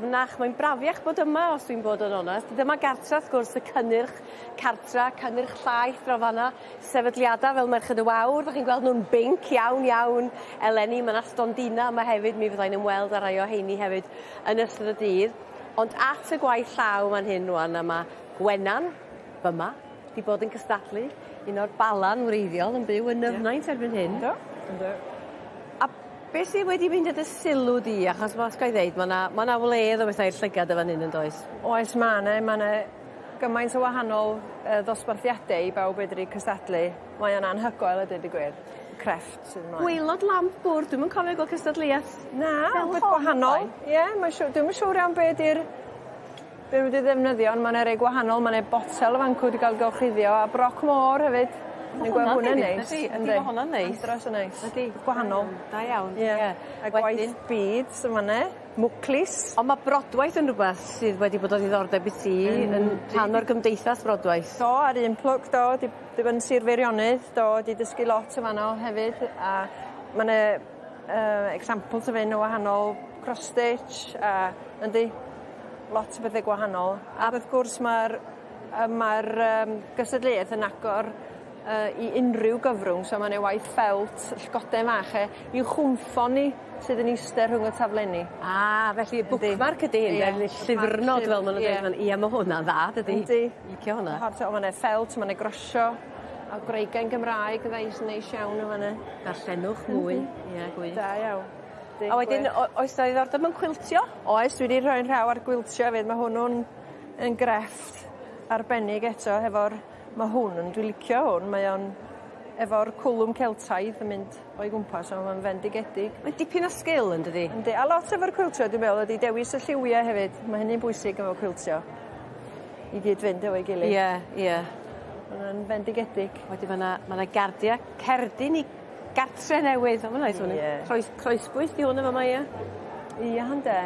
dyfnach, mae'n brafiach bod yma os dwi'n bod yn onast. Dyma gartra wrth gwrs y cynnyrch cartra, cynnyrch llaeth draw fanna, sefydliada fel Merched y Wawr, 'dach chi'n gweld nw'n binc iawn iawn eleni, ma' 'na stondina yma hefyd, mi fyddai'n ymweld â rhai o heini hefyd yn ystod y dydd. Ond at y gwaith llaw fan hyn rŵan a ma' Gwenan fyma 'di bod yn cystadlu un o'r Bala'n wreiddiol yn byw yn Nyfnaint erbyn hyn. Yndw yndw. A be' sy wedi mynd â dy sylw di achos ma' os gai ddeud ma' 'na ma' 'na wledd o bethau i'r llygad y' fan 'yn yndoes? Oes ma' 'ne ma' 'ne gymaint o wahanol yy ddosbarthiade i bawb fedru cystadlu. Mae o'n anhygoel a deud y gwir. Crefft sydd ymlaen. Gwaelod lamp bwrdd dwi'm yn cofio gweld cystadleuaeth. Na fel rwbeth hon o'r gwahanol. blaen. Ie mae siw- dwi'm yn siŵr iawn be' 'di'r be' ma' 'di ddefnyddio on' ma' 'ne rei gwahanol ma' 'ne botel y' fan 'cw 'di ga'l gorchuddio a broc môr hefyd. Ma' Fi'n gweld hwnna'n hwnna'n ddifyr neis. dydi? Yndi Yndi. ma' honna'n neis. Andros o neis. Ydi. Gwahanol. Da iawn. Ie. Ie. A gwaith beads yn fan 'ne. Mwclis. On' ma' brodwaith yn rwbeth sydd wedi bod o ddiddordeb i ti yn rhan o'r gymdeithas brodwaith. Do ar un plwc do 'di 'di bod yn Sir Feirionnydd do 'di dysgu lot yn fan 'no hefyd a ma' 'ne yy examples o fyn o wahanol cross stitch a yndi lot o bethe gwahanol ac wrth gwrs ma'r yy ma'r yym gystadleuaeth yn agor yy i unryw gyfrwng so ma' 'ne waith ffelt llygoden fach e i'w chwmffon ni sydd yn iste rhwng y taflenni. Ah felly bookmark ydi hyn de ne' llyfrnod fel ma' nw'n deud fan ie ma' hwnna'n dda dydi? Yndi. Licio hwnna. Chware teg ma' 'ne ffelt ma' 'ne grosio a gwreigen Gymraeg ddeis neis iawn yn fan 'ne. Darllenwch mwy. Ie gwych. Da iawn. A wedyn o- oes 'na ddiddordeb mewn cwiltio? Oes dwi 'di rhoi'n rhaw ar gwiltio efyd ma' hwnnw'n yn grefft arbennig eto hefo'r ma' hwn yn dwi licio hwn mae o'n efo'r cwlwm Celtaidd yn mynd o'i gwmpas o ma'n fendigedig. Mae'n dipyn o sgil yndydi? Yndi a lot efo'r cwiltio dwi'n meddwl ydi dewis y lliwie hefyd ma' hynny'n bwysig efo cwiltio. I gyd fynd efo'i gilydd. Ie ie. Ma' wnna'n fendigedig. Wedyn ma' 'na ma' 'na gardie cerdyn i gartre newydd o ma' neis hwn. Ie. Croes croesbwyth 'di hwn yn fa' 'ma ie? Ia ynde.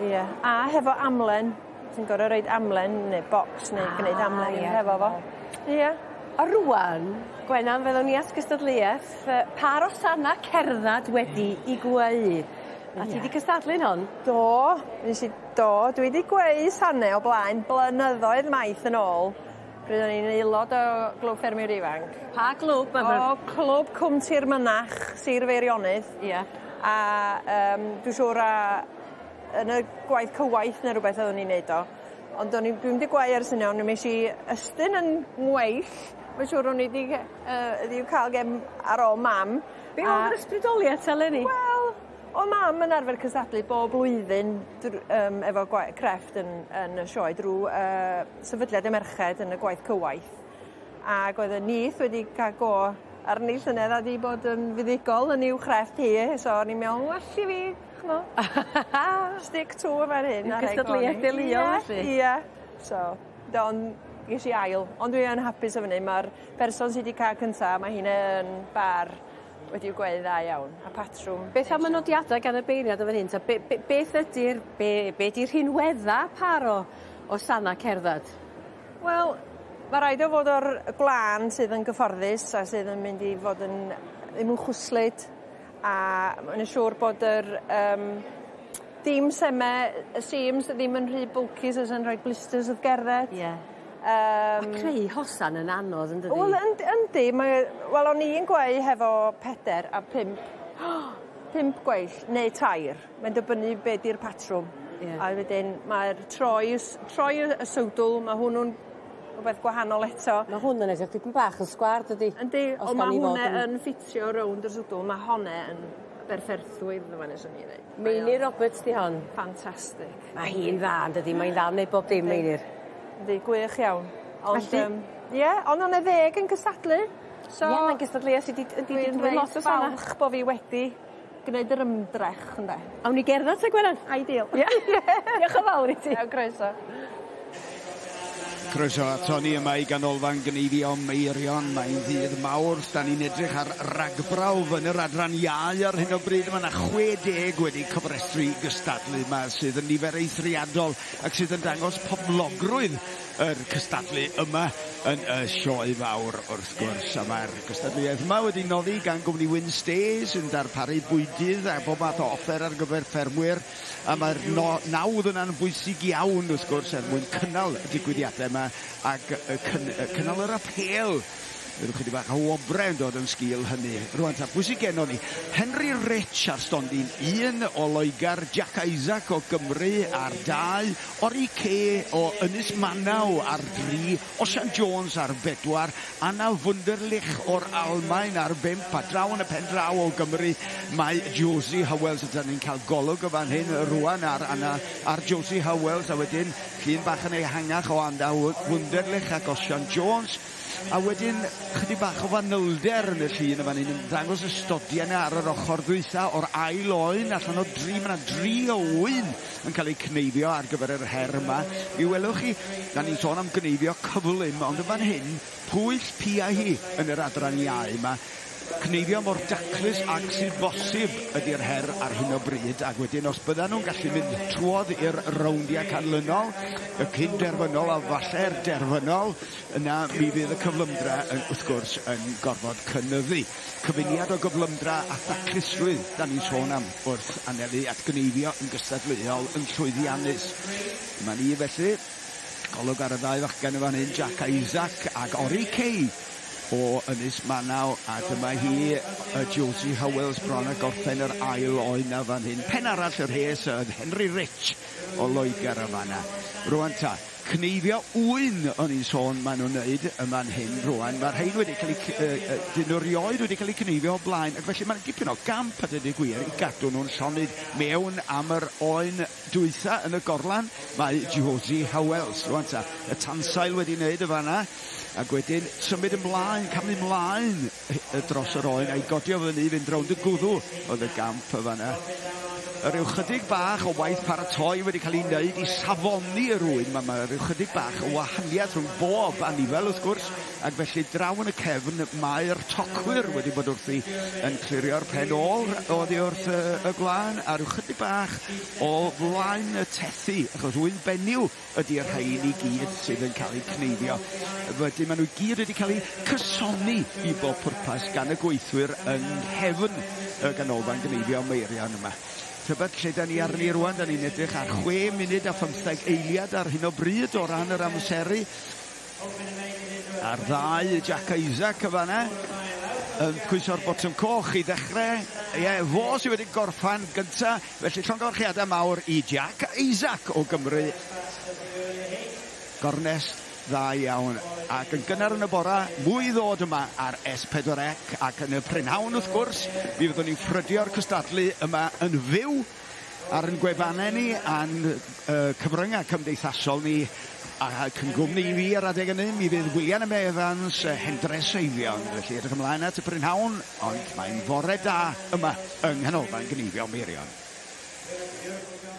Ie a hefo amlen ti'n gor'o' roid amlen neu bocs neu gneud amlen ie. hefo fo. Ie. A rŵan Gwenan fe ddown ni at gystadleuaeth yy pâr o sanna cerddad wedi 'u gweu. A ti 'di cystadlu yn hon? Do nes i do dwi 'di gweu sanne o blaen blynyddoedd maith yn ôl. Pryd o'n i'n aelod o Glwb Ffermwyr Ifanc. Pa glwb ma' O Clwb Cwm Tir Mynach Sir Feirionnydd. Ie. A yym dwi siŵr a yn y gwaith cywaith ne' rwbeth oddwn i'n neud o. Ond o'n i dwi'm 'di gweu ers hynny on' mi esh i ystyn 'yn ngweill mae'n siŵr o'n i 'di yy 'di i'w ca'l gen ar ôl mam. Be' o'dd yr ysbrydolieth te leni? Wel o' mam yn arfer cystadlu bob blwyddyn dr- yym efo gwa- crefft yn yn y sioe drw yy sefydliad y merched yn y gwaith cywaith. Ag oedd y nith wedi ca'l go arni llynedd a 'di bod yn fuddugol yn i'w chrefft hi so o'n i'n me'wl well i fi ch'mo' stick to fan hyn a rhoi go arni. Cystadleuaeth deuluol felly. Ie ie. So do on' gesh i ail ond dwi yn hapus efo 'ny ma'r person sy 'di ca'l cynta ma' hi'n yn bar wedi i'w gweu dda iawn a patrwm. Beth am y nodiada gan y beirniad yn fan 'yn ta be' be' beth ydi'r be' be' 'di rhinwedda par o o sana cerddad? Wel ma' raid o fod o'r gwlân sydd yn gyfforddus a sydd yn mynd i fod yn ddim yn chwyslyd a ma' yn siŵr bod yr yym dim seme y seams ddim yn rhy bulky so so'n rhoi blisters wrth gerdded. Ie. Yym. Ma' creu hosan yn anodd yndydi? Wel ynd- yndi mae wel o'n i'n gweu hefo peder a pump pump gweill neu tair. Mae'n dibynnu be' 'di'r patrwm. Ie. A wedyn mae'r troi y s- troi y y sowdl ma' hwnnw'n rwbeth gwahanol eto. Ma' hwn yn edrych dipyn bach yn sgwâr dydi? Yndi Os on' ma' gawn ni fod hwnne yn yn ffitio rownd yr swdwl ma' honne yn berfferthwydd yn fan 'yn swn i ddeud. Meinir Roberts 'di hon. Ffantastig. Ma' hi'n dda yndydi mae'n dda am neud bob dim Meinir. Yndi gwych iawn. Ond Felly... yym ie on' o' 'ne ddeg yn cystadlu. So Ie mae'n gystadleuaeth sy 'di ydi 'di Dwi'n dwyn lot reit o sana. falch bo' fi wedi gneud yr ymdrech ynde? Awn ni gerdded te Gwenan? Ideal. Ie? Diolch yn fawr i ti. Iawn croeso. Croeso ato ni yma i Ganolfan Gneifio Meirion. Mae'n ddydd Mawrth. Da ni'n edrych ar ragbrawf yn yr adran iau ar hyn o bryd. Mae yna 60 wedi cofrestru i gystadlu yma sydd yn nifer eithriadol ac sydd yn dangos poblogrwydd yr cystadlu yma yn y sioe fawr wrth gwrs. A mae'r gystadleuaeth yma wedi noddi gan gwmni Wynnstay yn darparu bwydydd a bob math o offer ar gyfer ffermwyr. A mae'r no nawdd yna'n bwysig iawn wrth gwrs er mwyn cynnal y digwyddiadau yma ac cynnal yr apêl. Fydd chydig bach o wobrau yn dod yn sgil hynny. Rwan ta, pwy sydd gennon ni? Henry Rich ar stondin 1 o Loegr, Jack Isaac o Gymru ar 2, Ori Kay o Ynys Manaw ar 3, Osian Jones ar 4, Anna Wunderlich o'r Almaen ar 5, a draw yn y pen draw o Gymru mae Josie Howells. Ydyn ni'n cael golwg o fan hyn rwan ar Anna, ar Josie Howells, a wedyn llun bach yn ehangach o Anna Wunderlich ac Osian Jones. A wedyn, chydig bach o fanylder yn y llun yma ni'n ymddangos y stodiau yna ar yr ochr ddwytha o'r ail oen allan o dri, mae yna dri o ŵyn yn cael eu cneifio ar gyfer yr her yma. Mi welwch chi, da ni'n sôn am gneifio cyflym, ond yn fan hyn, pwyll pia hi yn yr adran iau yma. Cneifio mor daclus ag sydd bosib ydy'r her ar hyn o bryd, ac wedyn os byddan nhw'n gallu mynd trwodd i'r rowndiau canlynol, y cyn derfynol a falle'r derfynol, yna mi fydd y cyflymdra yn, wrth gwrs yn gorfod cynyddu. Cyfuniad o gyflymdra a thaclusrwydd da ni'n sôn am wrth anelu at gneifio yn gystadleuol yn llwyddiannus. Dyma ni felly, golwg ar y ddau fachgen yn fan hyn, Jack Isaac ac Ori Kay o Ynys Manaw, a dyma hi, Josie Howells bron a gorffen yr ail oen a fan hyn. Pen arall yr rhes oedd Henry Rich o Loegr yn fanna. Rwan ta, cneifio ŵyn o'n i'n sôn maen nhw'n neud yma'n hyn rwan. Mae'r rhain wedi cael eu, dyn nhw rioed wedi cael eu cneifio o blaen, ac felly mae'n dipyn o gamp a dweud y gwir i gadw nhw'n llonydd mewn am yr oen dwytha yn y gorlan. Mae Josie Howells, rwan ta, y tansail wedi wneud y fanna, ac wedyn symud ymlaen, camu ymlaen dros yr oen a'i godio fyny i fynd rownd y gwddw oedd y gamp y fanna. Ryw chydig bach o waith paratoi wedi cael ei wneud i safoni yr ŵyn. Mae rhyw chydig bach o wahaniaeth rhwng bob anifel wrth gwrs, ac felly draw yn y cefn mae'r tocwyr wedi bod wrthi yn clirio'r pen ôl oddi wrth y gwlân, a rhyw chydig bach o flaen y tethu, achos ŵyn benyw ydy'r rhain i gyd sydd yn cael eu cneifio. Wedyn maen nhw i gyd wedi cael eu cysoni i bob pwrpas gan y gweithwyr yng nghefn y ganolfan gneifio Meirion yma. Tybed lle da ni arni rwan, da ni'n edrych ar 6 munud a 15 eiliad ar hyn o bryd o ran yr amseru. A'r ddau, Jack Isaac y fanna, yn pwyso'r botwm coch i ddechrau. Ie, fo sydd wedi gorffan gynta, felly llongyfarchiadau mawr i Jack Isaac o Gymru. Gornest dda iawn. Ac yn gynnar yn y bora, mwy ddod yma ar S4C, ac yn y prynhawn wrth gwrs, mi fyddwn ni'n ffrydio'r cystadlu yma yn fyw ar ein gwefannau ni a'n cyfryngau cymdeithasol ni, ac yn gwmni i fi ar adeg hynny, mi fydd William Evans, Hendre Seifion. Felly edrych ymlaen at y prynhawn, ond mae'n fore da yma yng Nghanolfan Gneifio Meirion.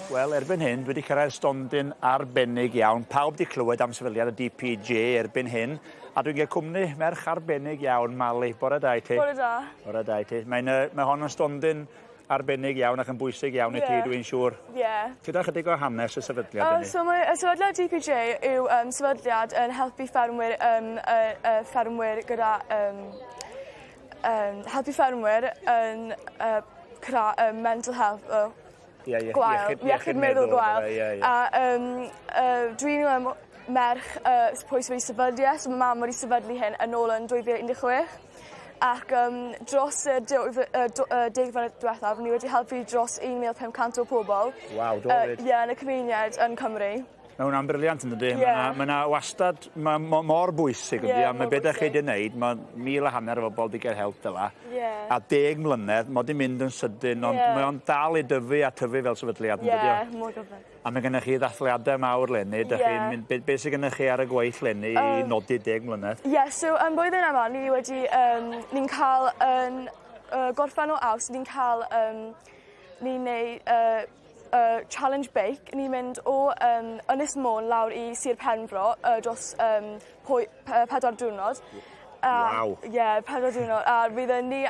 Wel, erbyn hyn, dwi wedi cyrraedd stondin arbennig iawn. Pawb wedi clywed am sefydliad y DPJ erbyn hyn. A dwi'n cael cwmni merch arbennig iawn, Mali. Bore da i ti. Bore da. Bore da i ti. Mae hon yn stondin arbennig iawn ac yn bwysig iawn i ti, dwi'n siŵr. Ie. Tyda chydig o hanes y sefydliad hynny? So mae y sefydliad DPJ yw sefydliad yn helpu ffermwyr, ffermwyr gyda helpu ffermwyr yn mental health, gwael, iechyd meddwl gwael. A dwi'n merch pwy sydd wedi sefydlu, so mae mam wedi sefydlu hyn yn ôl yn 2016. Ac dros y 10 mlynedd diwethaf, ni wedi helpu dros 1,500 o pobl. Waw, do fyd. Ie, yn y cymuned yn Cymru. Mae hwnna'n brilliant yn dydi? Mae yna wastad, mae mor bwysig ydy, a mae beth chi wedi wneud, mae 1,500 o bobl wedi cael help fel 'la. A 10 mlynedd, mae wedi mynd yn sydyn, ond mae o'n dal i dyfu a tyfu fel sefydliad yn dydi? Ie, mor gyflym. A mae gennych chi ddathliadau mawr leni, beth sydd gennych chi ar y gweill leni i nodi 10 mlynedd? Ie, so yn blwyddyn yma, ni wedi, ni'n cael yn gorffen o Awst, ni'n cael, ni'n neud challenge bake, ni'n mynd o Ynys Môn lawr i Sir Penfro dros 4 diwrnod. Waw! Ie, 4 diwrnod. A fydd ni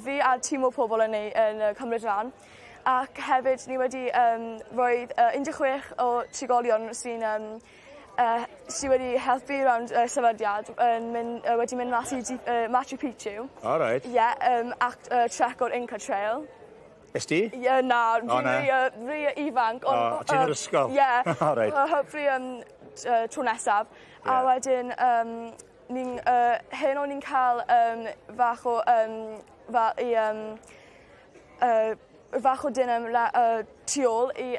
fi a tîm o pobl yn cymryd rhan. Ac hefyd ni wedi rhoi 16 o trigolion sy'n sy wedi helpu rownd y sefydliad yn mynd wedi mynd mas i Machu Picchu. O reit. Ie ac trek o'r Inca Trail. Es di? Ie na, dwi'n rhy rhy ifanc ond... O ti'n yr ysgol? Ie. O reit. Hopefully tro nesaf. A wedyn ni'n heno ni'n ca'l fach o fel i fach o dinner tu ôl i i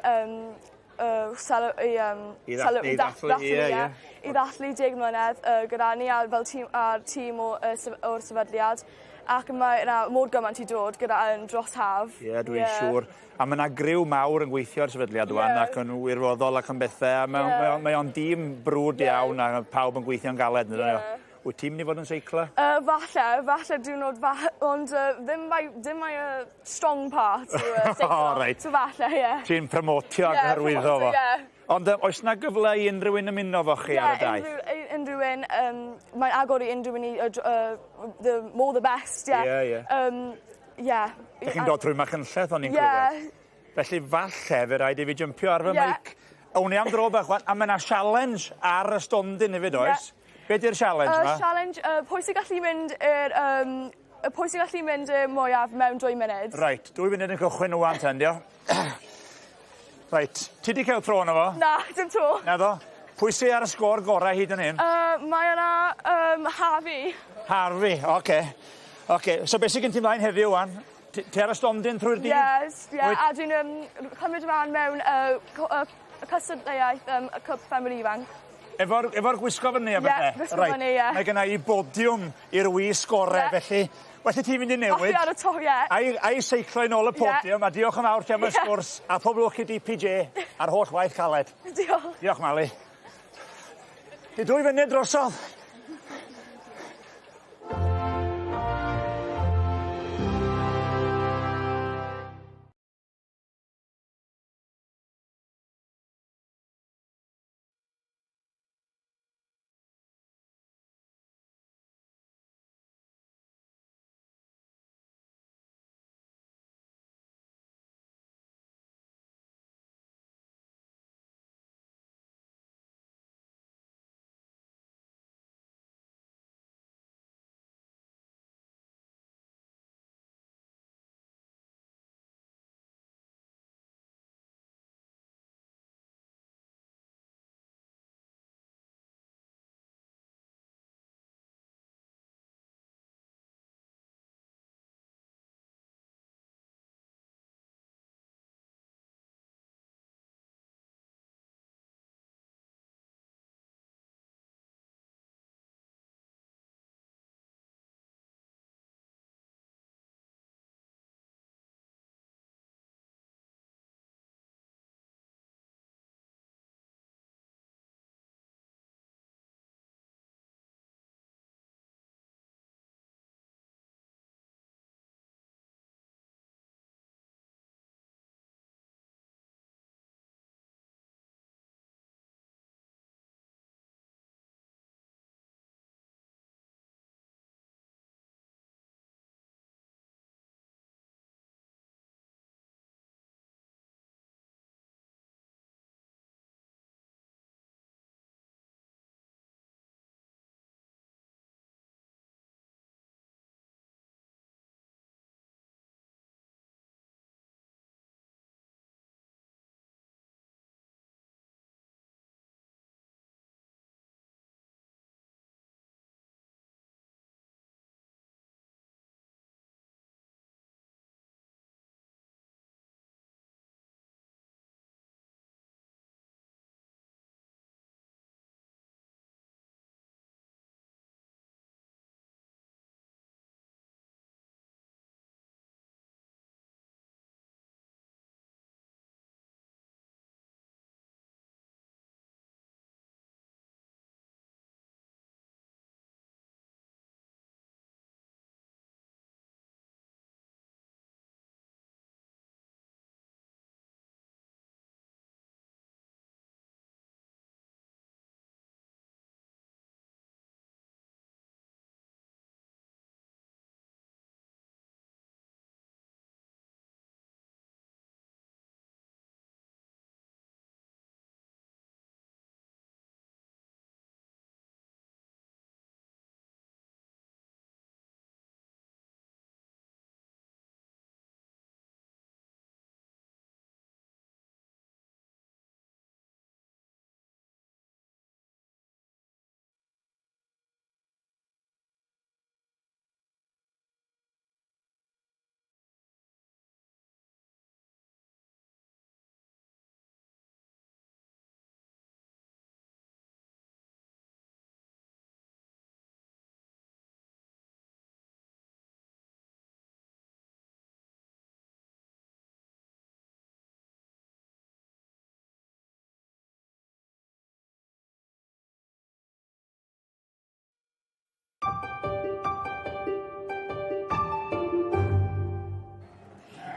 I ddathlu ie ie. I ddathlu 10 mlynedd gyda ni a fel tîm a'r tîm o o'r sefydliad ac mae 'na mor gymaint i dod gyda yn dros haf. Ie dwi'n siŵr. A ma' 'na griw mawr yn gweithio ar sefydliad ŵan ac yn wirfoddol ac yn bethe a mae o'n mae o'n mae o'n dîm brwd iawn a pawb yn gweithio'n galed yndydyn? Ie. Wyt ti'n mynd i fod yn seiclo? Falle, falle diwrnod ond ddim my dim my strong part yw seiclo. O reit. So falle ie. Ti'n promotio ag hyrwyddo fo. Ie. Ond oes 'na gyfle i unrhyw un ymuno efo chi ar y daith? Ie unrhyw un mae'n agor i unrhyw un i the more the best ie. Ie ie. Ie. Dych chi'n dod trwy Machynlleth o'n i'n clywed. Ie. Felly falle fe raid i fi jympio ar fy meic. Awn ni am dro bach ŵan a ma' 'na sialens ar y stondin hefyd oes? Be' 'di'r sialens 'ma? Sialens pwy sy'n gallu mynd i'r pwy sy'n gallu mynd y mwyaf mewn 2 munud. Reit, 2 munud yn cychwyn ŵan ten 'di o? Reit, ti 'di cael tro arno fo? Na, dim tro. Naddo? Pwy sy ar y sgôr gorau hyd yn hyn? Mae yna Harvey. Harvey, oce. Oce, so beth sy gen ti mlaen heddiw ŵan? Ti ar y stondin trwy'r dydd? Yes, ie, a dwi'n cymryd rhan mewn cystadleuaeth y Clwb Ffermwyr Ifanc. Efo'r efo gwisgo fyny a bethau? Ie, gwisgo fyny, ie. Mae genna i bodiwm i'r wisg gore, felly well i ti fynd i newid. Off ar y to, ie. A'i seiclo i nôl y podiwm, a diolch yn fawr ti am y sgwrs, a pob lwc i DPJ a'r holl waith caled. Diolch. Diolch, Mali. Di 2 funud drosodd.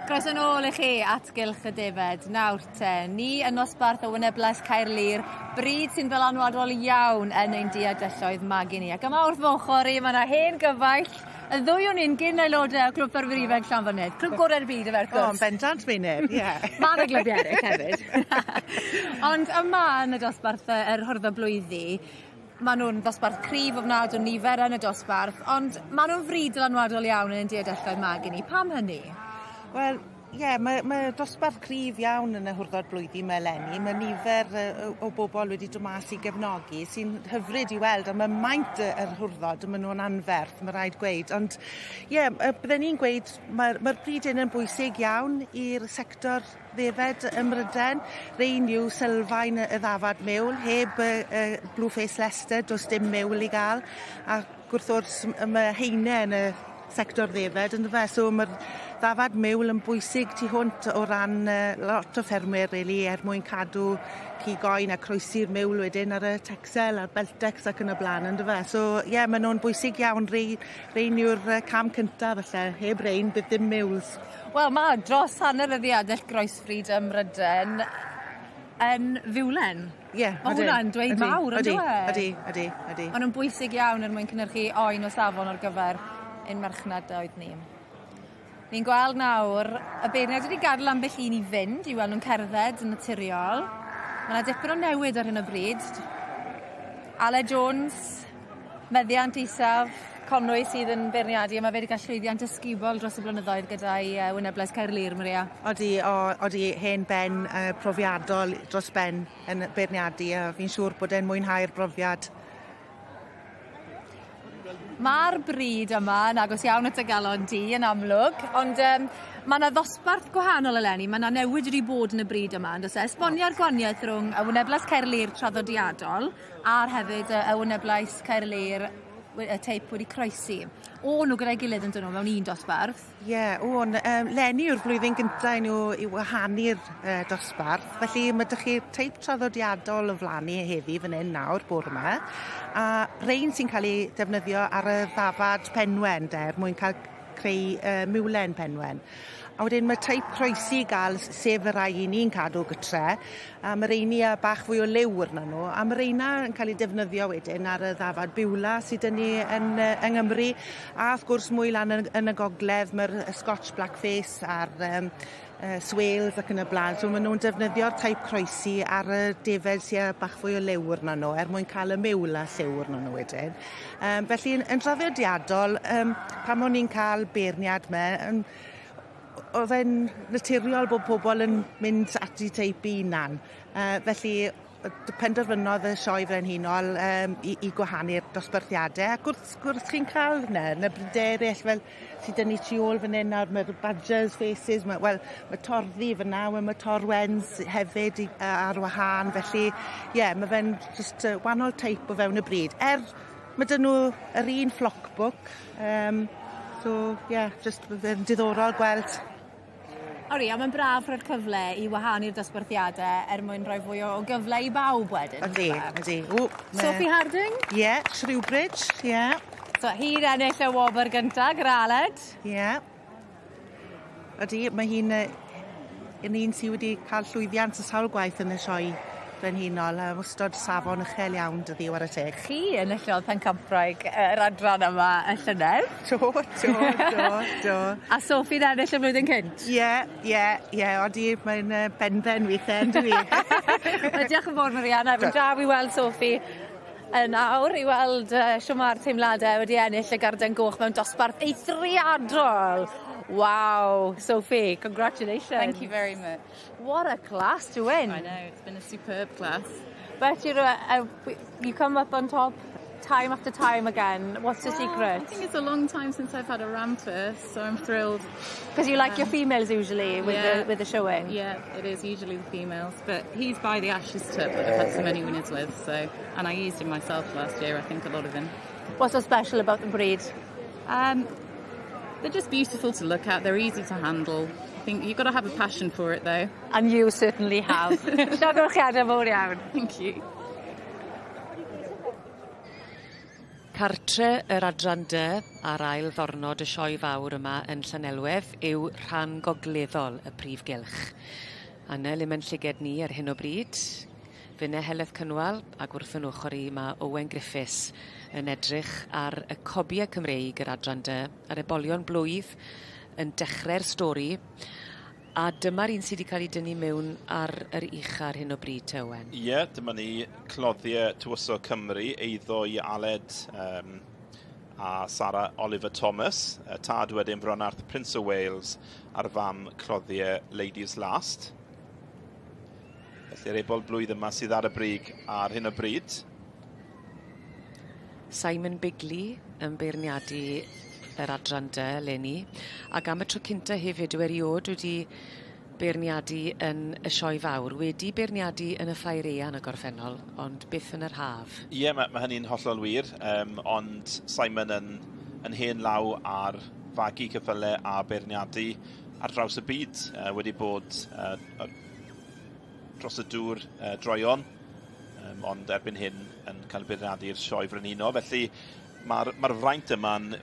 Croeso nôl i chi at Gylch y Defed. Nawr te, ni yn nosbarth o Wynebles Caerlŷr, bryd sy'n ddylanwadol iawn yn ein diadelloedd magu ni. Ac yma wrth fy ochor i, mae yna hen gyfaill, y ddwy o'n ni'n gyn aelodau o Clwb Ffermwyr Ifanc Llanfynydd. Clwb gorau'r byd yfe, wrth gwrs. O, yn bendant, Meinir, ie. Mae 'na glybiau eraill hefyd. Ond yma yn y dosbarth yr hwrddo blwyddi, ma' nw'n ddosbarth cryf ofnadw nifer yn y dosbarth ond ma' nw'n fryd dylanwadol iawn yn ein diadelloedd magu ni. Pam hynny? Wel ie ma' ma' dosbarth cryf iawn yn y hwrddod blwyddi 'ma eleni. Ma' nifer yy o o bobol wedi do' mas i gefnogi sy'n hyfryd i weld a ma' maint y yr hwrddod ma' nw'n anferth ma' raid gweud ond ie yy bydden i'n gweud ma'r ma'r bryd 'yn yn bwysig iawn i'r sector ddefed ym Mryden. Rein yw sylfaen y ddafad miwl. Heb y y Blue Face Leicester do's dim miwl i ga'l. A wrth gwrs ma' haene yn y sector ddefed on'd yfe? So ma'r ddafad miwl yn bwysig tu hwnt o ran yy lot o ffermwyr rili er mwyn cadw cig oen a croesi'r miwl wedyn ar y Texel a'r Beltex ac yn y bla'n on'd yfe? So ie ma' nw'n bwysig iawn rei rein yw'r yy cam cynta falle. Heb rein bydd dim miwls. Wel ma' dros hanner y ddiadell groesfryd ym Mryden yn fiwlen. Ie. Ma' hwnna'n dweud mawr on'd yw e? Ydi ydi ydi. Ma' nw'n bwysig iawn er mwyn cynyrchu oen o safon ar gyfer ein marchnadoedd ni. Ni'n gweld nawr y beirniaid wedi gadel ambell un i fynd i weld nw'n cerdded yn naturiol. Ma' 'na dipyn o newid ar hyn o bryd. Aled Jones, meddiant isaf Conwy sydd yn beirniadu a ma' fe 'di ca'l llwyddiant ysgubol dros y blynyddoedd gyda'i yy Wynebles Caerlŷr Maria. Odi o odi hen ben yy profiadol dros ben yn beirniadu a fi'n siŵr bod e'n mwynhau'r brofiad. Ma'r bryd yma yn agos iawn at y galon di yn amlwg ond yym ma' 'na ddosbarth gwahanol eleni ma' 'na newid wedi bod yn y bryd yma on'd o's e? Esbonia'r gwaniaeth rhwng y Wynebles Caerlŷr traddodiadol a'r hefyd y y Wyneblais Caerlŷr we- y teip wedi croesi. O'n nw gyda'i gilydd on'd o'n nw mewn un dosbarth? Ie o'n yym leni yw'r flwyddyn gynta i nw i wahanu'r yy dosbarth felly ma' 'dych chi'r teip traddodiadol o flan ni heddi fan 'yn nawr bore 'ma a rein sy'n ca'l 'u defnyddio ar y ddafad penwen 'de er mwyn ca'l creu yy miwlen penwen. A wedyn ma' teip croesi i ga'l s- sef y rai 'yn ni'n cadw gytre a ma' reini â bach fwy o liw arnon nw a ma' reina yn ca'l 'u defnyddio wedyn ar y ddafad Beulah sy 'dyn ni yn yy yng Nghymru a wrth gwrs mwy lan yn yn y gogledd ma'r y Scotch Blackface a'r yym yy Swales ac yn y bla'n so ma' nw'n defnyddio'r teip croesi ar y defed sy â bach fwy o liw arnon nw er mwyn ca'l y miwl a lliw arnon nw wedyn. Yym felly yn yn draddodiadol yym pan o'n i'n ca'l beirniad 'me yn o'dd e'n naturiol bod pobol yn mynd at 'u teip 'u unan. Yy felly penderfynodd y Sioe Frenhinol yym i i gwahanu'r dosbarthiade ac wrth gwrs chi'n ca'l 'na yn y bride eryll fel sy 'dyn ni tu ôl fan 'yn nawr ma'r badgers faces ma' wel ma' torddi fyn 'na wel ma' torwens hefyd i yy ar wahân felly ie ma' fe'n jyst yy wanol teip o fewn y bryd. Er ma' 'dyn nw yr un flock book yym so ie jyst ma' fe'n diddorol gweld Odi a ma'n braf rhoi'r cyfle i wahanu'r dosbarthiade er mwyn rhoi fwy o gyfle i bawb wedyn. Ydi ydi. Ww ma'... Sophie Harding? Ie Shrewbridge ie. So hi'n ennill y wobr gynta gyda Aled. Ie. Ydi ma' hi'n yy yn un sy wedi ca'l llwyddiant y sawl gwaith yn y sioe frenhinol a wastod safon uchel iawn 'da ddi 'ware teg. Chi enillodd pencampwraig yr adran yma y llynedd. Do do do do. A Sophie'n ennill y flwyddyn cynt. Ie ie ie odi mae'n yy benben withe yndyw 'i? Wel diolch yn fowr Marianne a ma'n braf i weld Sophie yn awr i weld yy shw ma'r teimlade wedi ennill y garden goch mewn dosbarth eithriadol. Waw Sophie congratulations. Thank you very much. What a class to win. I know, it's been a superb class. But you know, uh, you come up on top time after time again. What's the secret? I think it's a long time since I've had a ram first, so I'm thrilled. Because you like your females usually with yeah. the with the showing. Yeah, it is usually the females, but he's by the Ashes tub that I've had so many winners with, so and I used him myself last year, I think a lot of him. What's so special about the breed? Um, they're just beautiful to look at, they're easy to handle. I think you've got to have a passion for it though. And you certainly have. Llongyfarchiade mowr iawn. Thank you. Cartre yr adran D ar ail ddornod y sioe fawr yma yn Llanelwedd yw rhan gogleddol y prif gylch. A 'na le ma'n llyged ni ar hyn o bryd. Finne Heledd Cynwal ac wrth 'yn ochor i ma' Owen Griffiths yn edrych ar y cobie Cymreig yr adran D a'r ebolion blwydd yn dechre'r stori a dyma'r un sy 'di ca'l 'i dynnu mewn ar yr ucha ar hyn o bryd te Owen. Ie, dyma ni cloddie Tywysog Cymru, eiddo i Aled um, a Sara Oliver Thomas, y tad wedyn Bronarth Prince of Wales a'r fam cloddie Ladies Last. Felly'r ebol blwydd yma sydd ar y brig ar hyn o bryd. Simon Bigley yn beirniadu yr adran D eleni ac am y tro cynta hefyd yw eriod wedi beirniadu yn y sioe fawr, wedi beirniadu yn y ffair eang y gorffennol, ond byth yn yr haf. Ie, yeah, mae, ma hynny'n hollol wir, um, ond Simon yn, yn hen law ar fagu cyffyle a beirniadu ar draws y byd, uh, wedi bod uh, dros y dŵr uh, droion, um, ond erbyn hyn yn cael beirniadu'r sioe frenhinol. Felly mae'r ma fraint yma'n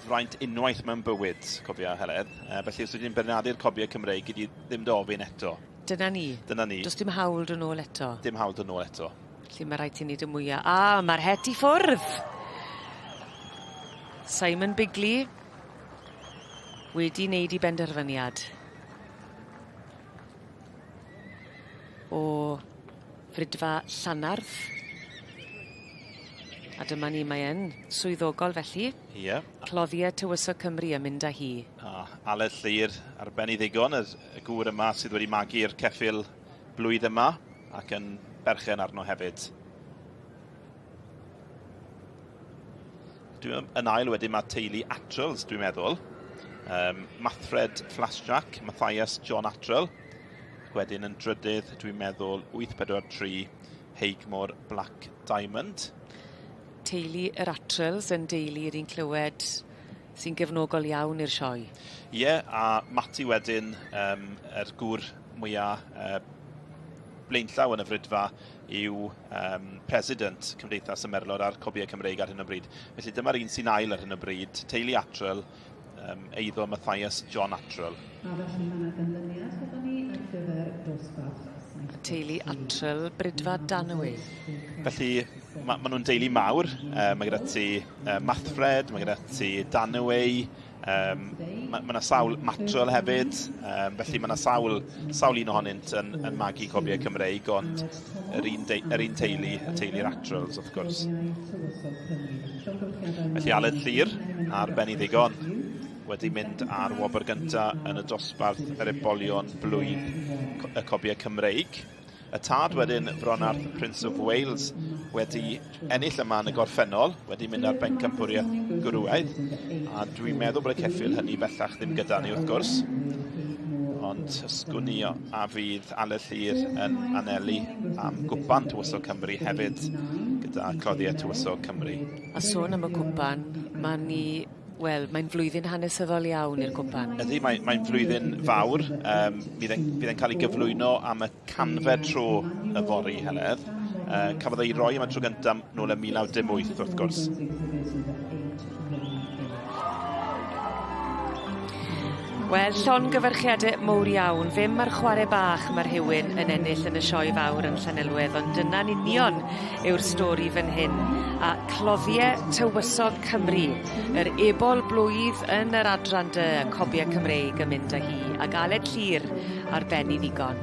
fraint unwaith mewn bywyd, cofia Heledd. Uh, felly os ydyn beirniadu'r cobiau Cymreig, gyd i ddim dy ofyn eto. Dyna ni. Dyna ni. Does dim hawl dod nôl eto. Dim hawl dod nôl eto. Felly mae rhaid ti wneud y mwyaf. A, mae'r het i ffwrdd! Simon Bigley wedi wneud i benderfyniad. O Fridfa Llanarth. A dyma ni, mae e'n swyddogol felly. Ie. Yeah. Cloddiau Tywysog Cymru yn mynd â hi. A Aled Llyr ar ben ei ddigon, y, y gŵr yma sydd wedi magu'r ceffyl blwydd yma ac yn berchen arno hefyd. Dwi'n yn ail wedyn mae teulu Attrells, dwi'n meddwl. Um, Mathred Flashjack, Matthias John Attrell. Ac wedyn yn drydydd, dwi'n meddwl, 843 Heigmore Black Diamond. Teulu yr Attrells yn deulu yr un clywed sy'n gefnogol iawn i'r sioe. Ie, yeah, a Matty wedyn, um, yr gŵr mwyaf uh, blaenllaw yn y fridfa yw um, President Cymdeithas y Merlod a'r Cobiau Cymreig ar hyn o bryd. Felly dyma'r un sy'n ail ar hyn o bryd, teulu Attrell, um, eiddo Matthias John Attrell. A felly mae yna ganlyniad gyda ni ar gyfer dosbarth Teulu Attrell, Bridfa Danaway. Felly, ma, ma nhw'n deulu mawr. Uh, mae gyda ti uh, Mathfred, mae gyda ti Danaway, um, mae yna sawl Matrel hefyd, um, felly mae yna sawl, sawl un ohonynt yn, yn magu cobiau Cymreig, ond yr un, de, yr un teulu, y teulu'r Attrells, wrth gwrs. Felly Aled Llyr ar ben ei ddigon wedi mynd ar wobr gyntaf yn y dosbarth yr ebolion blwydd y cobiau Cymreig. Y tad wedyn, Bronarth Prince of Wales, wedi ennill yma yn y gorffennol, wedi mynd ar bencampwriaeth gwrywaidd, a dwi'n meddwl bod y ceffyl hynny bellach ddim gyda ni wrth gwrs. Ond ysgwn ni a fydd Aled Llyr yn anelu am gwpan Tywysog Cymru hefyd gyda Cloddiau Tywysog Cymru. A sôn am y cwpan, mae ni Wel, mae'n flwyddyn hanesyddol iawn i'r cwpan. Ydy, mae'n mae flwyddyn fawr. Um, bydd e'n bydd cael ei gyflwyno am y canfed tro yfory, Heledd. Uh, cafodd ei roi am y tro gyntaf nôl ym 1918, wrth gwrs. Wel, llongyfarchiade mowr iawn. Ddim ar chwarae bach mae rhywun yn ennill yn y sioe fawr yn Llanelwedd, ond dyna'n union yw'r stori fan hyn. A cloddie Tywysog Cymru, yr ebol blwydd yn yr adran dy, y cobiau Cymreig yn mynd â hi, ac Aled Llyr ar ben ei ddigon.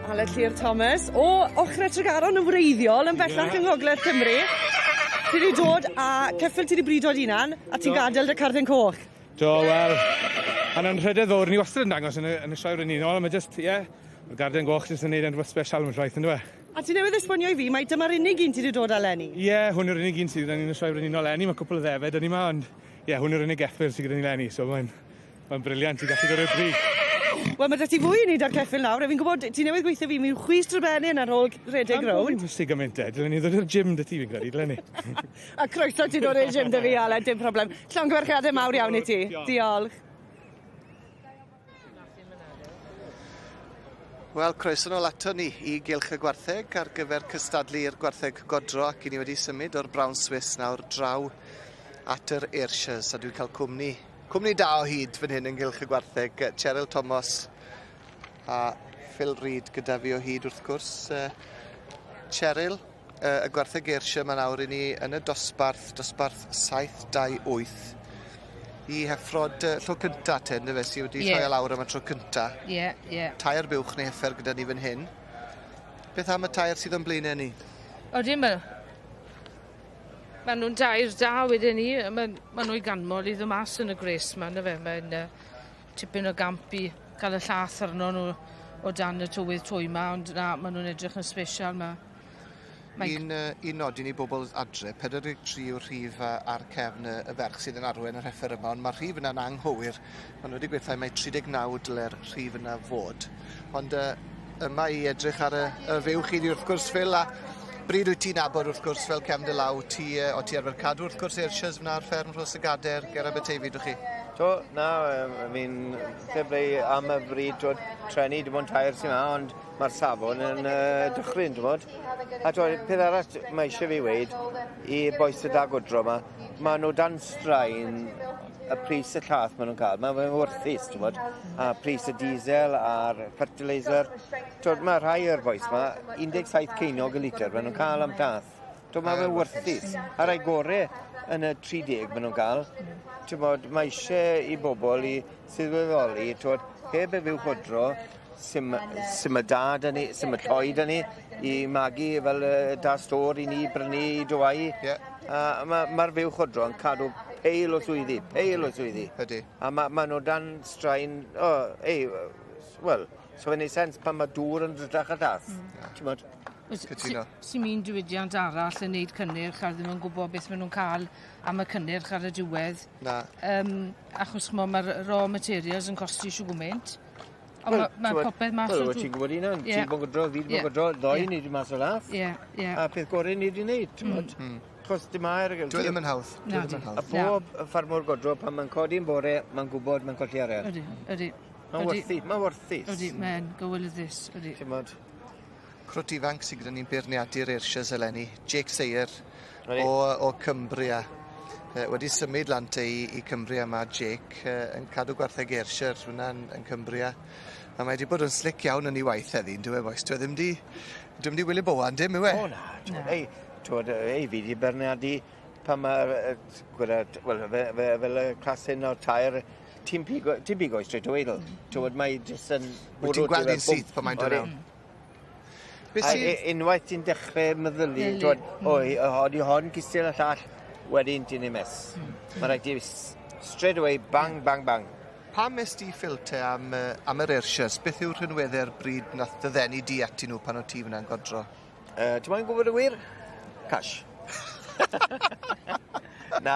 Aled Llyr Thomas o Ochre Tregaron yn wreiddiol yn bellach yng Ngogledd Cymru. Ti 'di dod a ceffyl ti 'di brido dy hunan a ti'n gadel dy carden coch. Do, wel, yn anrhydedd fawr, ni wastad yn dangos yn y, yn y sioe frenhinol, a mae just, ie, yeah, mae'r garden goch jyst yn neud e'n rhywbeth special mewn llwaith, yndyw e? A ti newydd esbonio i fi mai dyma'r unig un ti 'di dod â leni? Ie, yeah, hwn yw'r unig un sydd gyda ni yn y sioe frenhinol leni, mae cwpl o ddefed yn ni 'ma, ond ie, yeah, hwn yw'r unig geffyl sydd gyda ni leni, so mae'n Mae'n brilliant i gallu dod i'r brig. Wel ma' 'da ti fwy i neud â'r ceffyl nawr a fi'n gwbod ti newydd gweutho fi mi yw chwys drybenyn ar ôl rhedeg rownd. Pam bo' fi'n dwsi gyment de? Dylen ni ddod i'r gym 'da ti fi'n credu dylen ni? A croeso ti dod i'r gym 'da fi Aled, dim problem. Llongyfarchiade mawr iawn i ti. Diolch. Wel, croeso nôl ato ni i Gylch y Gwartheg ar gyfer cystadlu i'r gwartheg godro ac i ni wedi symud o'r Brown Swiss nawr draw at yr Ayrshires a dwi'n cael cwmni, cwmni da o hyd fan hyn yn Gylch y Gwartheg. Cheryl Thomas a Phil Reid gyda fi o hyd wrth gwrs. Cheryl, y gwartheg Ayrshire yma nawr i ni yn y dosbarth, dosbarth 728 i heffrod tro cynta te, yndyfe, sy wedi yeah. rhoi lawr am y tro cynta. Ie, yeah, ie. Yeah. Tair buwch neu heffer gyda ni fan hyn. Beth am y tair sydd o'n blaenau ni? Odyn, mae ma nhw'n dair da wedyn ni. Mae ma nhw i ganmol i ddod mas yn y gres ma, na fe. Mae'n tipyn o gamp i gael y llath arno nhw o dan y tywydd twy ma, ond na, maen nhw'n edrych yn special ma. Mae... Un, un nodyn i bobl adre, 43 yw'r rhif ar cefn y, y ferch sydd yn arwain yr heffer yma, ond mae'r rhif yna'n anghywir. Maen nhw wedi gweithio mai 39 dyle'r rhif yna fod. Ond yma i edrych ar y, y fuwch i ni wrth gwrs, Phil, a bryd wyt ti'n nabod wrth gwrs fel cefn dy law, ti, o ti arfer cadw wrth gwrs Ayrshires fyna ar fferm Rhos y Gader, ger Aberteifi, dwch chi? Do, na, I mean, fair play am y bryd, twod, treni, dim ond tair sy'n yma, ond mae'r safon yn dychryn, ti'n bod. A twod, peth arall mae eisiau fi weud i bois y da godro yma, mae nhw dan straen y pris y llath maen nhw'n cael. Mae'n werthus, ti'n bod. A pris y diesel a'r fertilizer. Twod, mae rhai o'r bois yma, 17 ceiniog y litr maen nhw'n cael am llath. Twod, mae fe'n werthus. A rai gore yn y 30 maen nhw'n cael. Ti'n bod, mae eisiau i bobl i sylweddoli, twod, heb y fuwch odro, sim, sim y da da ni, sim y lloi da ni, i magu fel da stôr i ni brynu i dwau. Yeah. A mae'r ma fuwch odro yn cadw peil o swyddi, peil o swyddi. Ydy. A mae ma nhw dan straen, o, oh, ei, wel, so fe'n neud sens pan mae dŵr yn drytach a llath. Mm. Ti'n bod? Cytuno. Sy'n un diwydiant arall yn neud cynnyrch a ddim yn gwybod beth maen nhw'n cael am y cynnyrch ar y diwedd. Na. Achos ch'mo' ma'r raw materials yn costi shw gwmynt. Ond ma' ma' popeth mas o... Wel, ti'n gwybod hynna, ti'n bod yn godro, fi wedi bod yn godro, ddoe ni wedi mas o lath. Ie, ie. A peth gorau ni wedi wneud, ti'n bod. Chos dim air... Dwi ddim yn hawdd. Na, di. A pob ffarmwr godro, pan mae'n codi'n bore, mae'n gwybod mae'n colli arian. Ydy, ydy. Mae'n werthu, mae'n werthus. Ydy, mae'n gywilyddus, ydy. Ti'n bod. Crwt ifanc sydd gyda ni'n beirniadu'r Ayrshires eleni, Jake Sayer o, o Cumbria. Wedi symud lan te i Cumbria mae Jake yn cadw gwartheg Ayrshire hwnna yn, yn Cumbria. A mae wedi bod yn slick iawn yn ei waith heddi, yn dyw e, bois? Dyw e ddim di, ddim di Willy Bowan, dim yw e? O na, na. Ei, twod, ei, fi di beirniadu pan mae, wel, fel y clas hyn o'r tair, ti'n pigo, ti pigo straight away, mm. Twod, mae jyst yn... Wyt ti'n gweld un syth pan mae'n dod mewn? A unwaith ti'n dechrau meddylu, twod, o, hon i hon, cystal y llall, wedyn ti'n ei mess. Mae rhaid ti straight away, bang, bang, bang. Pam es di Phil te am, am yr Ayrshires? Beth yw'r rhinweddau'r bryd nath dy ddenu di ati nhw pan o ti fyna'n godro? Ti'n moyn gwybod y wir? Cash. Na,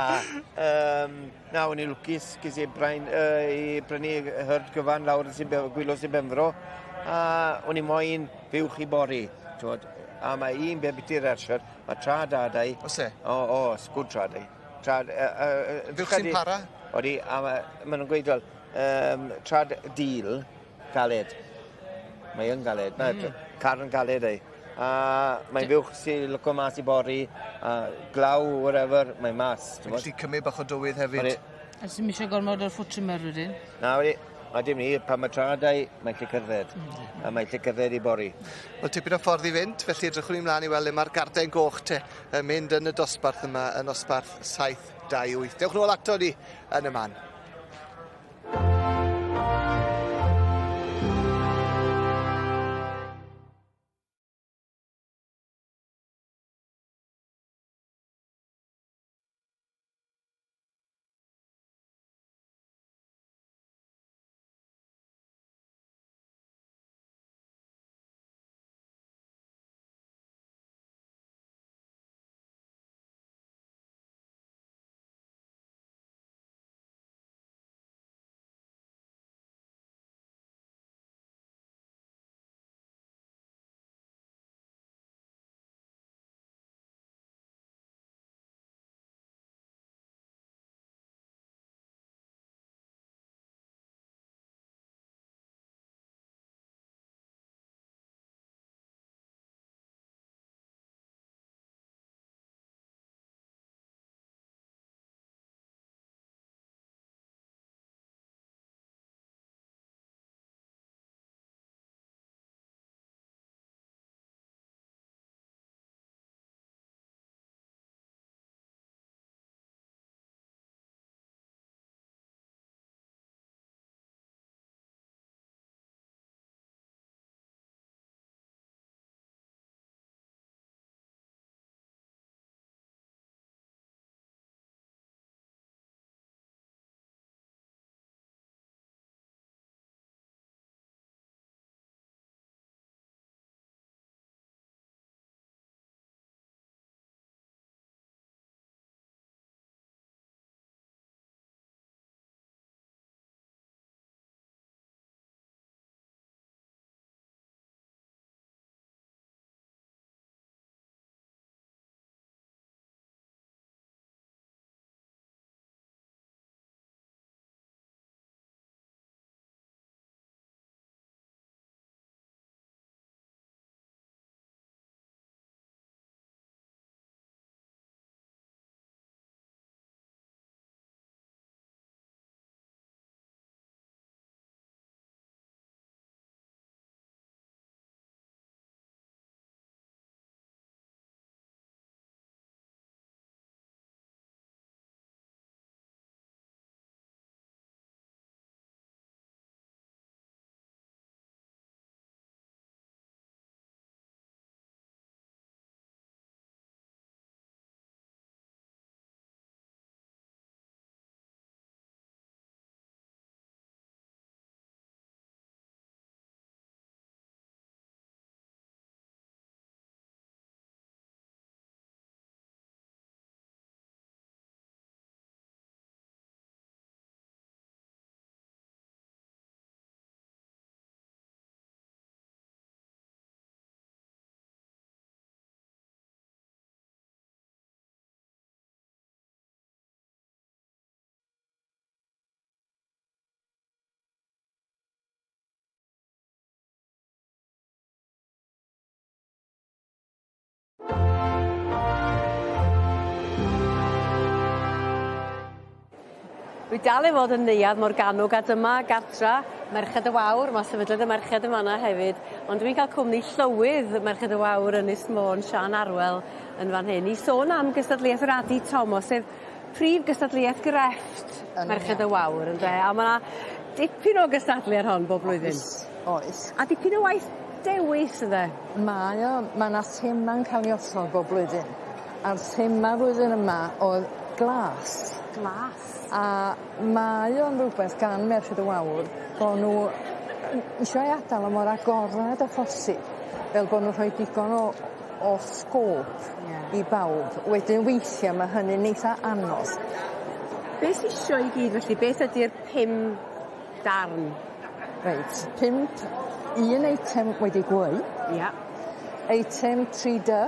na, o'n i'n lwcus, ges i brain, i brynu herd gyfan lawr yn Sir Gwylo Sir Benfro, a o'n i moyn fuwch i bori, t'wod. A mae un be biti'r Ayrshire, mae tra dadau. Oes e? O, oes, good tra dau. Tra, Fuwch sy'n para? Odi, a ma, ma nhw'n gweud fel, trad dil, galed. Mae yn galed, mae car yn galed ei. A mae'n fuwch sy'n lwco mas i bori, a glaw, whatever, mae'n mas. Mae'n gallu cymryd bach o dywydd hefyd. Odi. A sy'n eisiau gormod o'r foot trimmer wedyn? Na, wedi. A dim ni, pan mae tradau, mae'n lle cerdded. A mae'n lle cerdded i bori. Wel, tipyn o ffordd i fynd, felly edrychwn ni mlaen i weld le mae'r garden goch te yn mynd yn y dosbarth yma, yn nosbarth 7-2-8. Dewch nôl ato ni yn y man. Dwi dal i fod yn Neuadd Morgannwg a dyma gartra Merched y Wawr, ma' sefydliad y Merched yn fan 'na hefyd, ond dwi'n cael cwmni llywydd Merched y Wawr Ynys Môn, Siân Arwel yn fan hyn i sôn am gystadleuaeth yr Adi Thomas, sef prif gystadleuaeth grefft Merched y Wawr ynde? A ma' 'na dipyn o gystadlu ar hon bob blwyddyn. Oes, oes. A dipyn o waith dewis ynde? Mae o, ma' 'na thema'n ca'l 'i osod bob blwyddyn. A'r thema flwyddyn yma o'dd glas. Glas. A mae o'n rwbeth gan Merched y Wawr bo' n'w isio ei adal o mor agored â phosib fel bo' nw'n rhoi digon o o sgôp Ie. i bawb. Wedyn weithia' ma' hynny'n eitha anodd. Be' sy isio i gyd felly beth ydi'r pum darn? Reit, pump, un eitem wedi gweu. Ia. Eitem 3 dy.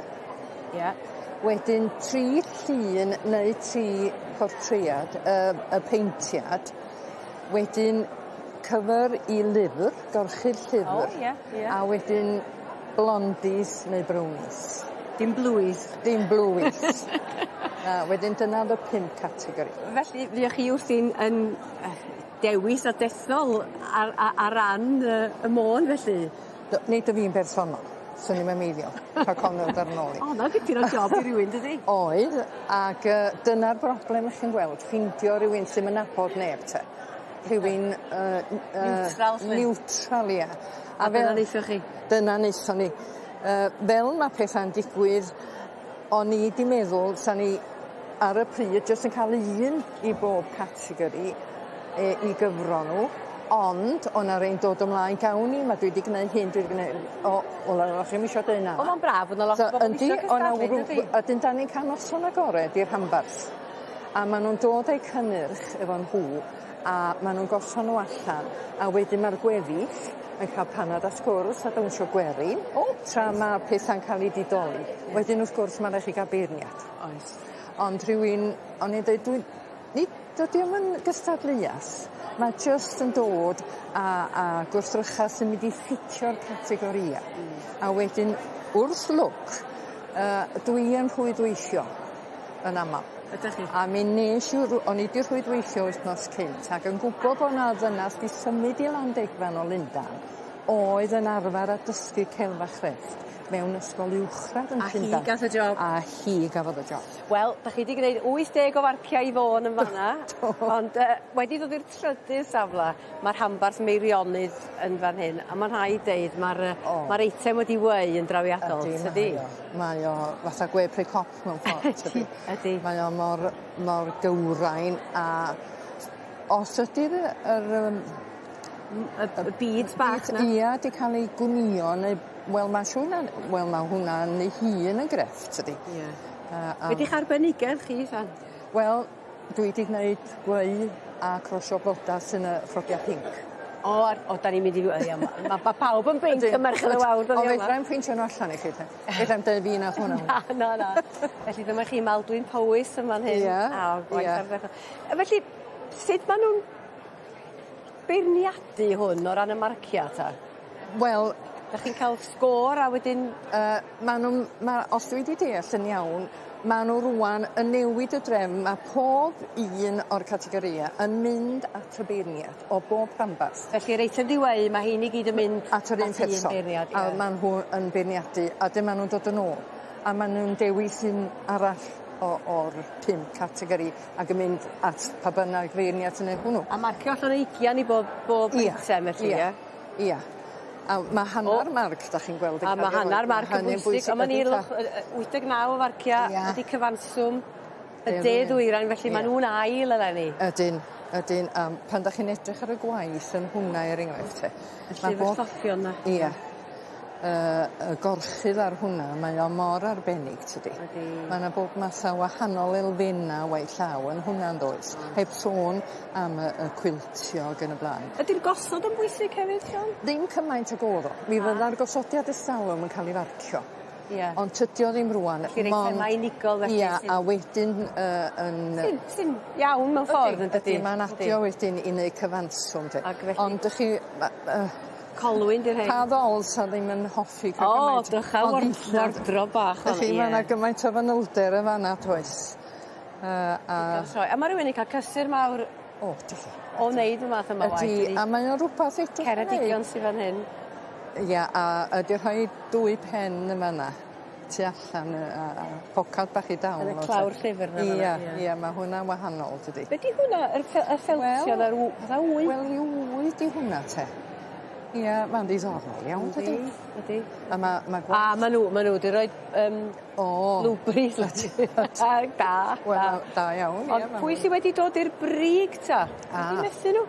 Ia. Wedyn tri llun neu tri portread y peintiad. Wedyn cyfer i lyfr, gorchudd llyfr. O ie, ie. A wedyn blondies neu brownies. Dim blueies. Dim blueies. Na, wedyn dyna o'dd y pump categori. Felly fuoch chi wrthi'n yn dewis a dethol ar ar ran y Môn felly? Do, nid y fi'n bersonol. Swn i'm yn meiddio. Rhag ofn ddod ar nôl i. O, 'na dipyn o job i rywun dydi? Oedd, ag dyna'r broblem 'ych chi'n gweld, ffindio rywun sy'm yn nabod neb te. Rhywun Niwtral 'lly. Niwtral ia. A dyna neithoch chi? Dyna neithon ni. Fel ma' petha'n digwydd o'n i 'di meddwl sa ni ar y pryd jyst yn ca'l un i bob categori i gyfro nhw, ond o' 'na rei'n dod ymlaen gawn ni, ma' dwi 'di gneud hyn, dwi 'di gneud o wel o'ch chi'm isio deud na. O'dd o'n braf o'dd 'na lot o bobol isio cystadlu dydi? A 'dyn 'dan ni'n ca'l noson agored i'r rhanbarth a ma' nw'n dod â'u cynnyrch efo nhw a ma' nw'n gosod nhw allan a wedyn ma'r gweddill yn ca'l panad a sgwrs a dawnsio gwerin. O! Tra ma' petha'n ca'l 'u didoli. Wedyn wrth gwrs ma' rai' chi ga'l beirniad. Oes. Ond rhywun o'n i'n deud dwi nid dydi o'm yn gystadleuath ma' jyst yn dod â gwrthrycha sy'n mynd i ffitio'r categoria. A wedyn wrth lwc dwi yn rhwydweithio yn amal. Ydych chi? A mi nesh i o'n i 'di rhwydweithio wythnos cynt ac yn gwbo bo' 'na ddynas 'di symud i Landegfan o Lundan oedd yn arfer â dysgu celf a chrefft mewn ysgol uwchradd yn A hi Llundan. gath y job. A hi gafodd y job. Wel, 'dach chi 'di gneud 80 o farciau i Fôn yn fan 'na. Ond wedi dod i'r trydydd safle, ma'r rhanbarth Meirionnydd yn fan hyn, a ma'n rhaid deud ma'r O. ma'r eitem wedi weu yn drawiadol, Ydi, tydi? mae o. Mae o fatha gwe pry cop mewn ffordd, tydi? Ydi. Mae o mor mor gywrain a os ydi'r yr yym Y beads bach 'na. Ia, 'di ca'l ei gwnïo neu wel ma' siŵr na wel ma' hwnna yn ei hun yn grefft tydi? Ie. A Be' 'di'ch arbenigedd chi Sian? Wel, dwi 'di gwneud gweu a crosio bloda sy'n y ffrogia pinc. O ar- o 'dan ni'n mynd i ia ma' ma' ma' pawb yn binc ym Merched y Wawr Ond fedrai'm pwyntio n'w allan i chi te. Fedrai'm deud fi nath hwnna. Na na na. Felly dyma chi Maldwyn Powys yn fan hyn. Ie. A gwaith ardderchog. Felly sut ma' nw'n beirniadu hwn o ran y marcia ta? Wel 'Dach chi'n ca'l sgôr a wedyn Ma' nw'n ma' os dwi 'di deall yn iawn ma' n'w rŵan yn newid y drefn ma' pob un o'r categoria yn mynd at y beirniad o bob rhanbarth. Felly yr eitem 'di weu ma' hein i gyd yn mynd at yr un person. beirniad A ie. ma' nhw yn beirniadu a 'dyn ma' nw'n dod yn ôl a ma' nw'n dewis un arall o'r pump categori ag yn mynd at pa bynnag feirniad sy'n neud hwnnw. A marcio allan o ugian i bob bob eitem felly ie? Ia. A ma' hannar marc 'dach chi'n gweld yn A ca'l ma' ei roi. hannar marc yn hynny'n bwysig. A ma' ydi ni ta? 89 o farcia ydi cyfanswm y Ie, de ie. ddwyrain felly ma' Ie. nw'n ail eleni. Ydyn ydyn a pan 'dach chi'n edrych ar y gwaith yn hwnna er enghraifft te. Y llyfr lloffion 'na. Ia. Y gorchudd ar hwnna mae o mor arbennig tydi? Ydi. Ma' 'na bob math o wahanol elfenna waith llaw yn hwnna yndoes? Heb sôn am y cwiltio ag yn y blaen. Ydi'r gosod yn bwysig hefyd Sian? Ddim cymaint ag o'dd o. Mi fydda'r gosodiad ers talwm yn ca'l 'i farcio. Ie. Ond tydi o ddim rŵan. Felly rei thema unigol felly Ia, sy'n a wedyn yn Sy'n iawn mewn ffordd yn dydi? Ydi, ma'n adio wedyn i neud cyfanswm 'de. Ag felly Ond 'dych chi Colwyn 'di'r rhein. Pa ddol sa ddim yn hoffi cael O, gymaint drycha o ddillad. wardrob bach Felly ie. ma' 'na gymaint o fanylder yn fan 'na does? A A ma' rywun yn ca'l cysur mawr O, dydi. O wneud y math yma o waith. Ydi, a mae o'n rwbath edrych Ceredigion sy fan hyn. Ia, a ydi rhoi dwy pen yn fan 'na tu allan yy a a pocad bach i dal Yn y clawr llyfr 'na fan 'na. Ia, ia, ma' hwnna'n wahanol dydi? Be' 'di hwnna? Yr ffel- y ffeltio 'na rw fatha wy? Wel ryw wy 'di hwnna te. Ia, ma'n ddiddorol iawn dydi? Ydi. A ma' ma' gwaith... A ma' n'w ma' n'w 'di roid yym O. Blueberries Da. Wel da iawn ia. Ond pwy sy wedi dod i'r brig ta? A. Wedi methu n'w?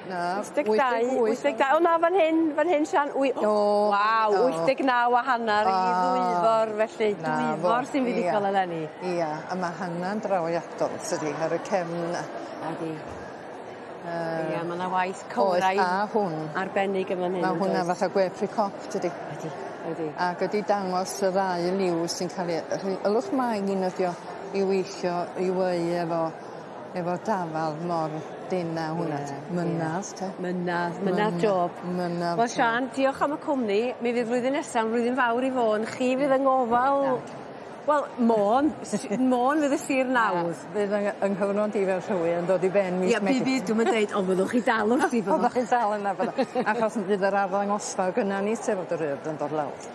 Na. 82 82 o na fan hyn fan hyn Sian wy- O. Waw 89 a hannar i Ddwyfor felly Dwyfor sy'n fuddugol eleni. Ia a ma' hanna'n drawiadol tydi ar y cefn 'na. Ydi. Yy. Ia ma' 'na waith cywrain. Oes a hwn. Arbennig yn fan hyn Ma' hwnna yndoes? fatha gwe pry cop tydi? Ydi ydi. Ag ydi dangos y ddau liw sy'n ca'l 'u rhoi ylwch mai un ydi o i weithio i weu efo efo dafal mor dena hwnna te. Mynadd te. Mynadd mynadd job. Mynadd. Wel Siân diolch am y cwmni. Mi fydd flwyddyn nesa'n flwyddyn fawr i Fôn. Chi fydd yng ngofal Wel Môn Môn fydd y sir nawdd. Fydd yng yng nghyfnod i fel rhywun yn dod i ben mis Ia by' Medi. bydd dwi'm yn deud ond fyddwch chi dal wrthi fyddwch? Fyddwch chi'n dal yna fydda. Achos fydd yr arddangosfa gynna ni sef yr Urdd yn dod lawr.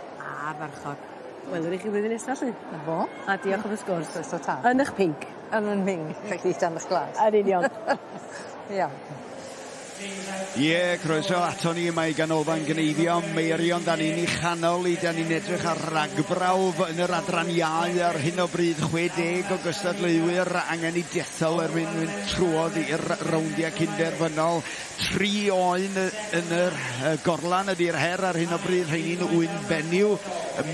Ardderchog. Welwn ni chi flwyddyn nesa 'lly. 'Na fo. A diolch am y sgwrs. Croeso tad. Yn 'ych pinc. Yn 'yn mhinc felly dan 'ych glas. Yn union. Ia. Ie, croeso ato ni yma i Ganolfan Gneifio Meirion. Da ni'n ei chanol i, da ni'n edrych ar ragbrawf yn yr adran iau ar hyn o bryd 60 o gystadleuwyr angen i dethol er mwyn mynd trwodd i'r rowndiau cynderfynol. Tri oen yn yr gorlan ydy'r her ar hyn o bryd, rheini'n wyn benyw,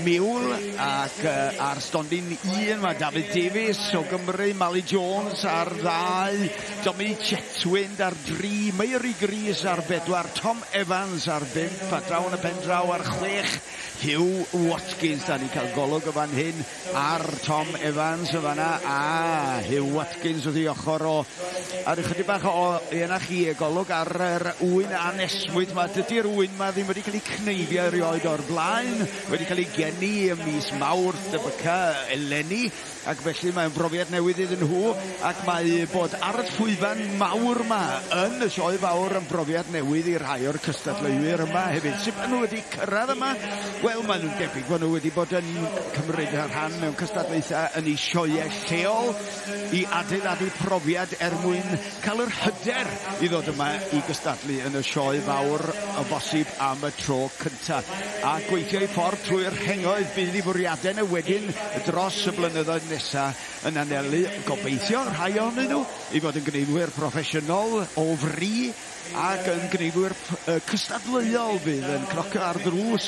miwl ac ar stondin un mae David Davies o Gymru, Mali Jones ar ddau, Dominic Chetwynd ar dri, Mary Gris ar bedwar, Tom Evans ar bump, a draw yn y pen draw ar chwech, Hugh Watkins. Da ni'n cael golwg o fan hyn ar Tom Evans o fanna, a Hugh Watkins wrth ei ochr o. A ryw chydig bach o, ie na chi, y golwg ar yr ŵyn anesmwyth ma. Dydy'r ŵyn ma ddim wedi cael ei cneifio erioed o'r blaen, wedi cael ei geni ym mis Mawrth debyca eleni, ac felly mae'n brofiad newydd iddyn nhw, ac mae bod ar y llwyfan mawr ma yn y sioe fawr yn brofiad newydd i rhai o'r cystadleuwyr yma hefyd. Sut maen nhw wedi cyrraedd yma? Wel, maen nhw'n debyg bod nhw wedi bod yn cymryd rhan mewn cystadlaethau yn eu sioeau lleol i adeiladu profiad er mwyn cael yr hyder i ddod yma i gystadlu yn y sioe fawr o bosib am y tro cyntaf. A gweithio i ffordd trwy'r rhengoedd bydd i fwriadau nhw wedyn dros y blynyddoedd nesaf yn anelu gobeithio rhai ohonyn nhw i fod yn gneifwyr proffesiynol o fri ac yn gneifwyr cystadleuol fydd yn cnocio ar ddrws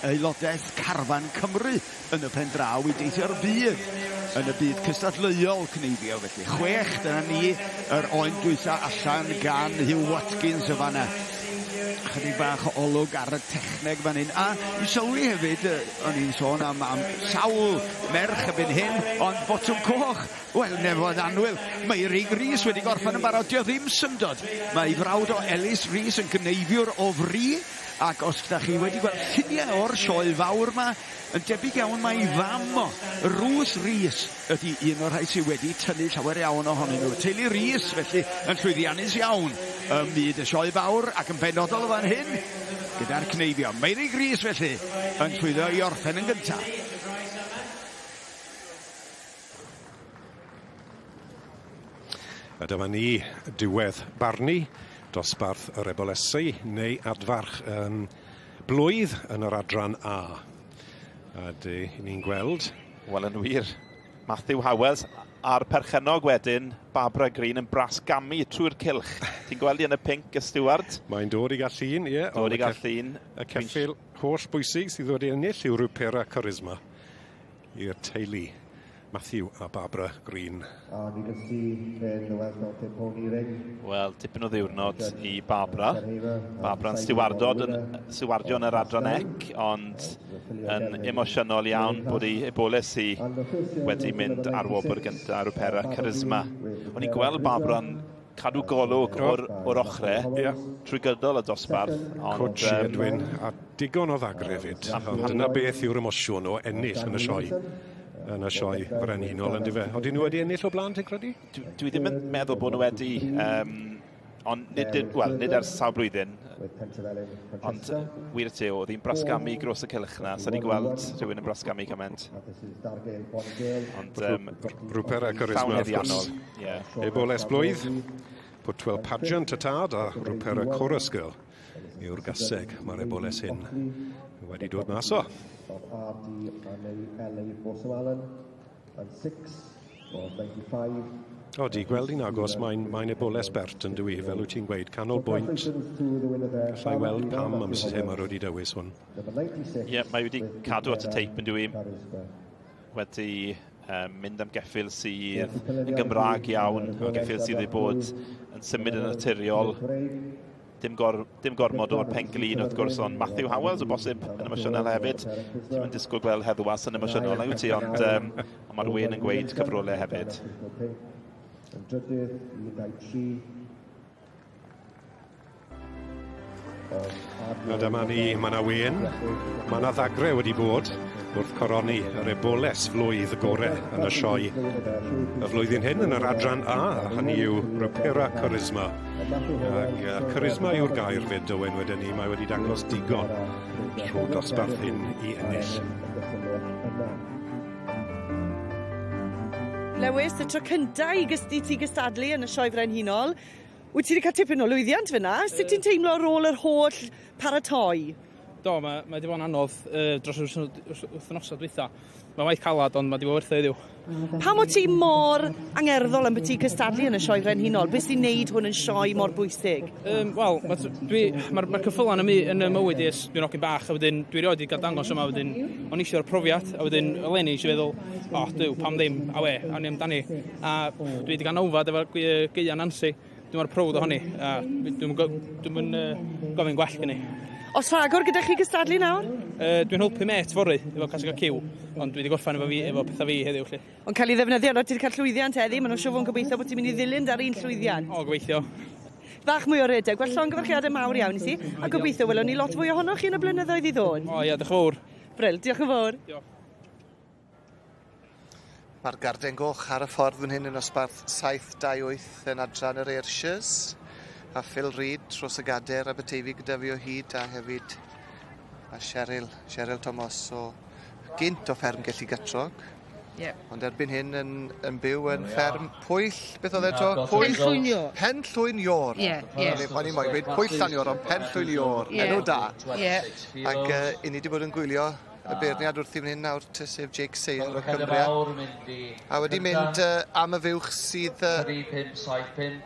aelodaeth Carfan Cymru yn y pen draw i deithio'r byd yn y byd cystadleuol cneifio. Felly chwech, dyna ni yr oen dwytha allan gan Hugh Watkins y fanna. Chydig bach o olwg ar y techneg fan hyn. A i sylwi hefyd, o'n i'n sôn am, am sawl merch erbyn hyn, ond botwm coch, wel, nefoedd annwyl. Meirig Rees wedi gorffen yn barod, dio ddim syndod. Mae ei frawd o Ellis Rees yn gneifiwr o fri, ac os da chi wedi gweld lluniau o'r sioe fawr ma, yn debyg iawn mae ei fam o, Ruth Rees, ydy un o'r rhai sydd wedi tynnu llawer iawn ohonyn nhw. Teulu Rees, felly, yn llwyddiannus iawn ym myd y sioe fawr ac yn benodol o fan hyn gyda'r cneifio. Meirig Rees, felly, yn llwyddo i orffen yn gyntaf. A dyma ni diwedd barnu dosbarth yr ebolesau neu adfarch blwydd yn yr adran A. A dy ni'n gweld... Wel, yn wir, Matthew Howells a'r perchennog wedyn, Barbara Green, yn brasgamu trwy'r cylch. Ti'n gweld i yn y pinc, y steward? Mae'n dod i gael llun, ie. Dod i gael llun. Y ceffyl holl bwysig sydd wedi ennill yw Rwpera Charisma i'r teulu Matthew a Barbara Green. Wel, tipyn o ddiwrnod i Barbara. Barbara'n stiwardod yn, stiwardio yn yr adran ec, ond yn emosiynol iawn bod ei eboles hi wedi mynd ar wobr gyntaf ar Opera Charisma. O'n i'n gweld Barbara'n cadw golwg o'r, or ochrau trwy gydol y dosbarth. Ond, Cwtsh i Edwin, a digon o ddagre hefyd. Ond dyna beth yw'r emosiwn o ennill yn y sioe. yn y sioe frenhinol, yn dyfe? Oedden nhw wedi ennill o blaen, ti'n credu? Dwi ddim yn meddwl bod nhw wedi, ond nid, well, nid ers sawl blwyddyn, ond wir y te, oedd hi'n brasgamu gros y cylch na, sa'n ni gweld rhywun yn brasgamu cymaint. Ond Rwper a Charisma, wrth gwrs. Yeah. Eboles blwydd, Pwtwell Pageant y tad a Rwper a Chorus Girl yw'r gaseg mae'r eboles hyn wedi dod mas o. O, di gweld hi'n agos, mae'n mae eboles bert yn dwi, fel wyt ti'n gweud, canolbwynt. Gallai weld pam am Mrs Hemmer wedi dewis hwn. Ie, yeah, mae wedi cadw at y teip yn dwi. Wedi mynd am geffyl sydd yn Gymraeg iawn, geffyl sydd wedi bod yn symud yn naturiol. Dim, dim gormod o'r penglin wrth gwrs, ond Matthew Howells o bosib yn emosiynol hefyd. Ti'n mynd disgwyl gweld heddwas yn emosiynol, nag wyt ti, ond ond mae'r wen yn gweud cyfrolau hefyd. Yn drydydd, 1, 2, 3. A dyma ni, mae yna wen, mae yna ddagre wedi bod wrth coroni yr eboles flwydd gore yn y sioe. Y flwyddyn hyn yn yr adran A, a hynny yw Rapera Charisma. Ac charisma yw'r gair fyd, Owen, wedyn ni, mae wedi dangos digon trwy dosbarth hyn i ennill. Lewis, y tro cynta i gysdi ti gystadlu yn y sioe frenhinol, wyt ti wedi cael tipyn o lwyddiant fyna? Sut ti'n teimlo ar ôl yr holl paratoi? Do, mae wedi bod yn anodd dros yr wythnosau dwytha. Mae waith calad, ond mae wedi bod werth o heddiw. Pam o't ti mor angerddol am byti cystadlu yn y sioe frenhinol? Beth sy'n neud hwn yn sioe mor bwysig? Wel, mae'r ma cyffylan yn y mywyd i ers dwi'n hogyn bach, a wedyn dwi erioed wedi cael dangos yma, wedyn o'n eisiau'r profiad, a wedyn eleni eisiau feddwl, o, oh, duw, pam ddim, a we, awn ni amdani. A dwi wedi cael nawfad efo'r Geia Nansi. Dwi'n mor proud ohoni, a dwi'n gofyn gwell gen i. Os rhagor gyda chi gystadlu nawr? Dwi'n helpu met fory efo caseg o cyw, ond dwi wedi gorffen efo, fi, efo pethau fi heddiw. Lly. Ond cael ei ddefnyddio, ti wedi cael llwyddiant heddi, maen nhw'n siŵr fod yn gobeithio bod ti'n mynd i ddilyn dar un llwyddiant. O, gobeithio. Fach mwy o redeg, wel llongyfarchiadau mawr iawn i ti, a gobeithio welwn ni lot fwy ohonoch chi yn y blynyddoedd i ddod. O ie, diolch yn fawr. Bril, diolch yn fawr. Diolch. Mae'r Garden Goch ar y ffordd fan hyn yn osbarth 7-2-8 yn adran yr Ayrshires. A Phil Reid dros y gader Aberteifi gyda fi o hyd, a hefyd a Cheryl Thomas o gynt o fferm Gelli Gatrog. Yep. Ond erbyn hyn yn byw yn fferm Pwyll, beth oedd e to? Pwyll. Pen Llwyn Ior. Pen Llwyn Ior. Ie, ie. O'n i'n moyn gweud Pwyll Llan Ior, ond Pen Llwyn Ior. Ie. Enw da. Ie. Ac i ni wedi bod yn gwylio y beirniad wrth i fan hyn nawr, sef Jake Sayer o Cymru. A wedi mynd am y fuwch sydd...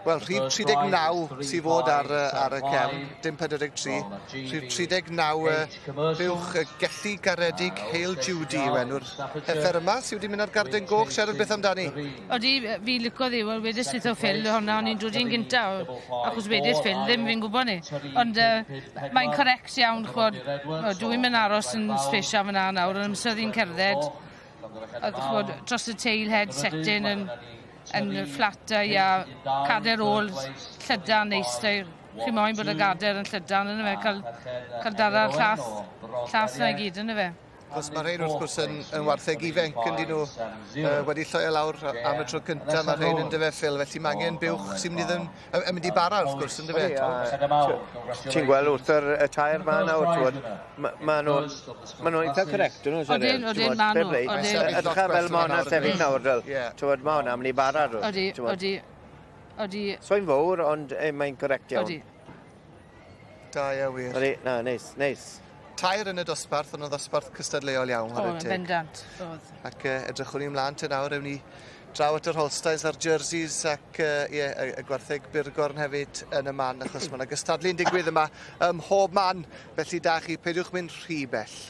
Wel, rhif 39 sydd fod ar y cefn, dim 43. Rhif 39 fuwch Gelli Garedig Hale Judy yw enw'r heffer yma sydd wedi mynd ar Garden Goch. Siarad beth amdani? Odi, fi licio ddi, wel wedes wrtho Phil hwnna, o'n i'n dod i'n gynta, achos wedes Phil ddim fi'n gwybod ni. Ond mae'n correct iawn, chwod, dwi'n mynd aros yn special fyna nawr, ond amser hi'n cerdded, oedd chwod, dros y tail head setting yn fflatau a cader ôl llydan neis. Chi moyn bod y gader yn llydan yn fe, cael dara'r llath na i gyd yn fe. Achos mae rhain wrth gwrs yn wartheg ifanc yn dyn nhw wedi lloio lawr am y tro cyntaf, mae rhain yn dyfe Phil, felly mae angen buwch sy'n mynd i bara wrth gwrs yn dyfe. Ti'n gweld wrth y tair ma nawr, ma nhw'n eitha correct, nhw. Odyn, odyn, ma nhw. Edrych fel ma hwnna sefyll nawr, ma hwnna mynd i bara. Odi, odi, odi. So'n fawr, ond mae'n correct iawn. Odi. Da iawn wir. Odi, na, neis, neis. Tair yn y dosbarth, ond y ddosbarth cystadleuol iawn. O, yn bendant, oedd. Ac edrychwn ni ymlaen te nawr, ewn ni draw at yr Holsteins a'r jerseys ac y gwartheg burgorn hefyd yn y man, achos mae yna gystadlu'n digwydd yma ym mhob man, felly da chi, peidiwch mynd rhy bell.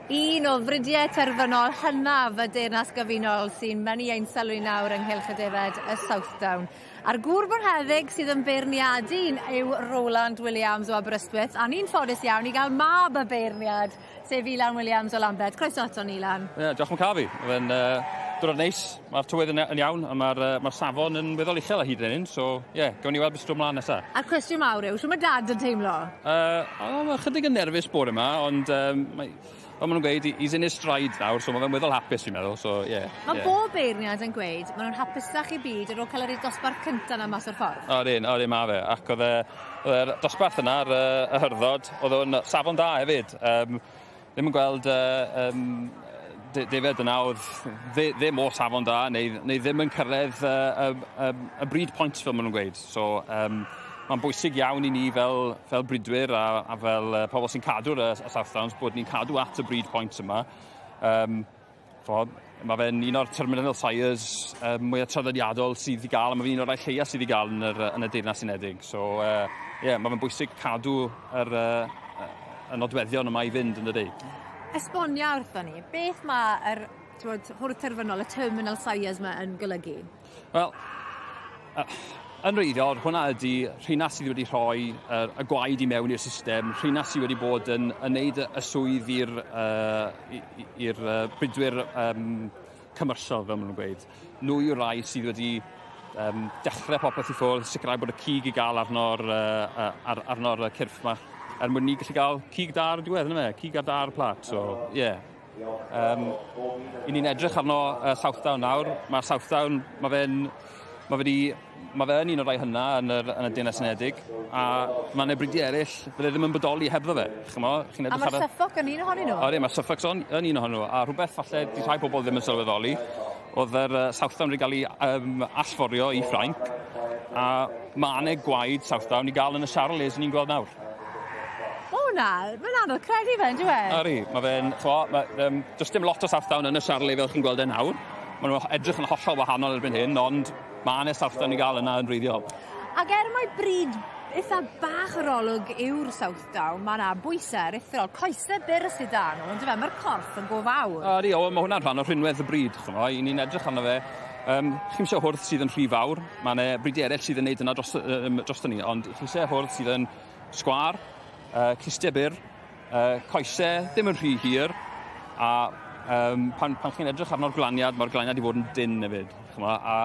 Un o fridiau terfynol hynaf y Deyrnas Gyfunol sy'n mynnu ein sylw nawr ynghylch y defed y Southdown. A'r gŵr bonheddig sydd yn beirniadu yw Roland Williams o Aberystwyth, a ni'n ffodus iawn i gael mab y beirniad, sef Ilan Williams o Lambed. Croeso ato ni, Ilan. Ie, yeah, diolch yn cael fi. Mae'n diwrnod neis, mae'r tywydd yn, yn iawn, a mae'r ma safon yn weddol uchel a hyd yn hyn, so ie, yeah, gawn ni weld beth sy'n dod mlaen nesaf. A'r cwestiwn mawr yw, shwt mae dad yn teimlo? Mae chydig yn nerfus bore yma, ond mae, fel maen nhw'n gweud, he's in his stride nawr, so mae fe'n weddol hapus fi'n meddwl, so ie. Yeah, mae yeah. bob beirniad yn gweud, maen nhw'n hapusach i byd ar ôl cael yr dosbarth cyntaf yna mas o'r ffordd. Odyn, odyn ma fe, ac oedd e'r dosbarth yna, y hyrddod, oedd o'n safon da hefyd. Ddim yn gweld defed yna oedd ddim o safon da, neu, neu ddim yn cyrraedd y breed points fel maen nhw'n gweud. So, mae'n bwysig iawn i ni fel, fel bridwyr a, a fel uh, pobl sy'n cadw'r y, y South Downs bod ni'n cadw at y breed points yma. Um, mae fe'n un o'r terminal sires um, mwyaf traddodiadol sydd i gael, a mae fe'n un o'r rhai lleia sydd i gael yn, yr, yn y Deyrnas Unedig. So, ie, uh, yeah, mae fe'n bwysig cadw yr, uh, y nodweddion yma i fynd yn dydy. Esbonia wrthon ni, beth mae'r hwrdd terfynol, y terminal sires yma yn golygu? Wel, uh, yn wreiddiol, hwnna ydy rheina sydd wedi rhoi y, y gwaed i mewn i'r system, rheina sydd wedi bod yn, yn neud y swydd i'r uh, i'r uh, bridwyr um, commercial, fel maen nhw'n gweud. Nhw yw'r rai sydd wedi um, dechrau popeth i ffwrdd, sicrhau bod y cig i gael arno'r, uh, ar, arno'r cyrff yma, er mwyn ni gallu gael cig da ar y diwedd, yna fe? Cig ar da ar y plat, so, ie. Yeah. Um, I ni'n edrych arno uh, Southdown nawr. Mae Southdown, mae fe'n mae fe, di, mae fe yn un o'r rhai hynna yn, yr, yn y Deyrnas Unedig, a mae yna bridiau eraill fydde ddim yn bodoli hebddo fe. Ch'mo, chi'n edrych a mae'r Suffolk yn un ohonyn nhw? Odi, mae Suffolk yn un ohonyn nhw, a rhywbeth falle di rhai pobl ddim yn sylweddoli, oedd yr Southdown wedi cael ei um, allforio i Ffrainc, a mae yna gwaed Southdown i gael yn y Charolais ni'n gweld nawr. O na, mae'n anodd credu fe, yndyw e? Ori, mae fe'n, ch'mo, ma, um, does dim lot o Southdown yn y Charolais fel chi'n gweld e nawr. Maen nhw'n edrych yn hollol wahanol erbyn hyn, ond mae yna Southdown i gael yna yn wreiddiol. Ac er mai bryd eitha bach yr olwg yw'r Southdown, mae yna bwysau aruthrol, coesau byr sydd da nhw, ond fe, mae'r corff yn go fawr. Odi, o, mae hwnna'n rhan o rhinwedd y bryd, ch'mo, i ni'n edrych arno fe. Um, chi'n eisiau hwrdd sydd yn rhy fawr, mae yna bridiau eraill sydd yn neud yna dros, um, dros ni, ond chi eisiau hwrdd sydd yn sgwâr, uh, clustiau byr, uh, coesau ddim yn rhy hir, a um, pan, pan chi'n edrych arno'r glaniad, mae'r glaniad i fod yn dynn hefyd. Ch'mo, a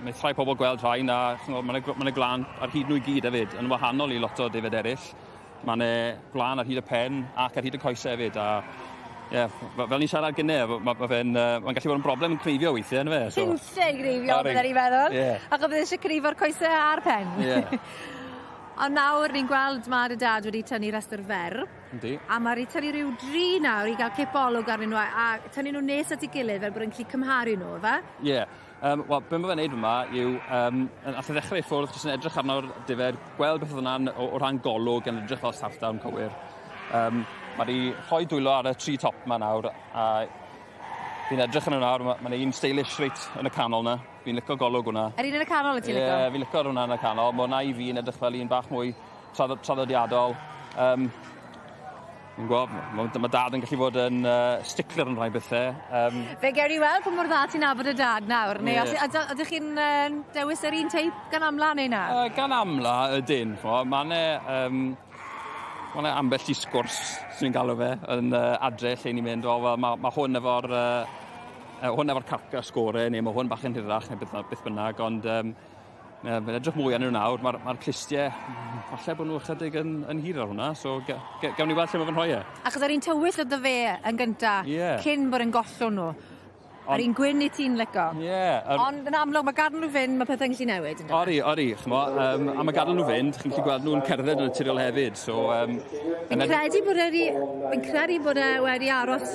mae rhai pobl gweld rhain a mae yna glan ar hyd nhw i gyd hefyd, yn wahanol i lot o defaid eraill. Mae yna gwlân ar hyd y pen ac ar hyd y coesau hefyd. A, yeah, fel ni'n siarad gynne, mae ma fe'n uh, ma gallu bod yn broblem yn cneifio weithiau, yna fe? So. Pinlle i gneifio, bydden ni'n meddwl. Yeah. Ac oedd eisiau cneifo'r coesau a'r pen. Yeah. Ond nawr ni'n gweld mae dy dad wedi tynnu rhestr fer. Yndi. A mae wedi tynnu rhyw dri nawr i gael cip olwg arnyn nhw a, a tynnu nhw nes at ei gilydd fel bod yn gallu cymharu nhw, fe? Ie. Yeah. Um, Wel, be mae fe'n neud yma yw, um, nath e ddechrau i ffwrdd, jyst yn edrych arno'r defaid, gweld beth oedd hwnna'n o, o ran golwg, yn edrych fel Southdown cywir. Um, mae wedi rhoi dwylo ar y tri top yma nawr, a fi'n edrych arno nawr, mae ma un stylish reit yn y canol na. Fi'n licio golwg hwnna. Yr un yn y canol wyt ti'n licio? Ie, yeah, fi'n licio hwnna yn y canol. Mae hwnna i fi yn edrych fel un bach mwy traddodiadol. Um, Fi'n gwybod, mae ma dad yn gallu bod yn uh, stickler yn rhai bethau. Um, Fe gewn ni weld pa mor dda ti'n nabod y dad nawr. Neu yeah. os, ydych chi'n uh, dewis yr un teip gan amla neu na? Uh, gan amla, ydyn. Mae yna um, ma ambell i sgwrs, sy'n ni'n galw fe, yn uh, adre lle ni'n mynd, o, wel, mae ma hwn efo'r uh, hwn efo'r carcas gore, neu mae hwn bach yn hirach, neu beth, beth bynnag, ond um, Ie, mae'n edrych mwy arnyn nhw nawr. Mae'r ma clustiau, falle bod nhw ychydig yn, yn hir ar hwnna, so ge, ge, gawn ni weld lle mae fe'n rhoi e. Achos yr un tywyll oedd fe yn gynta, yeah. cyn bod yn gollwng nhw. Yr un gwyn i ti'n lico. Ie. Yeah, er... Ond yn amlwg, mae gadael nhw fynd, mae pethau'n gallu newid. Ori, ori, chmo, um, a mae gadael nhw fynd, chi'n gallu gweld nhw'n cerdded yn naturiol hefyd. So, um, fi'n credu bod e fi'n credu bod e wedi aros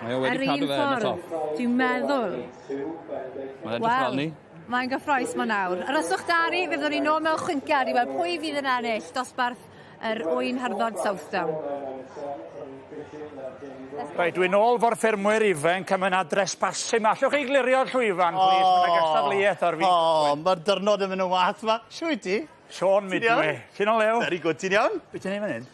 Mae o wedi cadw fe yn y top. Dwi'n meddwl. Mae'n edrych fel ni. Mae'n gyffroes ma nawr. Aroswch 'da ni, fe fyddwn ni nôl mewn chwinciad i weld pwy fydd yn ennill dosbarth yr ŵyn hyrddod Southdown. Reit, dwi'n ôl fo'r ffermwyr ifanc a mae yna drespasu 'ma. Allwch chi glirio'r llwyfan, plîs? Oh, mae yna gystadleuaeth ar fi. O, mae'r dyrnod yn mynd yn wath 'ma. Shw wyt ti? Siôn Midwe. Ti'n o lew? Very good, ti'n iawn? Be ti'n neud fan hyn?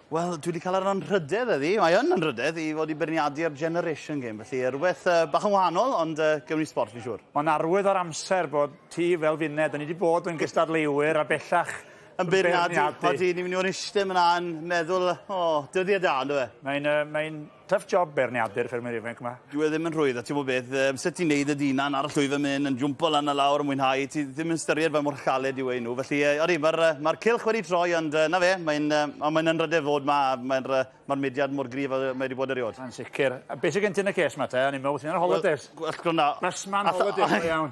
Wel, dwi wedi cael yr anrhydedd heddi, mae yn anrhydedd i fod i beirniadu'r Generation Game, felly rhywbeth bach yn wahanol, ond gewn ni sbort fi'n siŵr. Mae'n arwydd o'r amser bod ti fel finne, da ni wedi bod yn gystadleuwyr a bellach yn beirniadu. Odi, ni'n mynd i fod yn eistedd fyna yn meddwl, o, dyddiau da, on'd yfe? Mae'n mae tough job beirniadu'r ffermwyr ifanc yma. Dyw e ddim yn rhwydd, a ti'n gwybod beth, sut ti'n neud y dynan ar y llwyfan mynd, yn jwmpo lan a lawr yn mwynhau, ti ddim yn ystyried faint mor chaled yw e i nhw. Felly, odi, mae'r ma cylch wedi troi, ond na fe, mae'n mae anrhydedd fod ma, mae'r ma mudiad mor gryf a mae wedi bod erioed. Yn sicr. A beth sydd gen ti yn y ces ma te? O'n i'n meddwl ti'n ar holidays. Wel, gwrando. Busman holidays, go iawn.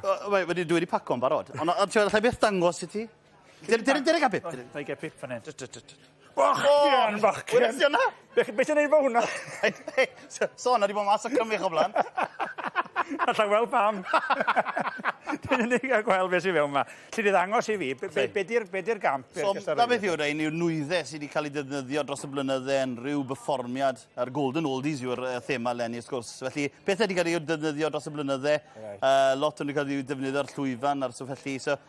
Dwi wedi paco'n barod. Ond ti'n meddwl, allai byth dangos i ti? Dere, dere gael pip. Na i gael pip fan hyn. Bachgen, bachgen. Wnes i hwnna? Be ti'n neud efo hwnna? So, na di bod mas o cymych o blaen. Alla weld pam. Dwi'n unig gael gweld beth sy'n fewn yma. Ti di ddangos i fi, be di'r gamp? So, na beth yw'r rhain yw'r nwyddau sydd wedi cael ei defnyddio dros y blynydde yn rhyw berfformiad. Yr Golden Oldies yw'r thema eleni, wrth gwrs. Felly, pethau wedi cael eu defnyddio dros y blynydde. Right. Lot wedi cael eu defnyddio ar llwyfan a'r stwff felly. So,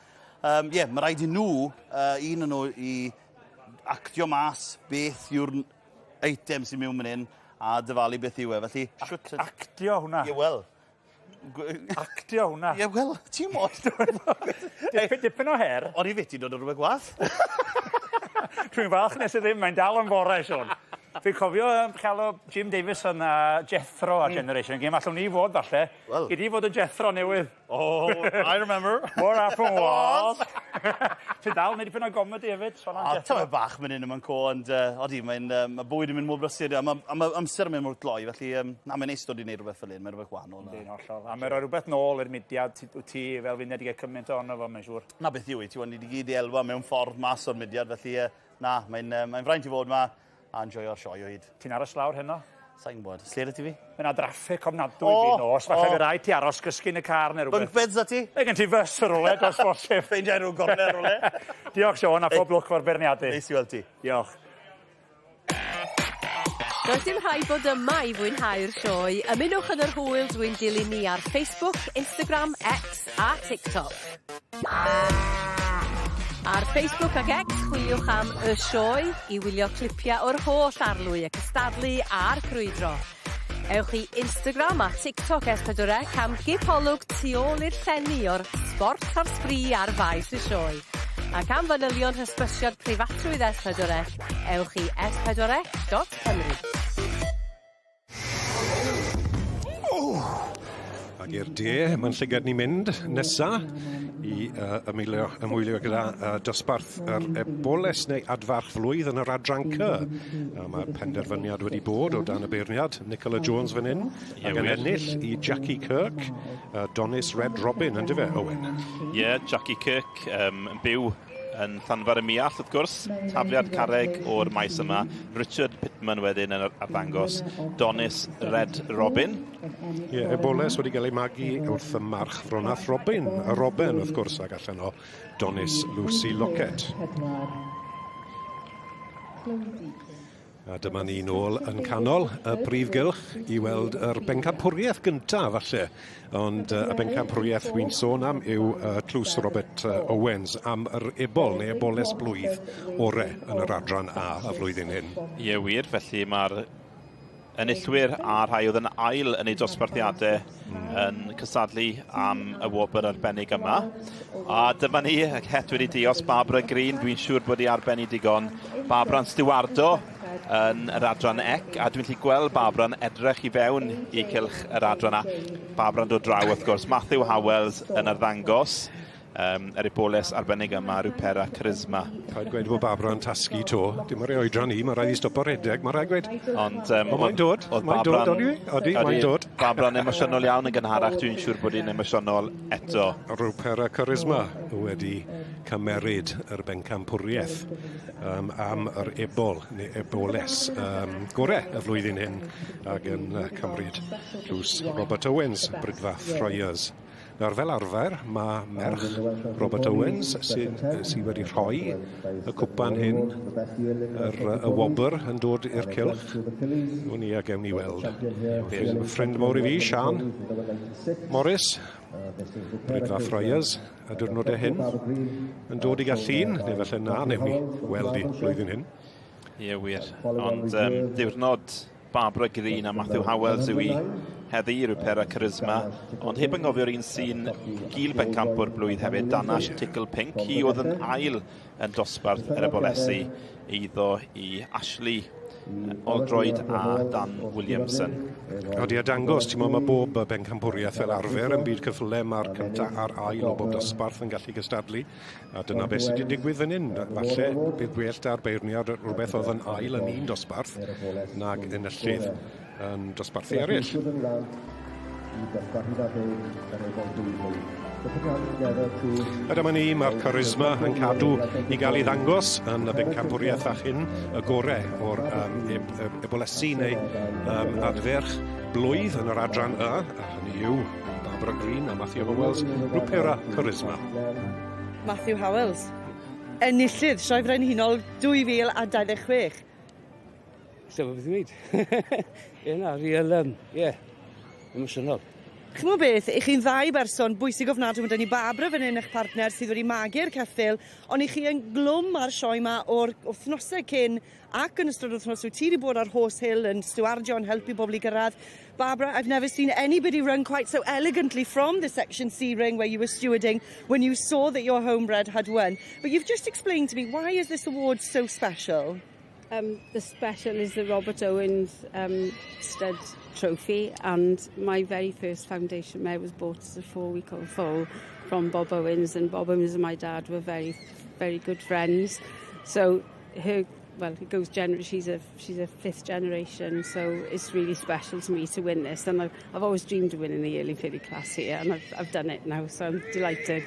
yeah, mae rhaid i nhw, un o'n nhw i actio mas beth yw'r eitem sy'n mewn fan hyn a dyfalu beth yw e. Felly, shwt... Actio hwnna? Ie, wel. Actio hwnna? Ie, wel, ti'n mod. Dipyn o her. O'n i fethu dod o rhywbeth gwath. Dwi'n falch nes i ddim, mae'n dal yn fore, Siôn. Fi'n cofio cael o Jim Davison a Jethro a Generation Game. Allwn ni fod, falle. Wel. Gei di fod yn Jethro newydd. Oh, I remember. What happened was... Ti'n dal, neu dipyn o gomedi hefyd, sôn am O, Jethro. tyma bach mynd yn yma'n co, ond odi, mae'n ma bywyd yn mynd mor brysur, a mae ma amser yn mynd mor gloi, felly na, mae'n neis dod i wneud rhywbeth fel hyn, mae'n rhywbeth gwahanol. Ynddi'n hollol. A mae'n rhoi rhywbeth nôl i'r mudiad, ti fel fi'n wedi cael cymaint ohono fo, mae'n siŵr. Na beth yw e, ti wedi gyd i elwa mewn ffordd mas o'r mudiad, felly na, mae'n mae fraint i fod yma a enjoyo'r sioe o hyd. Ti'n aros lawr heno? Sa'n gwybod. Sle ti fi? Mae yna draffig ofnadwy fi nos. Falle fe rhaid ti aros gysgu yn y car neu rhywbeth. Bunk beds a ti? Mae gen ti fys yr rwle, dos bosib. Ffeindiau rhyw gorner rwle. Diolch, Siôn, a pob lwc fo'r beirniadu. Neis i weld ti. Diolch. Does dim rhaid bod yma i fwynhau'r sioe. Ymunwch yn yr hwyl drwy'n dilyn ni ar Facebook, Instagram, X a TikTok. Ar Facebook ac X, chwiliwch am Y Sioe i wylio clipiau o'r holl arlwy, y cystadlu a'r crwydro. Ewch i Instagram a TikTok S4C am gipolwg tu ôl i'r llenni o'r sbort a'r sbri ar faes y sioe. Ac am fanylion hysbysiad preifatrwydd S4C, ewch i s4c.cymru. Ac i'r de, mae'n llygad ni'n mynd nesa i ymwylio gyda dosbarth yr eboles neu adfarch flwydd yn yr adran C. A mae penderfyniad wedi bod o dan y beirniad, Nicola Jones fan hyn, ac yn ennill i Jackie Kirk, Donis Red Robin, ynddo fe, Owen? Ie, yeah, Jackie Kirk, yn byw yn Llanfair y Muallt, wrth gwrs. Tafliad carreg o'r maes yma. Richard Pittman wedyn yn arddangos Donis Red Robin. Ie, yeah, eboles wedi cael ei magu wrth y march Fronath Robin. Y Robin, wrth gwrs, ac allan o Donis Lucy Lockett. A dyma ni nôl yn canol y brif gylch i weld yr bencampwriaeth gyntaf, falle. Ond y bencampwriaeth wy'n sôn am yw Tlws Robert Owens am yr ebol neu eboles blwydd ore yn yr adran A y flwyddyn hyn. Ie, wir, felly mae'r enillwyr a rhai oedd yn ail yn eu dosbarthiadau yn cystadlu am y wobr arbennig yma. A dyma ni, het wedi dios Barbara Green, dwi'n siŵr bod hi ar ben ei digon. Barbara'n stiwardo yn yr adran C, a dwi'n gallu gweld Barbara'n edrych i fewn i cylch yr adran A. Barbara'n dod draw, wrth gwrs. Matthew Howells yn arddangos yr eboles arbennig yma, Rwpera Charisma. Rhaid gweud bod Barbara'n tasgu to. Dim ar ei oedran hi, mae rhaid i stopo redeg, mae rhaid gweud. Ond, O, mae'n dod, mae'n dod, odi? Odi, mae'n dod. Barbara'n emosiynol iawn yn gynharach, dwi'n siŵr bod hi'n emosiynol eto. Rwpera Charisma wedi cymeryd yr bencampwriaeth am yr ebol, neu eboles, gore y flwyddyn hyn, ac yn cymryd tlws Robert Owens, Brydfath Friars. Nawr, fel arfer, mae merch Robert Owens sydd sy wedi rhoi y cwpan hyn, y wobr yn dod i'r cylch. Wn i a gewn ni weld. Ffrind mawr i fi, Sian Morris, Brydfa Friars, y diwrnodau hyn, yn dod i gael llun, neu falle na, newn ni weld i blwyddyn hyn. Ie, wir. Ond diwrnod Barbara Green a Matthew Howells yw i heddi, Rupera Charisma. Ond heb anghofio'r un sy'n gil bencampwr blwydd hefyd, Danash Tickle Pink. Hi oedd yn ail yn dosbarth yr ebolesi eiddo i Ashley Oldroyd a Dan Williamson. Odi, a dangos, ti'n meddwl, mae bob bencampwriaeth fel arfer yn byd cyffyle, mae'r cyntaf a'r ail o bob dosbarth yn gallu gystadlu. A dyna beth sydd wedi digwydd fan hyn. Falle bydd gwell da'r beirniad rhywbeth oedd yn ail yn un dosbarth nag enillydd yn dosbarthu eraill. A dyma ni, mae'r charisma yn cadw i gael ei ddangos yn y bencampwriaeth a hyn, y gore o'r ebolesi neu adferch blwydd yn yr adran Y, a hynny yw Barbara Green a Matthew Howells, Rupera Charisma. Matthew Howells, enillydd Sioe Frenhinol 2026. Sef beth i weud. Ie na, real, ie, emosiynol. Ch'mo beth, i chi'n ddau berson bwysig ofnadwy, mae 'da ni Barbara fan hyn, eich partner, sydd wedi magu'r ceffyl, ond i chi yn glwm ar sioe 'ma o'r wythnosau cyn ac yn ystod wythnos wyt ti wedi bod ar Horse Hill yn stiwardio yn helpu bobl i gyrraedd. Barbara, I've never seen anybody run quite so elegantly from the Section C ring where you were stewarding when you saw that your homebred had won. But you've just explained to me, why is this award so special? The special is the Robert Owens Stud Trophy, and my very first foundation mare was bought as a 4-week-old foal from Bob Owens, and Bob Owens and my dad were very, very good friends. So her, well, it goes she's a fifth generation, so it's really special to me to win this. And I've always dreamed of winning the yearling filly class here, and I've done it now, so I'm delighted.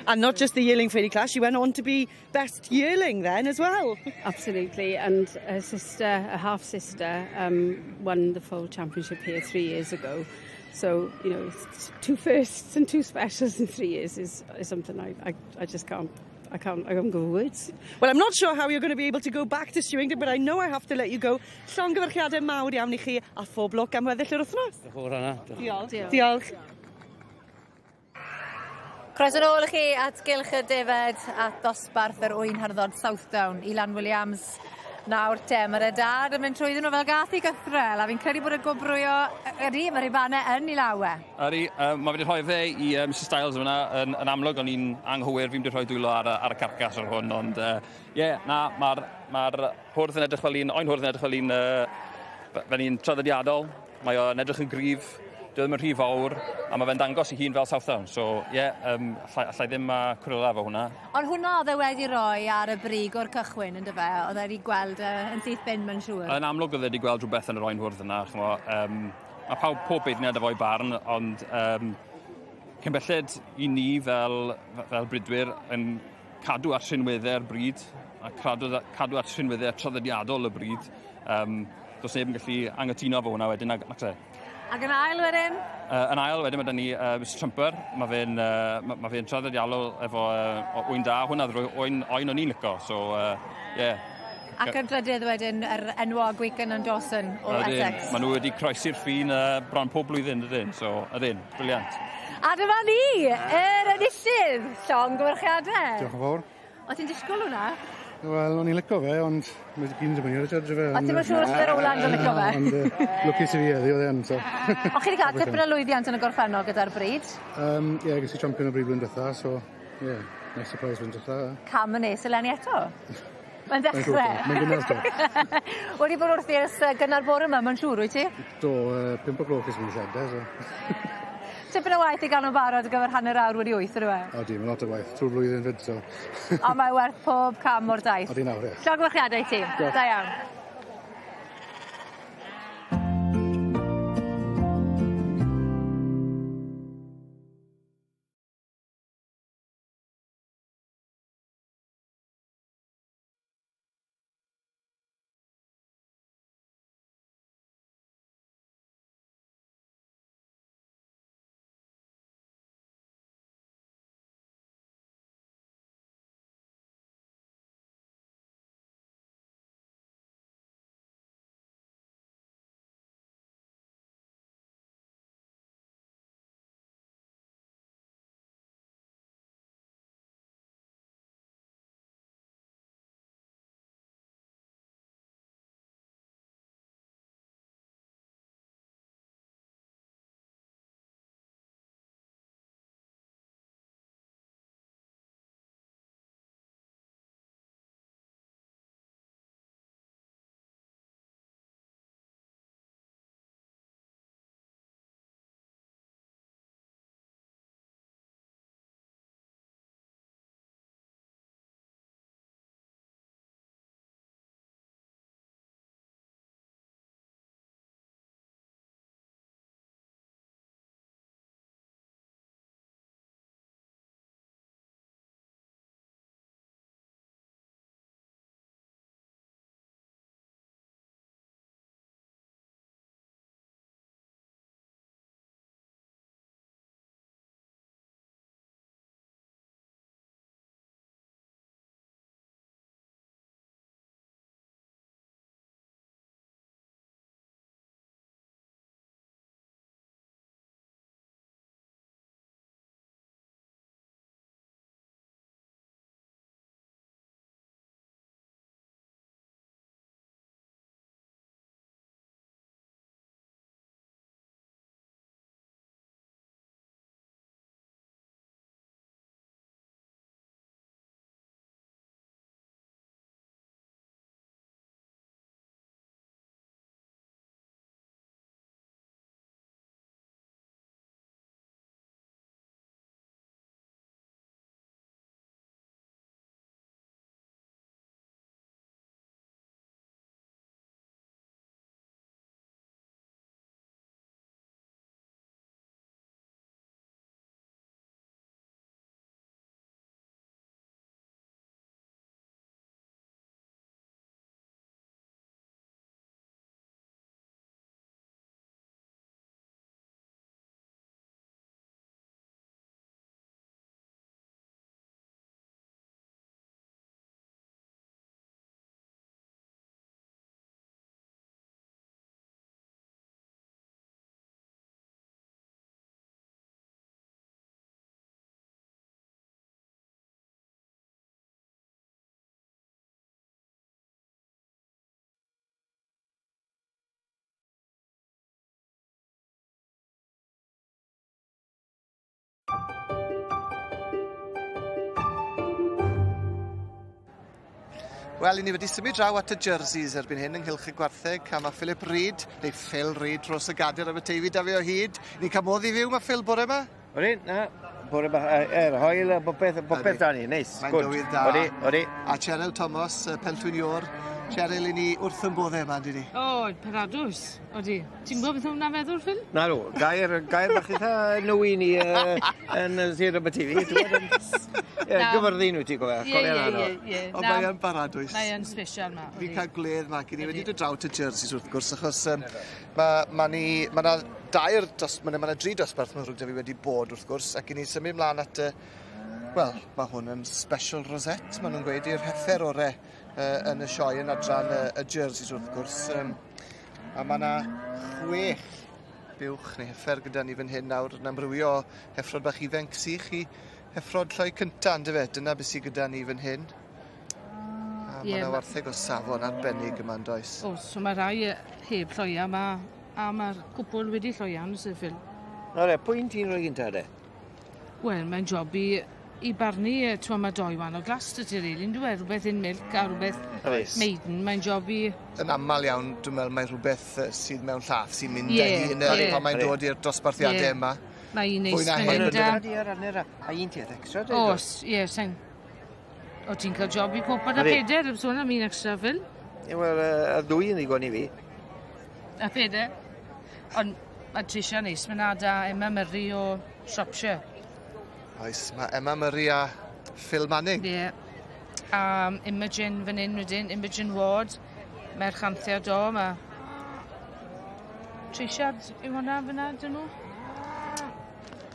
And not just the yearling filly class, you went on to be best yearling then as well. Absolutely, and her sister, a half sister, won the full championship here 3 years ago. So, you know, two firsts and two specials in 3 years is something I just can't. I haven't got words. Well, I'm not sure how you're going to be able to go back to Stewington, but I know I have to let you go. Llongyfarchiadau mawr iawn i chi a phob lwc am weddill yr wythnos. Diolch yn fawr, Anna. Diolch. Diolch. Croeso nôl i chi at Gylch y Defed at ddosbarth yr Ŵyn Hyrddod Southdown. Ilan Williams nawr te, mae'r dad yn mynd trwyddyn nhw fel gath i gythrel, a fi'n credu bod y gwobrwyo, ydy, mae'r ribannau yn ei law e. Ydy, mae wedi rhoi fe i Mrs Styles yna, yn amlwg o'n i'n anghywir, fi'n wedi rhoi dwylo ar y carcas ar hwn, ond ie, na, mae'r hwrdd yn edrych fel un, oen hwrdd yn edrych fel un, fel un traddodiadol, mae o'n edrych yn gryf, dyw e ddim yn rhy fawr, a mae fe'n dangos ei hun fel Southdown, so ie, allai ddim cwrela efo hwnna. Ond hwnna oedd e wedi rhoi ar y brig o'r cychwyn, yndyfe? Oedd e wedi gweld yn syth bin, mae'n siŵr. Yn amlwg oedd e wedi gweld rhywbeth yn yr oen hwrdd yna, ch'mo', mae pawb, pob beirniad efo'i barn, ond cyn belled i ni fel bridwyr yn cadw at rhinweddau'r brid, a cadw at rhinweddau traddodiadol y brid, does neb yn gallu anghytuno efo hwnna wedyn, nac e? Ac yn ail wedyn? Yn ail wedyn mae 'da ni Mr Trumper, mae fe'n traddodiadol efo ŵyn da, hwnna oedd oen o'n i'n licio, so ie. Yeah. Ac yn drydydd wedyn yr enwog Waken and Dawson o Essex. Maen nhw wedi croesi'r ffin bron pob blwyddyn, dydyn, so ydyn, brilliant. A dyma ni, yr enillydd, llongyfarchiadau. Diolch yn fawr. O ti'n disgwyl hwnna? Wel, o'n i'n licio fe, ond mae gyn dibynnu ar y judge fe. O, ti'n siŵr os bydd Roland yn licio fe? Ond lwcus i fi heddi oedd e yn, so. O, chi wedi cael tipyn o lwyddiant yn y gorffennol gyda'r brid? Ie, ges i champion o brid blwyddyn diwetha, so, ie, nice surprise blwyddyn diwetha. Cam yn nes eleni eto? Mae'n dechrau. Mae'n gynnar, do. Wedi bod wrthi ers gynnar bore yma, mae'n siŵr, wyt ti? Do, 5 o'r gloch ges i'n siarad, so. Tipyn o waith i gael nhw'n barod ar gyfer 8:30, ydw e? Odi, mae'n lot o waith, trwy'r flwyddyn fyd, so. Ond mae werth pob cam o'r daith. Odi nawr, ie. Llongyfarchiadau i ti. Da iawn. Wel, i ni wedi symud draw at y jerseys erbyn hyn ynghylch y gwartheg, a mae Philip Reid, neu Phil Reid, dros y gader Aberteifi, da fi o hyd. Ni'n cael modd i fyw, mae Phil bore yma? Odi, na, bore bach, hoel a bopeth, bopeth da ni, neis. Mae'n dywydd da. Odi, odi. A Cheryl Thomas, Pentwyn Ior. Cheryl, i ni wrth yn boddau yma, yndyn ni? O, paradwys, odi. Ti'n gwybod beth hwnna'n feddwl, Phil? Na rw, gair bach eitha nhw i ni yn Sir Aberteifi. Ie, gyfyrddin wyt ti'n gofio, cofio na. Ie, Ond mae yn baradwys. Mae yn special ma. Fi'n cael gwledd ma, gyn i wedi dod draw at y jerseys wrth gwrs, achos mae 'na dair, mae 'na dri dosbarth mae'n ddrwg 'da fi wedi bod wrth gwrs, ac i ni symud mlaen at y, wel, mae hwn yn special rosette, maen nhw'n gweud, i'r heffer ore yn y sioe yn adran y jerseys wrth gwrs. A mae 'na 6 buwch neu heffer gyda ni fan hyn nawr yn amrywio heffrod bach ifanc sych i heffrod lloi cynta, yndyfe? Dyna beth sydd gyda ni fan hyn. A mae 'na wartheg o safon arbennig yma, yn does? Oes, so mae rai heb lloia yma, a mae'r cwpwl wedi lloia, yn oes e, Phil? Na re, pwy'n ti'n rhoi gynta de? Wel, mae'n job i barnu, ti'n mae doi wan o glas dy ti, rili, yndw e? Rhywbeth in milk a rhywbeth maiden, mae'n job i... Yn aml iawn, dwi'n meddwl, mae rhywbeth sydd mewn llath sy'n mynd â hi yn pan mae'n dod i'r dosbarthiadau yma. Mae un neis fan hyn da. A un tieth extra, dweud? Oes, ie, sa'n... O, ti'n cael job i cwpod a peder, sôn am un extra, Phil? Ie, wel, y ddwy yn ddigon i fi. A peder. Ond mae Tricia neis, mae'n da Emma Murray o Shropshire. Oes, mae Emma Murray a Phil Manning. Ie. A Imogen fan hyn wedyn, Imogen Ward, merch Anthea Do, mae... Tricia yw hwnna fyna, dyn nhw?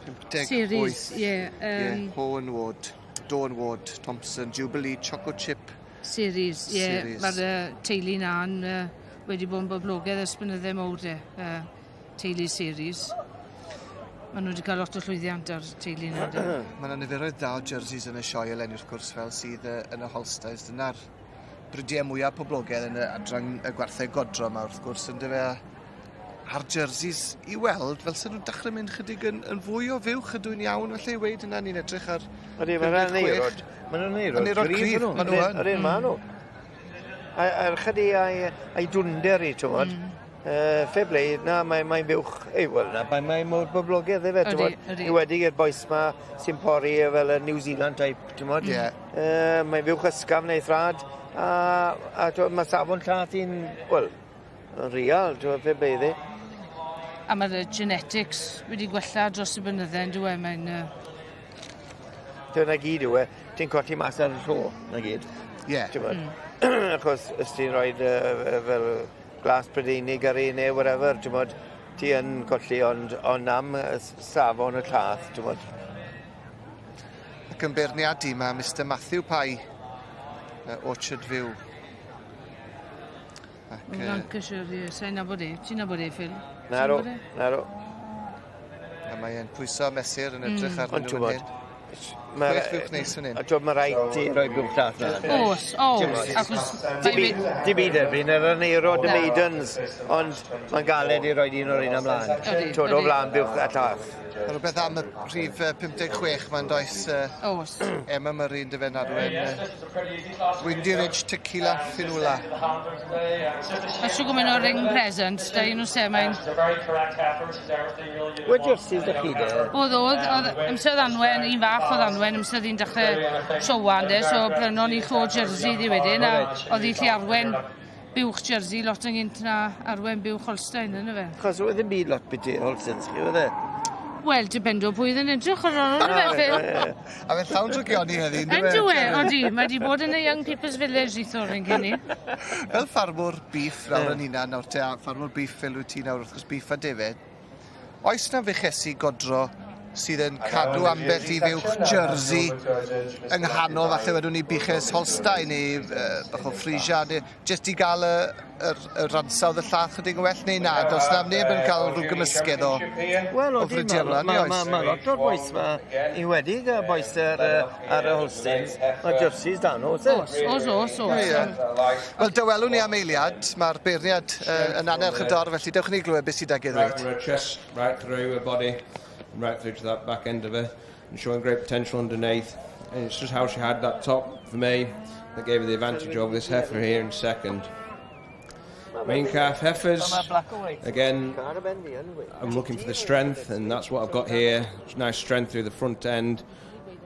58. Series, ie. Ie, Horn Ward, Dawn Ward, Thompson, Jubilee, Choco Chip. Series, ie. Mae'r teulu na'n wedi bod yn boblogaidd ers blynydde mawr de, teulu series. Maen nhw wedi cael lot o llwyddiant ar teulu yna. Mae yna niferoedd da o jerseys yn y sioe eleni wrth gwrs, fel sydd yn y Holsteins. Dyna'r bridiau mwyaf poblogaidd yn y adran y gwartheg godro yma wrth gwrs, yndyfe? A'r jerseys i weld fel sy'n nhw'n dechrau mynd chydig yn fwy o fuwch, ydw i'n iawn felly i weud yna, ni'n edrych ar... Ydy, mae'n aneirod. Mae'n aneirod cryf, maen nhw yn. Ydyn, maen nhw. A'r chydig a'i dwnder i, ti'n gwybod. Fair play, na, mae'n fuwch, ei, wel, na, mae'n mor boblogaidd hefyd, ti'n gwybod. I wedi i'r bois ma sy'n pori fel y New Zealand type, ti'n gwybod. Mae'n fuwch ysgafn neu thrad, a mae safon llath i'n, wel, yn real, ti'n gwybod, fair play iddi. A mae'r genetics wedi gwella dros y blynydde, yn dyw e, mae'n... Dyna gyd yw e, ti'n colli mas ar y llo, na gyd. Ie. Ti'n gwybod? Achos os ti'n rhoi fel glas Prydeinig ar un neu whatever, ti'n gwybod, ti yn colli, ond am safon y llath, ti'n gwybod. Ac yn beirniadu mae Mr Matthew Pye, Orchard View. Lancashire, ie, sa'n nabod e. Ti'n nabod e, Phil? Naro, naro. A mae'n pwyso mesur yn edrych arnyn nhw fan hyn. Chwech fuwch neis fan hyn. A ti'n mae rhaid ti roi buwch llath na. Oes, oes. Achos... Dim byd erbyn, yr aneirod y maidens, ond mae'n galed i roi un o'r un ymlaen. Twyd, o flaen buwch a llath. Mae rhywbeth am y rhif 56 ma'n does. Oes. Emma Murray yn dyfen arwen. Windy Ridge Tequila Ffinwla. Mae siw gwmyn o ring present, da un o se mae'n... Wel, jerseys da chi de? Oedd, amser oedd Anwen, un fach oedd Anwen, amser oedd hi'n dechrau siowan de, so brynon ni llo jersey iddi wedyn, a oedd hi lle arwen buwch jersey lot yn gynt na arwen buwch Holstein, yna fe. Chos oedd ddim byd lot byti Holsteins chi, oedd e? Wel, dependo pwy oedd yn edrych ar ôl yna fe, Phil. A fe'n llawn drygioni heddi, ynddo fe? Yndw e, odi. Mae wedi bod yn y Young People's Village neithiwr yn cyn i. Fel ffarmwr beef nawr yn hunan, nawr te, a ffarmwr beef fel wyt ti nawr, wrth gwrs, beef a defaid, oes na fuchesi godro sydd yn cadw ambell i fuwch jersey yng nghanol, falle wedwn ni buches Holstein neu bach o Frisia, neu jyst i gael yr ansawdd y llath chydig yn well neu na, does na neb yn cael rhyw gymysgedd o fridiau fel 'na, oes? Mae lot o'r bois ma, i wedi bois ar y Holsteins, mae jerseys da nhw, oes e? Oes, oes, oes. Wel, dywelwn ni am eiliad, mae'r beirniad yn annerch y dorf, felly dewch ni glywed beth sydd ag e ddweud. Right through her body. Right through to that back end of her, and showing great potential underneath. And it's just how she had that top for me. that gave her the advantage over this heifer here in second. Main calf heifers, again, I'm looking for the strength, and that's what I've got here. It's nice strength through the front end,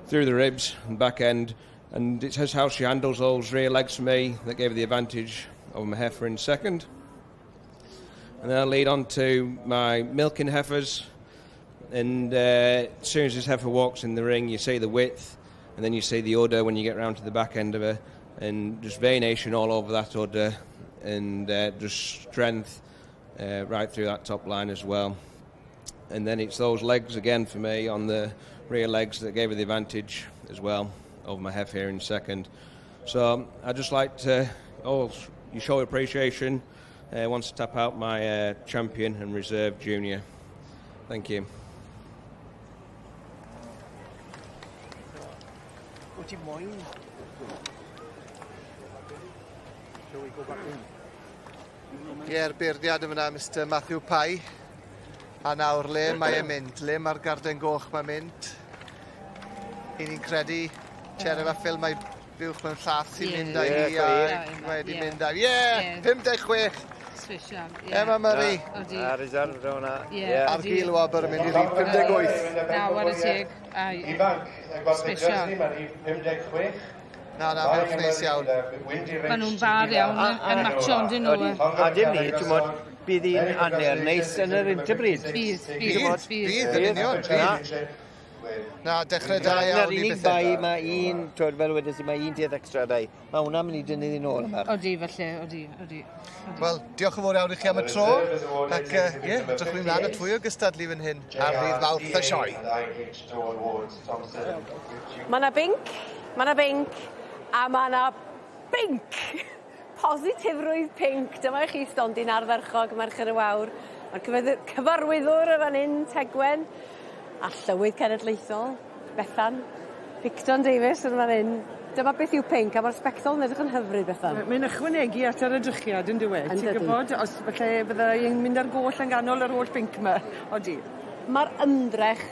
through the ribs and back end, and it says how she handles those rear legs for me that gave her the advantage over my heifer in second. And then I lead on to my milking heifers, and as soon as this heifer walks in the ring, you see the width, and then you see the udder when you get round to the back end of her, and just veination all over that udder, and just strength right through that top line as well. And then it's those legs again for me on the rear legs that gave her the advantage as well over my heifer here in second. So I'd just like to, you show appreciation. I want to tap out my champion and reserve junior. Thank you. Ie'r beirniad yma, Mr Matthew Pye. A nawr le mae e'n mynd? Le mae'r garden goch mae'n mynd? I ni'n credu, Cheryl a Phil, mae buwch mewn llath sy'n mynd â hi a wedi mynd â... Ie! 56! Special, ie. Emma Murray. A reserve hwnna. A'r gil wobr yn mynd i rhif 58. Na, whare teg. Ifanc, Special. Mae rhif 56. Na, na, mae'n neis iawn. Maen nhw'n bar iawn yn matcho ond nhw. A dim ni, ti'n modd, bydd hi'n anner neis yn yr interbreed. Bydd, bydd, bydd, yn union, bydd. Na, dechrau da iawn i Na'r unig bethau. bai, mae un, twyd, fel wedes i, mae un dydd extra dau. Mae hwnna'n mynd i dynnu ddyn nôl yma. Odi, felly, odi, odi. Wel, diolch yn fawr iawn i chi am y tro. Ac, ie, edrych mlaen at fwy o gystadlu fan hyn ar ddydd Mawrth y sioe. Mae 'na binc, mae 'na binc, a mae 'na binc! Positifrwydd pinc. Dyma i chi stondin ardderchog Merched y Wawr. Mae'r cyfarwyddwr y fan hyn, Tegwen, a Llywydd Cenedlaethol, Bethan, Picton Davies yn fan hyn. Dyma beth yw pinc, a mae'r sbectol yn edrych yn hyfryd, Bethan. Mae'n ychwanegu at yr edrychiad yn dyw e? Yn Ti'n dydi? gwybod, os falle bydda i'n mynd ar goll yn ganol yr holl binc 'ma. Odi. Mae'r ymdrech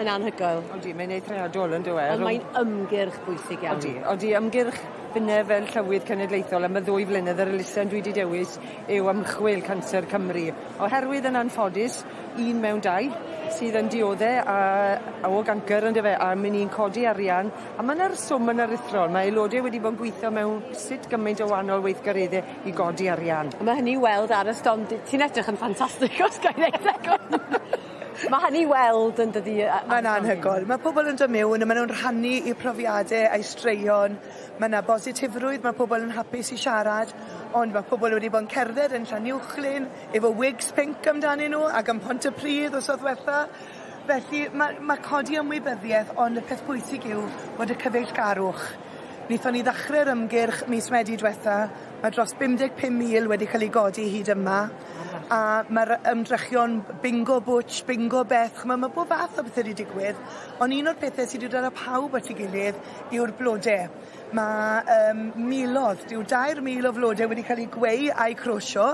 yn anhygoel. Odi, mae'n eithriadol yn dyw e? Ond mae'n ymgyrch bwysig iawn. Odi, odi, ymgyrch finne fel Llywydd Cenedlaethol am y ddwy flynedd yr elusen dwi wedi dewis yw Ymchwil Canser Cymru. Oherwydd yn anffodus, 1 mewn 2 sydd yn diodde a, a o gancer yn dyfe, a mynd i'n codi arian. A mae yna'r swm yn aruthrol. Mae aelodau wedi bod yn gweithio mewn sut gymaint o wahanol weithgareddau i godi arian. A mae hynny i weld ar y stond. Ti'n edrych yn ffantastig os ga i ddeud Tegwen. Mae hynny i weld yn dydi? Mae'n anhygoel. Mae pobl yn dod mewn a maen nhw'n rhannu eu profiadau a'u straeon. Mae yna bositifrwydd, mae pobl yn hapus i siarad, ond mae pobl wedi bod yn cerdded yn Llanuwchllyn, efo wigs pinc amdanyn nhw, ac yn Pontypridd wsos ddiwetha. Felly mae, mae codi ymwybyddiaeth, ond y peth pwysig yw bod y cyfeillgarwch. Wnaethon ni ddechrau'r ymgyrch mis Medi diwetha, mae dros 55,000 wedi cael ei godi hyd yma, a mae'r ymdrechion bingo bwtch, bingo beth, ch'mo' ma' bob fath o bethe wedi digwydd, ond un o'r pethe sydd wedi dod â pawb at ei gilydd yw'r blode. Mae milodd, dyw 2,000 o flode wedi cael eu gweu a'u crosio,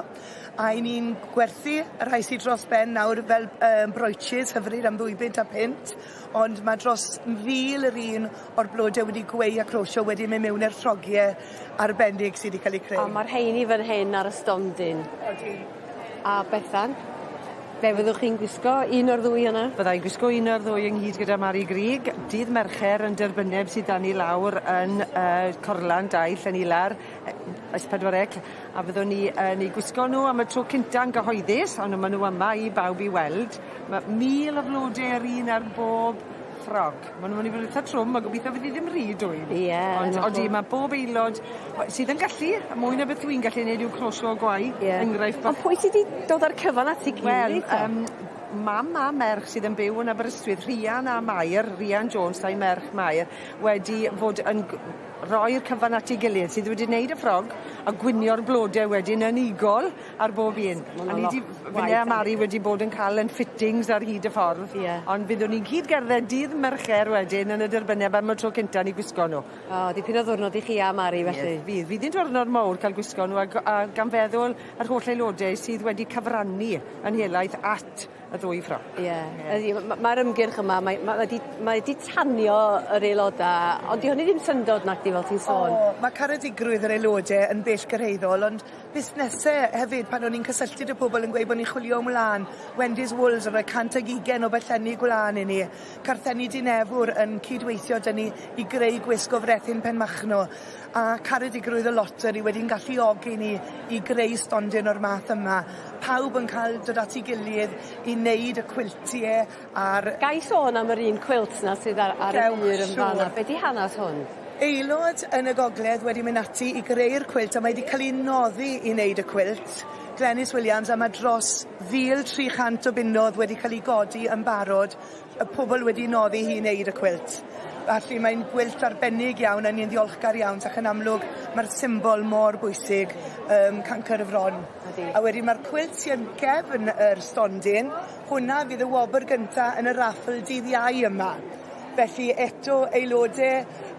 a 'yn ni'n gwerthu y rhai sydd dros ben nawr fel broaches hyfryd am 2 bunt a punt, ond mae dros 1,000 yr un o'r blode wedi gweu a crosio wedi mynd mewn i'r ffrogie arbennig sydd wedi cael eu creu. A ma'r rheini fan hyn ar y stondin. Odi. A Bethan, fe fyddwch chi'n gwisgo un o'r ddwy yna? Bydda i'n gwisgo un o'r ddwy ynghyd gyda Mari Grug. Dydd Mercher yn derbynneb sydd 'da ni lawr yn Corlan 2 Llanilar S4C a fyddwn ni yn eu gwisgo nhw am y tro cynta yn gyhoeddus ond ma' nhw yma i bawb i weld. Ma' 1,000 o flode yr un ar bob ffrog. Ma' nhw'n mynd i fod eitha trwm a gobeithio fydd hi ddim rhy dwym. Ie. Ond odi ma' bob aelod sydd yn gallu, a mwy na beth dwi'n gallu neud yw crosio gwau. Ie. Enghraifft Ond pwy sy 'di dod â'r cyfan at 'i gilydd Wel, te? mam a merch sydd yn byw yn Aberystwyth, Rhian a Mair, Rhian Jones a'i merch Mair, wedi fod yn roi'r cyfan at ei gilydd, sydd wedi wneud y ffrog a gwynio'r blode wedyn yn igol ar bob un. Ma' A ni 'di finne a Mari wedi bod yn cael yn fittings ar hyd y ffordd. Ie. Ond fyddwn ni'n cyd gerdded dydd Mercher wedyn yn y derbynneb am y tro cynta ni gwisgo nhw. O, dipyn o ddiwrnod i chi a Mari felly. Ie, fydd. Fydd hi'n diwrnod mowr cael gwisgo nhw a gan feddwl yr holl aelodau sydd wedi cyfrannu yn helaeth at y ddwy ffrog. Ie. Ydi ma'r ymgyrch yma mae ma' wedi mae 'di tanio yr aeloda ond 'di hynny ddim syndod nacdi? ymgysylltu fel ti'n sôn. O, mae caredigrwydd yr aelodau yn bellgyrhaeddol, ond busnesau hefyd, pan o'n i'n cysylltu 'da pobl yn gweud bod ni'n chwilio am wlân, Wendy's Wools yn rhoi 120 o bellenni gwlân i ni, Carthenni Dinefwr yn cydweithio 'da ni i greu gwisg o frethyn Penmachno, a caredigrwydd y loteri wedi'n galluogi ni i greu stondin o'r math yma. Pawb yn cael dod at ei gilydd i wneud y cwiltie a'r... Ga i sôn am yr un cwilt 'na sydd ar ar y mur yn fan 'na? Be' 'di hanas hwn? Aelod yn y gogledd wedi mynd ati i greu'r cwilt a mae 'di cael ei noddi i wneud y cwilt. Glenys Williams a ma' dros 1,300 o bunnodd wedi cael ei godi yn barod, y pobl wedi noddi hi i wneud y cwilt. Felly mae'n gwilt arbennig iawn a ni'n ddiolchgar iawn ac yn amlwg mae'r symbol mor bwysig yym cancr y fron. Ydi. A wedyn ma'r cwilt sy yn gefn yr stondin, hwnna fydd y wobr gynta yn y raffl dydd Iau yma. Felly eto aelode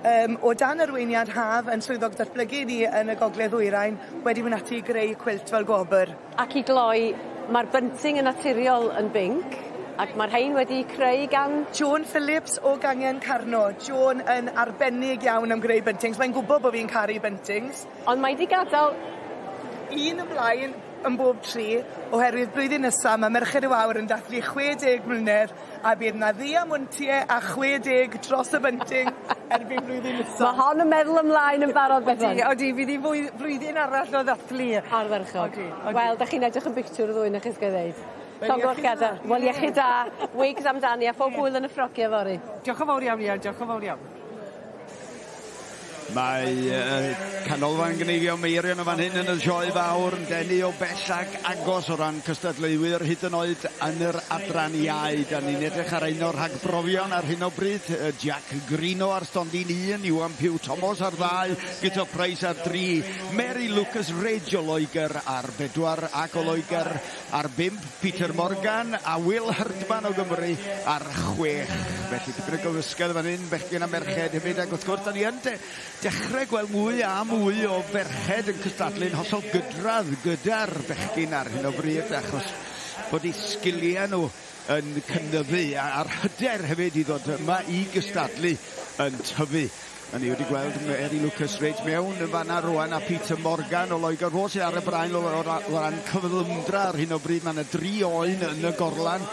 yym o dan arweiniad Haf yn swyddog datblygu ni yn y Gogledd Ddwyrain wedi mynd ati i greu cwilt fel gwobr. Ac i gloi, ma'r bunting yn naturiol yn binc, ac ma'r rhein wedi 'u creu gan... Joan Phillips o Gangen Carno. Joan yn arbennig iawn am greu buntings. Mae'n gwbo bo' fi'n caru buntings. Ond mae 'di gadal un ymlaen yn bob tri, oherwydd blwyddyn nesa ma' Merched y Wawr yn dathlu 60 mlynedd a bydd 'na ddiamontie a 60 dros y bunting erbyn blwyddyn nesa. Ma' hon yn meddwl ymlaen yn barod Bethan. Odi odi fydd 'i fwy- flwyddyn arall o ddathlu. Ardderchog. Odi odi. Wel 'dach chi'n edrych yn bictiwr y ddwy 'noch chi sgai ddeud. Llongyfarchiade. Wel iechyd da, wigs amdani a phob hwyl yn y ffrogie fory. Diolch yn fawr iawn Ia diolch yn fawr iawn. Mae yy Canolfan Gneifio Meirion yn fan hyn yn y sioe fawr yn denu o bell ac agos o ran cystadleuwyr hyd yn oed yn yr adran iau. Da ni'n edrych ar un o'r rhagbrofion ar hyn o bryd, Jack Greeno ar stondin 1, Iwan Pugh Thomas ar ddau, Guto Price ar dri, Mary Lucas Ridge o Loegr ar bedwar ac o Loegr ar bump, Peter Morgan a Will Herdman o Gymru ar chwech. Felly dipyn o gymysgedd fan hyn, bechgyn a merched hefyd, ac wrth gwrs da ni yn de dechrau gweld mwy a mwy o ferched yn cystadlu'n hollol gydradd gyda'r bechgyn ar hyn o bryd, achos bod eu sgiliau nhw yn cynyddu a'r hyder hefyd i ddod yma i gystadlu yn tyfu. A ni wedi gweld Mary Lucas reit mewn yn fanna rwan a Peter Morgan o Loegr. Fo sydd ar y braen o ran cyflymdra ar hyn o bryd. Mae yna dri oen yn y gorlan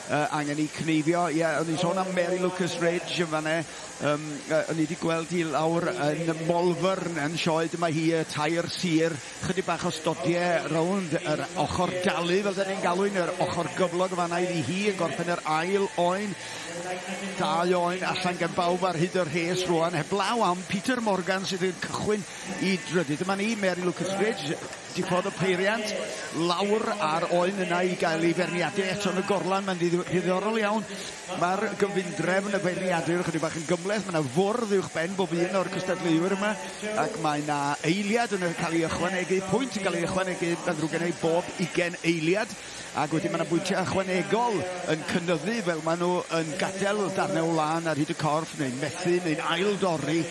angen eu cneifio. Ie, o'n i'n sôn am Mary Lucas Ridge yn fanna. O'n i wedi gweld hi lawr yn Malvern yn sioe. Dyma hi y tair sir. Chydig bach o stodiau rownd yr ochr dalu, fel da ni'n galw un, yr ochr gyflog yn fanna iddi hi yn gorffen yr ail oen. Dau oen allan gan bawb ar hyd y rhes rwan, heblaw am Peter Morgan sydd yn cychwyn i drydydd. Dyma ni, Mary Lucas Ridge, diffodd y peiriant lawr ar oen yna i gael ei feirniadu eto yn y gorlan. Mae'n ddiddorol iawn. Mae'r gyfundrefn y feirniadu ychydig bach yn gymhleth. Mae yna fwrdd uwch ben bob un o'r cystadleuwyr yma, ac mae yna eiliad yn cael ei ychwanegu, pwynt yn cael ei ychwanegu, mae'n ddrwg gen i, bob 20 eiliad. Ac wedyn mae yna bwyntiau ychwanegol yn cynyddu fel maen nhw yn gadael darnau o wlân ar hyd y corff, neu'n methu, neu'n ail-dorri,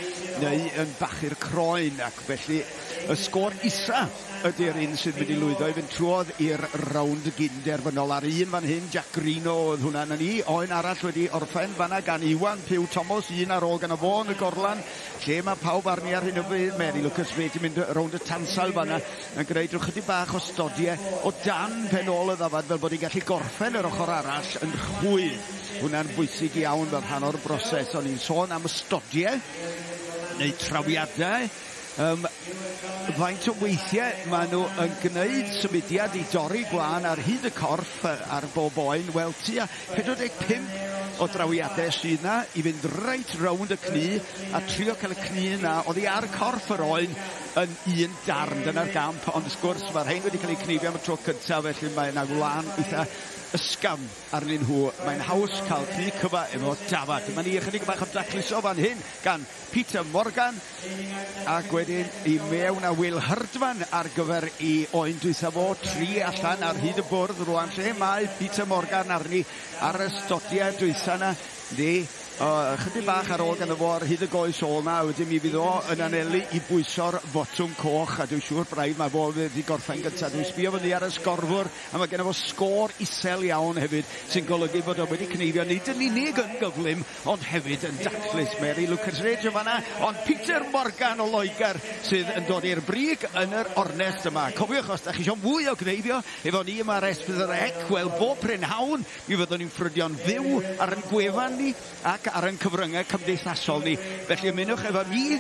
neu yn bachu'r croen. Ac felly y sgôr isa ydy'r un sydd mynd i lwyddo i fynd trwodd i'r rownd gyn-derfynol. Ar un fan hyn, Jack Greeno oedd hwnna. Na ni, oen arall wedi orffen fanna gan Iwan Pugh Thomas, un ar ôl gan y fo yn y gorlan, lle mae pawb arni ar hyn o bryd. Mary Lucas wedi mynd rownd y tansail fanna yn gwneud rhyw chydig bach o stodiau o dan pen ôl y ddafad fel bod hi'n gallu gorffen yr ochr arall yn rhwydd. Hwnna'n bwysig iawn fel rhan o'r broses. O'n i'n sôn am y stodiau neu trawiadau. Faint o weithiau maen nhw yn gwneud symudiad i dorri gwlân ar hyd y corff ar bob oen? Wel, tua 45 o drawiadau sydd yna i fynd reit rownd y cnu a trio cael y cnu yna oddi ar corff yr oen yn un darn. Dyna'r gamp, ond wrth gwrs mae'r rhain wedi cael eu cneifio am y tro cyntaf, felly mae yna wlân eitha ysgafn arnyn nhw. Mae'n haws cael cnu cyfa efo dafad. Dyma ni ychydig bach o dacluso fan hyn gan Peter Morgan, ac wedyn i mewn â Will Herdman ar gyfer i oen dwytha fo, tri allan ar hyd y bwrdd rwan, lle mae Peter Morgan arni ar y stodiau dwytha yna. Ni, O, chydig bach ar ôl ganddo fo ar hyd y goes ôl 'na, wedyn mi fydd o yn anelu i bwyso'r fotwm coch, a dwi'n siŵr braidd mae fo wedi gorffen gyntaf. Dwi'n sbio fyny ar y sgorfwr, a mae genno fo sgôr isel iawn hefyd, sy'n golygu bod o wedi cneifio nid yn unig yn gyflym, ond hefyd yn daclus. Mary Lucas Ridge yn fanna, ond Peter Morgan o Loegr sydd yn dod i'r brig yn yr ornest yma. Cofiwch, os da chi eisiau mwy o gneifio efo ni yma ar S4C, wel, bob prynhawn, mi fyddwn ni'n ffrydio'n fyw ar ein gwefan ni ac ar ein cyfryngau cymdeithasol ni. Felly ymunwch efo mi,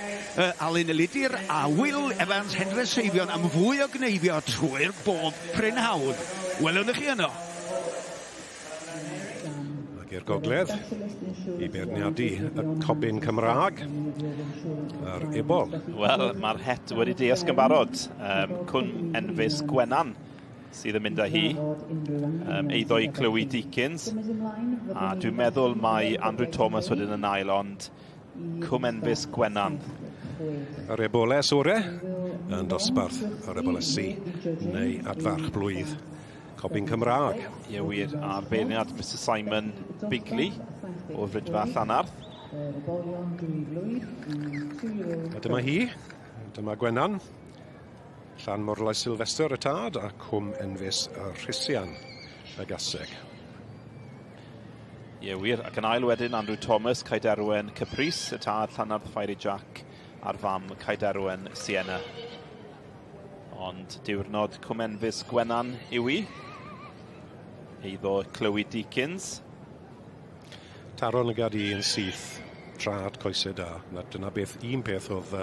Alun Elidir a Will Evans Hendre Seifion am fwy o gneifio trwy'r bob prynhawn. Welwn chi yno. Ac i'r gogledd i beirniadu y cobyn Cymraeg a'r ebol. Wel, mae'r het wedi deasg yn barod. Cwn Enfys Gwenan sydd yn mynd â hi. Eiddo i Chloe Deakins. A dwi'n meddwl mai Andrew Thomas wedyn yn ail, ond Cwm Enfys Gwenan. Yr eboles ore yn dosbarth yr ebolesi neu adfarch blwydd cobyn Cymraeg. Ie wir, a'r beirniad Mr Simon Bigley o Fridfa Llanarth. A dyma hi, dyma Gwenan. Llan Morlais Sylvester y tad a Cwm Enfys y Rhysian y gaseg. Ie wir, ac yn ail wedyn Andrew Thomas, Caederwen Caprice, y tad Llanarth Fiery Jack a'r fam Caederwen Sienna. Ond diwrnod Cwm Enfys Gwenan yw i. Eiddo Chloe Deakins. Taron y gad i yn syth, trad coesau da. Na, dyna beth un peth oedd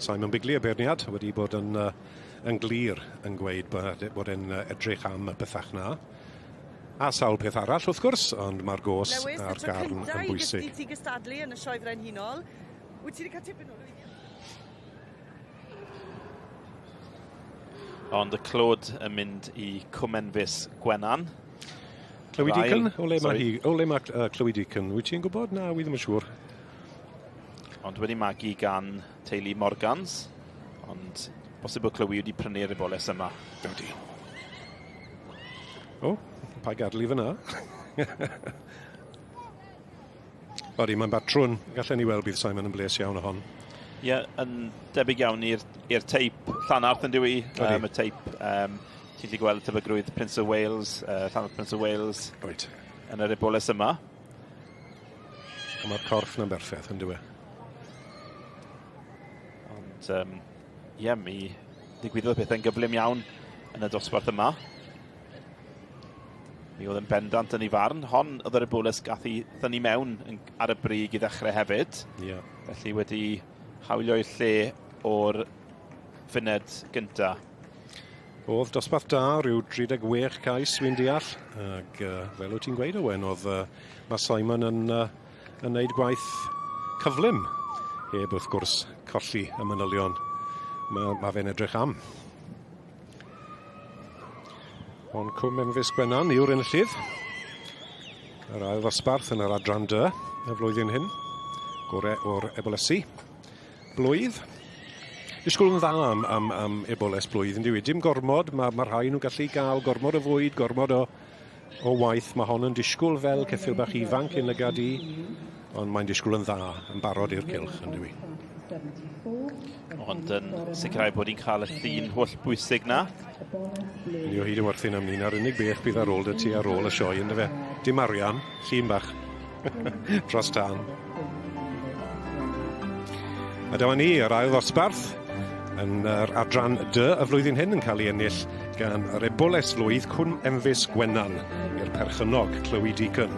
Simon Bigley, y beirniad, wedi bod yn glir yn gweud bod e'n edrych am y pethach na. A sawl peth arall, wrth gwrs, ond mae'r gos Lewis, a'r y tro garn cynta yn i bwysig. ti gystadlu yn y Sioe Frenhinol. Wyt ti wedi cael tipyn o lwyddiant? Ond y clod yn mynd i Cwm Enfys Gwenan. Chloe Deacon? O le mae Sorry. hi? O le mae Chloe Deacon? Wyt ti'n gwybod? Na, wi ddim yn siŵr. Ond wedi magu gan teulu Morgans. Ond bosib bod Chloe wedi prynu'r eboles yma. Ydy. O, pa gadw i fyna? Odi, mae'n batrwn. Gallen ni weld bydd Simon yn bles iawn o hon. Ie, yn debyg iawn i'r teip Llanarth yn dyw i. Ydi. Y teip, ti'n gallu gweld tebygrwydd Prince of Wales, Llanarth Prince of Wales. Right. Yn yr eboles yma. A mae'r corff na'n berffaith, yn dyw e? Ond, ie, mi ddigwyddodd pethau'n gyflym iawn yn y dosbarth yma. Mi oedd yn bendant yn ei farn. Hon oedd yr eboles gath ei thynnu mewn ar y brig i ddechrau hefyd. Felly wedi hawlio'i lle o'r funed gynta. Oedd dosbarth da, rhyw 36 cais wy'n deall. Ac fel wyt ti'n gweud, Owen, oedd mae Simon yn neud gwaith cyflym. Heb wrth gwrs colli y manylion mae fe'n edrych am. Ond Cwm Enfys Gwenan yw'r enillydd. Yr ail ddosbarth yn yr adran D y flwyddyn hyn. Gore o'r ebolesi. Blwydd. Disgwyl yn dda am eboles blwydd, yn dyw i. Dim gormod, mae rhai nhw'n gallu gael gormod o fwyd, gormod o waith. Mae hon yn disgwyl fel ceffyl bach ifanc yn lygad i, ond mae'n disgwyl yn dda, yn barod i'r cylch, yn dyw i. Ond yn sicrhau bod hi'n cael y llun holl bwysig na. Ni o hyd yn werthu'n am ni, na'r unig beth bydd ar ôl dy ti ar ôl y sioe, ynddo fe. Dim arian, llun bach dros tân. A dyma ni, yr ail ddosbarth yn yr adran D y flwyddyn hyn yn cael ei ennill gan yr eboles lwydd Cwm Enfys Gwenan i'r perchennog Chloe Deacon.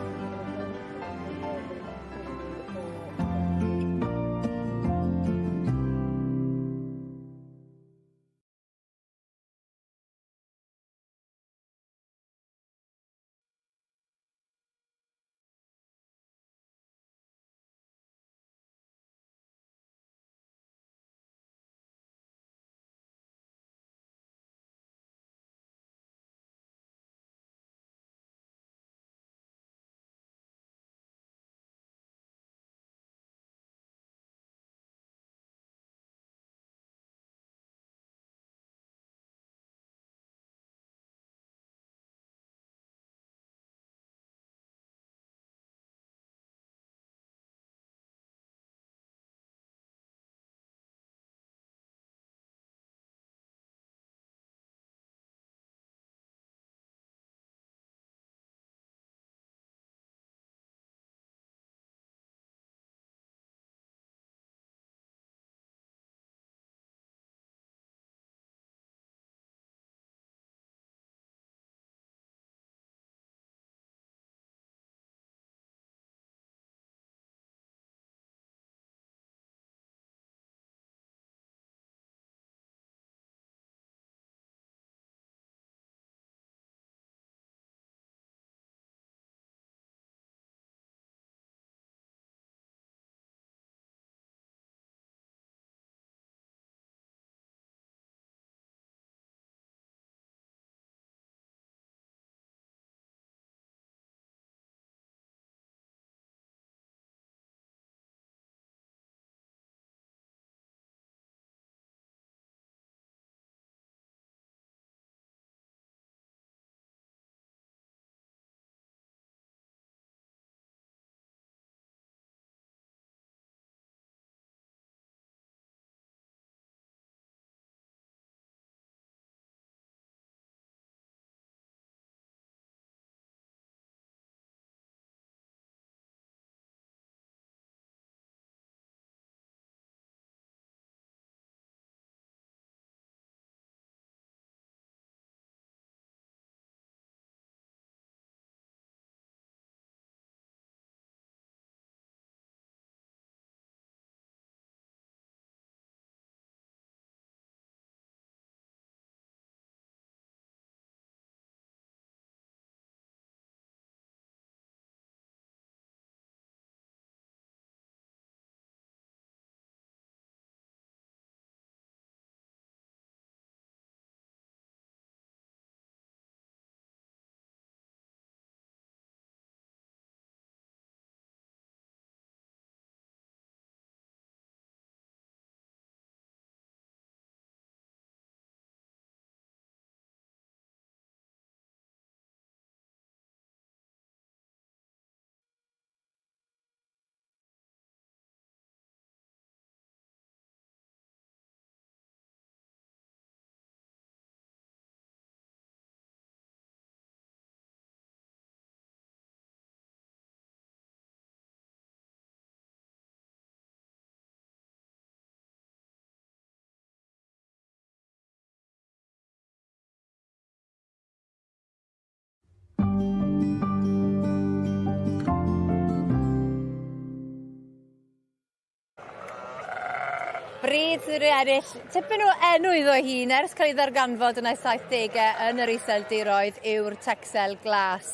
Bryd sydd wedi ennill tipyn o enw iddo hun ers cael ei ddarganfod yn ei 70au yn yr Iseldiroedd yw'r Texel Glas.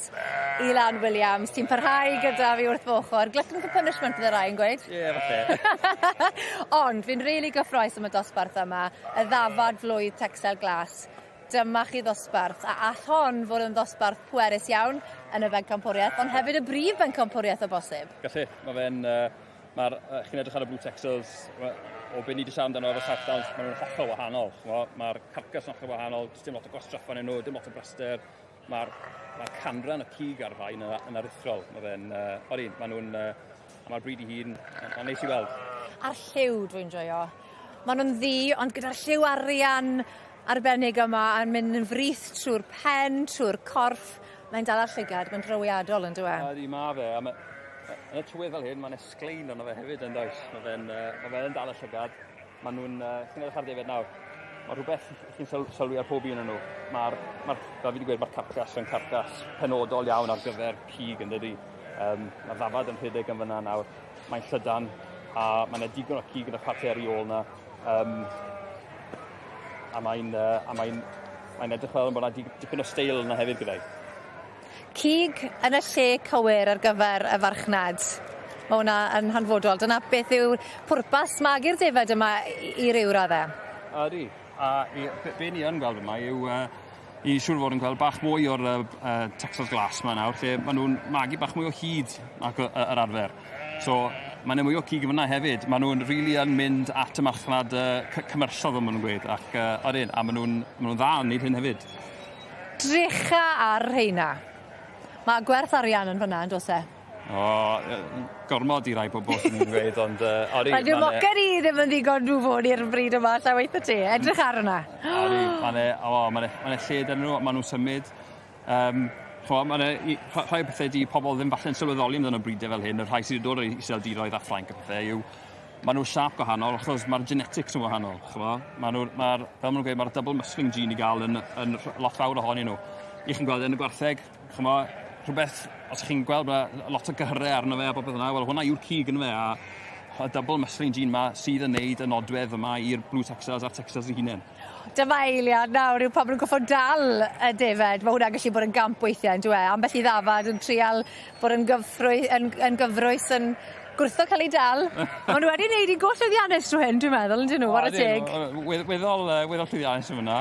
Ilan Williams, ti'n parhau gyda fi wrth fy ochr. Glutton for punishment bydde rai yn gweud. Ie, yeah, falle. Ond fi'n rili really gyffroes am y dosbarth yma, y ddafad flwydd Texel Glas. Dyma chi ddosbarth, a all hon fod yn ddosbarth pwerus iawn yn y bencampwriaeth, ond hefyd y brif bencampwriaeth o bosib. Gallu, mae fe'n... Mae'r, chi'n edrych ar y Blue Texels, o be ni wedi siarad amdano efo South Downs, maen nhw'n hollol wahanol. Mae'r carcas yn hollol wahanol, dim lot o gwastraff yn nhw, dim lot o braster. Mae'r ma canran y cig ar rhai yn, yn aruthrol. Mae fe'n, odi, maen nhw'n, mae'r bryd i hun, mae'n neis i weld. A'r lliw dwi'n joio. Maen nhw'n ddu, ond gyda'r lliw arian arbennig yma yn mynd yn frith trwy'r pen, trwy'r corff. Mae'n dal ar llygad, mae'n drawiadol yn dyw e? Ydy, mae fe. A ma, yn y tywydd fel hyn, mae'n esglein arno fe hefyd yn does. Mae fe'n ma fe dal y llygad. Maen nhw'n, chi'n edrych ar defed nawr, mae rhywbeth chi'n sylwi ar pob un o'n nhw. Mae'r, ma fel fi wedi gweud, mae'r carcas yn carcas penodol iawn ar gyfer cig yn dydy. Mae'r ddafad yn rhedeg yn fyna nawr. Mae'n llydan a mae'n digon o cig yn y chwarter i ôl na. A mae'n mae mae edrych fel bod yna dipyn o steil yna hefyd gyda'i. Cig yn y lle cywir ar gyfer y farchnad. Mae hwnna yn hanfodol. Dyna beth yw'r pwrpas magu'r defaid yma i ryw raddau. Ydy. A i, be, be ni yn gweld yma yw i siŵr fod yn gweld bach mwy o'r Texas Glass yma nawr, lle maen nhw'n magu bach mwy o hyd ac yr arfer. So, mae'n mwy o cig fyna hefyd. Maen nhw'n rili really yn mynd at y marchnad commercial, fel maen nhw'n gweud, ac odyn, a maen nhw'n ma nhw dda yn neud hyn hefyd. Drycha ar rheina. Mae gwerth arian yn fyna, yn does e? O, gormod i rai bobl sy'n ni'n gweud, ond... Ori, Mae dy moced i ddim yn ddigon nhw fod i'r bryd yma, lla weithio ti. Edrych ar hwnna. Ori, mae'n ma ma lled yn nhw, maen nhw'n symud. Mae rhai o pethau di pobl ddim falle'n sylweddoli amdano brydau fel hyn, y rhai sydd wedi dod o'r Iseldiroedd a Ffrainc a pethau, yw maen nhw'n siâp gwahanol achos mae'r genetics yn wahanol. Maen nhw, ma fel maen nhw'n gweud, mae'r double muscling gene i gael yn, yn lot fawr ohonyn nhw. I chi'n gweld yn y gwartheg, ch'mo, rhywbeth, os chi'n gweld mae lot o gyhyrau arno fe a popeth yna, wel hwnna yw'r cig yn fe, a y double muscling gene ma sydd yn neud y nodwedd yma i'r Blue Texels a'r Texels eu hunain. Dyma eiliad nawr yw pan maen nhw'n gorfod dal y defaid. Mae hwnna'n gallu bod yn gamp weithiau, yn dyw e? Ambell i ddafad yn trial bod yn, gyffrwy, yn, yn gyfrwys yn gwrtho cael ei dal. Maen nhw wedi wneud i go llwyddiannus trwy hyn, dwi'n meddwl, yn dyn nhw, war y teg. Weddol, weddol llwyddiannus yn fyna.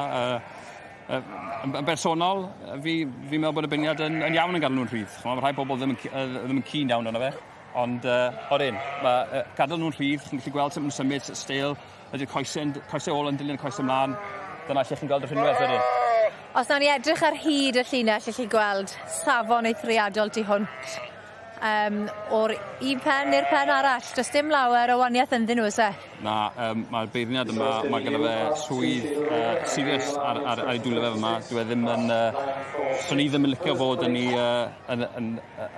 Yn bersonol, fi, fi'n meddwl bod y beirniad yn, yn iawn yn gadw nhw'n rhydd. Mae rhai bobl ddim yn, ddim yn keen iawn arno fe. Ond, odyn, mae gadael nhw'n rhydd, chi'n gallu gweld sut maen nhw'n symud, steil, ydy'r coesau, coesau ôl yn dilyn y coesau ymlaen. Dyna lle chi'n gweld y rhinwedd wedyn. Os nawn ni edrych ar hyd y llinell, lle chi'n gweld safon eithriadol tu hwnt. O'r un pen i'r pen arall. Does dim lawer o waniaeth ynddyn nhw, oes e? Na, mae'r beirniad yma, mae gyda fe swydd serious ar, ar, ar ei dwylo fe yma. Dwi e ddim yn... Swn i ddim yn licio fod yn ei, yn, yn,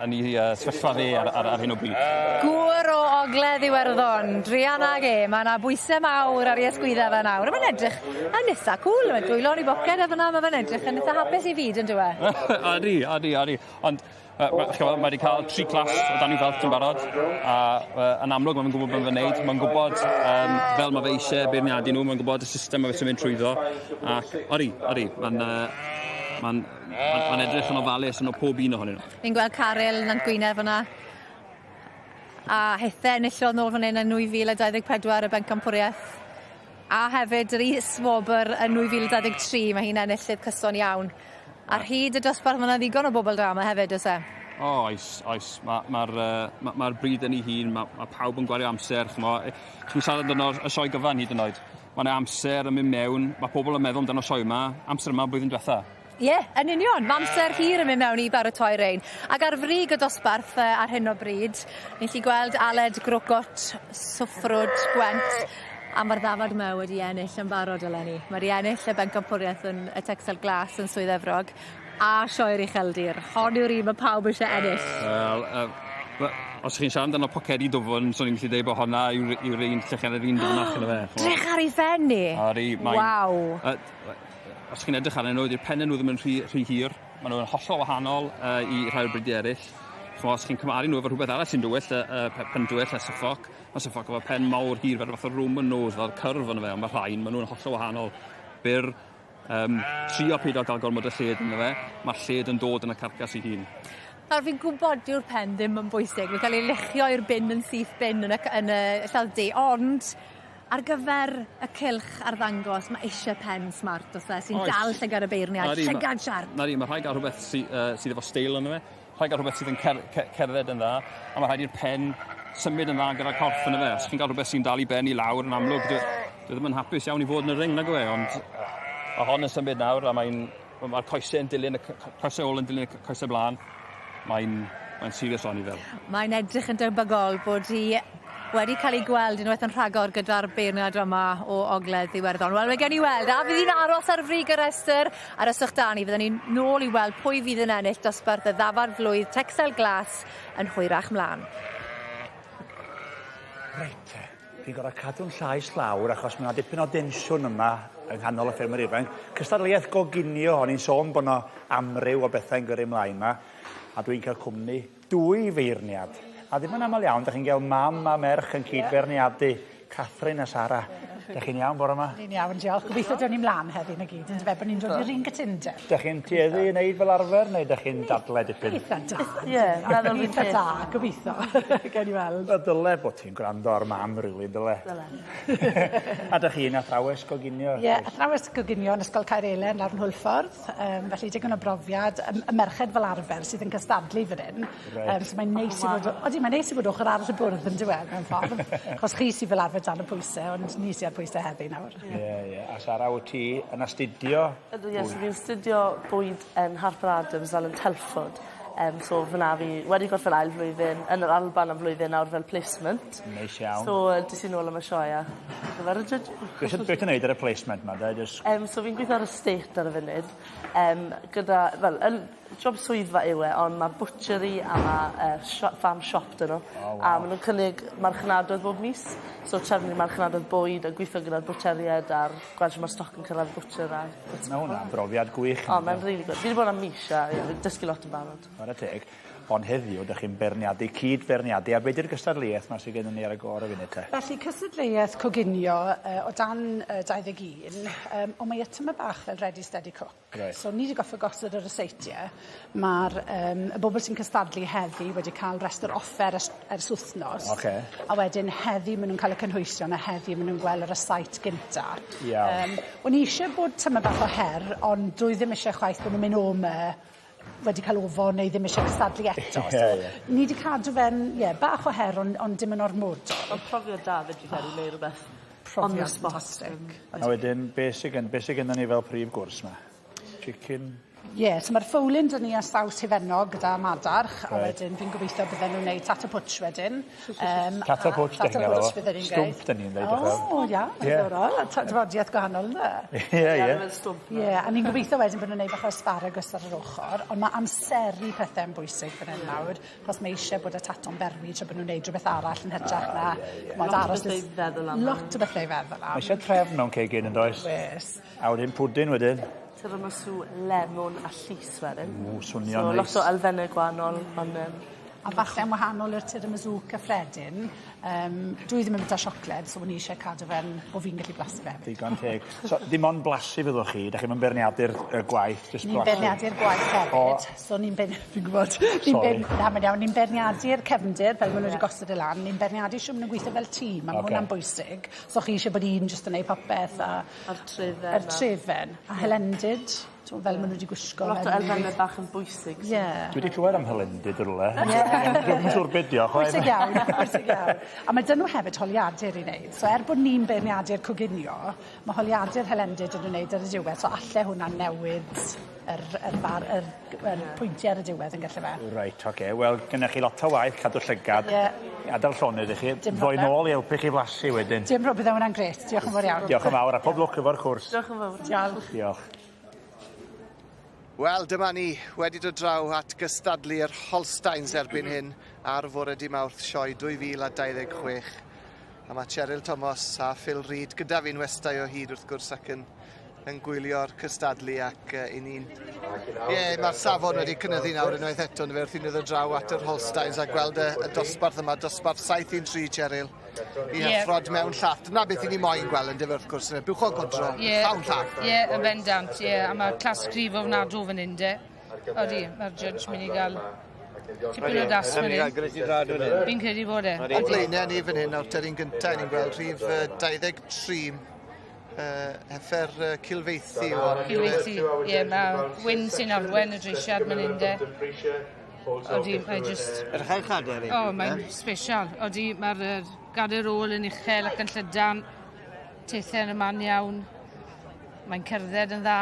yn ei sefyllfa fe ar, ar, ar hyn o bryd. Gŵr o Ogledd Iwerddon, druan ag e, mae yna bwysau mawr ar ei ysgwyddau fe nawr. Mae'n edrych yn eitha cool, mae dwylo yn ei boced a fyna, mae fe'n edrych yn eitha hapus i fyd, yn dyw e? Odi, odi, odi. Ond mae wedi cael 3 clas o dan i'w felt yn barod, a yn amlwg mae'n gwybod beth mae'n wneud, mae'n gwybod fel mae fe eisiau beirniadu nhw, mae'n gwybod y system mae fe sy'n mynd trwyddo, ac odi, odi, mae'n ma ma edrych yn ofalus yn o pob un ohonyn nhw. Fi'n gweld Caryl Nant Gwynef fyna, a Hethe enillodd nôl fan hyn yn 2024 y bencampwriaeth, a hefyd yr is-wobr yn 2023, mae hi'n enillydd cyson iawn. Ar hyd y dosbarth mae yna ddigon o bobl da yma hefyd, oes e? O, oes, oes. Mae'r ma, ma, ma, ma bryd yn ei hun, mae ma pawb yn gwario amser. Chi'n siarad amdano y sioe gyfan hyd yn oed. Mae yna amser yn mynd mewn, mae pobl yn meddwl amdano sioe yma, amser yma blwyddyn diwetha. Ie, yeah, yn union. Mae amser hir yn mynd mewn i baratoi rein. Ac ar frig y dosbarth ar hyn o bryd, ni'n gallu gweld Aled Grocot, Swffrwd, Gwent, a mae'r ddafad yma wedi ennill yn barod eleni. Mae wedi ennill y bencampwriaeth yn y Texel Glas yn Swydd Efrog a sioe'r Ucheldir. Hon yw'r un mae pawb eisiau ennill. Wel, os chi'n siarad amdano pocedi dwfn, swn i'n gallu dweud bod honna yw'r yw un lle chi'n yr un dwfnach yna fe. Drych ar ei phen ni! Ori, mae'n... Waw! Os chi'n edrych arnyn nhw, dy'r pennau nhw ddim yn rhy, rhy hir. Maen nhw'n hollol wahanol i rhai o'r bridiau eraill. Ch'mo', os chi'n cymharu nhw efo rhywbeth arall sy'n dwyll, y y pe- pen dwyll a Suffolk, ma' Suffolk efo pen mawr hir fel fath o Roman nose fel cyrf arno fe, ond ma' rhain, ma' nhw'n hollol wahanol. Byr, yym, trio peido ga'l gormod o lled ynddo fe, ma'r lled yn dod yn y carcas 'i hun. Nawr fi'n gwbod dyw'r pen ddim yn bwysig, mae'n cael ei luchio i'r bin yn syth bin yn y c- yn y lladd-dy, ond ar gyfer y cylch arddangos ma' isie pen smart o's e sy'n dal llygad y beirniad, llygad siarp. Nadi, ma' rhaid ga'l rhwbeth sy yy sydd efo steil ynddo fe. Rhaid ga'l rhwbeth sydd yn cer- ce- cerdded yn dda, a ma' rhaid i'r pen symud yn dda gyda'r corff ynddo fe. Os chi'n ga'l rhwbeth sy'n dal 'i ben i lawr yn amlwg dyw e ddim yn hapus iawn i fod yn y ring nag yw e ond ma' hon yn symud nawr a mae'n ma' ma'r coese yn dilyn y c- c- coese ôl yn dilyn y c- coese bla'n. Mae'n mae'n serious o anifail. Mae'n edrych yn debygol bod hi wedi cael ei gweld unwaith yn rhagor gyda'r beirniad yma o Ogledd Iwerddon. Wel, mae gen i weld, a fydd hi'n aros ar frig y rhestr? Aroswch da ni, fyddwn ni'n nôl i weld pwy fydd yn ennill dosbarth y ddafad flwydd Texel Glas yn hwyrach mlaen. Reit te, fi'n gor'o' cadw'n llais lawr achos ma' 'na dipyn o densiwn yma yng nghanol y ffermwyr ifanc. Cystadleuaeth goginio, o'n i'n sôn bo' 'na amryw o bethau'n gyrru mlaen 'ma, a dwi'n cael cwmni dwy feirniad. A ddim yn aml iawn, da chi'n gael mam a merch yn cyd-feirniadu. Catherine a Sara. Da chi'n iawn bore yma? Ni'n iawn, diolch. Gobeithio dod ni mlaen heddi na gyd, yndyfe, bod ni'n dod i'r un gytundeb. Da chi'n tueddu i wneud fel arfer, neu da chi'n dadle dipyn? Eitha da. Ie, meddwl fi'n Eitha da, gobeithio. Gewn ni weld. Wel, dyle bod ti'n gwrando ar mam, rili, dyle. Dyle. A da chi'n athrawes goginio? Ie, athrawes goginio yn Ysgol Caer Elen lawr yn Hwlffordd. Felly digon o brofiad. Y merched fel arfer sydd yn cystadlu fan hyn. Reit. So mae'n neis i fod... Odi, mae'n neis i fod ochr arall y bwrdd yndyw e, mewn ffordd. Achos chi sy fel arfer dan y pwyse, ond ni sy ar pwyse heddi nawr. Ie, ie. A Sara, wyt ti yn astudio? Ydw, ie, so fi'n astudio bwyd yn Harper Adams lan yn Telford. So fyna fi wedi gorffen ail flwyddyn yn yr Alban am flwyddyn nawr fel placement. Neis iawn. So des i nôl am y sioe a gyfer y judging. Beth beth ti'n neud ar y placement 'ma de jyst... So fi'n gweithio ar estate ar y funud yym gyda fel yn job swyddfa yw e ond ma' butchery a ma' yy sio- farm shop 'dyn nhw. O waw. A ma' nw'n cynnig marchnadoedd bob mis. So trefnu marchnadoedd bwyd a gwitho gyda'r bwtsieried a'r gweld shwt ma'r stoc yn cyrradd y bwtcher a... Ma' hwnna'n brofiad gwych. O mae'n rili good. Fi 'di bod am mis a ie fi dysgu lot yn barod. Chware teg. Ond heddiw 'dych chi'n beirniadu cyd-feirniadu a be' 'di'r gystadleuaeth 'ma sy gennon ni ar y go ar y funud te? Felly cystadleuaeth coginio yy o dan yy 21 yym on' mae e tymed bach fel Ready Steady Cook. Reit. So ni 'di goffod gosod y ryseitiau. Ma'r yym y bobl sy'n cystadlu heddi wedi ca'l restr offer ers ers wthnos. Ocê. A wedyn heddi ma' nw'n ca'l y cynhwysion a heddi ma' nw'n gweld y rysait gynta. Iawn. O'n i isie bod tymed bach o her ond dwi ddim isie chwaith bo' nw'n myn' o 'my wedi ca'l ofon neu ddim isie cystadlu eto. Ie ie. Ni 'di cadw fe'n ie bach o her on' ond dim yn ormodol. Ma'n profiad da 'fyd fi'n credu neu' rwbeth on the Profiad spot. ffantastig. A wedyn be' sy gyn be' sy gynnon ni fel prif gwrs 'ma? Chicken? Ie, so ma'r fowlin 'da ni a saws hufennog gyda madarch, a Reit. wedyn fi'n gobeithio bydden nw'n neud tata pwtsh wedyn. Tata pwtsh 'dych chi'n galw fo. Tata pwtsh bydden ni'n gweud. Stwmp 'dyn ni'n ddeud wrth O, ia, diddorol. A tafodiaeth gwahanol ynde? Ie, ie. Ie, a ni'n gobeithio wedyn bod nw'n neud bach o asparagus ar yr ochor, ond ma' amseru pethe'n bwysig fan hyn nawr, achos mae isie bod y tato'n berwi tra bod nw'n neud rhywbeth arall yn hytrach na ch'mod Lot o aros bethe i feddwl am. Lot o bethe i feddwl am. Mae isie trefn mewn cegin yndoes? Oes. A wedyn pwdin wedyn. Tiramisu lemon a llys wedyn. Ww, swnio'n So neis. lot o elfenne gwahanol ond yym A falle'n wahanol i'r tiramisu cyffredin dwi ddim yn bita siocled so o'n i isie cadw fe'n bo' fi'n gallu blasu fe hefyd. Digon teg. So dim ond blasu fyddwch chi, 'dach chi'm yn beirniadu'r y gwaith, jyst Ni'n blasu. beirniadu'r gwaith hefyd. O. So ni'n beir- fi'n gwbod. Ni'n Sori. beir- na ma'n iawn, ni'n beirniadu'r cefndir fel ma' nw wedi gosod e lan, ni'n beirniadu shw ma' nw'n gweitho fel tîm a ma' Ocê. hwnna'n bwysig. So chi isie bod un jyst yn neud popeth a... A'r trefen. Yr trefen. A hylendid, t'mo' fel ma' nw wedi gwisgo. Lot o elfenne bach yn bwysig. Ie. Dwi wedi clywed am hylendid rywle. Ie. Dwi'm yn siŵr be' 'di o chwaith. Bwysig iawn, bwysig iawn. A ma' 'dyn nhw hefyd holiadur i wneud. So er bod ni'n beirniadu'r coginio, ma' holiadur hylendid yn wneud ar y diwedd, so alle hwnna newid yr, yr, bar, yr, yr pwyntiau ar y diwedd yn gallu fe. Reit, oce. Wel, gennych chi lot o waith cadw llygad. Ie. Adael llonydd i chi. Dim Ddoi problem. nôl i helpu chi flasu wedyn. Dim problem, bydde hwnna'n grêt. Diolch yn fawr iawn. Diolch yn fawr a pob lwc efo'r cwrs. Diolch yn fawr. Diolch. Diolch. Wel, dyma ni wedi dod draw at gystadlu'r Holsteins erbyn hyn ar fore di Mawrth sioe 2026. A mae Cheryl Thomas a Phil Reid gyda fi'n westai o hyd wrth gwrs ac yn yn gwylio'r cystadlu ac i ni'n... Ie, yeah, mae'r safon wedi cynyddu nawr unwaith eto, yn wrth i ni ddod draw at yr Holsteins a gweld y dosbarth yma, dosbarth 7-3, Cheryl, i heffrod mewn llath. Dyna beth i ni moyn gweld yn dyfe wrth gwrs, yn buwchod godro, llawn llath. Ie, yeah, yn bendant, ie, yeah, a mae'r clas cryf ofnadw fan hyn, de. Odi, mae'r judge mynd i gael tipyn o dasg fan hyn. Fi'n credu bod e. O blaenau ni fan hyn, nawr, ter un gyntaf, ni'n gweld rhif 23, heffer Cilfeithi. Cilfeithi, ie, mae Wyn sy'n arwen y dreisiad man hyn de. Odi, mae just... Yr chael chader i? O, mae'n special. Odi, mae'r gader ôl yn uchel ac yn llydan. Teithiau yn y man iawn. Mae'n cerdded yn dda.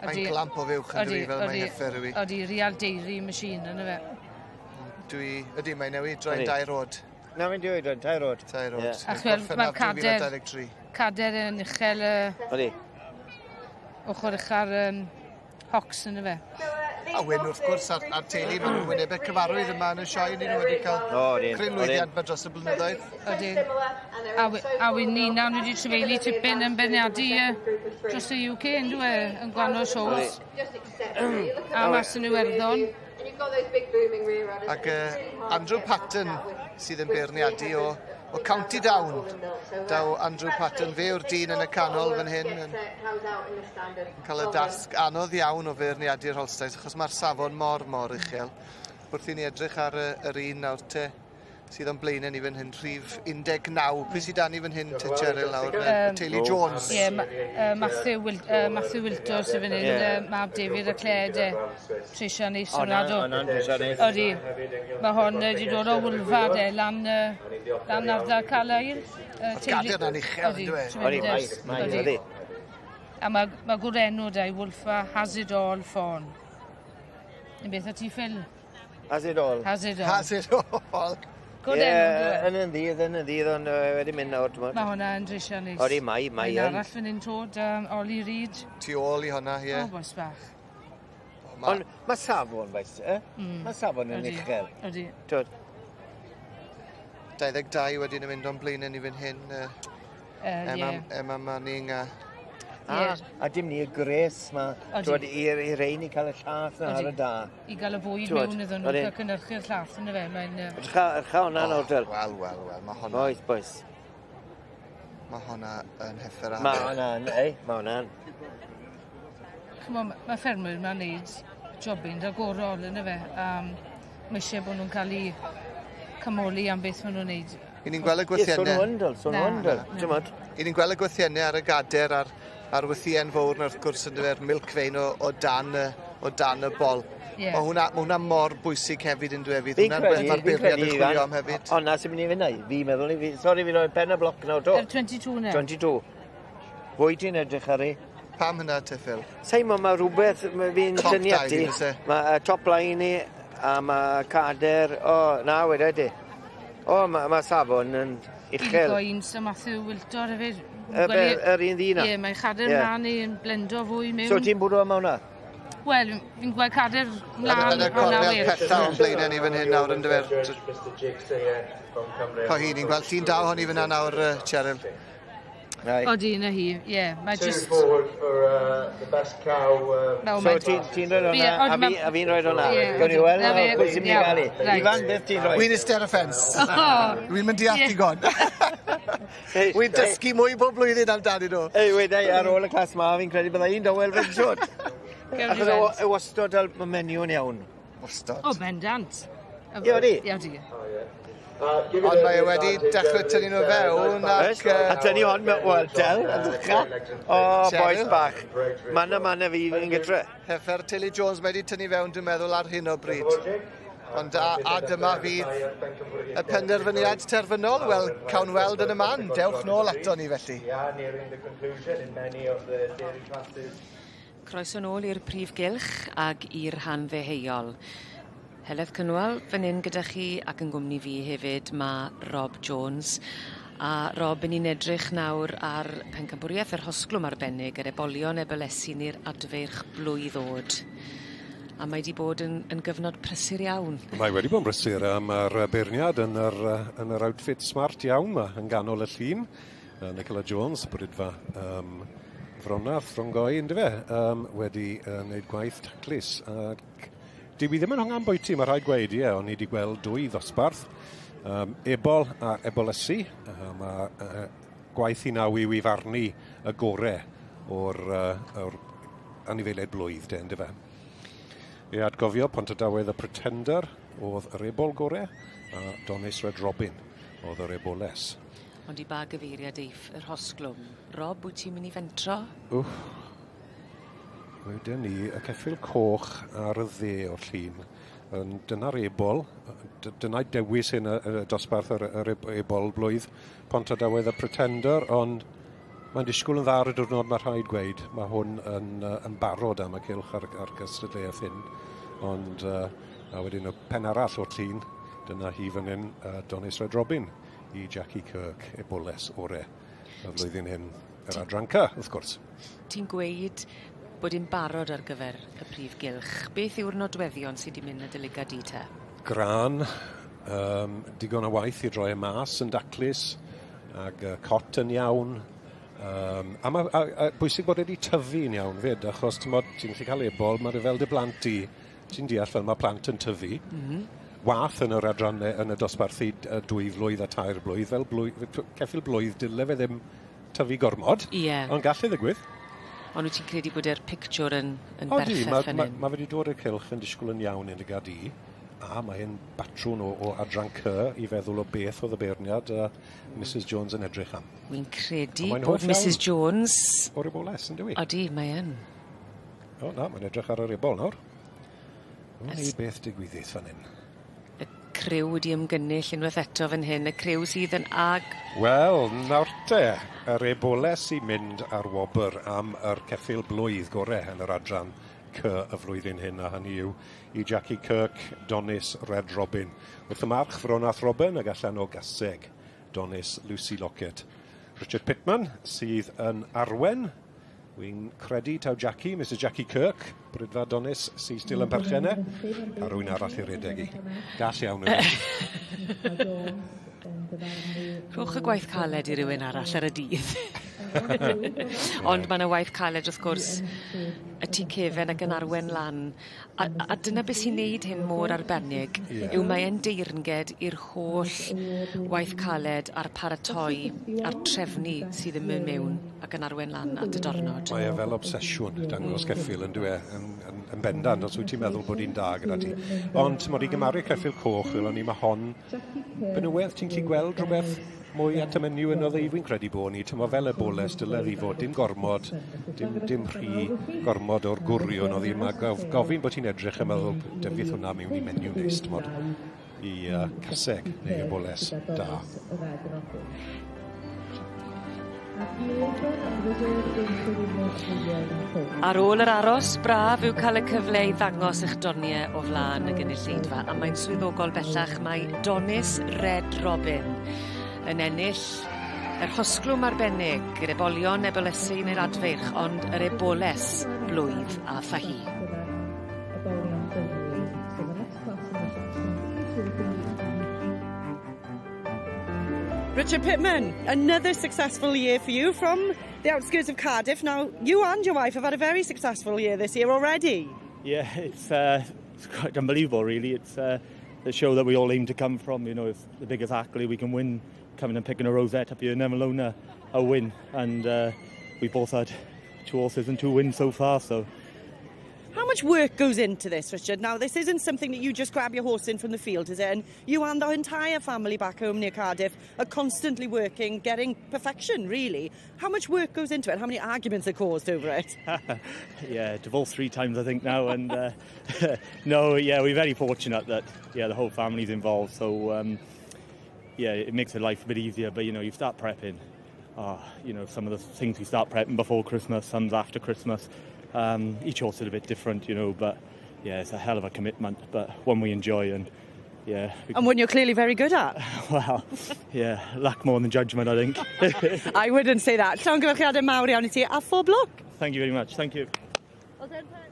Mae'n clamp o fuwch yn dwi fel mae heffer yw i. Odi, real dairy machine yn y fe. Dwi, ydy, mae'n newid droi'n 2 oed. Na, mae'n dweud, 3 oed. 3 oed. A chwel, mae'r cader yn uchel y... Odi. Ochr ucha'r hocs yn y fe. A Wyn, wrth gwrs, a'r teulu, maen nhw'n wynebau cyfarwydd yma yn y sioe, ni nhw wedi cael cryn lwyddiant ma dros y blynyddoedd. Odi. A Wyn Ninan wedi trefeili tipyn yn beirniadu dros y UK, yn dwi, yn gwahanol shows. A mas yn Iwerddon. Ac Andrew Patton sydd yn beirniadu o County Down. Daw Andrew Patton, fe yw'r dyn yn y canol fan hyn, yn cael y dasg anodd iawn o feirniadu'r Holsteins, achos mae'r safon mor, mor uchel. Wrth i ni edrych ar yr un nawr te, sydd o'n blaenau ni fan hyn, rhif 19. Pwy sydd dan ni fan hyn, te Cheryl nawr? Teulu Jones. Ie, Matthew Wiltor sydd fan hyn, mab David a Claire, de. Treisio neis o'n adw. Odi, mae hon wedi dod o Wylfa, de, lan ardal Carlisle. Gader na'n uchel, yn dwi? Odi, mae, odi. A mae gwrenw da i Wylfa, Has It All Fawn. Un beth o ti, Phil? Has It All. Has It All. Has It All. Ie, yn y ddydd, ond wedi mynd nawr, ti'n Mae hwnna yn dreisio neis. Odi, mae yn. Mae'n arall fan hyn to, Ollie Reid. Tu ôl i hwnna, ie. O, boes bach. Ond mae safon, boes, e? Mae safon yn uchel. Odi. 22 wedyn yn mynd o'n blaenau ni fan hyn. Emma Manning a... A dim ni y gres ma, i rein i cael y llath na ar y da. I gael y bwyd mewn iddyn nhw, cael cynhyrchu'r llath yn y fe. Edrycha hwnna nawr, Dyl. Wel, wel, wel, mae hwnna... Oes, boes. Mae hwnna yn heffer Mae hwnna'n, ei, mae hwnna'n. Ch'mo', mae ffermwyr ma'n neud jobyn ragorol yn y fe. Mae eisiau bod nhw'n cael eu canmoli am beth maen nhw'n neud. I ni'n gweld y gwythiennau. Ie, sôn nhw'n dwl, ti'n I ni'n gweld y gwythiennau ar y gader a'r wythien fawr na wrth gwrs yn dyfer milk vein o dan y bol. Yeah. Mae hwnna mor bwysig hefyd yn dweud. Hwnna'n beth mae'r beirniad yn chwilio am hefyd. O, na sy'n mynd i fynd i. Fi'n meddwl i fi. Sori, fi'n rhoi pen y bloc nawr, do. Yr 22 ne? 22. Fwy ti'n edrych ar ei. Pam hynna te, Phil? Sa'n mo, mae rhywbeth fi'n tynnu ati. Mae top line i, a mae cader. O, na, weda di. O, mae safon yn uchel. Fi'n un sy'n Matthew Wiltor hefyd. Yr un ddyn na? Ie, mae'n chader mlaen i'n blendo fwy mewn. So ti'n bwrw am hwnna? Wel, fi'n gweld cader mlaen Yn y cornel pella o'n blaenau ni fan hyn nawr yn dyfer. Co hi, ni'n gweld llun da ohoni fyna nawr, Cheryl. Odi, na hi, ie. Mae just... So ti'n rhoi hwnna, a fi'n rhoi hwnna. Gawn ni weld pwy sy'n mynd i gael i. Ifan, beth ti'n rhoi? Wy'n eistedd ar y ffens. Wy'n mynd i atigon. Wy'n dysgu mwy bob blwyddyn amdanyn nhw. Ei, wedai, ar ôl y clas ma, fi'n credu bydda i'n dawel fe'n siwt. Achos e wastod fel mae menyw yn iawn. Wastod. O, bendant. Ie, odi? Ie, odi. Ond mae e wedi dechrau tynnu nhw fewn ac... A tynnu hon, wel, del, yn ddechrau. O, boes bach. Mana fi yn gytre. Heffer Tilly Jones mae wedi tynnu fewn, dwi'n meddwl, ar hyn o bryd. Ond a dyma fydd y penderfyniad terfynol. Wel, cawn weld yn y man. Dewch nôl ato ni, felly. Croeso nôl i'r prif gylch ag i'r rhan ddeheuol. Heledd Cynwal, fan hyn gyda chi ac yn gwmni fi hefyd ma' Rob Jones. A Rob, 'yn ni'n edrych nawr ar pencampwriaeth yr hosglwm arbennig, yr ebolion ebolesi neu'r adfeirch blwydd o'd. A mae 'di bod yn gyfnod prysur iawn. Mae wedi bod yn brysur, a ma'r beirniad yn yr outfit smart iawn 'ma yn ganol y llun. Nicola Jones, brydfa Fronarth, Frongoy, ynddo fe, wedi wneud gwaith taclus. Ac dyw i ddim yn hongan bwyty, mae rhaid gweud, ie, ond ni wedi gweld dwy ddosbarth. Ebol a ebolysu. Mae gwaith i naw i'w i farnu y gore o'r, or anifeiliaid blwydd, de, ynddo fe. I atgofio, Pontardawe y Pretender oedd yr ebol gore, a Donis Red Robin oedd yr eboles. Ond i ba gyfeiriad eiff yr hosglwm? Rob, wyt ti'n mynd i fentro? Wff. Wedyn ni, y ceffyl coch ar y dde o'r llun. Dyna'r ebol, dyna'i dewis hyn y dosbarth yr ebol blwydd Pontardawe y Pretender, ond mae'n disgwyl yn dda ar y diwrnod, mae rhaid gweud. Mae hwn yn barod am y cylch ar gystadleuaeth hyn. Ond a wedyn y pen arall o'r llun, dyna hi fan hyn, Donis Red Robin i Jackie Kirk, eboles ore y flwyddyn hyn. Yr adran C, wrth gwrs. Ti'n gweud bod hi'n barod ar gyfer y prif gylch. Beth yw'r nodweddion sydd wedi mynd â dy lygad di te? Gran, digon o waith i droi e mas yn daclus, ag cot yn iawn. A mae bwysig bod wedi tyfu'n iawn fyd, achos ti'n gallu cael ebol, mae'n fel dy blant di, ti'n deall fel mae plant yn tyfu. Wath yn yr adrannau yn y dosbarthu 2 flwydd a 3 blwydd, fel ceffyl blwydd, dyle fe ddim tyfu gormod, ond gall e ddigwydd. Ond wyt ti'n credu bod e'r pictiwr yn berffaith fan hyn? Mae wedi dod i'r cylch yn disgwyl yn iawn yn y gad i, a mae'n batrwn o adran C i feddwl o beth oedd y beirniad a Mrs Jones yn edrych am. Wy'n credu bod Mrs Jones... O'r eboles, yn dywi? Odi, mae yn. O, na, mae'n edrych ar yr ebol nawr. Wna i beth digwyddith fan hyn. Y criw wedi ymgynnull unwaith eto fan hyn, y criw sydd yn ag... Wel, nawr te, yr eboles sy'n mynd ar wobr am yr ceffyl blwydd gore yn yr adran C y flwyddyn hyn, a hynny yw i Jackie Kirk, Donis Red Robin. Wrth y march, Fronath Robin, ag allan o Gaseg, Donis Lucy Lockett. Richard Pittman sydd yn arwen. Wy'n credu taw Jackie, Mrs Jackie Kirk, Brydfa Donis, sydd still yn perchenne, a rwy'n arall i redeg i. Gall iawn. Rhowch y gwaith caled i rywun arall ar y dydd. Ond mae yna waith caled wrth gwrs y tŷ cefen ac yn arwen lan. A dyna beth sy'n neud hyn mor arbennig yw mae e'n deyrnged i'r holl waith caled a'r paratoi a'r trefnu sydd yn mynd mewn ac yn arwen lan at y diwrnod. Mae e fel obsesiwn dangos ceffyl yn dyw e, yn bendant, os wyt ti'n meddwl bod hi'n da gyda ti. Ond mod i gymaru ceffyl coch, fel o'n i, mae hon benywedd, ti'n gallu gweld rhywbeth mwy at y menyw yn oedd fi'n credu bod ni, tymo fel y boles dyle ddi fod, dim gormod, dim rhy gormod o'r gwrion oedd hi, mae gofyn bod ti'n edrych yn meddwl, defnydd hwnna mewn i menyw neis, tymod, i caseg neu y boles da. Ar ôl yr aros, braf yw cael y cyfle i ddangos eich doniau o flaen y gynulleidfa, a mae'n swyddogol bellach mae Donis Red Robin yn ennill yr hosglwm arbennig, yr ebolion, ebolesu neu'r adfeirch, ond yr eboles blwydd a thahi. Richard Pittman, another successful year for you from the outskirts of Cardiff. Now, you and your wife have had a very successful year this year already. Yeah, it's quite unbelievable, really. It's the show that we all aim to come from. You know, it's the biggest accolade we can win, coming and picking a rosette up here, never alone a win. And we both had 2 horses and 2 wins so far, so... How much work goes into this, Richard? Now, this isn't something that you just grab your horse in from the field, is it? And you and the entire family back home near Cardiff are constantly working, getting perfection, really. How much work goes into it? How many arguments are caused over it? Yeah, divorced 3 times, I think, now. And no, yeah, we're very fortunate that, yeah, the whole family's involved. So, yeah, it makes life a bit easier. But, you know, you start prepping. You know, some of the things you start prepping before Christmas, some's after Christmas. Each horse is a bit different, you know, but yeah, it's a hell of a commitment, but one we enjoy, and yeah. And one you're clearly very good at. Well, yeah, luck more than judgment, I think. I wouldn't say that. Llongyfarchiadau mawr iawn i ti, a phob lwc. Thank you very much, thank you. Well done, Pat.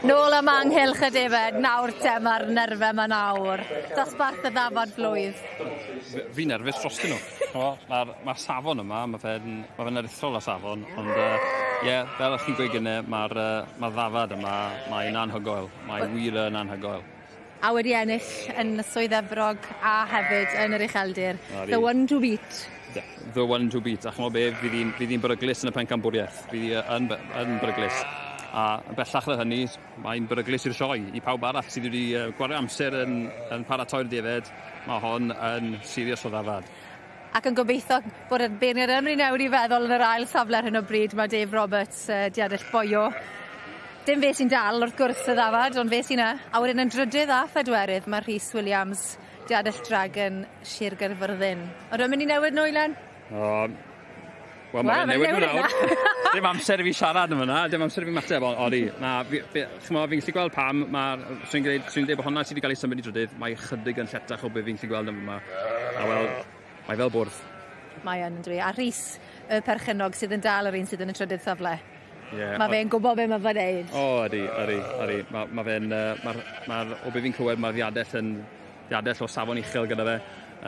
Nôl am anghylch y defed, nawr te, mae'r nerfe yma nawr. Dosbarth y ddafad flwydd. Fi'n nerfus drostyn nhw. Mae'r ma safon yma, mae fe'n ma fe aruthrol o safon, ond ie, yeah, fel ych chi'n gweud gynne, mae'r ma ddafad yma, mae'n anhygoel. Mae wir yn anhygoel. A wedi ennill yn Swydd Efrog a hefyd yn yr Ucheldir. The one to beat. The one to beat. A ch'mo' be', fydd hi'n beryglus yn y pencampwriaeth. Fydd hi yn beryglus. A bellach na hynny, mae'n beryglus i'r sioe, i pawb arall sydd wedi gwario amser yn paratoi'r defed. Mae hon yn serious o ddafad. Ac yn gobeithio bod y beirniad yn mynd i newid i feddwl yn yr ail safle ar hyn o bryd. Mae Dave Roberts diadell boio. Dim fe sy'n dal wrth gwrs y ddafad, ond fe sy'n 'na. A wedyn yn drydydd a phedwerydd mae Rhys Williams, diadell Dragon, Sir Gaerfyrddin. Odw e'n mynd i newid nhw, Ilan? O, wel, mae'n newid nhw nawr. Dim amser i fi siarad am hwnna, dim amser i fi mateb, ond odi. Na, ch'mo', fi'n gallu gweld pam, swn i'n dweud bod hwnna sydd wedi cael ei symud i drydydd, mae chydig yn lletach o beth fi'n gallu gweld yn yma. A wel, mae fel bwrdd. Mae yn, yndw i. A Rhys, y perchennog sydd yn dal yr un sydd yn y trydydd safle. Yeah, mae fe'n gwybod be mae fe'n neud. O, ydy. Ma fe'n, o be fi'n clywed, mae'r ddiadell yn ddiadell o safon uchel gyda fe.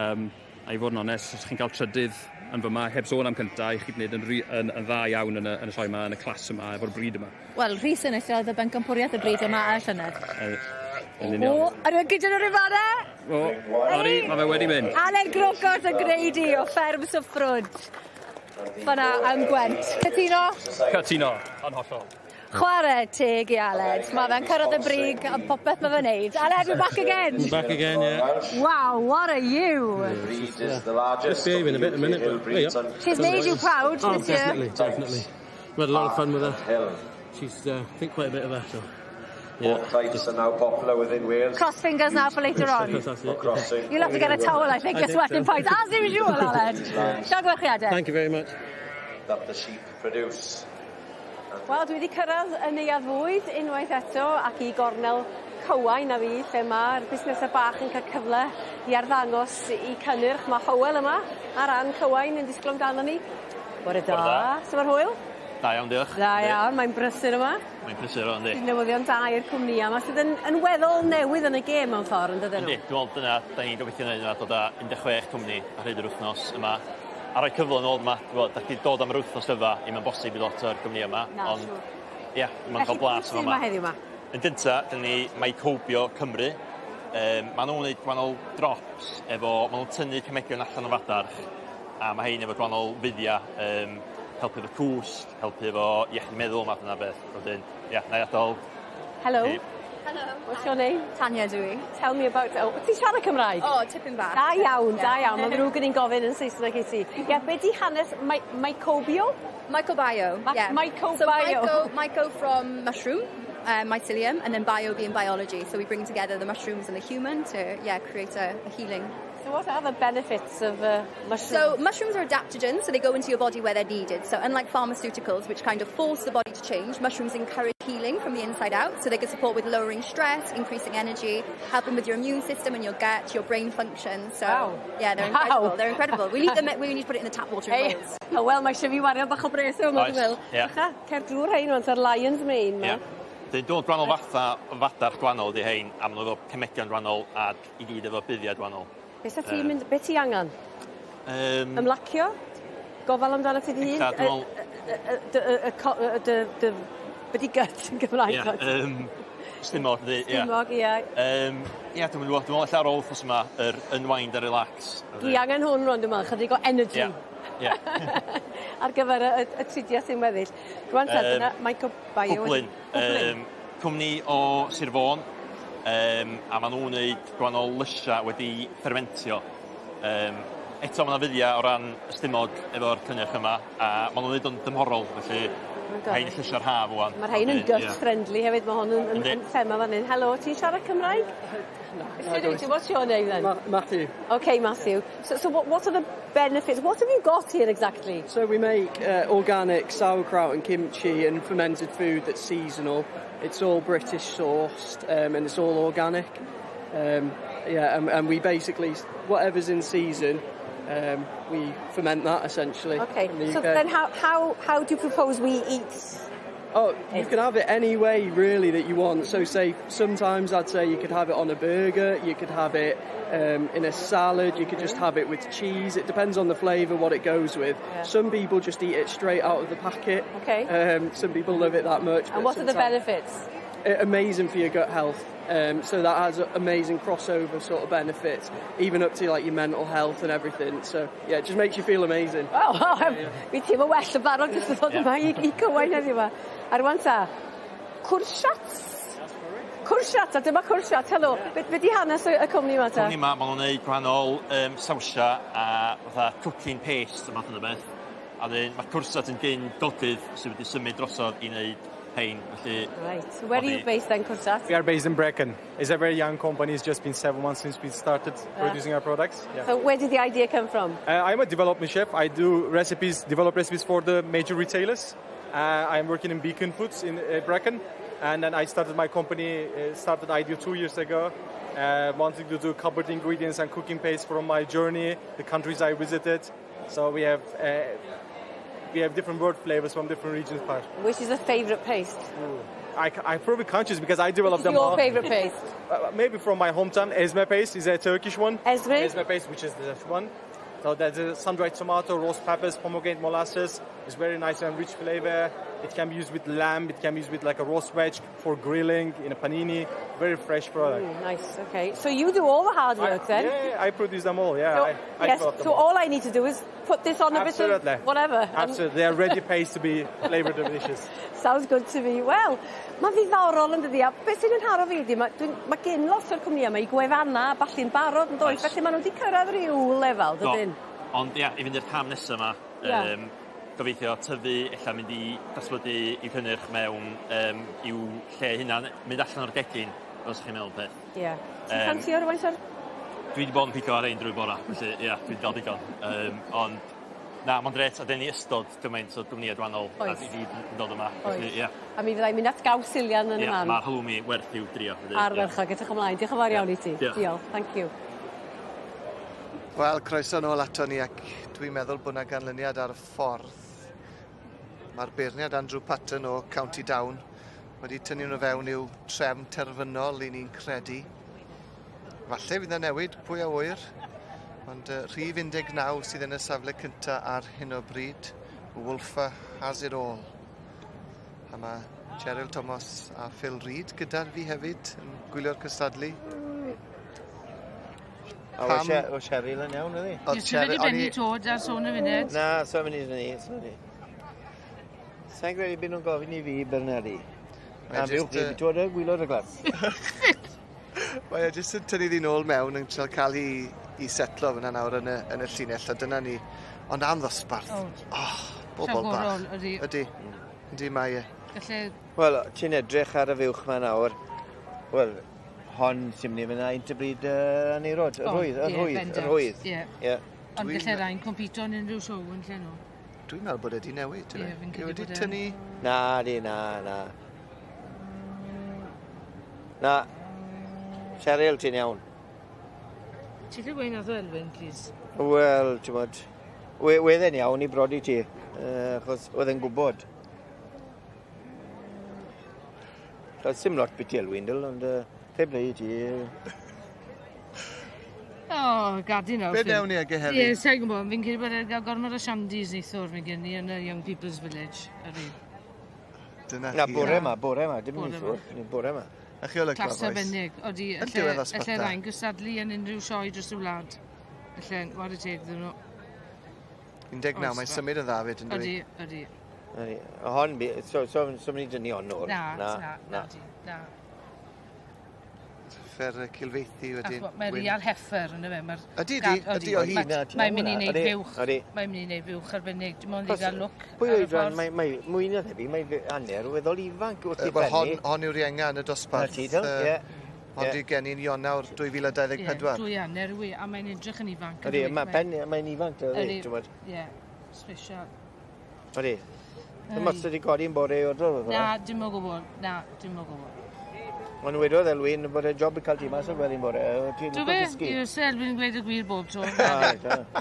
A i fod yn onest, os chi'n cael trydydd yn fyma, heb sôn am cynta, i chi gwneud yn dda iawn yn y sioe yma, yn y clas yma, efo'r brîd yma. Wel, Rhys enillodd y bencampwriaeth y brîd yma y llynedd. Yn union. O, ydw i'n gyda nhw'n rhywbeth? O, odi, mae fe wedi mynd. Aled Grocott yn gwneud i o fferm Syffrwd. Fyna yn Gwent. Cytuno? Cytuno, yn hollol. Chwarae teg i Aled. Mae fe'n cyrraedd y brig am popeth mae fe'n neud. Aled, we're back again. Back again, yeah. Wow, what are you? Just behaving a bit a minute, but there you are. She's made you proud Oh, this year. definitely, definitely. We had a lot of fun with her. She's, I think, quite a bit of her, so. Yeah. Both types are now popular within Wales. Cross fingers now for later on. That's it. Crossing. You'll have to get a towel, I think. I You're think sweating so. points, as usual, Aled. Llongyfarchiadau. Thank you very much. That the sheep produce. Wel, dwi wedi cyrraedd y neuadd fwyd unwaith eto ac i gornel Cywain a fi, lle mae'r busnesau bach yn cael cyfle i arddangos i cynnyrch. Mae Hywel yma ar ran Cywain yn disgwyl amdano ni. Bore da. Bore da. Sut mae'r hwyl? Da iawn, diolch. Da iawn, mae'n brysur yma. Mae'n brysur o, yndi. Newyddion da i'r cwmnïau yma sydd yn weddol newydd yn y gêm mewn ffordd, yn dydyn nhw? Yndi, dwi'n meddwl dyna, da ni'n gobeithio gwneud yma, dod â 16 cwmni ar hyd yr wythnos yma. A rhoi cyfle yn ôl yma, dwi'n meddwl, da chi dod am yr wythnos yma, i'm yn bosib i lot o'r cwmni yma. Na, ond, siŵr. Ie, mae'n cael blas Felly, yma. yma heddiw yma? Yn gynta, dyn ni Mycobio Cymru. Maen nhw'n gwneud gwahanol drops efo, maen nhw'n tynnu cemegion allan o fadarch, a mae hein efo gwahanol fuddia, helpu efo cwsg, helpu efo iechyd meddwl, math yna beth. Wedyn, ie, na i adael. Hello. i- Hello. What's your name? Tanya dw i. Tell me about... Oh, ti'n siarad Cymraeg? O, tipyn bach. Da iawn, da Ie. iawn. Mae'n ddrwg gen i'n gofyn yn Saesneg i ti. Ie, be di hanes Mycobio? Mycobio, yeah. Mycobio. So myco from mushroom, mycelium, and then bio being biology. So we bring together the mushrooms and the human to, yeah, create a healing. So what are the benefits of mushrooms? So mushrooms are adaptogens, so they go into your body where they're needed. So unlike pharmaceuticals, which kind of force the body to change, mushrooms encourage healing from the inside out. So they can support with lowering stress, increasing energy, helping with your immune system and your gut, your brain function. So Wow. yeah, they're Wow. incredible. They're incredible. We need them. We need to put it in the tap water in Hey, Wales. oh, wel, mae eisiau fi wario bach o bres efo yma, Oes, dwi'n meddwl. ie. Acha, cer drwy'r rhain wan, ta'r Lion's Mane ma. Ie. Dwi'n dod gwahanol fatha o fadarch gwahanol di hein, a maen nhw efo cemegion gwahanol a i gyd efo buddiad gwahanol. Be sa ti'n mynd, be ti angen? Ymlacio? Gofal amdano ti dy hun? Ella, dwi'n meddwl- Be di gut yn Gymraeg? Ie, stumog, yndi, ie. Stumog, ie. Ie, dwi'n meddwl, ella ar ôl wythnos yma, yr unwind a relax. Dwi angen hwn rwan, dwi'n meddwl, chydig o energy. Ie. Ar gyfer y tridiau sy'n weddill. Rwan te, dyna Mycobio. Cwblin. Cwblin. Cwmni o Sir Fôn, a maen nhw'n gwneud gwahanol lysia wedi fermentio. Eto mae yna fuddia o ran ystumog efo'r cynnyrch yma, a maen nhw'n gwneud o'n dymhorol, felly rhain y llysiau'r haf ŵan. Mae rhain yn gut friendly hefyd, mae hwn Yndi. yn thema fan hyn. Helo, ti'n siarad Cymraeg? No, I don't. What's your name then? Matthew. Okay, Matthew. So what are the benefits? What have you got here exactly? So we make organic sauerkraut and kimchi and fermented food that's seasonal. It's all British sourced and it's all organic. Yeah, and we basically, whatever's in season, we ferment that essentially. Okay, in the so UK. then how do you propose we eat Oh, you can have it any way really that you want. So say sometimes I'd say you could have it on a burger, you could have it in a salad, you could just have it with cheese. It depends on the flavour, what it goes with. Yeah. Some people just eat it straight out of the packet. Okay. Some people love it that much. And what are the benefits? Amazing for your gut health. So that has amazing crossover sort of benefits, even up to like your mental health and everything. So yeah, it just makes you feel amazing. Oh, fi teimlo well yn barod jyst yn dod yma i Cywain heddiw yma. A rwan ta, Cwrsat. Cwrsat, a dyma Cwrsat, helo. Be di hanes y cwmni yma ta? Cwmni yma, maen nhw'n gwneud gwahanol sawsia a fatha cooking paste a math yna beth. A dyn, mae Cwrsat yn gyn godydd sydd wedi symud drosodd i wneud hein, felly. Right. So where are you based then, Cwrsat? We are based in Brecon. It's a very young company. It's just been 7 months since we started producing our products. Yeah. So where did the idea come from? I'm a development chef. I do recipes, develop recipes for the major retailers. I'm working in Beacon Foods in Brecon. And then I started my company, started idea 2 years ago, wanting to do cupboard ingredients and cooking paste from my journey, the countries I visited. So we have different world flavors from different regions. Part. Which is the favourite paste? I probably can't choose because I developed Which is them your all. favourite paste? Maybe from my hometown, Ezme paste is a Turkish one. Ezme? Ezme paste, which is the one. So that's a sun-dried tomato, roast peppers, pomegranate molasses. It's very nice and rich flavor. It can be used with lamb. It can be used with like a roast veg for grilling in a panini. Very fresh product. Nice, okay. So you do all the hard work then? Yeah, I produce them all. Yeah, So, I yes, develop them so all I need to do is put this on a bit Absolutely. of whatever. Absolutely, they are ready paste to be flavored delicious. Sounds good to me. Wel, mae'n ddiddorol yn dydi, a beth sy'n yn haro fi ydi, mae gen lot o'r cwmnïau yma i gwefanna a ballu'n barod yn does, felly maen nhw wedi cyrraedd rhyw lefel, Do. dydyn? Ond ia, i fynd i'r cam nesaf yma, gobeithio tyfu, ella mynd i datblygu i'w cynnyrch mewn i'w lle hunan, mynd allan o'r gegin, os chi'n meddwl peth. Ie. Ti'n ffansio rhywfaint o'r? Dwi wedi bod yn pigo ar ein drwy bora, felly ia, dwi wedi cael digon. Ond na, mae'n dret, a dyn ni ystod gymaint o gwmnïau gwahanol a i gyd yn dod yma. Felly, ia. A mi fyddai'n mynd at gaws Silian yn y man. Mae'r halloumi werth i'w drio. Ardderchog, edrych ymlaen. Diolch yn fawr iawn i ti. Diolch. Diolch, thank you. Wel, croeso nôl ato ni ac dwi'n meddwl bod yna ganlyniad ar y ffordd. Mae'r beirniad Andrew Patton o County Down wedi tynnu nhw fewn i'w trefn terfynol i ni'n credu. Falle fydd yna newid, pwy a ŵyr. Ond rhif 19 sydd yn y safle cyntaf ar hyn o bryd. Wolfer has it all. A mae Cheryl Thomas a Phil Reid gyda fi hefyd yn gwylio'r cystadlu. A o Cheryl yn iawn, ydi? Oedd Ti wedi bennu to, da sôn y funud. Na, so'n mynd i ni, so'n mynd. Sa'n credu byd nhw'n gofyn i fi Bernardi. Mae A jyst, fiwch chi, ti'n gwylod y glas. Mae e jyst yn tynnu ddi nôl mewn yn trio cael i setlo fyna nawr yn y llinell, a dyna ni. Ond am ddosbarth. Oh, bobl bach. Rhagorol, ydi. Ydy. Ydy mae e. Galle. Wel, ti'n edrych ar y fuwch ma nawr. Wel, hon sy'n mynd i fynd interbreed aneirod. Y rhwydd, y rhwydd, y rhwydd. Ie. Ie. Ond gallai rhain compito yn unrhyw siow yn lle nhw. Dwi'n meddwl bod e wedi newid. Ie, fi'n credu wedi bod e- tynnu. Na, di, na, na. Na. Cheryl, ti'n iawn. Ti'n lle gweud nath o Elwyn, please? Wel, ti'n bod, wedd e'n iawn i brodi ti, achos oedd e'n gwybod. Doedd sim lot biti Elwyn, dil, ond fair play i ti. O, gadi nawr. Be Phil. newn ni ag e heddi? Ie, sa'n gwybod, fi'n credu bod e'n cael gormod o shandies neithwr fi'n credu ni yn y Young People's Village. Ydy. Dyna Na, chi. bore yma, bore yma, dim Bore neithwr, ni bore yma. A chi olygfa, Clas boys. arbennig. Odi, Yn diwedd alle ddosbarth alle da. rhain gystadlu yn unrhyw sioe dros y wlad. Alle, whare teg iddyn nhw. 19, mae'n symud yn dda fyd, yn Odi, dwi? odi. Ydi. Hon, so, so mynd i dynnu hon nôl. Na, na, na, di, na. Fer cilfeithi wedyn. Achos Mae real heifer yn y fe. Mae'r Ydi, ydi, ydi, o hyd. Mae'n mynd i wneud Ydi, fuwch. ydi. Mae'n mynd i wneud fuwch arbennig. Dim ond i gael lwc Pwy ar y oedran, ffordd. mae mwy na thebyg, mae hanner weddol ifanc wrth i Wel, hon, bennu. hon yw'r ienga yn y dosbarth. Na ti, del, ie. Hon Ie. di geni'n Ionawr 2024. Ie, 2.5 yw i, a mae'n edrych yn ifanc. Ydi, mae pen, mae'n ifanc, dydi, Ydi, ti'n gwbod. Ie, special. Ydi. Dim Ai. os ydi godi'n bore i odro, Na, dim o gwbl. Na, dim o gwbl. Ond wedodd Elwyn bod e job i cael ti mas o'r gwely'n bore. Ti'n Dw lico fe? cysgu. Ie, se Elwyn yn gweud y gwir bob tro.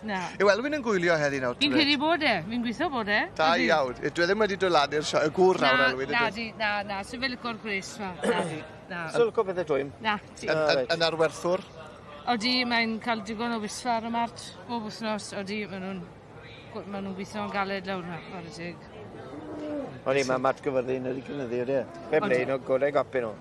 Na. Yw Elwyn yn gwylio heddi nawr? Fi'n credu bod e. Fi'n gweithio bod e. Da Ydi. iawn. Dwi e ddim wedi dod lan i'r sioe. Y gŵr nawr, Na, Elwyn. na, ydy? di, na, na. So fe lico'r gwres ma. Na, di, na. So lico pethau twym? Na, ti. Yn arwerthwr? Odi, mae'n cael digon o wisfa ar y mart bob wythnos. Odi, maen nhw'n ma nhw'n gweithio'n galed lawr yna, chwarae teg. O'n i, mae Matt Gyfyrddin wedi cynyddu, ydy. Fe Odi. ble nhw, gorau gopi nhw.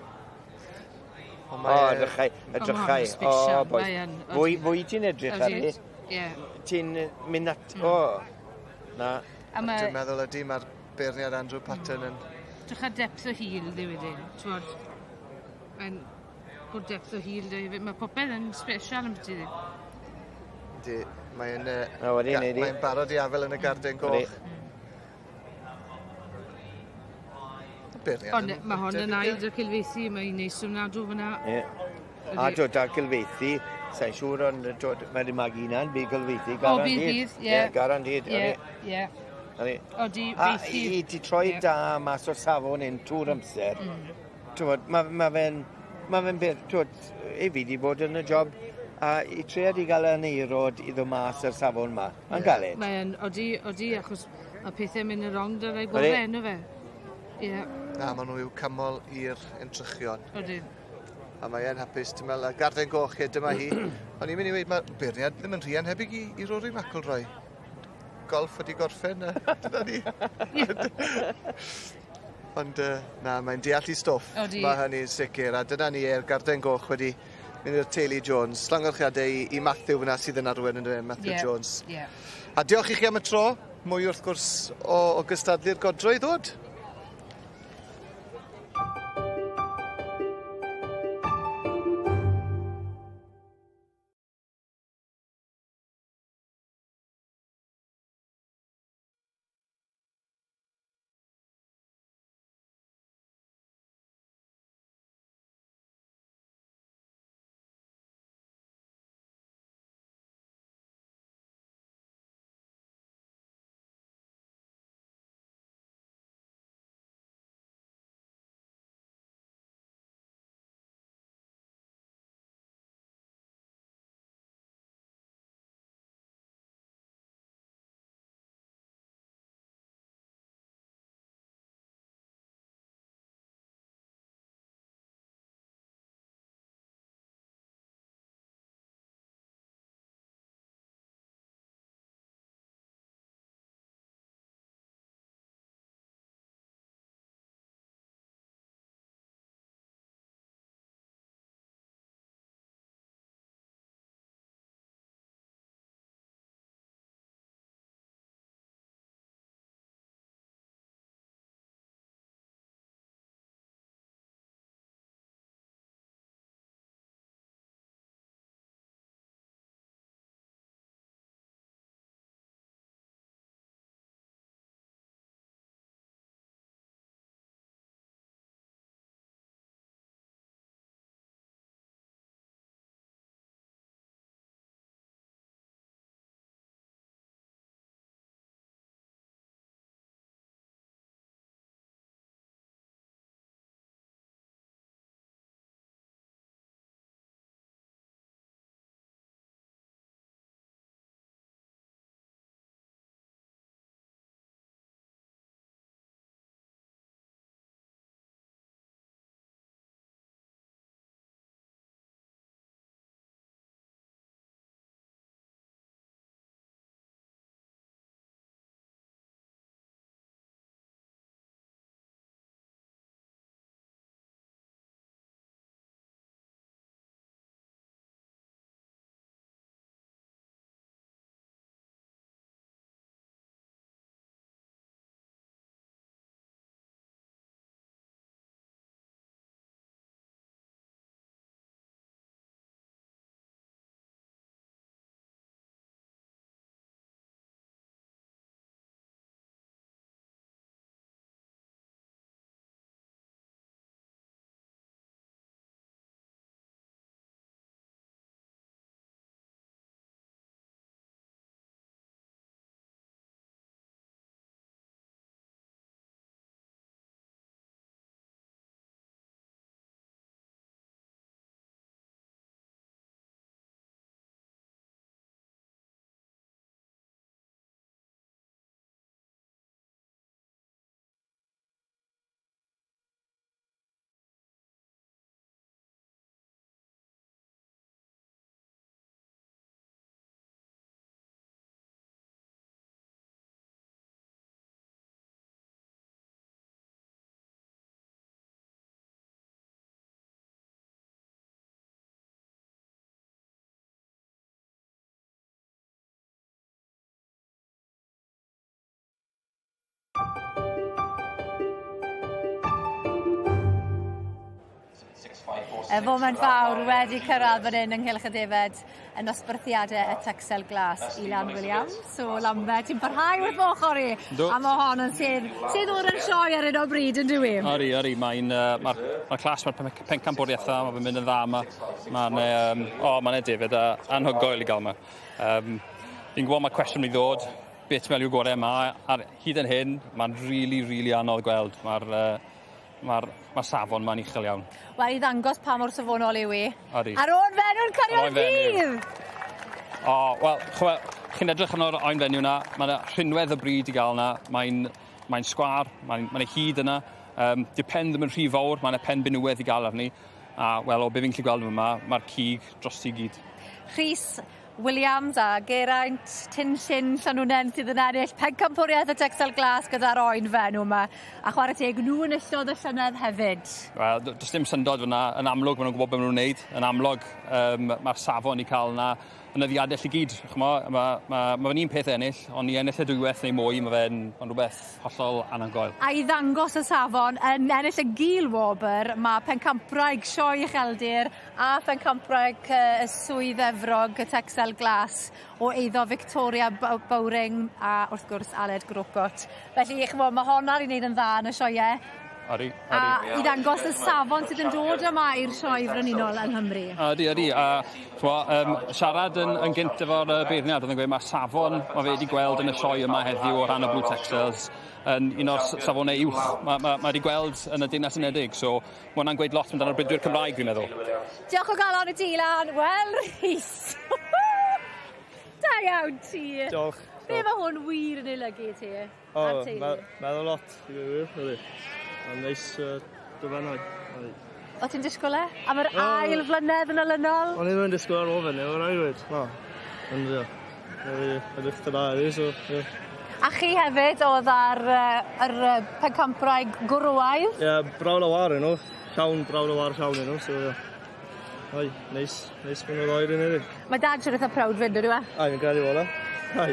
O, O, mae e- edrychau, edrychau. Ond ma' O, boi. mae yn, odi. Fwy, fwy ti'n edrych ar Odi, hi, Ie. ti'n mynd at... O, na. A ma- Dwi'n meddwl ydy, mae'r beirniad Andrew Patton yn... Drych ar depth o hil, ddi wedyn. T'mod, mae'n good depth o hil, dwi hefyd. Mae popeth yn special yn byti ddi. Ydy, mae'n... Na, wedi neud i. Mae'n barod i afel yn y garden goch. Beirniad Ond yn- mae hon yn debyg, ail ie. dy cilfeithi, mae'n neis ofnadw fyna. Ie. A dod ar Gylfeithi, sa'n siŵr, ond dod, mae wedi magu hunan, bydd Gylfeithi, O, garantid. bydd, bydd, ie. Ie, garantid. Ie, ie. Odi, A feithi. i ti troi Ie. da mas o safon hyn trwy'r amser, mm. mae ma fe'n, ma fe'n beth, twod, i fi di bod yn y job, a i treiad i gael yn eirod i ddod mas o'r safon ma, yn galed. Mae'n, odi, odi, achos mae pethau'n mynd yn wrong dy rai Odi. gorau enw fe. Ie, Na, maen nhw i'w cymol i'r entrychion. odi. A mae e'n hapus, ti'n meddwl, a garden goch, ie, dyma hi. O'n i'n mynd i weud, mae beirniad ddim yn rhy anhebyg i Rory McIlroy. Golf wedi gorffen, a dyna ni. Ond na, mae'n deall i stwff. Odi. Mae hynny'n sicr, a dyna ni, e'r garden goch wedi mynd i'r teulu Jones. Llongyfarchiadau i Matthew fyna sydd yn arwain yn dweud, Matthew Ie, Jones. Ie. A diolch i chi am y tro. Mwy wrth gwrs o gystadlu'r godro i ddod. Y foment fawr wedi cyrraedd fan hyn yng Nghylch y Defed yn nosbarthiadau y Texel Glas Ilan Williams. So Lambert, ti'n parhau wrth ochr i. A mae hon yn sedd, sedd o'r yn sioe ar hyn o bryd yn dyw i? Ori, ori, mae'n, uh, mae'r ma clas, mae'r pencampwriaethau, mae fe'n mynd yn dda yma. Mae'n, um, o, mae'n David a anhygoel i gael yma. Um, fi'n gwybod mae cwestiwn i ddod, beth ti'n meddwl yw'r gorau yma, a hyd yn hyn, mae'n rili, really, rili really anodd gweld. Mae'r uh, mae'r ma safon ma'n uchel iawn. Wel, i ddangos pa mor safonol yw i. Odi. Ar ôl fenw'n cyrraedd dydd! O, wel, chwe, chi'n edrych arno'r oen fenyw na, mae yna rhinwedd y bryd i gael na, mae'n mae sgwar, mae'n mae hyd yna, um, di pen ddim yn rhy fawr, mae yna pen benywedd i gael arni, a wel, o be fi'n gallu gweld yma, mae'r cig dros i gyd. Rhys Williams a Geraint Tinllin Llanwnen sydd yn ennill pencampwriaeth y Texel Glas gyda'r oen fenw yma. A chwarae teg, nhw enillodd y llynedd hefyd. Wel, does dim syndod fyna. Yn amlwg, maen nhw'n gwybod beth maen nhw'n wneud. Yn amlwg, um, mae'r safon i cael yna yn y ddiadell i gyd. Ch'mo, mae ma, ma fe'n un peth ennill, ond i ennill y dwywaith neu mwy, mae fe'n ma rhywbeth hollol anhygoel. A i ddangos y safon yn ennill y gil wobr, mae pencampwraig Sioe Ucheldir a phencampwraig y Swydd Efrog, y Texel Glas o eiddo Victoria Bowring a wrth gwrs Aled Grocott. Felly, ch'mo, mae honna 'di wneud yn dda yn y sioeau. Odi, odi. A i ddangos y safon sydd yn dod yma i'r sioe frenhinol yng Nghymru. Odi, odi. A ch'mo, um, siarad yn, yn gynt efo'r beirniad, oedd yn gweud mae safon mae fe wedi gweld yn y sioe yma heddiw o ran y Blue Texels yn un o'r safonau uwch mae ma, ma wedi gweld yn y Deyrnas Unedig. So mae hwnna'n gweud lot amdano'r brydwyr Cymraeg, fi'n meddwl. Diolch o galon i ti, Ilan. Wel, Rhys. Da iawn ti. Diolch. Be mae hwn wir yn ei olygu i ti? O, meddwl lot, i gweud y gwir, Mae'n neis dod fan hyn. O ti'n disgwyl e? Am yr ail flynedd yn olynol? O'n i ddim yn disgwyl ar ôl fyny, o'n i wedi. No. Ond ie, mae fi edrych da heddi, so ie. A chi hefyd oedd ar yr pencampwraig gwrywaidd? Ie, yeah, brawn o war nhw. Llawn brawn o war llawn nhw, so ie. Ai, neis, neis bod nhw ddoed yn edrych. Mae dad siwr eitha proud fyd, ydyw e? Ai, fi'n credu fod e. Ai.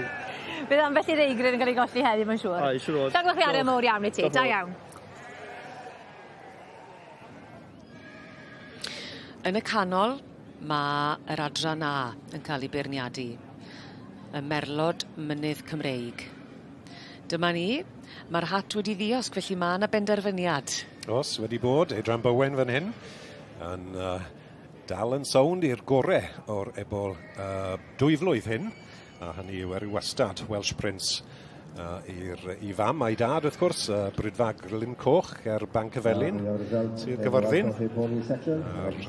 Bydd ambell i deigryn yn cael ei golli heddi, mae'n siŵr. Ai, siŵr o. Llongyfarchiadau mowr iawn i ti. Da iawn. Yn y canol, mae yr adran A yn cael ei beirniadu. Y Merlod Mynydd Cymreig. Dyma ni, mae'r hat wedi ddiosg, felly mae yna benderfyniad. Os, wedi bod, Adrian Bowen fan hyn, yn uh, dal yn sownd i'r gore o'r ebol uh, dwyflwydd hyn, a hynny yw er wastad Welsh Prince uh, i'r i fam a'i dad, wrth gwrs, uh, Brydfa Glyn Coch ger Banc y Felin, Sir Gyfyrddin. A'r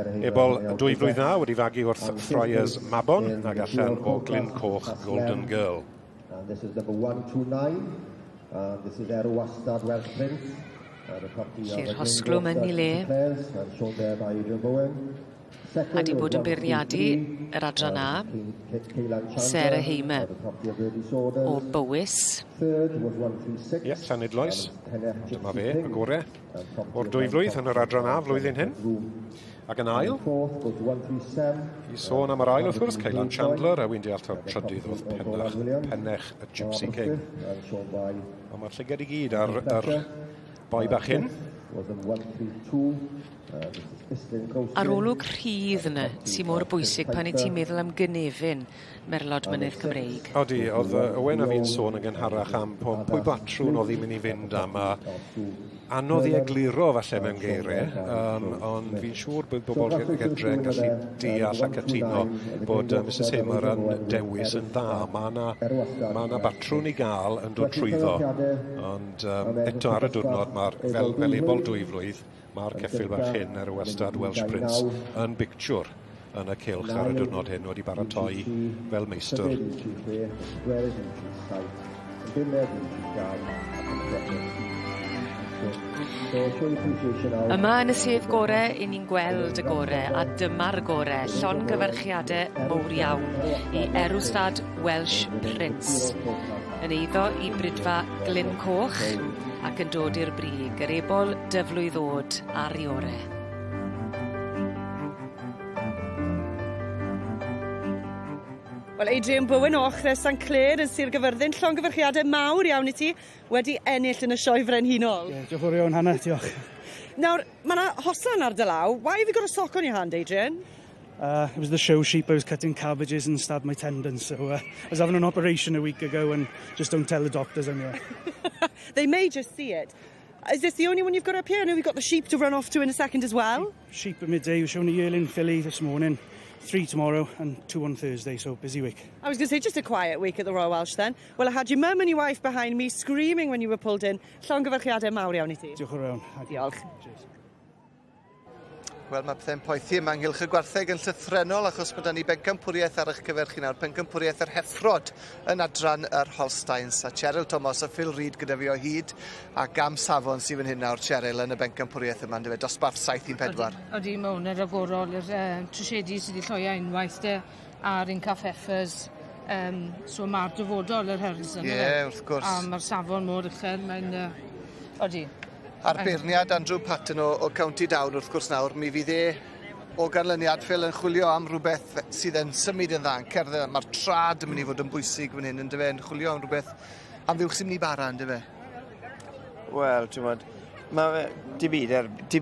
uh, ebol dwy flwydd na wedi fagu wrth Friars Mabon ac allan o Glyn Coch Golden Girl. And this is number 129. And this is Erw Wastad Welsh Prince. Lle'r hosglwm yn ei le. A 'di bod yn beirniadu yr adran A, Sarah Hamer o Bowys. Ie, Llanidloes. Dyma fe, y gore o'r dwy flwydd yn yr adran A flwyddyn hyn. Ac yn ail, i sôn am yr ail wrth gwrs, Ceylan Chandler, a wy'n deall ta'r trydydd oedd Pennach, Pennech y Gypsy King. Ond mae'r llygad i gyd ar, ar boi bach hyn. Arolwg rhydd yna sy mor bwysig pan wyt ti'n meddwl am gynefin Merlod Mynydd Cymreig. Odi, oedd Owen a fi'n sôn yn gynharach am pwy batrwn oedd hi'n mynd i fynd am a anodd i egluro falle mewn geiriau, um, ond fi'n siŵr bod bobl gerdre yn gallu deall a cytuno bod uh, Mrs Hamer yn dewis yn dda. Mae yna ma na batrwn i gael yn dod trwyddo, ond um, eto ar y diwrnod mae'r fel, fel ebol dwy flwydd, mae'r ceffyl bach hyn ar y wastad Welsh Prince yn bictiwr yn y cylch ar y diwrnod hyn wedi baratoi fel meistr. Yma yn y sedd gore, 'yn ni'n gweld y gore, a dyma'r gore, llongyfarchiade mowr iawn i Erwstad Welsh Prince, yn eiddo i Brydfa Glyn Coch ac yn dod i'r brig, yr ebol dyflwydd o'd ar 'i ore. Wel, Adrian Bowen o Ochre St Clair yn Sir Gyfyrddin, llongyfarchiadau mawr iawn i ti wedi ennill yn y sioe frenhinol. Ie, yeah, diolch yn iawn, Hannah, diolch. Nawr, mae yna hosan ar dy law. Why have you got a sock on your hand, Adrian? It was the show sheep. I was cutting cabbages and stabbed my tendon. So I was having an operation a week ago and just don't tell the doctors I'm here. They may just see it. Is this the only one you've got up here? I know we've got the sheep to run off to in a second as well. Sheep at midday. We're showing a yearling filly this morning, 3 tomorrow and 2 on Thursday, so busy week. I was going to say, just a quiet week at the Royal Welsh then. Well, I had your mum and your wife behind me screaming when you were pulled in. Llongyfarchiadau mawr iawn i ti. Diolch yn fawr. Diolch. Cheers. Wel, mae pethau'n poethi yma ynghylch y gwartheg yn llythrennol achos mae 'da ni bencampwriaeth ar eich cyfer chi nawr, pencampwriaeth yr heffrod yn adran yr Holsteins. A Cheryl Thomas a Phil Reid gyda fi o hyd ac am safon sydd fan hyn nawr, Cheryl, yn y bencampwriaeth yma, yndyfe, dosbarth 7-4. Odi, mae hwn yn ragorol, yr trwsiedi sydd wedi lloia unwaith de, a'r in-calf heifers. So mae'r dyfodol yr herds yna. Ie, yeah, wrth gwrs. A mae'r safon mor uchel, mae'n... odi. A'r beirniad Andrew Patton o County Down wrth gwrs nawr, mi fydd e o ganlyniad Phil yn chwilio am rhywbeth sydd yn symud yn dda, yn cerdded. Mae'r trad yn mynd i fod yn bwysig fan hyn, yndyfe, yn chwilio am rhywbeth am fuwch sy'n mynd i bara, yndyfe? Wel, ti'n bod, mae di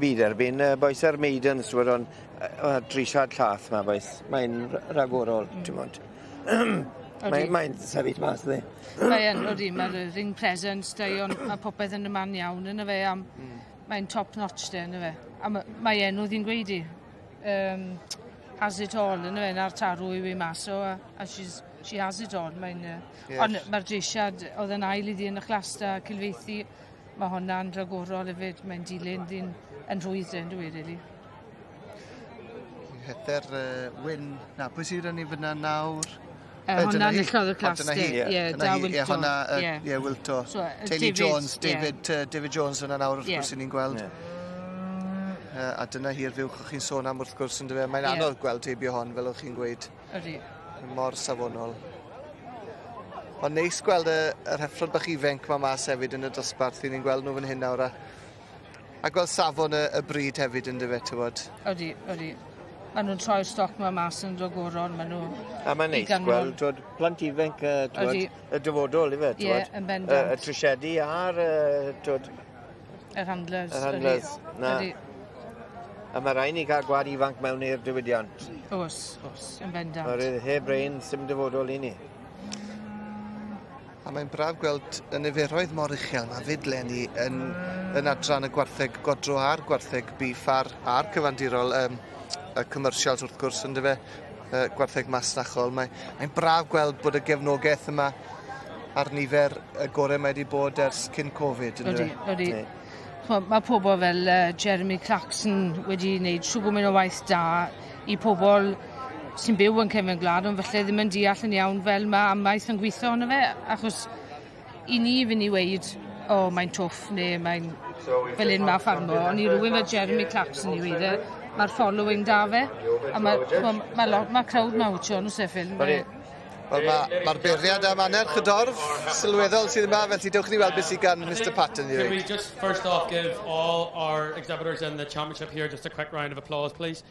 byd erbyn boes ar maidens, ti'n bod, ond drisiad llath ma, boes. Mae'n ragorol, ti'n bod. Mae'n sefyll mas, ddi. Mae'n, odi, mae'r ring presence da i, ond mae popeth yn y man iawn yna fe, am, mae'n top notch de, yna fe. A mae enw ddi'n gweud i. Has it all, yna fe, na'r tarw i fi mas o, a she has it all. Mae'n, yes. Ond mae'r dreisiad oedd yn ail iddi yn y chlasta Cilfeithi, mae hwnna'n ragorol hefyd, mae'n dilyn ddi'n yn rhwydd yn dwi, really. Heather Wyn, na, pwy sydd yn ei fyna nawr? Hwnna enillodd y clas, ie, da Wilto. Ie, hwnna, ie, Wilto. Teulu Jones, David Jones yna nawr, wrth gwrs, ni'n gweld. A dyna hi'r fuwch o'ch chi'n sôn am, wrth gwrs, yn dyfe. Mae'n anodd gweld heibio hon, fel o'ch chi'n gweud. Ydy. Mor safonol. Ond neis gweld yr heffrod bach ifanc ma mas hefyd yn y dosbarth. Ni'n gweld nhw fan hyn nawr. A gweld safon y bryd hefyd yn dyfe, tywod. Ydy, ydy. Maen nhw'n troi'r stoc ma mas yn ragorol, maen nhw... A mae'n neis gweld, twod, plant ifanc, twod, y dyfodol, ife, twod. Ie, yn bendant. Y trisiedi a'r, twod... Yr handlers. Yr handlers, na. A mae rhaid ni cael gwad ifanc mewn i'r diwydiant. Oes, oes, yn bendant. Oherwydd heb rein, sim dyfodol i ni. A mae'n braf gweld y niferoedd mor uchel mae fyd leni yn adran y gwartheg godro a'r gwartheg beef a'r cyfandirol y commercials wrth gwrs, yndyfe, gwartheg masnachol. Mae'n braf gweld bod y gefnogaeth yma a'r nifer y gorau mae wedi bod ers cyn Covid, yndyfe? Odi, odi. Mae pobl fel Jeremy Clarkson wedi wneud siw gwmyn o waith da i pobl sy'n byw yn cefn gwlad, ond falle ddim yn deall yn iawn fel mae amaeth yn gweithio ono fe, achos i ni fynd i weud, o, mae'n twff, neu mae'n fel un mae ffarmo, ond i rhywun fel Jeremy Clarkson i weud e, mae'r following da fe, a mae crowd mawr, Sean, oes e, Phil? Wel, mae'r beirniad am annerch y dorf sylweddol sydd yma, felly dewch ni weld beth sydd gan Mr Patton i Can we ddweud. just first off give all our exhibitors in the championship here just a quick round of applause, please?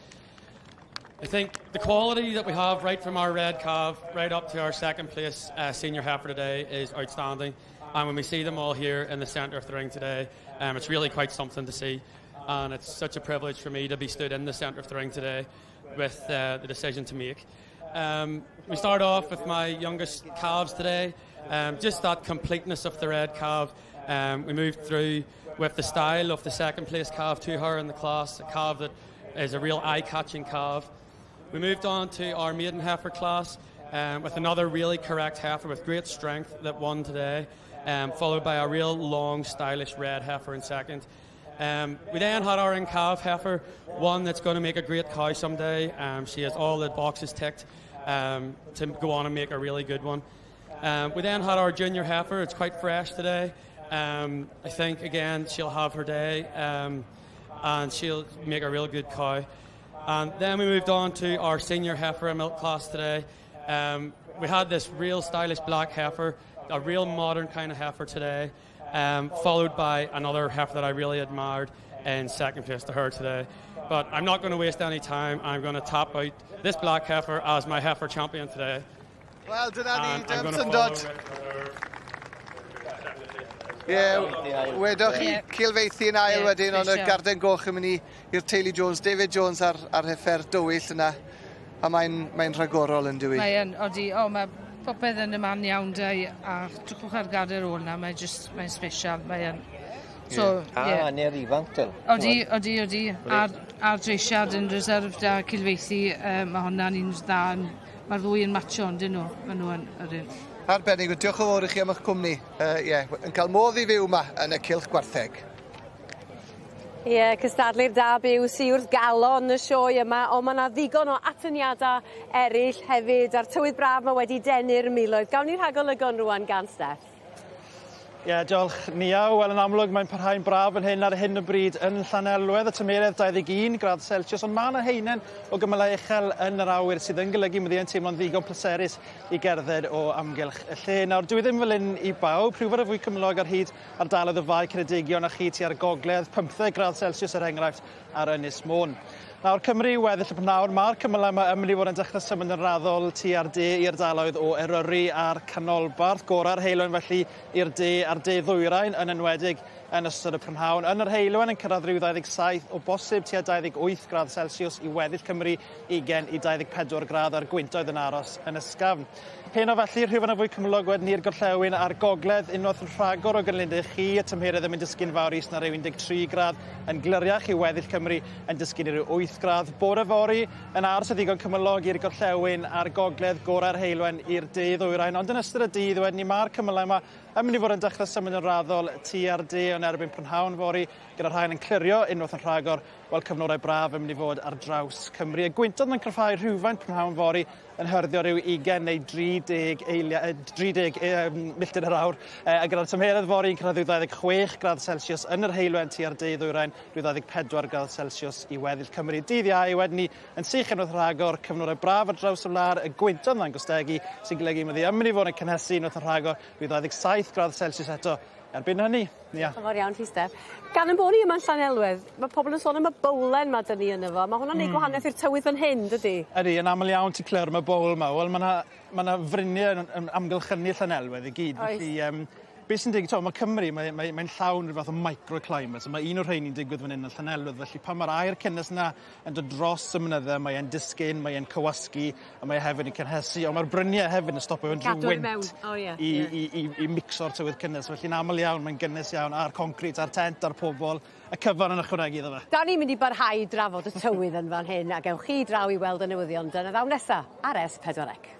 I think the quality that we have right from our red calf right up to our second place senior heifer today is outstanding. And when we see them all here in the centre of the ring today, it's really quite something to see. And it's such a privilege for me to be stood in the centre of the ring today with the decision to make. We start off with my youngest calves today, just that completeness of the red calf. We moved through with the style of the second place calf to her in the class, a calf that is a real eye-catching calf. We moved on to our maiden heifer class with another really correct heifer with great strength that won today, followed by a real long, stylish red heifer in second. We then had our in-calf heifer, one that's going to make a great cow someday. She has all the boxes ticked to go on and make a really good one. We then had our junior heifer. It's quite fresh today. I think, again, she'll have her day and she'll make a real good cow. And then we moved on to our senior heifer and milk class today. We had this real stylish black heifer, a real modern kind of heifer today, followed by another heifer that I really admired in second place to her today. But I'm not going to waste any time. I'm going to tap out this black heifer as my heifer champion today. Wel, dyna ni, And I'm dim gonna syndod. follow Ie, wedoch chi, Cilfeithi yn ail Ie, wedyn, ond y special. Garden Goch yn mynd i'r teulu Jones, David Jones ar heffer dywyll yna. A mae'n rhagorol yn dywi. Mae yn, odi, o, mae popeth yn y man iawn da i, a drychwch ar gadair ôl na, mae'n just, mae'n special, mae yn. So, A ie. hanner ifanc, dyl. Odi, odi, odi. A'r dreisiad yn reserve da Cilfeithi, mae hwnna'n un dda. Mae'r ddwy yn matcho, ond dyn nhw. Maen nhw yn yr un. Arbennig, diolch yn fawr i chi am eich cwmni. Yeah, yn cael modd i fyw yma yn y Cylch Gwartheg. Ie, yeah, cystadlu'r da byw sy wrth galon y sioe yma, ond mae yna ddigon o atyniadau eraill hefyd, a'r tywydd braf mae wedi denu'r miloedd. Gawn ni rhagolygon rwan gan Steff. Ie, yeah, diolch Nia. Wel, yn amlwg mae'n parhau'n braf yn hyn ar hyn o bryd yn Llanelwedd, y tymheredd 21 gradd Celsius, ond mae yna haenen o gymylau uchel yn yr awyr sydd yn golygu mynd i'n teimlo'n ddigon pleserus i gerdded o amgylch y lle. Nawr, dwi ddim fel un i bawb, rhywbeth o fwy cymylog ar hyd ardaloedd y Fae Ceredigion a chi tua'r gogledd, 15 gradd Celsius er enghraifft ar Ynys Môn. Nawr, Cymru weddill y prynhawn, mae'r cymylau yma yn mynd i fod yn dechrau symud yn raddol tua'r de i ardaloedd o Eryri a'r canolbarth. Gora'r heulwen felly i'r de a'r de ddwyrain yn enwedig yn ystod y prynhawn. Yn yr heulwen yn cyrraedd rhyw 27 o bosib tua 28 gradd Celsius i weddill Cymru 20 i 24 gradd a'r gwyntoedd yn aros yn ysgafn. Heno felly, rhywfaint o fwy cymylog wedyn i'r gorllewin a'r gogledd, unwaith yn rhagor o gynlluniau chi, y tymheredd yn mynd disgyn fawr is na rhyw 13 gradd, yn gliriach i weddill Cymru yn disgyn i ryw 8 gradd. Bore fory yn aros y ddigon cymylog i'r gorllewin a'r gogledd, gorau'r heulwen i'r de ddwyrain, ond yn ystod y dydd wedyn ni mae'r cymylau yma yn mynd i fod yn dechrau symud yn raddol tua'r de ond erbyn prynhawn fory, gyda'r haul yn clirio unwaith yn rhagor, wel cyfnodau braf yn mynd i fod ar draws Cymru. Y gwyntoedd yn cryfhau rhywfaint prynhawn fory yn hyrddio rhyw 20 neu 30 eilia, 30 milltir yr awr. A gyda'r tymheredd fory yn cyrraedd rhyw 26 gradd Celsius yn yr heulwen tua'r de ddwyrain, rhyw 24 gradd Celsius i weddill Cymru. Dydd Iau wedyn ni yn sych unwaith rhagor, cyfnodau braf ar draws y wlad, y gwyntoedd yna'n gostegu sy'n golygu mae yn mynd i fod yn cynhesu unwaith yn rhagor, rhyw 27 gradd Celsius eto. Erbyn hynny, Nia. Diolch yn fawr iawn ti, Steff. Gan yn bod ni yma'n Llanelwedd, mae pobl yn sôn am y bowlen ma dyn ni yno fo. Mae hwnna'n neud gwahaniaeth i'r tywydd fan hyn, dydy? Ydy, yn aml iawn ti'n clywed am y bowl yma. Wel, mae fryniau yn amgylchynu Llanelwedd i gyd. Oes. Felly, beth sy'n digwydd, mae Cymru, mae'n llawn rhyw fath o microclimate. So mae un o'r rheini'n digwydd fan hyn yn Llanelwedd. Felly pan mae'r aer cynnes yna yn dod dros y mynydde, mae'n disgyn, mae'n cywasgu, a mae hefyd yn cynhesu. Ond mae'r bryniau hefyd yn stopio unrhyw Cadw i wynt mewn. O, ie, ie. i mixo'r tywydd cynnes. Felly'n aml iawn, mae'n gynnes iawn a'r concrit, a'r tent, a'r pobol, y cyfan yn ychwanegu iddo fe. Da ni'n mynd i barhau i drafod y tywydd yn fan hyn, a gewch chi draw i weld y newyddion dyna ddaw nesa ar S4C.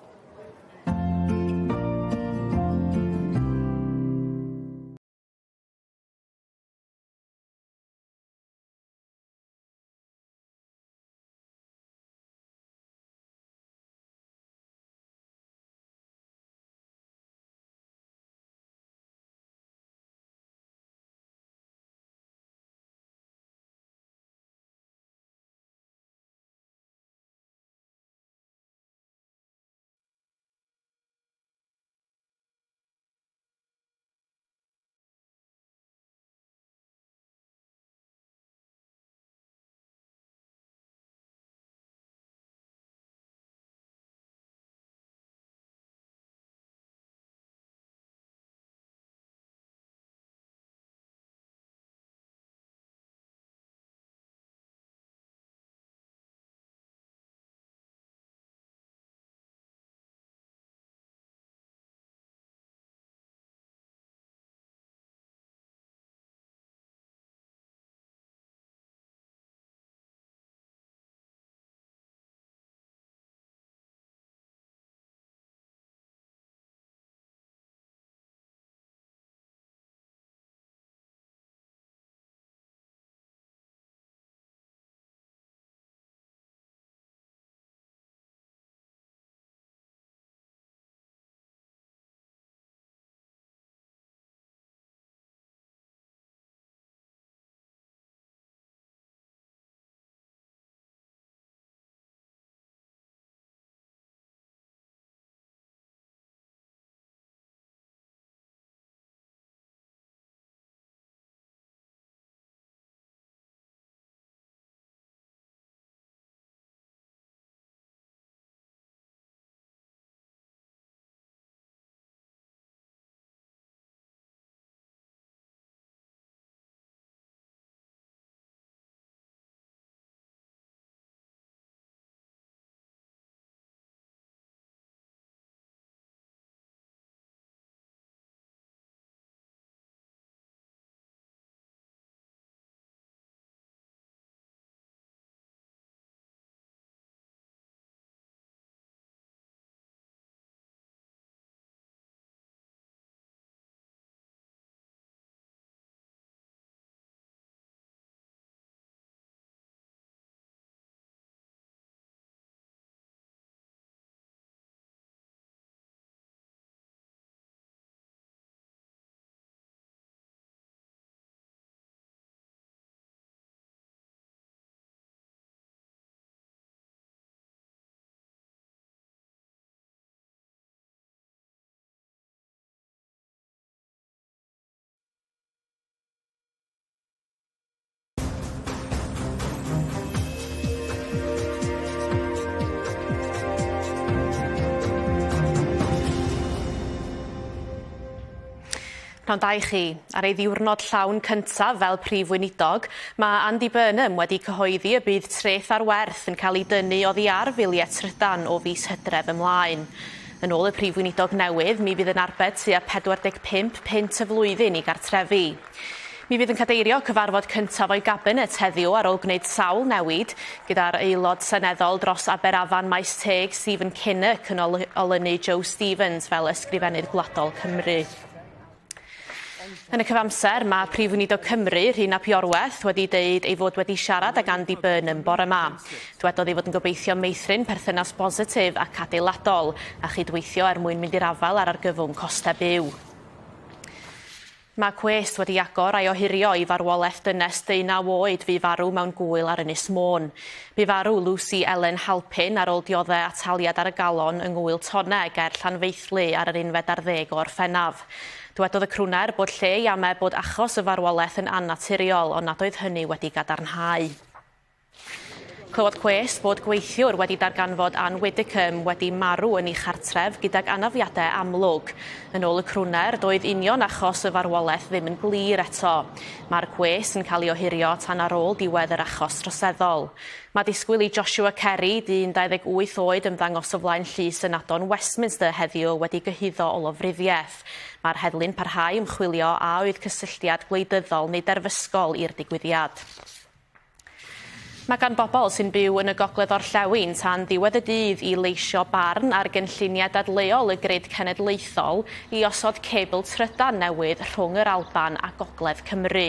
Pnawn da i chi. Ar ei ddiwrnod llawn cyntaf fel prif weinidog, mae Andy Burnham wedi cyhoeddi y bydd treth ar werth yn cael ei dynnu oddi ar filiau trydan o fis Hydref ymlaen. Yn ôl y prif weinidog newydd, mi fydd yn arbed tua 45 punt y flwyddyn i gartrefi. Mi fydd yn cadeirio cyfarfod cyntaf o'i gabinet heddiw ar ôl gwneud sawl newid, gyda'r aelod seneddol dros Aberafan Maes Teg, Stephen Kinnock, yn olynu Joe Stevens fel Ysgrifennydd Gwladol Cymru. Yn y cyfamser, mae Prif Weinidog Cymru, Rhun ap Iorwerth, wedi deud ei fod wedi siarad ag Andy Burnham bore 'ma. Dwedodd ei fod yn gobeithio meithrin perthynas bositif ac adeiladol, a chydweithio er mwyn mynd i'r afael â'r argyfwng costau byw. Mae cwest wedi agor a'i ohirio i farwolaeth dynes deunaw oed fu farw mewn gŵyl ar Ynys Môn. Bu farw Lucy Ellen Halpin ar ôl diodde' ataliad ar y galon yng Ngŵyl Tonne ger Llanfaethlu ar yr unfed ar ddeg o Orffennaf. Dywedodd y crwner bod lle i ame bod achos y farwolaeth yn annaturiol ond nad oedd hynny wedi gadarnhau. Clywodd cwest bod gweithiwr wedi darganfod Ann Widdecombe wedi marw yn ei chartref gydag anafiadau amlwg. Yn ôl y crwner, doedd union achos y farwolaeth ddim yn glir eto. Mae'r cwest yn cael ei ohirio tan ar ôl diwedd yr achos troseddol. Mae disgwyl i Joshua Kerry, dyn 28 oed, ymddangos o flaen Llys Ynadon Westminster heddiw wedi gyhuddo o lofruddiaeth. Mae'r heddlu'n parhau ymchwilio a oedd cysylltiad gwleidyddol neu derfysgol i'r digwyddiad. Mae gan bobl sy'n byw yn y gogledd-orllewin tan ddiwedd y dydd i leisio barn ar gynlluniau dadleuol y Grid Cenedlaethol i osod cebl trydan newydd rhwng yr Alban a Gogledd Cymru.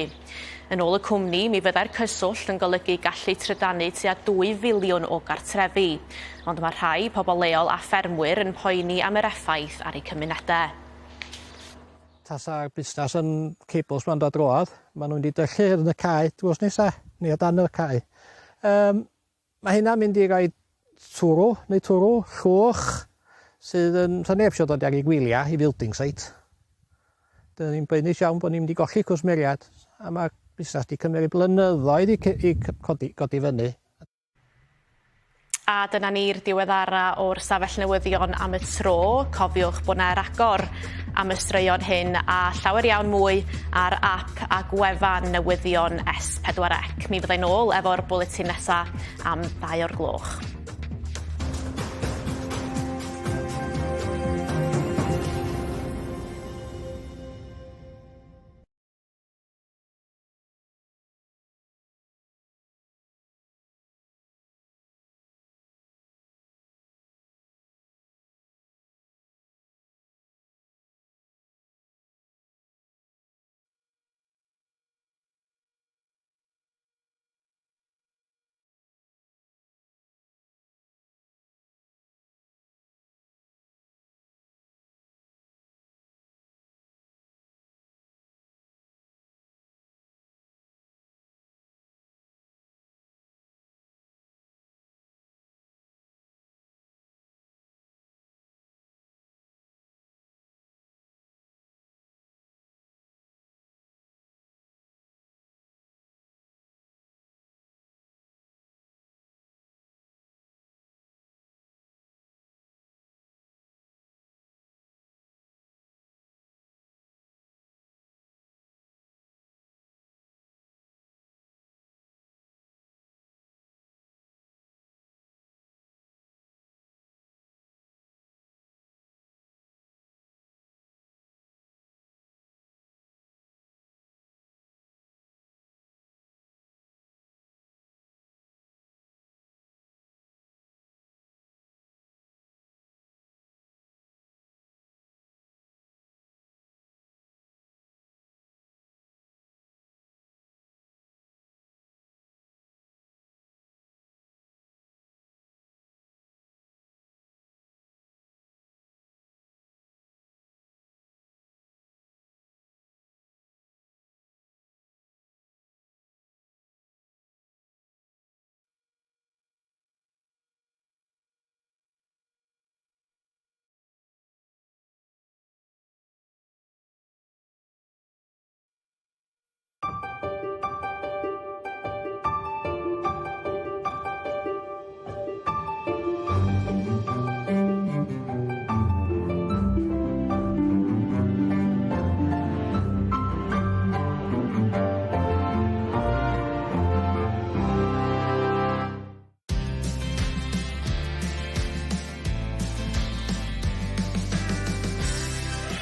Yn ôl y cwmni, mi fyddai'r cyswllt yn golygu gallu trydanu tua 2 filiwn o gartrefi. Ond mae rhai pobl leol a ffermwyr yn poeni am yr effaith ar eu cymunedau. Tasa'r busnes yn cables ma'n dod drwodd, maen nhw'n mynd i dyllu yn y cae drws nesa, neu o dan y cae. Um, mae hynna'n mynd i roi twrw, neu twrw, llwch, sydd yn... Sa neb eisiau dod ar ei gwyliau i building site. Dyna ni'n boenus iawn bod ni'n mynd i golli cwsmeriad, a mae'r busnes wedi cymryd blynyddoedd i, i codi, godi fyny. A dyna ni'r diweddara o'r stafell newyddion am y tro. Cofiwch bod 'na ragor am y straeon hyn a llawer iawn mwy ar ap a gwefan newyddion S4C. Mi fyddai nôl efo'r bwletin nesa am ddau o'r gloch.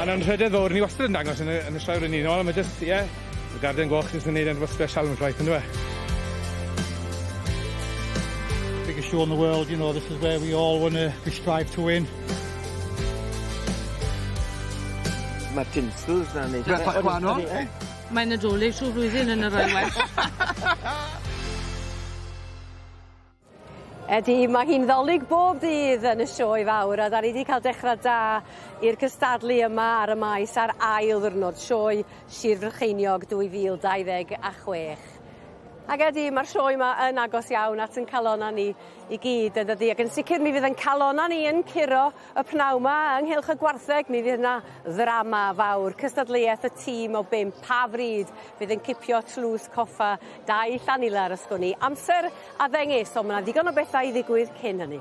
A nawr rhededd fawr, ni wastad yn dangos yn y, yn y sioe frenhinol, a mae jyst, ie, yeah, y garden goch jyst yn neud e'n rhywbeth special yn ffaith, yndyw e? Biggest show in the world, you know, this is where we all want to we strive to win. Mae'r tinsels na'n neud... Rhywbeth bach gwahanol, eh? Mae'n Nadolig trwy flwyddyn yn yr Royal Welsh. Ydy, mae hi'n ddolig bob dydd yn y sioe fawr a da ni wedi cael dechrau da i'r cystadlu yma ar y maes ar ail ddwrnod sioe Sir Frycheiniog 2026. Ac ydy, mae'r sioe yma yn agos iawn at yn calona ni i gyd, yn dydy? Ac yn sicr mi fydd yn calona ni yn curo y pnawn 'ma ynghylch y gwartheg. Mi fydd yna ddrama fawr, cystadleuaeth y tîm o bump, pa fryd fydd yn cipio tlws coffa Dai Llanilar, ysgwn i. Amser a ddengys, ond mae 'na ddigon o bethau i ddigwydd cyn hynny.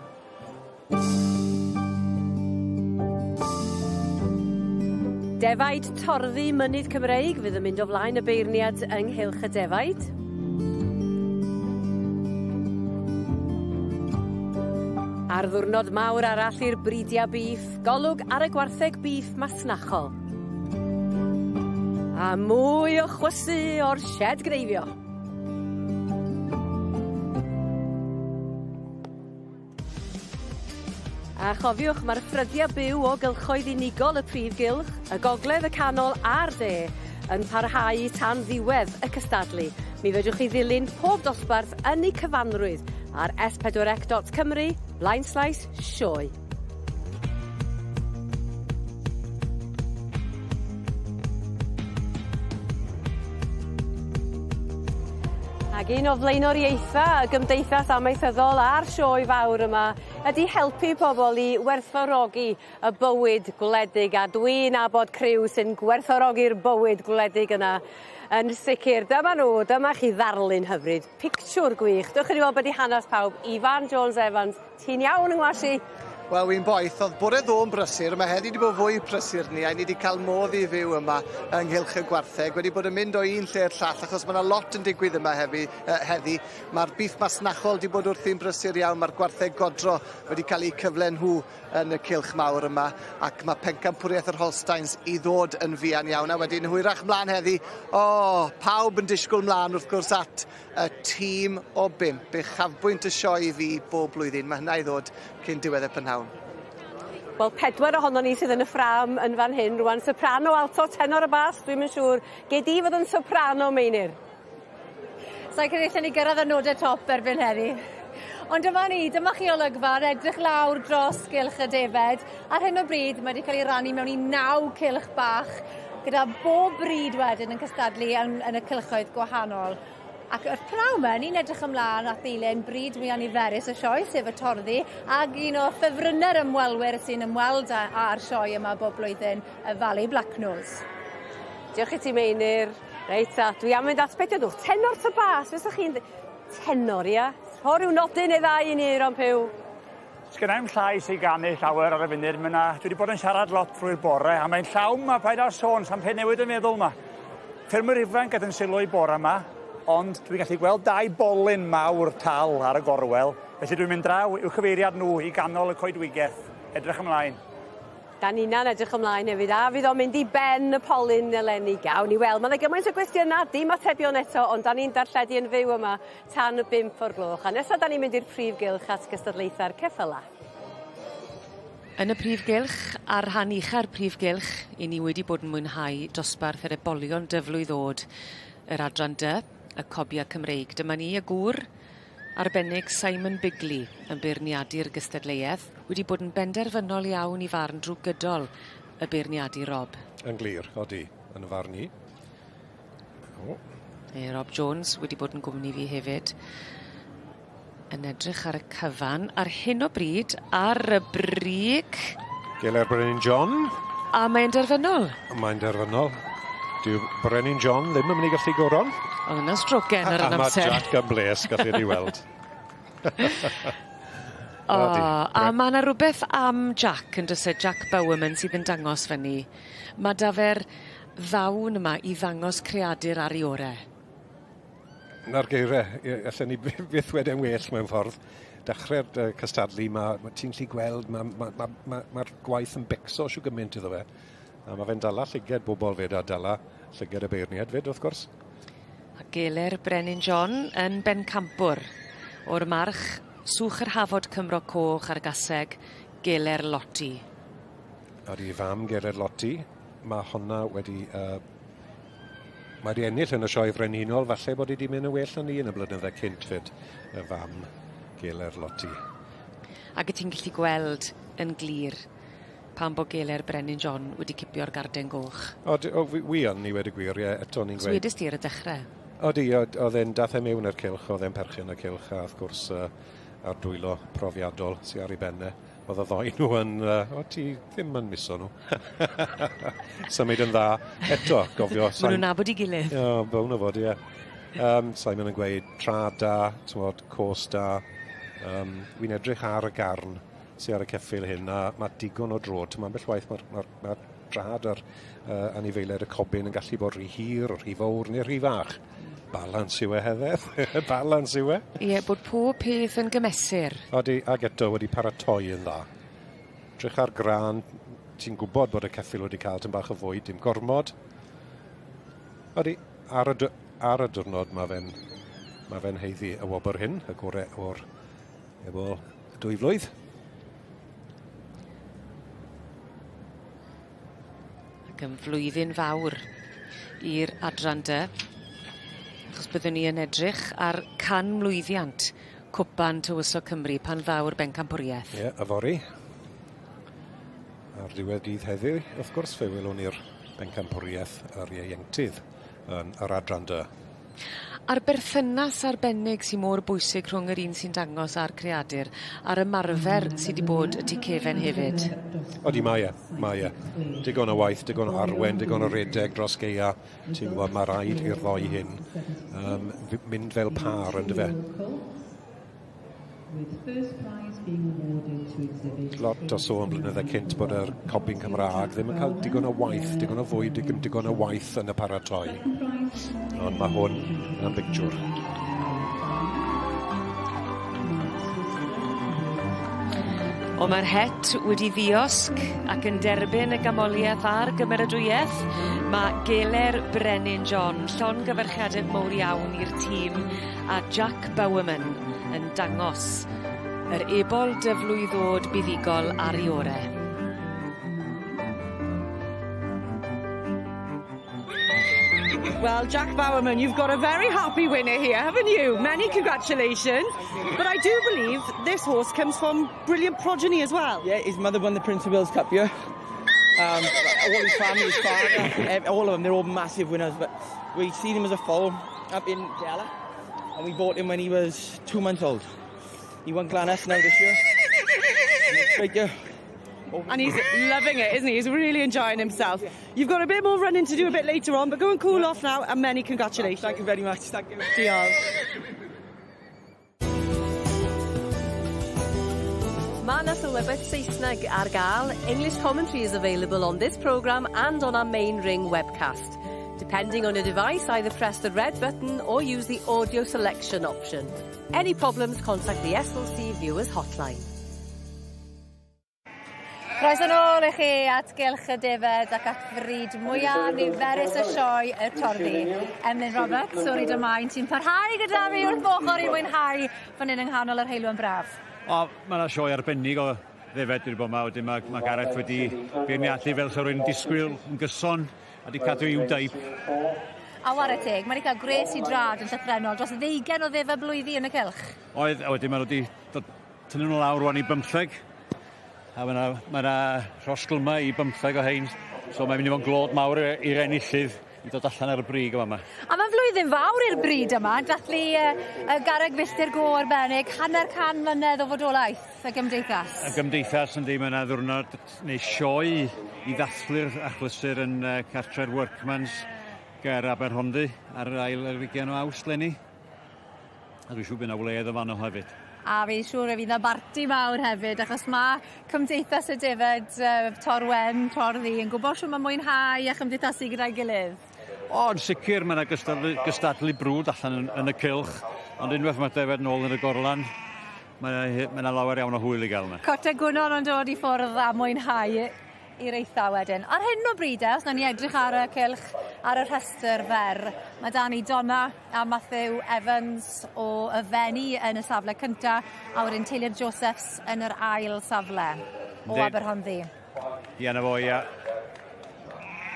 Defaid torddu Mynydd Cymreig fydd yn mynd o flaen y beirniad ynghylch y defaid. Ar ddwrnod mawr arall i'r bridiau bîff, golwg ar y gwartheg bîff masnachol. A mwy o chwysu o'r shed gneifio. A chofiwch, mae'r ffrydiau byw o gylchoedd unigol y prif gylch, y gogledd, y canol a'r de, yn parhau tan ddiwedd y cystadlu. Mi fedrwch chi ddilyn pob dosbarth yn eu cyfanrwydd ar s4c.cymru, blaenslaes, sioe. Ac un o flaenoriaethau y Gymdeithas Amaethyddol a'r sioe fawr yma ydy helpu pobl i werthfawrogi y bywyd gwledig a dwi'n nabod criw sy'n gwerthfawrogi'r bywyd gwledig yna yn sicr. Dyma nhw, dyma chi ddarlun hyfryd, pictiwr gwych. Dewch i ni weld be' 'di hanes pawb. Ifan Jones Evans, Ti'n iawn yng ngwas i? Wel, wi'n boeth. Oedd bore ddo'n brysur, mae heddi wedi bod fwy prysur ni, a ni wedi cael modd i fyw yma ynghylch y gwartheg. Wedi bod yn mynd o un lle i'r llall, achos mae yna lot yn digwydd yma hefi, heddi. Mae'r bîff masnachol wedi bod wrthi'n brysur iawn, mae'r gwartheg godro wedi cael eu cyfle nhw yn y cylch mawr yma, ac mae pencampwriaeth yr Holsteins i ddod yn fuan iawn. A wedyn hwyrach mlaen heddi, o, oh, pawb yn disgwyl mlaen wrth gwrs at y tîm o bump, uchafbwynt y sioe i fi bob blwyddyn. Mae hynna i ddod cyn diwedd y prynhawn. Wel, pedwar ohonon ni sydd yn y ffrâm yn fan hyn rwan. Soprano, alto, tenor a bas, dwi'm yn siŵr. Gei di fod yn soprano, Meinir? Sa i'n credu allen ni gyrraedd y nodau top erbyn heddi. Ond dyma ni, dyma chi olygfa yn edrych lawr dros gylch y defed. Ar hyn o bryd mae wedi cael ei rannu mewn i naw cylch bach gyda bob bryd wedyn yn cystadlu yn, yn y cylchoedd gwahanol. Ac yr pnawn 'ma, ni'n edrych ymlaen at ddilyn bryd mwya niferus y sioe, sef y torddi, ag un o ffefrynnau'r ymwelwyr sy'n ymweld â, â'r sioe yma bob blwyddyn, y Valley Blacknose. Diolch i ti, Meinir. Reit ta, dwi am fynd at be' dwedwch, tenor ta bas, be' 'sach chi'n Tenor, ia? Rho ryw nodyn neu ddau i ni, Euron Puw. Sgynna i'm llais i ganu llawer ar y funud, ma' 'na... Dwi 'di bod yn siarad lot drwy'r bore, a mae'n llawn 'ma, paid â sôn, sa'm rhaid newid y meddwl 'ma. Ffermwyr ifanc gath 'yn sylw i bore 'ma, ond dwi'n gallu gweld dau bolyn mawr tal ar y gorwel, felly dwi'n mynd draw i'w cyfeiriad nhw i ganol y coedwigaeth. Edrych ymlaen. Da ninna'n edrych ymlaen hefyd, a fydd o'n mynd i ben y polyn eleni? Gawn ni weld. Mae 'na gymaint o gwestiynau, dim atebion eto, ond da ni'n darlledu yn fyw yma tan y bump o'r gloch. A nesa da ni'n mynd i'r prif gylch at gystadlaethau'r ceffylau. Yn y prif gylch, ar rhan ucha'r prif gylch, 'yn ni wedi bod yn mwynhau dosbarth yr ebolion dyflwydd o'd yr adran dy, y cobia Cymreig. Dyma ni, y gŵr arbennig Simon Bigley yn beirniadu'r gystadleuaeth, wedi bod yn benderfynol iawn i farn drw gydol y beirniadu Rob. Yn glir, odi, yn y farn i. O. Ee Rob Jones wedi bod yn gwmni fi hefyd. Yn edrych ar y cyfan ar hyn o bryd ar y brig. Geler Brenin John. A mae'n derfynol. Mae'n derfynol. Dyw Brenin John ddim yn mynd i gallu goron. Ond yna strogen ar yn amser. A mae Jack yn bles, gallu ni weld. O, a ma' 'na rwbeth am Jack yn do's e, Jack Bowerman sydd yn dangos fyny. Ma' 'da fe'r ddawn yma i ddangos creadur ar 'i ore. 'Na'r geire, ie, allen ni byth wed e'n well mewn ffordd. Dechrau'r uh, cystadlu, ma, ma ti'n gallu gweld, mae'r ma, ma, ma, ma gwaith yn becso siw gymaint iddo fe. A mae fe'n dala llyged bobl fyd a dala llyged y beirniad fyd, wrth gwrs. A geler Brenin John yn bencampwr o'r march Swch yr Hafod Cymro Coch ar gaseg Geler Lotti. A di fam Geler Lotti, mae honna wedi uh, mae wedi ennill yn y sioe frenhinol, falle bod wedi mynd yn well na ni yn y blynydde cynt fyd, y fam Geler Lotti. Ac y ti'n gallu gweld yn glir pam bod Geler Brenin John wedi cipio'r garden goch. O, o wi, wi yn, i wedi gwir, ie, eto ni'n gweud. Swedest ti ar y dechrau? Odi, oedd e'n dath e mewn i'r cylch, oedd e'n perchen y cylch, a wrth gwrs uh, a'r dwylo profiadol sy ar ei ben e. Oedd y ddoi nhw yn... Uh, o, ti ddim yn miso nhw. Symud yn dda. Eto, gofio... Maen nhw'n nabod i gilydd. O, bown o fod, ie. Um, Simon yn gweud, tra da, ti'n cos da. Um, Wy'n edrych ar y garn sy'n ar y ceffyl hyn, a mae digon o dro. Ti'n ambell waith mae'r ma, ma drad a'r uh, anifeiliaid y cobyn yn gallu bod rhy hir, rhy fawr neu rhy fach. Balans yw e hededd. Balans yw e. Ie, bod pob peth yn gymesur. Odi, ac eto wedi paratoi yn dda. Drych ar gran, ti'n gwybod bod y ceffyl wedi cael tyn bach o fwyd, dim gormod. Odi, ar y, ar y diwrnod mae fe'n ma fe'n heiddi y wobr hyn, y gorau o'r efo dwy flwydd. Ac yn flwyddyn fawr i'r adran dy. Achos byddwn ni yn edrych ar canmlwyddiant Cwpan Tywysog Cymru pan ddaw'r bencampwriaeth. Ie, yeah, yfory. Ar ddiwedd dydd heddiw, wrth gwrs, fe welwn ni'r bencampwriaeth yr ieuenctid yn yr adran dy. A'r berthynas arbennig sy mor bwysig rhwng yr un sy'n dangos a'r creadur, a'r ymarfer sy 'di bod y tu cefen hefyd. Odi, mae e, mae e. Digon o waith, digon o arwen, digon o redeg dros gaea. Ti'n gwybod, mae rhaid i'r ddoi hyn um, mynd fel par, yn dyfe? Lot o sôn blynydde cynt bod yr cobyn Cymraeg ddim yn cael digon o waith, digon o fwyd, digon, digon o waith yn y paratoi. Ond mae hwn yn bictiwr. O mae'r het wedi ddiosg ac yn derbyn y gamoliaeth a'r gymeradwyaeth. Mae Geler Brenin John, llongyfarchiadau mowr iawn i'r tîm a Jack Bowerman yn dangos yr ebol dyflwyddod buddugol ar ei ore. Well, Jack Bowerman, you've got a very happy winner here, haven't you? Many congratulations. But I do believe this horse comes from brilliant progeny as well. Yeah, his mother won the Prince of Wales Cup here. Um, all his family, his father, all of them, they're all massive winners. But we seen him as a foal up in Della, and we bought him when he was two months old. He won Glanus now this year. Great year. And he's loving it, isn't he? He's really enjoying himself. You've got a bit more running to do a bit later on, but go and cool off now, and many congratulations. Thank you very much. Thank you. Diolch. Mae yna sylwebaeth Saesneg ar gael. English commentary is available on this programme and on our main ring webcast. Depending on your device, either press the red button or use the audio selection option. Any problems, contact the SLC Viewers Hotline. Croeso nôl i chi at Gylch y Defed ac at fryd mwyaf niferus y sioe y Torddi. Emlyn Roberts, sori dy maen, ti'n parhau gyda fi wrth ochr i mwynhau fan hyn yng nghanol yr heulwen braf. O, mae yna sioe arbennig o ddefed wedi bod yma, wedyn mae, mae Gareth wedi beirniadu fel sa rwy'n disgwyl yn gyson a wedi cadw i'w deip. A ware teg, mae wedi cael gwres i drad yn llythrenol dros ddeugen o ddefed blwyddi yn y cylch. Oedd, a wedyn maen nhw wedi dod tynnu nhw lawr rwan i bymtheg. A mae yna ma 'na rhosglymau i bymtheg o hein, so mae'n mynd i fod yn glod mawr i'r enillydd i ddod allan ar y brig o fama. A mae'n flwyddyn fawr i'r bryd yma, dathlu uh, y garreg filltir go arbennig, hanner can mlynedd o fodolaeth y gymdeithas. Y gymdeithas yndi, mae yna ddwrnod neu sioe i ddathlu'r achlysur yn uh, cartre'r Workman's ger Aberhonddu ar yr ail ar hugain o Awst leni. A dwi'n siŵr bydd yna wledd yn fanno hefyd. A fi'n siŵr y fydd 'na barti mawr hefyd achos ma' cymdeithas y defed yy Tor Wen, Tor Ddu yn gwbo shw ma' mwynhau a chymdeithasu gyda'i gilydd. O yn sicir ma' 'na gystadlu gystadlu brwd allan yn yn y cylch ond unwaith ma'r defed nôl yn y gorlan mae 'na ma' 'na lawer iawn o hwyl i ga'l 'na. Cote Gwnon yn dod i ffwrdd a mwynhau i'r eitha wedyn. Ar hyn o bryd e, os nawn ni edrych ar y cylch ar y rhestr fer, mae 'da ni Donna a Matthew Evans o y Fenni yn y safle cynta, a wedyn Taylor Josephs yn yr ail safle o Aberhonddu. Ia, 'na fo, ia.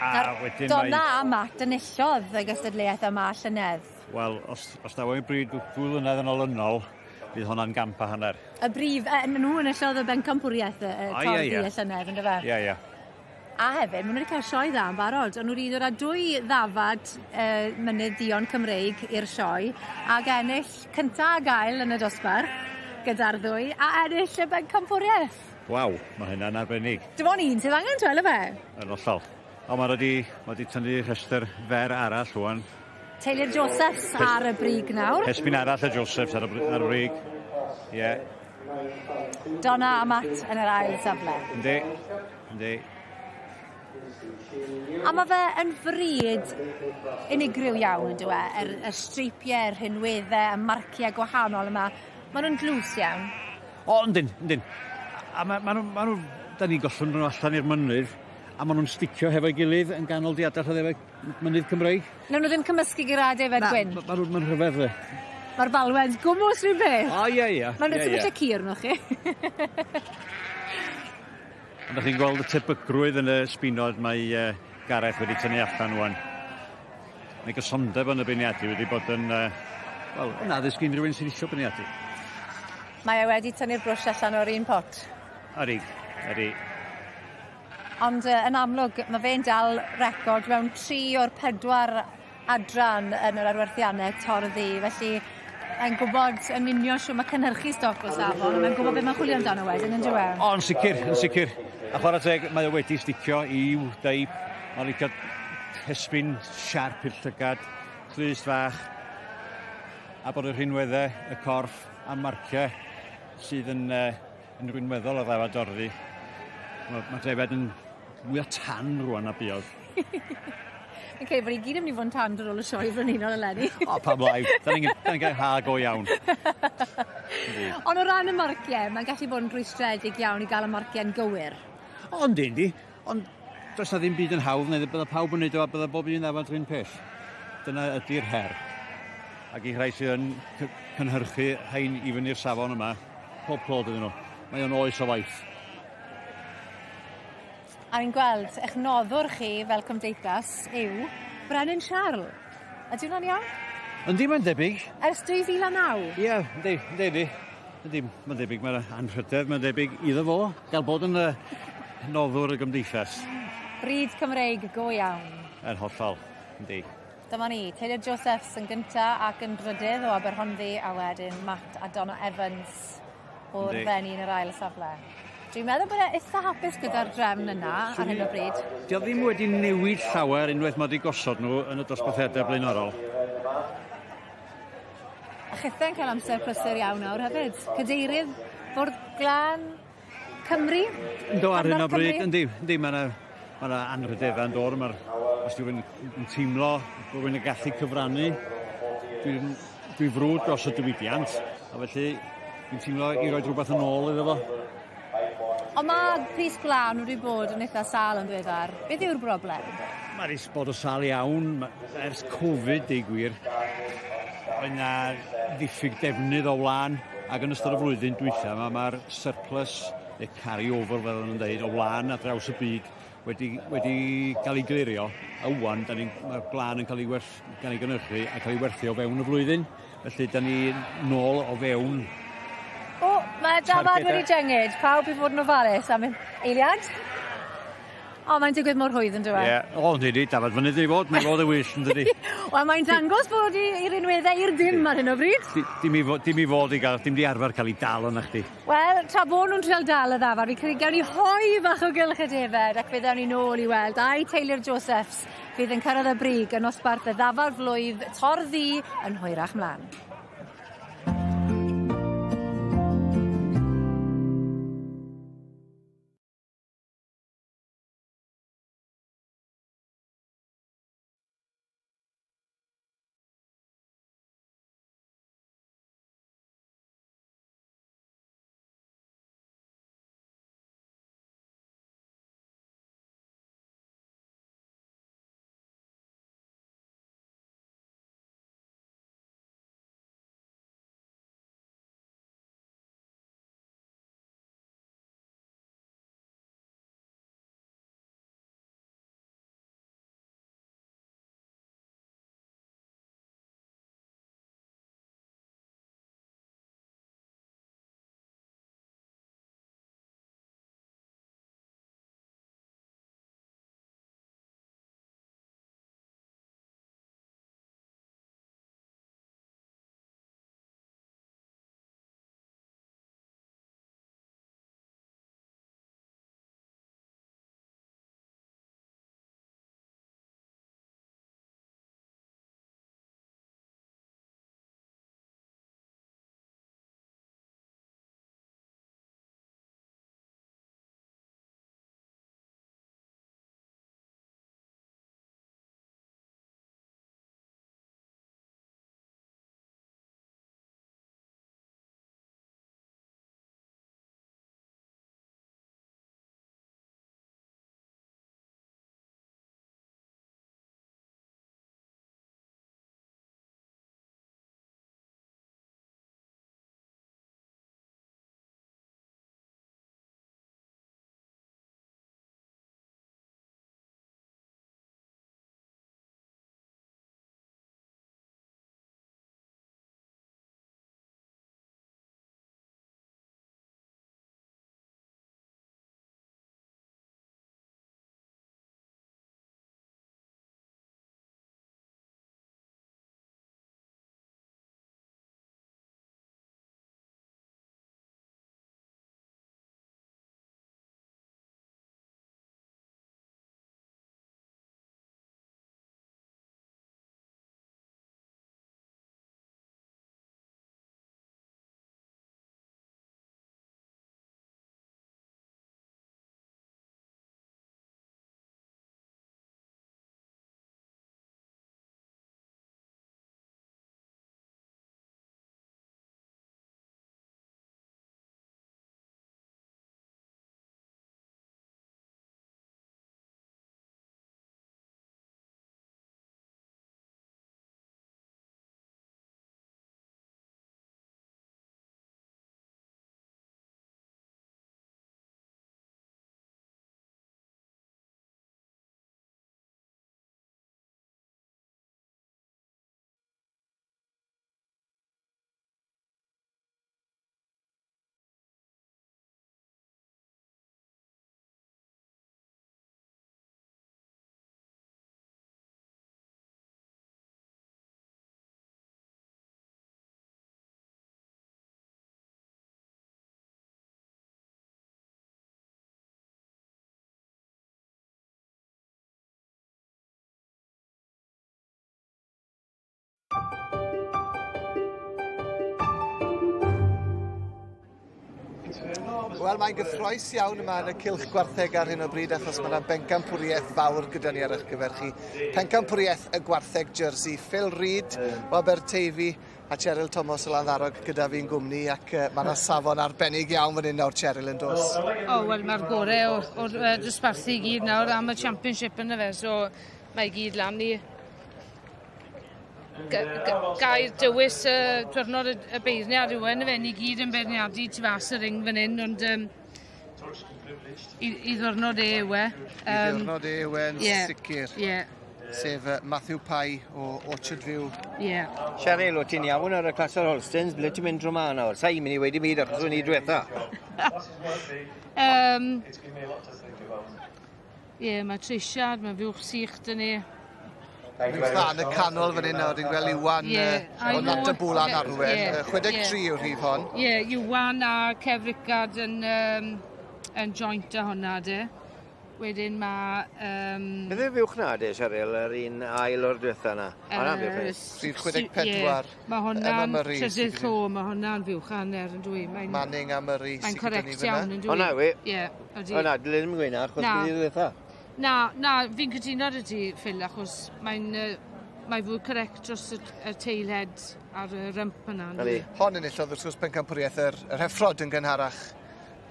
A wedyn Donna a Matt enillodd y gystadleuaeth yma llynedd. Wel, os, os daw ein bryd dwy flynedd yn olynol, fydd honna'n gamp a hanner. Y brif, nhw enillodd y bencampwriaeth y, y tordi y llynedd, ynddo fe? Ie, ie. A hefyd, maen nhw wedi cael sioe dda yn barod. O'n nhw wedi dod â dwy ddafad mynydd duon Cymreig i'r sioe, ac ennill cynta ag ail yn y dosbarth gyda'r ddwy, a ennill y bencampwriaeth. Waw, mae hynna'n arbennig. Dim ond un sydd angen, twel, ife? Yn hollol. Ond mae wedi, ma wedi tynnu rhestr fer arall rwan. Taylor Josephs ar y brig nawr. Hesbyn arall y Josephs ar y, ar y brig. Ie. Yeah. Donna a Matt yn yr ail safle. Yndi, yndi. A mae fe yn fryd unigryw iawn yn dyw e, yr, y streipiau, yr rhinweddau, y marciau gwahanol yma. Maen nhw'n dlws iawn. O, yndyn, yndyn. A ma, ma nhw, ma nhw, da ni'n gollwng nhw allan i'r mynydd, a maen nhw'n sticio hefo'i gilydd yn ganol diadell o ddefed mynydd Cymreig. Nawn nhw ddim cymysgu gyda defaid gwyn? Na, maen nhw'n rhyfedd fe. Mae'r falwens gwmws rhywun peth. O, ie, ie. Mae'n rhywbeth yeah, cur nhw chi. Ond chi'n gweld y tebygrwydd yn y sbinod mae Gareth wedi tynnu allan rwan. Mae gysondeb yn y beirniadu wedi bod yn, wel, yn addysg unrhyw un sy'n isio beirniadu. Mae e wedi tynnu'r brwsh allan o'r un pot. Ydy, ydy. Ond yn amlwg, mae fe'n dal record mewn 3 o'r 4 adran yn yr arwerthiannau torddi, felly mae'n gwybod yn union shwd mae cynhyrchu stoc o safon, a mae'n gwybod beth mae'n chwilio amdano wedyn, yn dyw e? O, yn sicr, yn sicr. A chwarae teg, mae o wedi sticio i'w deip. Mae'n licio hesbyn siarp i'r llygad, clust fach, a bod y rhinweddau, y corff a'r marciau sydd yn, yn rhinweddol o ddafad orddi. Mae ma defaid yn mwy o tan rwan na buodd. Fi'n credu bod ni gyd yn mynd i fod yn tan ar ôl y sioe frenhinol eleni. O, pam lai. Da ni'n ni gael ha go iawn. Ond o ran y marciau, mae'n gallu bod yn rhwystredig iawn i gael y marciau'n gywir. O, yndi, yndi. Ond does na ddim byd yn hawdd, neu bydda pawb yn neud o a bydda bob un ddafad rhywun peth. Dyna ydy'r her. Ac i rhai sydd yn cynhyrchu rhain i fyny'r safon yma, pob clod iddyn nhw. Mae o'n oes o waith. A fi'n gweld eich noddwr chi fel cymdeithas yw Brenin Siarl. Ydy hwnna'n iawn? Yndi, mae'n debyg. Ers 2009? Ie, yndi, yndi, yndi. Yndi, mae'n debyg, mae'n anrhydedd, mae'n debyg iddo fo gael bod yn y noddwr y gymdeithas. Bryd Cymreig go iawn. Yn hollol, yndi. Dyma ni, Taylor Josephs yn gynta ac yn drydydd o Aberhonddu, a wedyn Matt a Donna Evans o'r Fenni yn yr ail safle. Dwi'n meddwl bod e eitha hapus gyda'r drefn yna ar hyn o bryd. Dio ddim wedi newid llawer unwaith mae wedi gosod nhw yn y dosbarthiadau blaenorol. A chithau'n cael amser prysur iawn nawr hefyd. Cadeirydd Bwrdd Glân Cymru? Ynddo ar hyn o bryd, yndi, yndi, mae yna ma anrhydeddau yn dod, mae'r os rhywun yn teimlo bod rhywun yn gallu cyfrannu, dwi'n dwi frwd dros y diwydiant, a felly dwi'n teimlo i roi rhywbeth yn ôl iddo fo. Ond mae pris gwlân wedi bod yn eitha sâl yn ddiweddar. Beth yw'r broblem? Mae wedi bod o sâl iawn ers Covid, deud gwir. Oedd yna ddiffyg defnydd o wlân, ac yn ystod y flwyddyn dwytha yma, mae'r surplus, neu carry over fel nhw'n dweud, o wlân ar draws y byd wedi, wedi cael ei glirio. A wan, mae'r gwlân yn cael ei, werth, cael ei gynhyrchu a cael ei werthu o fewn y flwyddyn. Felly, da ni nôl o fewn. O, mae dafad wedi jyngyd. Pawb i fod yn ofalus am eiliad. O, mae'n digwydd mor rhwydd yn dyw e? Ie, o, yndi, dafad fynydd i fod, mae'n fod y wyll, yn dydi. Wel, mae'n dangos bod i rinweddau i'r dim ar hyn o bryd. Dim i fod, dim i fod i gael, dim di arfer cael ei dal yna chdi. Wel, tra bod nhw'n trial dal y ddafad, fi'n credu gawn ni hoe fach o gylch y defed ac fe ddawn ni nôl i weld ai Taylor Josephs fydd yn cyrraedd y brig yn nosbarth y ddafad flwydd torddi yn hwyrach mlaen. Wel, mae'n gyffroes iawn yma yn y cylch gwartheg ar hyn o bryd achos mae yna bencampwriaeth fawr gyda ni ar eich gyfer chi. Pencampwriaeth y gwartheg Jersey. Phil Reid o Aberteifi a Cheryl Thomas o Landdarog gyda fi'n gwmni ac mae yna safon arbennig iawn fan hyn nawr, Cheryl, yn dos. O, wel, mae'r gorau o'r dosbarthu i gyd nawr am y championship yna fe, so mae i gyd lan i gair dywys y diwrnod y beirniad yw e, fe, ni gyd yn beirniadu tu fas y ring fan hyn, ond i ddwrnod e yw e. I ddiwrnod e yw e'n sicr. Yeah. Sef Matthew Pye o Orchard View. Yeah. Cheryl, o ti'n iawn ar y clas o'r Holsteins, ble ti'n mynd drwy ma nawr? Sa i'n mynd i weud dim byd achos o'n i diwetha. Ie, mae treisiad, mae fuwch sych dyn ni. Dda yn y canol fan hyn nawr, dwi'n gweld Iwan o Nant y Bwlan Arwen. 63 yw'r rhif hon. Ie, Iwan a Kev Rickard yn joint â hwnna, de. Wedyn mae... Beth yw'r fuwch na, de, Cheryl, yr un ail o'r diwetha na? Rhif 64. Mae hwnna'n trydydd llo, mae hwnna'n fuwch hanner yn dwi. Manning a Murray Mae'n correct iawn yn dwi. O na, wi. Ie, ydi. O na, dyle ddim yn gweud na, achos bydd i ddiwetha. Na, na, fi'n cytuno â ti, Phil, achos mae'n mae fwy correct dros y tailhead a'r rump yna. Hon enillodd wrth gwrs pencampwriaeth yr heffrod yn gynharach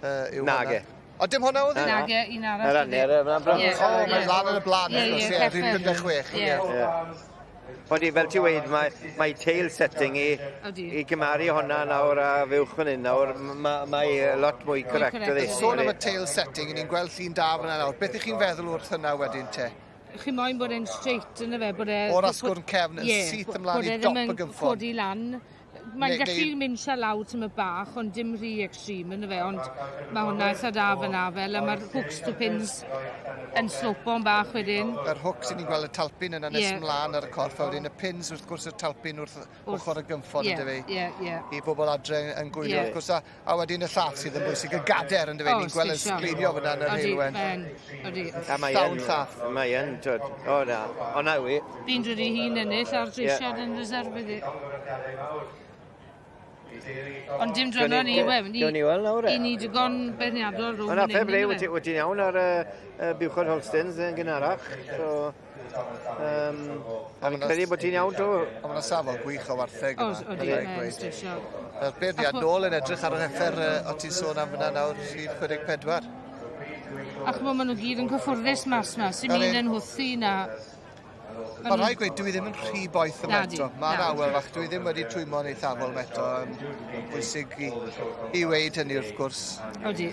yw hwnna. Nage. O, dim hwnna oedd hi? Nage, un arall. Yr hanner, O, mae'n lan yn y blaen, wrth gwrs, ie, rhif 56. Odi, fel ti weud, mae tail setting i gymaru hwnna nawr a fuwch fan hyn nawr, mae lot mwy correct, ydi. Sôn am y tail setting, ni'n gweld llun da fyna nawr. Beth ych chi'n feddwl wrth hynna wedyn te? Chi moyn bod e'n straight yna fe, bod e... O'r asgwrn cefn yn syth ymlaen i dop y gynffon. Codi lan. Mae'n gallu mynd sia lawr tyma bach, ond dim rhy extreme yna fe, ond mae hwnna eitha da fyna fel, a mae'r hooks to pins yn slopo'n bach wedyn. Yr hooks i ni'n gweld y talpin yna nes ymlaen ar y corff, a wedyn y pins wrth gwrs y talpin wrth ochr y gynffon ynddo fe. I bobl adre yn gwylio wrth gwrs, a wedyn y llall sydd yn bwysig, y gader ynddo fe, ni'n gweld yn sgleinio fyna yn yr heulwen. Odi. Llawn llath. Mae yn, twyd. O na, o na wi. Fi'n dod i hun ennill ar dreisiad yn reserve iddi. Ond dim dryno ni, we. Gawn ni weld nawr, e. I ni digon beirniadol rhwng O na, fe ble, wyt ti'n iawn ar y buwchod Holsteins yn gynharach. So, a fi'n credu bod ti'n iawn, to. Ond mae'n safon gwych o wartheg yma. O, odi, mae'n strisio. Mae'r beirniad nôl yn edrych ar yr heffer o ti'n sôn am fyna nawr, rhif 64. A ch'mo' ma' nhw gyd yn cyffwrddus mas 'ma, sy'n un yn hwthu na... Mae rhaid gweud, dwi ddim yn rhy boeth yma eto. Mae'n awel fach, dwi ddim wedi twymo'n eithafol eto. Bwysig i weud hynny wrth gwrs. Odi.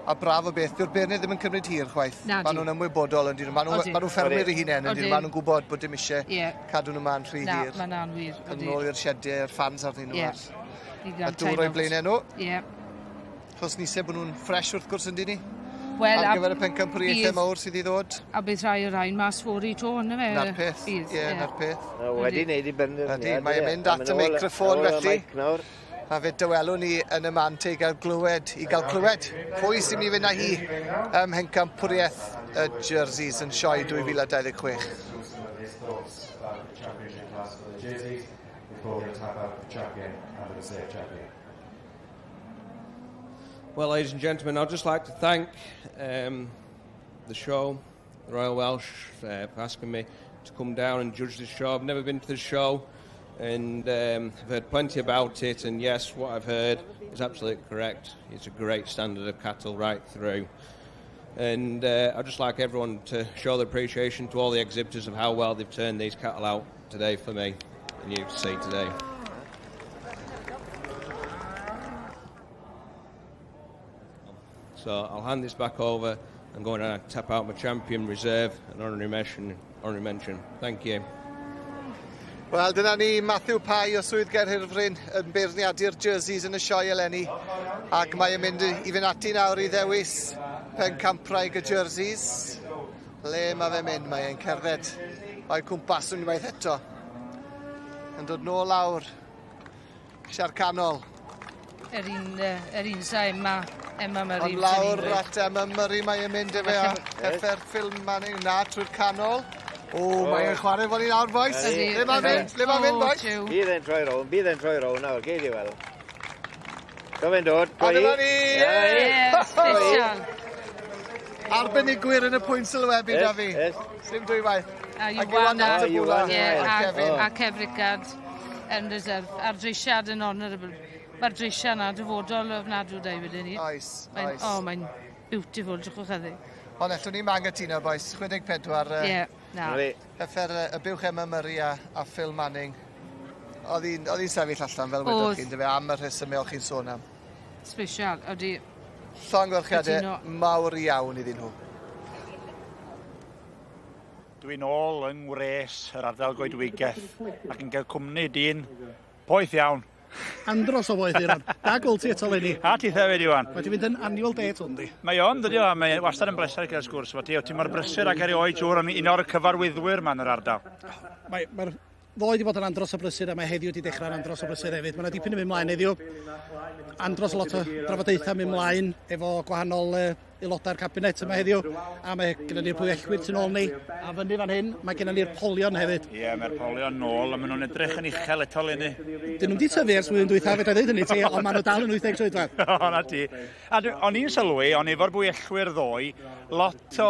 A braf o beth, dyw'r beirniaid ddim yn cymryd hir chwaith. Maen nhw'n ymwybodol yn dyn nhw. Maen nhw'n ffermwyr eu hunain yn dyn nhw. Maen nhw'n gwybod bod dim eisiau cadw nhw ma'n rhy hir. Na, mae'n wir. Yn ôl i'r siediau, i'r ffans arnyn nhw. A dŵr o'i blaenau nhw. Ie. Chos ni eisiau bod nhw'n ffres wrth gwrs yn dyn ni. Wel, ar gyfer y pencampwriaethau mawr sydd i ddod. A bydd rhai o'r rhain mas fory to, yna fe? Na'r peth, ie, na'r peth. Wedi wneud i benderfyniad. Ydy, mae'n mynd at y meicroffon felly. A fe dywelwn ni yn y man te i gael glywed, pwy sy'n mynd i fynd â hi ym mhencampwriaeth y Jerseys yn sioe 2026. Well, ladies and gentlemen, I'd just like to thank the show, the Royal Welsh, for asking me to come down and judge this show. I've never been to the show, and I've heard plenty about it, and yes, what I've heard is absolutely correct. It's a great standard of cattle right through. And I'd just like everyone to show their appreciation to all the exhibitors of how well they've turned these cattle out today for me and you to see today. So I'll hand this back over. I'm going to tap out my champion reserve and honorary mention. Thank you. Wel, dyna ni Matthew Pye o Swydd Gaerhirfryn yn beirniadu'r jerseys yn y sioe eleni. Ac mae e'n mynd i fynd ati nawr i ddewis pencampwraig y jerseys. Le mae fe'n mynd? Mae e'n cerdded o'i cwmpas unwaith eto. Yn dod nôl lawr siar canol. Yr un sa Emma Murray. Ond lawr at Emma Murray mae e'n mynd efe a heffer Phil Manning na trwy'r canol. O, mae e'n chwarae fo ni nawr, boys. Le mae'n mynd? Le mae'n mynd, boys? Bydd e'n troi rown, bydd e'n troi rown nawr, gei di weld. Do fe'n dod. A dyma ni! Ie, special. Arbenigwyr yn y pwynt sylwebu, Dafi. Sim dwy waith. A Iwan a Kevin. A Kev Rickard yn reserve. A'r dreisiad yn honourable. Mae'r dreisiad na dyfodol ofnadw da i wedyn ni. Oes, oes. O, mae'n beautiful, drychwch heddi. Ond allwn ni mangytuno, boys. 64. Ie, na. Heffer y buwch Emma Murray a Phil Manning. Oedd hi'n sefyll allan fel wedoch chi, yndyfe, am y rhesymau o'ch chi'n sôn am. Special, oeddi. Llongyfarchiadau mawr iawn iddyn nhw. Dwi'n ôl yng ngwres yr ardal goedwigaeth ac yn cael cwmni dyn poeth iawn. Andros o boeth Iran. Da gweld ti eto leni. A ti hefyd, Iwan. Mae ti fynd yn annual date hwn, di. Mae o'n, dydy o, mae wastad yn bleser gael sgwrs efo ti. Ti mor brysur ac erioed siŵr yn un o'r cyfarwyddwyr ma'n yr ardal. Mae'r ddoe wedi bod yn andros o brysur a mae heddiw wedi dechrau'n andros o brysur hefyd. Mae yna dipyn yn mynd mlaen heddiw. Andros o lot o drafodaethau mynd mlaen efo gwahanol aelodau'r cabinet yma heddiw. A mae gennym ni'r pwyellwyr tu ôl ni. A fyny fan hyn, mae gennym ni'r polion hefyd. Ie, yeah, mae'r polion nôl a maen nhw'n edrych yn uchel eto leni. Dyn nhw'n di tyfu ers blwyddyn dwytha, fedra i ddeud hynny ti, ond maen nhw dal yn 80 troedfedd. O, na ti. A o'n i'n sylwi, o'n efo'r bwyellwyr ddoe, lot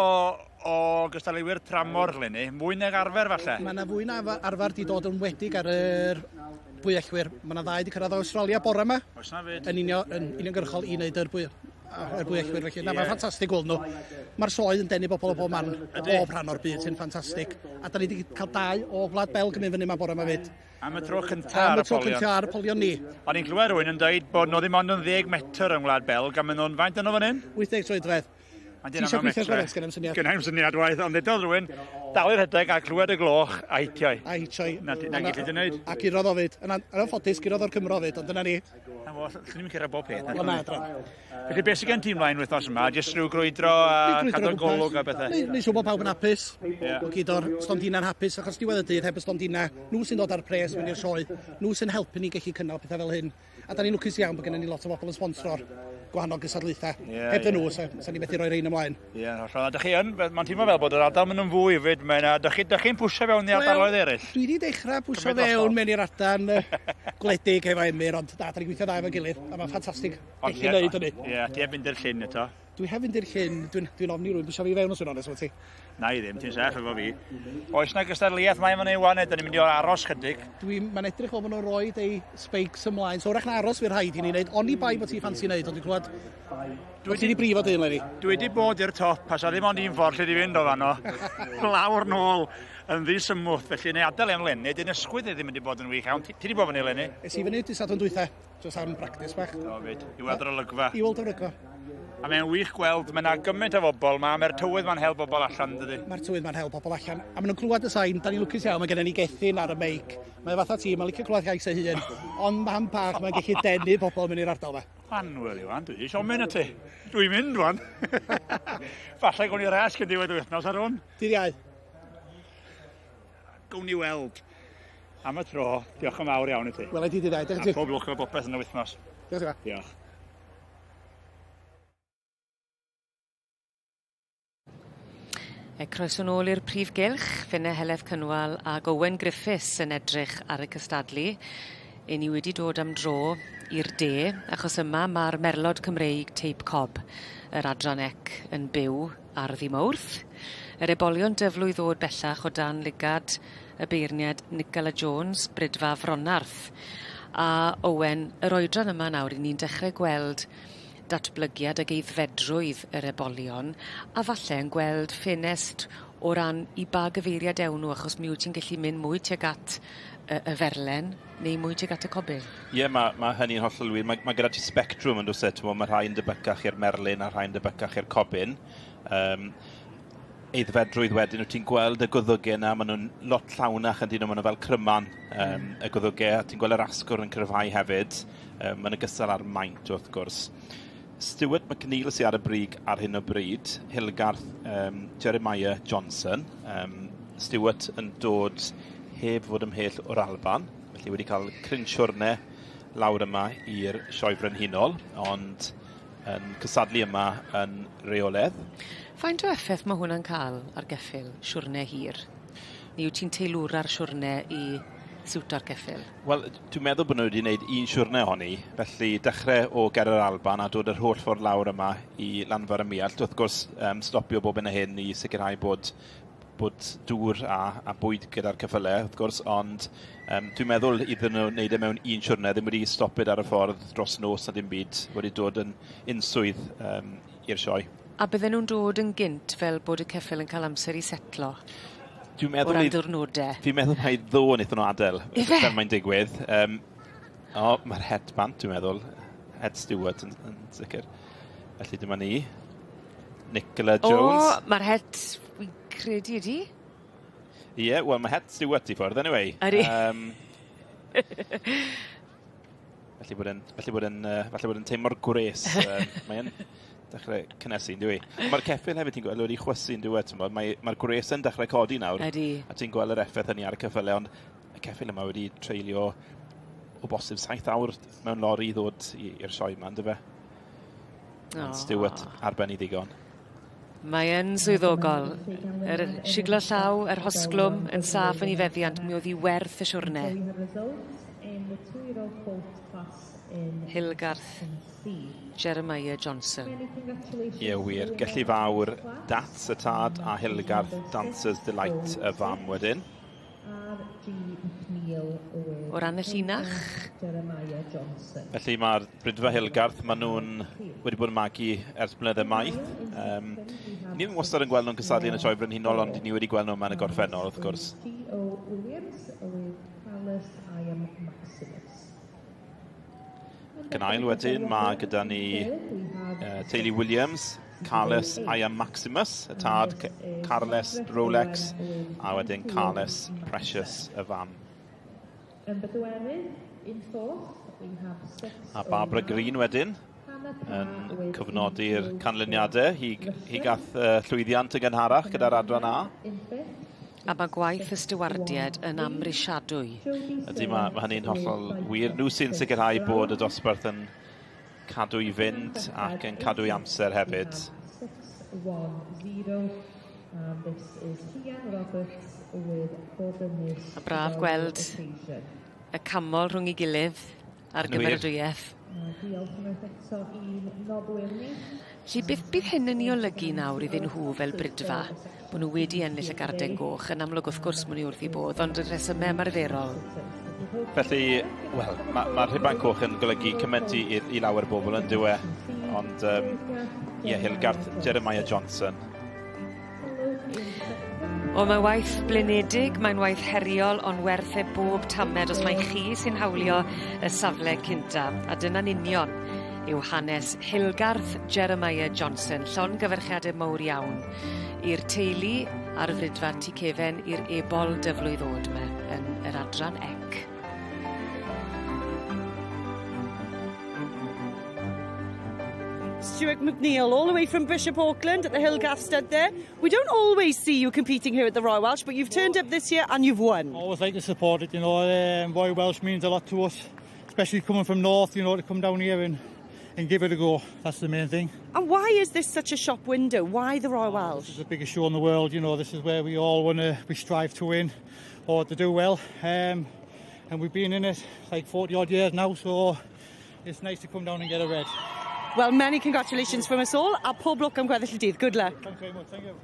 o gystadleuwyr tramor leni, mwy nag arfer falle. Mae yna fwy na arfer di dod yn wedig ar yr bwyellwyr. Mae yna ddau wedi cyrraedd o Australia bore yma. Oes na fyd. Yn uniongyrchol i wneud yr bwyellwyr felly. Na, mae'n ffantastig gweld nhw. Mae'r sioe yn denu bobl o bob man, bob rhan o'r byd sy'n ffantastig. A da ni wedi cael dau o Wlad Belg yn mynd fyny yma bore yma fyd. Am y tro cyntaf ar y polion. Am y tro cyntaf ar y polion ni. O'n i'n clywed rhywun yn dweud bod nhw ddim ond yn 10 metr yng Ngwlad Belg, a maen nhw'n faint yno fan hyn? 80 troedfedd. Ti eisiau gweithio gwres, gen i'm syniad. Gen i'm syniad waith, ond ddedodd rhywun, dal i'r rhedeg a clywed y gloch a hitioi. A hitioi. Na gallu di wneud. A gurodd o fyd. Yn anffodus, gurodd o'r Cymro fyd, ond dyna ni. Na fo, llwn ni'n cyrraedd bob peth. Wel na, dran. Felly beth sydd gen ti ymlaen wythnos yma? Jyst rhyw grwydro a cadw'r golwg a bethau? Neu siŵr bod pawb yn hapus. Bod gyd o'r stondina'n hapus, achos diwedd y dydd heb y stondina, nhw sy'n dod ar pres mewn i'r sioe, nhw sy'n helpu ni gallu cynnal pethau fel hyn. A da ni'n lwcus iawn bod gennym ni lot o bobl yn sponsro'r gwahanol gystadlaethau. Heb nhw, sa ni methu rhoi rein ymlaen. Ie, hollol. A dych chi yn, mae'n teimlo fel bod yr ardal mynd yn fwy hefyd. Dych chi'n pwysio fewn i ardaloedd eraill? Dwi wedi dechrau pwysio fewn mewn i'r ardal gwledig efo Emyr, ond da, da ni'n gweithio dda efo'n gilydd, a mae'n ffantastig gallu gwneud hynny. Ie, ti heb fynd i'r llyn eto? Dwi heb fynd i'r llyn, dwi'n ofni rhywun pwysio fi fewn os dwi'n onest efo ti. Na i ddim, ti'n saff efo fi. Oes na gystadleuaeth mae yma neu wan, ydyn ni'n mynd i aros chydig? Mae'n edrych fel maen nhw'n rhoi eu spikes ymlaen, so wrach na aros fy'r rhaid i ni wneud, oni bai bod ti'n ffansi wneud, ond dwi'n clywed bod ti wedi brifo dyn leni. Dwi wedi bod i'r top, a sa ddim ond un ffordd lle di fynd o fanno. Lawr nôl yn ddisymwth, felly neu adael am leni, dyn ysgwydd ddim wedi bod yn wych iawn. Ti wedi bod fyny leni? Es i fyny dydd Sadwrn dwytha, jyst am practis bach. O fyd, i weld yr olygfa. I weld yr olygfa. A mae'n wych gweld, mae yna gymaint o bobl, mae'r tywydd ma'n hel bobl allan, dydy? Mae'r tywydd ma'n hel bobl allan, a maen nhw'n clywed y sain, da ni'n lwcus iawn, mae gennym ni gethyn ar y meic. Mae fatha ti, mae'n licio clywed llais ei hun, ond mam bach, mae'n gallu denu bobl mewn i'r ardal yma. Anwyl, Iwan, dwi eisiau mynd at ti. Dwi'n mynd, wan. Falle gawn ni ras cyn diwedd wythnos ar hwn. Dydd Iau. Gawn ni weld. Am y tro, diolch yn fawr iawn i ti. Wel, i ti dydd Iau, diolch i ti. A pob lwc efo bopeth yn y wythnos. Diolch i ti. Diolch. Croeso nôl i'r prif gylch, Finne Heledd Cynwal ag Owen Griffiths yn edrych ar y cystadlu. 'Yn ni wedi dod am dro i'r de, achos yma ma'r Merlod Cymreig Teip Cob, yr adran ec yn byw ar ddi Mawrth. Yr ebolion dyflwydd ddod bellach o dan lygad y beirniad Nicola Jones, Brydfa Fronarth. A Owen, yr oedran yma nawr, 'yn ni'n dechrau gweld datblygiad ag eiddfedrwydd yr ebolion, a falle yn gweld ffenest o ran i ba gyfeiriad ewn nhw, achos mi wyt ti'n gallu mynd mwy tuag at y ferlen neu mwy tuag at y cobyn. Ie, mae hynny'n hollol wir. Mae gyda ti spectrwm yn does e, mae rhai yn debycach i'r merlyn a rhai yn debycach i'r cobyn. Eiddfedrwydd wedyn, wyt ti'n gweld y gwddwgau yna, maen nhw'n lot llawnach yn dyn nhw, maen nhw fel cryman y gwddwgau, a ti'n gweld yr asgwrn yn cryfhau hefyd, maen nhw'n gystal ar maint wrth gwrs. Stuart McNeil sydd ar y brig ar hyn o bryd, Hilgarth Jeremiah Johnson. Stuart yn dod heb fod ymhell o'r Alban, felly wedi cael cryn siwrne lawr yma i'r Sioe Frenhinol, ond yn cysadlu yma yn reoledd. Faint o effaith mae hwnna'n cael ar geffyl siwrne hir? Neu wyt ti'n teilwra'r siwrne i siwto'r ceffyl? Wel, dwi'n meddwl bod nhw wedi gwneud un siwrne ohoni, felly dechrau o ger yr Alban a dod yr holl ffordd lawr yma i Lanfair ym Muallt. Wrth gwrs, stopio bob un o hyn i sicrhau bod dŵr a bwyd gyda'r ceffylau, wrth gwrs, ond dwi'n meddwl iddyn nhw wneud e mewn un siwrne, ddim wedi stopio ar y ffordd dros nos na dim byd, wedi dod yn unswydd i'r sioe. A bydden nhw'n dod yn gynt fel bod y ceffyl yn cael amser i setlo? Dwi'n meddwl... O ran diwrnode. Fi'n meddwl mai ddoe wnaethon nhw adael. Ife? Fel mae'n digwydd. O, mae'r het bant, dwi'n meddwl. Head steward yn sicr. Felly dyma ni. Nicola Jones. O, mae'r het, fi'n credu ydi? Ie, yeah, wel, mae het steward i ffwrdd, anyway. Ydi. Felly bod yn teimlo'r gwres. Mae'n dechrau cynnesu, yn dyw i. Mae'r ceffyl hefyd, ti'n gweld, wedi chwysu yn dyw e, ti'n bod. Mae'r gwres yn dechrau codi nawr. Ydy. A ti'n gweld yr effaith hynny ar y ceffylau, ond y ceffyl yma wedi treulio o bosib 7 awr mewn lori i ddod i'r sioe yma, ynddo fe? Ond Stewart ar ben i ddigon. Mae yn swyddogol. Yr siglo llaw, yr hosglwm yn saff yn ei feddiant, mi oedd hi werth y siwrne. Hillgarth Jeremiah Johnson. Ie, wir. Gelli Fawr, Dats y tad a Hillgarth Dancers Delight y fam wedyn. O ran y llinach? Felly mae'r Bridfa Hillgarth, maen nhw'n wedi bod yn magu ers blynydde maith. Ni ddim wastad yn gweld nhw'n cystadlu yn y Sioe Frenhinol, ond ni wedi gweld nhw yma yn y gorffennol, wrth gwrs. Ac yn ail wedyn, mae gyda ni teulu Williams, Carles I Am Maximus, y tad Carles Rolex, a wedyn Carles Precious, y fam. A Barbara Green wedyn, yn cyfnodi'r canlyniadau. Hi gath llwyddiant yn gynharach gyda'r adran A. A mae gwaith y stiwardiaid yn amhrisiadwy. Ydy, mae hynny'n hollol wir. Nhw sy'n sicrhau bod y dosbarth yn cadw i fynd ac yn cadw i amser hefyd. A braf gweld y camol rhwng ei gilydd a'r gymeradwyaeth. Felly, beth bydd hyn yn ei olygu nawr iddyn nhw fel Bridfa? Bod nhw wedi ennill y Garden Goch, yn amlwg wrth gwrs maen nhw wrth eu bodd, ond y rhesymau ymarferol. Felly, wel, mae'r rhuban coch yn golygu cymaint i lawer o bobl yn dyw e, ond ie, Hillgarth Jeremiah Johnson. O, mae waith blinedig, mae'n waith heriol, ond werth e bob tamed os mai chi sy'n hawlio y safle cynta. A dyna'n union yw hanes Hillgarth Jeremiah Johnson. Llongyfarchiadau mawr iawn i'r teulu a'r Fridfa Tŷ Cefen i'r ebol dyflwydd oed 'ma yn yr adran ec. Stuart McNeil, all the way from Bishop Auckland at the Hillgarth Stud there. We don't always see you competing here at the Royal Welsh, but you've turned up this year and you've won. Always like to support it, you know. Royal Welsh means a lot to us, especially coming from north, you know, to come down here and give it a go. That's the main thing. And why is this such a shop window? Why the Royal Welsh? This is the biggest show in the world, you know. This is where we all want to, we strive to win or to do well. And we've been in it like 40 odd years now, so it's nice to come down and get a red. Well, many congratulations from us all, a pob lwc am gweddill y dydd. Good luck. Thanks very much, thank you.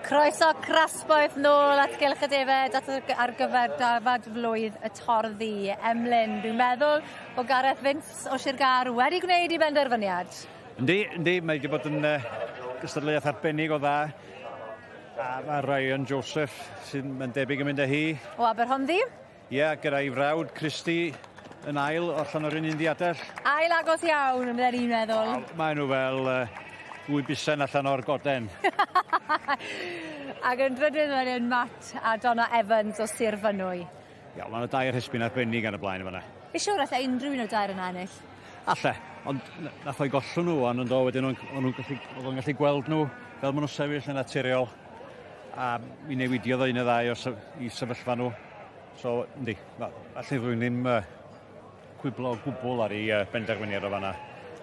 Croeso crasboeth nôl at Gylch y Defed at y ar gyfer dafad flwydd y Torddu. Emlyn, dwi'n meddwl bod Gareth Vince o Sir Gâr wedi gwneud 'i benderfyniad. Yndi, yndi, mae wedi bod yn uh, gystadleuaeth arbennig o dda. A mae Ryan Joseph sy'n mae'n debyg yn mynd â hi. O Aberhonddu? Ie, yeah, gyda'i frawd Christy yn ail allan o'r un un ddiadell. Ail agos iawn, yn bydden i'n meddwl. Maen nhw fel uh, dwy busen allan o'r goden. Ac yn drydydd wedyn Matt a Donna Evans o Sir Fynwy. Ia, ma' 'na dair hesbyn arbennig ar y blaen yn fan 'na. Fi siŵr alle unrhyw un o'r dair yna ennill. Alle, ond nath o'i gollwng nhw ŵan yndo, wedyn o'n o'n nhw'n gallu o'dd o'n gallu gweld nhw fel ma' nhw'n sefyll yn naturiol a mi newidiodd o un neu ddau o syf- 'u sefyllfa nhw. So, yndi, ma' alle rhywun ddim yy cwiblo o gwbwl ar 'u yy benderfyniad o fan 'na.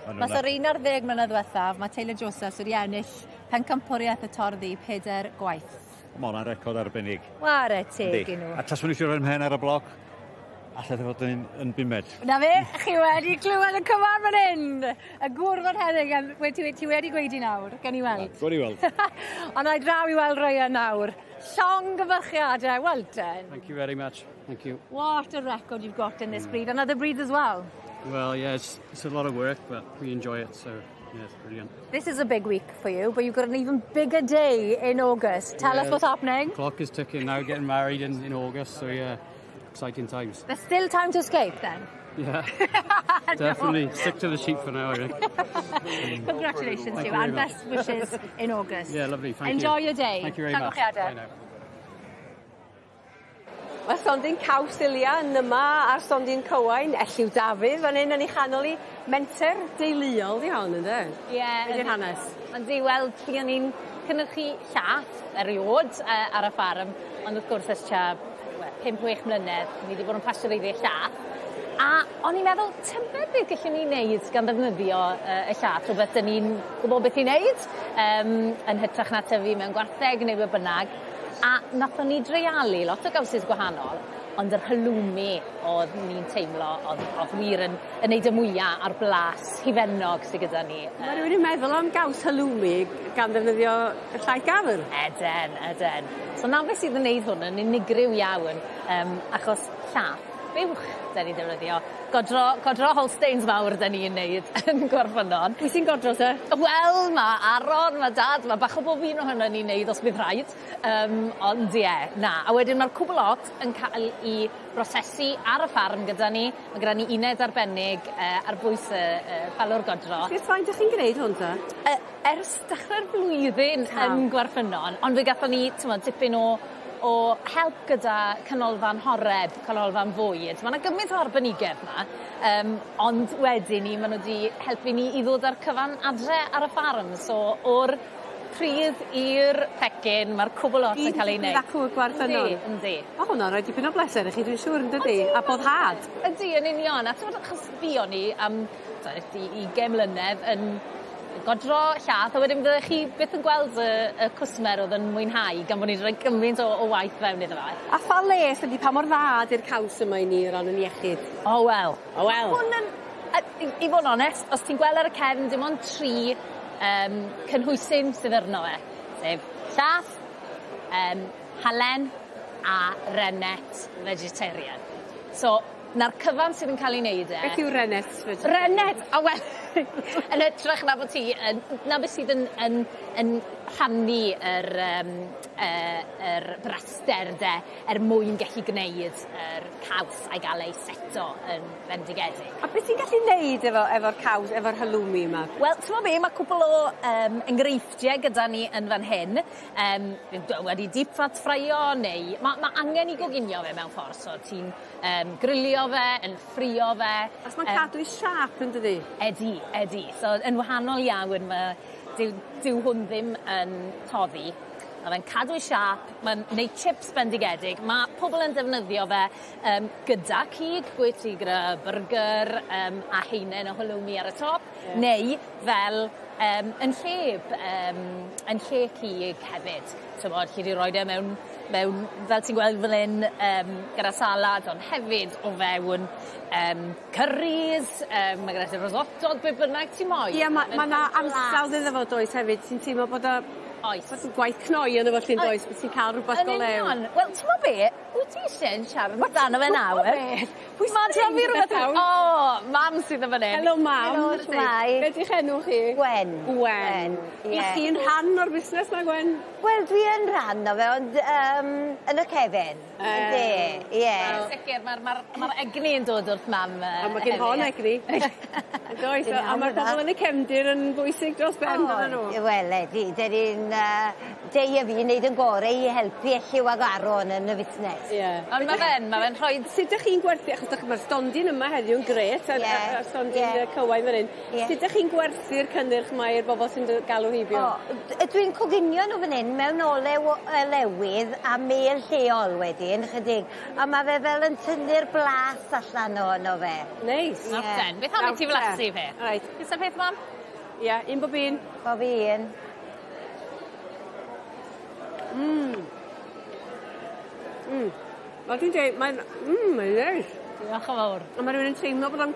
Ma' nw'n Mas o'r 11 mlynedd ddiwethaf ma' Taylor Josephs wedi ennill pencampwriaeth y Torddu peder gwaith. Ma' wnna'n record arbennig. Ware teg i nhw. A taswn i eisiau rhoi mhen ar y bloc, allai fe fod yn, yn bumed. Na fe, chi wedi clywed y cyfan fan hyn. Y gŵr fan heddig, wedi, ti wedi gweud i nawr, gen i weld. Gwr i weld. Ond ai draw i weld Ryan nawr. Llongyfarchiadau, well done. Thank you very much. Thank you. What a record you've got in this breed, and other breeds as well. Well, yeah, it's, it's a lot of work, but we enjoy it, so yeah, it's brilliant. This is a big week for you, but you've got an even bigger day in August. Tell yeah, us what's happening. Clock is ticking now, getting married in, in August, so yeah, exciting times. There's still time to escape then? Yeah, definitely. Stick to the sheep for now, I think. Congratulations Thank to you, and best wishes in August. Yeah, lovely, thank Enjoy you. your day. Thank you very much. Bye now. Mae stondin caws Ilia yn yma a'r stondin Cywain, Elliw Dafydd fan hyn yn ei chanol i. Menter deuluol 'di hon ynde? Ie. Be' 'di'r hanes? Yndi wel fuon ni'n cynyrchu llath eriôd yy ar y ffarm ond wrth gwrs ers tua wel pump wech mlynedd ni 'di bod yn pastwreiddio llath a o'n i'n meddwl tybed beth gellwn ni neud gan ddefnyddio yy y llath rhwbeth 'dyn ni'n gwbo beth i neud yym yn hytrach na tyfu mewn gwartheg neu be' bynnag a nathon ni dreialu lot o gawsys gwahanol ond yr halloumi o'dd ni'n teimlo o'dd o'dd wir yn yn neud y mwya ar blas hufennog sy gyda ni. Ma' rywun yn meddwl am gaws halloumi gan ddefnyddio y llaeth gafr. Yden yden. So 'na beth sydd yn neud hwn yn unigryw iawn yym achos llath buwch 'dan ni'n defnyddio. Godro godro Holsteins fawr 'dan ni'n neud yn Gwarffynnon. Pwy sy'n godro te? Wel ma' Aron ma' dad ma' bach o bob un ohonon ni'n neud os bydd rhaid. Yym ond ie na a wedyn ma'r cwbwl lot yn ca'l 'i brosesu ar y ffarm gyda ni. Ma' gyda ni uned arbennig yy ar bwys y y palwr godro. Ers faint 'dych chi'n gneud hwn te? Yy ers dechre'r flwyddyn yn Gwarffynnon ond fe gathon ni t'mod tipyn o o help gyda canolfan Horeb, canolfan fwyd. Ma' 'na gymaint o arbenigedd 'ma yym ond wedyn 'ny ma' n'w 'di helpu ni i ddod â'r cyfan adre ar y ffarm so o'r pridd i'r pecyn ma'r cwbwl lot yn ca'l ei neud. Acw y Gwarffynnon. Yndi yndi. Ma' hwnna'n roi dipyn o bleser i chi dwi'n siŵr yndydi? A boddhad. Ydi yn union a t'mod achos fuon ni am t'od i ugen mlynedd yn godro llath a wedyn fyddech chi byth yn gweld y y cwsmer o'dd yn mwynhau gan bo' ni 'di roi gymaint o o waith fewn iddo fe. A pha les ydi pa mor dda 'di'r caws yma i ni o ran 'yn iechyd? O wel. O wel. Ma' hwn yn yy i i fo' yn onest os ti'n gweld ar y cefn dim ond tri yym cynhwysyn sydd arno fe sef llath yym halen a rennet vegetarian. So 'na'r cyfan sydd yn ca'l 'i neud e. Beth yw rennet vegetarian? Rennet! A wel yn ytrach na bo' ti yn 'na beth sydd yn yn yn rhannu yr yym yy yr braster 'de er mwyn gellu gneud yr caws a'i ga'l ei seto yn fendigedig. A beth ti'n gallu neud efo efo'r caws efo'r halloumi 'ma? Wel t'mo' be' ma' cwpwl o yym enghreifftie gyda ni yn fan hyn. Yym wedi deep fat ffreio neu ma' ma' angen i goginio fe mewn ffor so ti'n yym grilio fe yn ffrio fe. Achos ma'n cadw 'i siâp yndydi? Ydi ydi. So yn wahanol iawn ma' dyw dyw hwn ddim yn toddi. Ma' fe'n cadw 'i siâp, ma'n neud chips bendigedig, ma' pobol yn defnyddio fe yym gyda cig, gwe ti gyda byrgyr yym a haenen o halloumi ar y top. Ie. Neu fel um, yn lle um, yn lle cig hefyd. T'mod, alli di roid e mewn mewn fel ti'n gweld fan 'yn yym gyda salad ond hefyd o fewn yym cyrris yym ma' gyda ti risotto be' bynnag ti moyn. Ie ma' ma' 'na ansawdd iddo fo does hefyd ti'n teimlo bod y Oes. Bod gwaith cnoi yno fo 'lly yndoes? Bo' ti'n ca'l rwbath go lew. Yn union. Wel t'mo' be'? Wyt ti isie siarad amdano fe nawr? Pwy Ma' 'da fi rwbeth i... O! Mam sydd yn fan 'yn. Helo mam. Helo shwmai? Be' 'di'ch enw chi? Gwen. Gwen. Ie. 'Ych chi'n rhan o'r busnes 'ma Gwen? Wel dwi yn rhan o fe ond yym yn y cefn. Ynde? Ie. Yn sicir ma'r ma'r ma'r egni yn dod wrth mam yy A ma' gin hon egni. Yndoes? A ma'r pobol yn y cefndir yn bwysig dros ben dyddyn n'w? Wel ydi 'dyn ni'n yy Dei a fi neud 'yn gore i helpu Elliw ag Aron yn y fusnes. Ie. Ond ma' fe'n ma' fe'n rhoid... Sut 'dych chi'n gwerthu achos 'dych ma'r stondin yma heddiw'n grêt a'r a a'r stondin Ie. yy cywain fan 'yn. Ie. Sut 'dych chi'n gwerthu'r cynnyrch 'ma i'r bobol sy'n do- galw heibio? O dwi'n coginio n'w fan 'yn mewn olew olewydd a mêl lleol wedyn chydig a ma' fe fel yn tynnu'r blas allan ohono fe. Neis. Ie. Nawr ten beth am i ti flasu peth? Reit. Ti isie peth mam? Ie, un bob un. Bob un. Mm. Mm. Fel dwi'n dweud mae'n mae'n neis. Diolch yn fowr. A ma' rywun yn teimlo bod o'n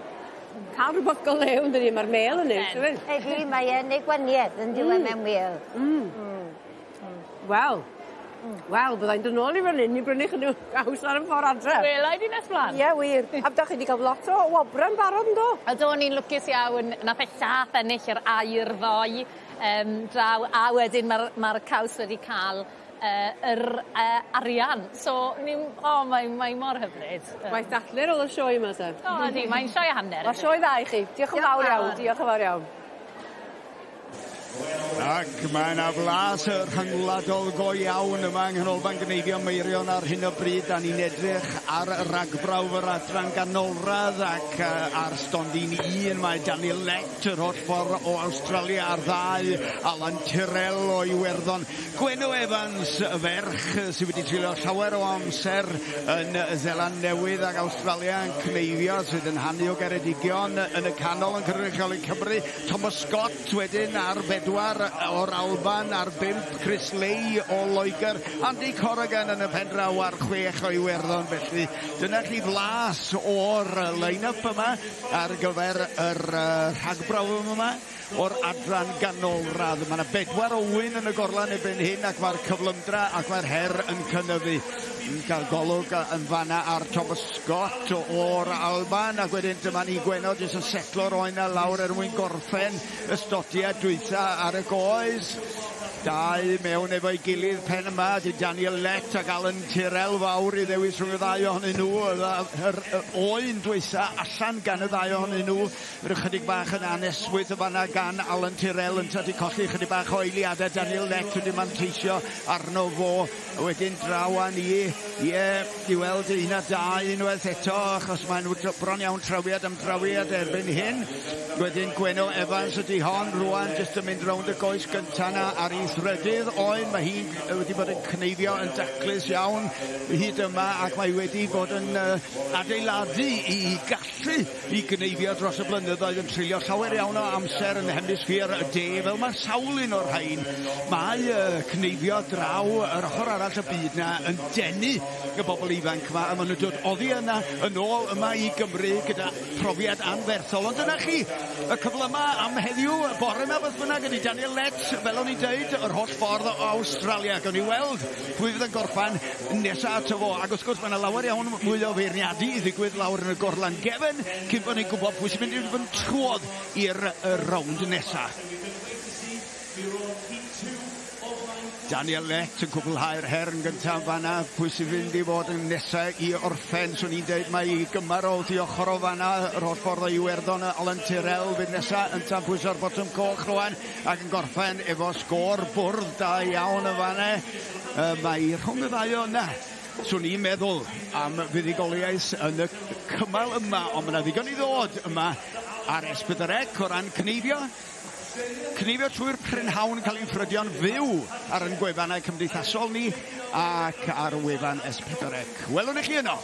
ca'l rwbeth go lew yndydi ma'r mêl yn neis hefyd. Ydi mae e'n neud gwanieth on'd yw e mewn mêl. Mm. Wel. Wel byddai'n dod nôl i fan 'yn i brynu chydig o gaws ar 'yn ffor adre. Wela i di nes mlan. Ie wir. A 'dach chi 'di ca'l lot o wobre yn barod yndo? A do ni'n lwcus iawn nath y llath ennill yr aur ddoe yym draw a wedyn ma'r ma'r caws wedi ca'l yy yr yy arian so ni'n o mae mae mor hyfryd. Waith dathlu ar ôl y sioe 'ma te. O ydi mae'n sioe a hanner. Wel sioe dda i chi. Diolch yn fawr iawn. Diolch yn fawr iawn. Ac mae yna flas rhyngwladol go iawn yma yng Nghanolfan Gneifio Meirion ar hyn o bryd. Da ni'n edrych ar ragbrawf yr adran ganolradd ac ar stondin un mae Daniel Lett yr holl ffordd o Awstralia ar ddau, Alan Tyrrell o Iwerddon, Gwenno Evans, y ferch sydd wedi treulio llawer o amser yn Zeland Newydd ac Awstralia yn cneifio, sydd yn hanu o Geredigion yn y canol yn cynrychioli Cymru, Thomas Scott wedyn ar bedwar o'r Alban ar bump, Chris Leigh o Loegr, Andy Corrigan yn y pen draw ar chwech o Iwerddon. Felly dyna chi flas o'r line-up yma ar gyfer yr rhagbrawf yma o'r adran ganolradd. Mae yna bedwar o wyn yn y gorlan erbyn hyn ac mae'r cyflymdra ac mae'r her yn cynyddu. Yn cael golwg yn fanna ar Thomas Scott o'r Alban ac wedyn dyma ni Gwenno jyst yn setlo'r oen 'na lawr er mwyn gorffen y stodiad dwytha ar y goes. Dau mewn efo'i gilydd pen yma 'di Daniel Lett ac Alan Tyrrell fawr i ddewis rhwng y ddau ohonyn nhw. Yr oen dwytha allan gan y ddau ohonyn nhw. Yr ychydig bach yn anesmwyth yn fanna gan Alan Tyrrell yn 'di colli chydig bach o eiliadau. Daniel Lett wedi manteisio arno fo. A wedyn draw â ni, ie, i weld un a dau unwaith eto, achos maen nhw bron iawn trawiad am drawiad erbyn hyn. Wedyn Gwenno Evans ydy hon rwan, jyst yn mynd rownd y goes gynta 'na ar ei thrydydd oen. Mae hi'n wedi bod yn cneifio yn daclus iawn hyd yma ac mae wedi bod yn adeiladu i gallu i gneifio dros y blynyddoedd yn treulio llawer iawn o amser yn hemisffer y de, fel mae sawl un o'r rhain. Mae cneifio draw yr ochr arall y byd na yn denu y bobl ifanc yma, a maen nhw'n dod oddi yna yn ôl yma i Gymru gyda profiad anferthol. Ond dyna chi, y cyfle yma am heddiw, y bore yma beth bynnag, ydy Daniel Lett, fel o'n i'n deud, yr holl ffordd o Awstralia. Gawn ni weld pwy fydd yn gorffan nesa ato fo. Ac wrth gwrs mae yna lawer iawn mwy o feirniadu i ddigwydd lawr yn y gorlan gefn, cyn bod ni'n gwybod pwy sy'n mynd i fod yn trwodd i'r rownd nesa. Daniel Lett yn cwblhau'r her yn gyntaf fanna. Pwy sy'n fynd i fod yn nesa i orffen? Swn i'n deud mai gymar o wrth i ochr o fanna, yr holl ffordd o Iwerddon, Alan Tyrrell fydd nesa yn tan pwyso'r botwm coch rwan ac yn gorffen efo sgôr bwrdd da iawn yn fanna. Mae rhwng y ddau o yna. Swn i'n meddwl am fuddugoliaeth yn y cymal yma, ond mae yna ddigon i ddod yma ar S4C o ran cneifio. Cneifio trwy'r prynhawn cael ein ffrydio'n fyw ar ein gwefannau cymdeithasol ni ac ar wefan S4C. Welwn i chi yno!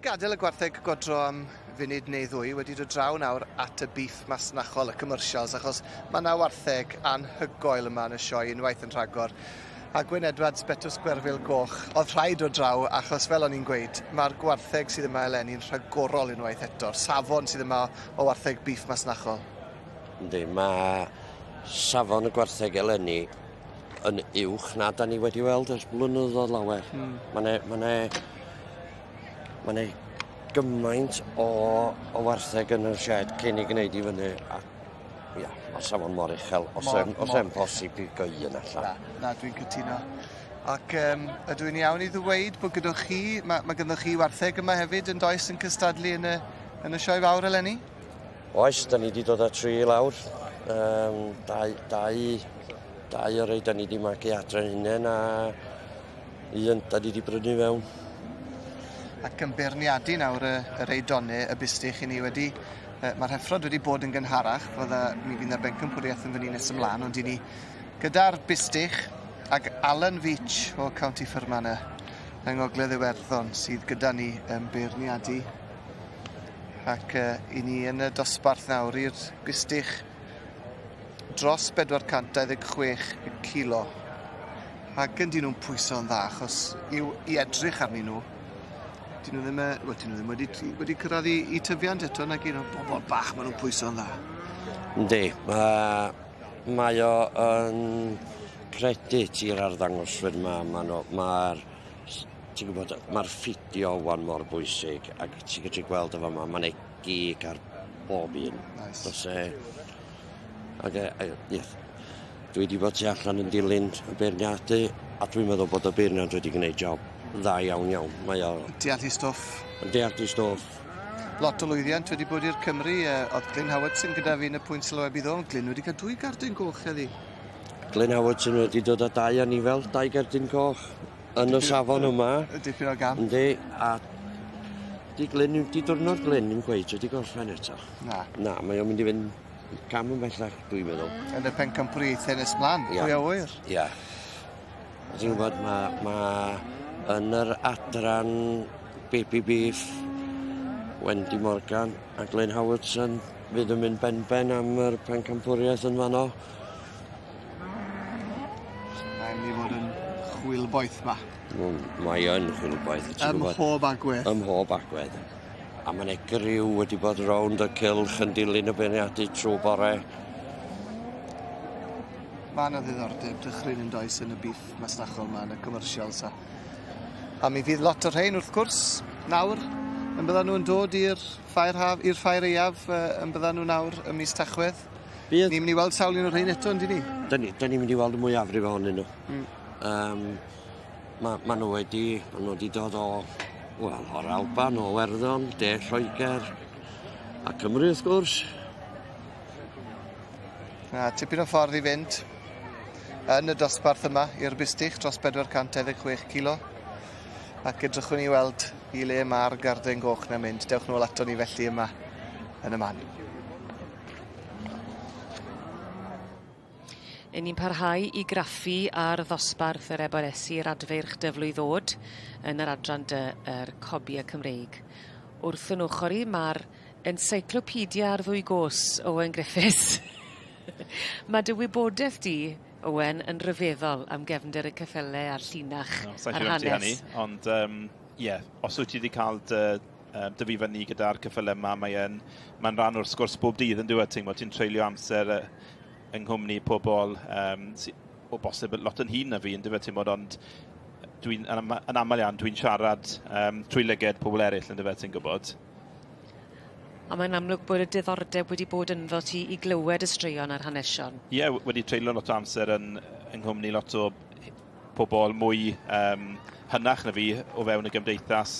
gadael y gwartheg godro am funud neu ddwy, wedi dod draw nawr at y beef masnachol, y commercials, achos mae 'na wartheg anhygoel yma yn y sioe unwaith yn rhagor. A Gwyn Edwards, Betws Gwerfyl Goch, oedd rhaid dod draw achos fel o'n i'n gweud, mae'r gwartheg sydd yma eleni'n rhagorol unwaith eto'r safon sydd yma o wartheg beef masnachol. Yndi, mae safon y gwartheg eleni yn uwch na da ni wedi weld ers blynyddoedd lawer. Mae 'ne, ma' 'ne, ma' 'ne gymaint o, o wartheg yn y shed cyn i gwneud i fyny a ia, mae safon mor uchel. Os Mor, e'n, os mor e'n posib i gau yn allan. Na, na, dwi'n cytuno. Ac ydw i'n iawn i ddweud bod gyda chi, mae, mae gyda chi wartheg yma hefyd yn does yn cystadlu yn y, yn y sioe fawr eleni? Oes, da ni wedi dod â tri i lawr. Um, dau, dau, dau o rei da ni wedi magu adre'n hunain a un da ni wedi brynu fewn. Ac yn beirniadu nawr y, y rei donau, y bustych i ni wedi, mae'r heffrod wedi bod yn gynharach, fydda mi fydd 'na bencampwriaeth yn fyny nes ymlaen, ond i ni gyda'r bustych ac Alan Veach o County Fermanagh yng Ngogledd Iwerddon sydd gyda ni yn beirniadu. Ac i ni yn y dosbarth nawr i'r bustych dros 426 kilo. Ac yn dyn nhw'n pwyso'n dda, achos i'w, i edrych arnyn nhw, dyn nhw ddim, wel, dyn nhw ddim wedi, wedi cyrraedd i, i tyfiant eto, nag un o'r bobl bach maen nhw'n pwyso'n dda. Yndi, mae, mae o yn credit i'r arddangoswyr yma. Mae'r, ti'n gwybod, mae'r ffidio wan mor bwysig ac ti'n gallu gweld efo yma, mae'n gig ar bob un. Nice. Does e, ac, e, e, ie, dwi wedi bod tu allan yn dilyn y beirniadu a dwi'n meddwl bod y beirniad wedi gwneud job dda iawn iawn. Mae o Deall i stwff. yn deall i stwff. Lot o lwyddiant wedi bod i'r Cymru. Oedd Glyn Howardson gyda fi yn y pwynt sylwebu ddo, ond Glyn wedi cael dwy gardyn goch heddi. Glyn Howardson wedi dod â dau anifel, dau gerdyn coch yn y safon yma. Dipyn o gam. Yndi, a di Glyn, di diwrnod Glyn ddim cweit wedi gorffen eto. Na. Na, mae o'n mynd i fynd cam yn bellach, dwi'n meddwl. Yn y pencampwriaethau nes mlaen, Ia. pwy a ŵyr. Ia. A Ti'n gwybod, mae ma yn yr adran Baby Beef, Wendy Morgan a Glyn Howardson fydd yn mynd ben-ben am yr pencampwriaeth yn fanno. Mae'n mynd i fod yn chwilboeth ma. Mae yn chwilboeth, ti'n Ym gwybod. mhob agwedd. Ym mhob agwedd. A mae 'na griw wedi bod rownd y cylch yn dilyn y beirniadu trwy bore. Mae yna ddiddordeb dychryn yn does yn y beef masnachol ma, yn y commercials. A, a mi fydd lot o'r rhain wrth gwrs nawr yn byddan nhw'n dod i'r ffair haf, i'r ffair aeaf yn byddan nhw nawr ym mis Tachwedd. Bydd. Ni'n mynd i weld sawl un o'r rhain eto, yndyn ni? Da ni, da ni'n mynd i weld y mwyafrif ohonyn nhw. Um, ma, ma nhw wedi, ma nhw wedi dod o, wel, o'r Alban, o Werddon, De Lloegr, a Cymru wrth gwrs. Na, tipyn o ffordd i fynd yn y dosbarth yma i'r bustych dros 426 kilo. Ac edrychwn ni weld i le mae'r garden goch na'n mynd. Dewch nôl ato ni felly yma yn y man. Yn ni'n parhau i graffu ar ddosbarth yr ebolesi yr adfeirch dyflwydd ddod yn yr adran dy yr cobia Cymreig. Wrth yn ochr i ma'r encyclopedia ar ddwy gos Owen Griffiths. Ma' dy wybodeth di, Owen, yn ryfeddol am gefndir y ceffyle a'r llinach No, Sa'n a'r siŵr ambyti hanes. hynny, ond ie, os wyt ti wedi cael dy, dyfu fyny gyda'r ceffyle yma, mae'n mae rhan o'r sgwrs bob dydd yn dweud, ti'n ti'n treulio amser yng nghwmni pobl, sy, o bosib lot yn hŷn na fi, yn dweud, ti'n bod, ond dwi'n, yn, yn aml iawn, dwi'n siarad trwy lyged pobl eraill, yn dweud, ti'n gwybod. A mae'n amlwg bod y diddordeb wedi bod ynddo ti i glywed y straeon a'r hanesion. Ie, yeah, wedi treulio lot o amser yn, yng nghwmni lot o pobl mwy hynach na fi o fewn y gymdeithas,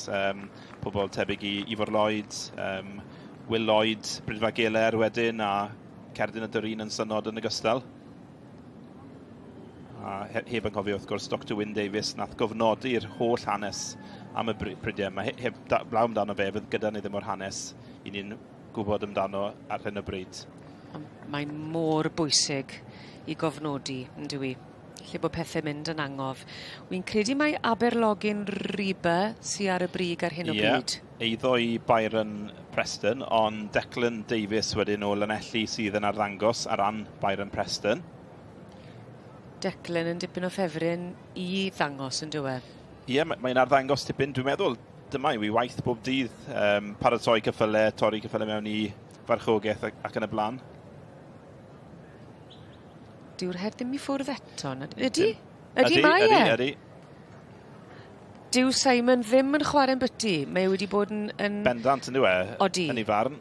pobl tebyg i Ifor Lloyd, Will Lloyd, Brydfa Geler wedyn, a Cerdyn y Doreen yn synod yn ogystal. A heb anghofio wrth gwrs Dr Wyn Davies nath gofnodi'r holl hanes am y prydiau yma. Heb blaw amdano fe, fydd gyda ni ddim o'r hanes i ni'n gwybod amdano ar hyn o bryd. Mae'n mor bwysig i gofnodi, yn dyw i? lle bod pethe'n mynd yn angof. Wi'n credu mai Aberlogin Riba sy ar y brig ar hyn o bryd. Ie, eiddo i Byron Preston, ond Declan Davies wedyn o Lanelli sydd yn arddangos ar ran Byron Preston. Declan yn dipyn o ffefryn i ddangos yn dyw e? Ie, mae'n arddangos tipyn. Dwi'n meddwl dyma yw ei waith bob dydd. Paratoi ceffylau, torri ceffylau mewn i farchogaeth ac yn y blaen. Dyw'r her ddim i ffwrdd eto. Ydy? Ydy, mae e? Ydy, ydy. Dyw Simon ddim yn chwarae'n byty. Mae e wedi bod yn Bendant yn dyw e? Odi. Yn ei farn.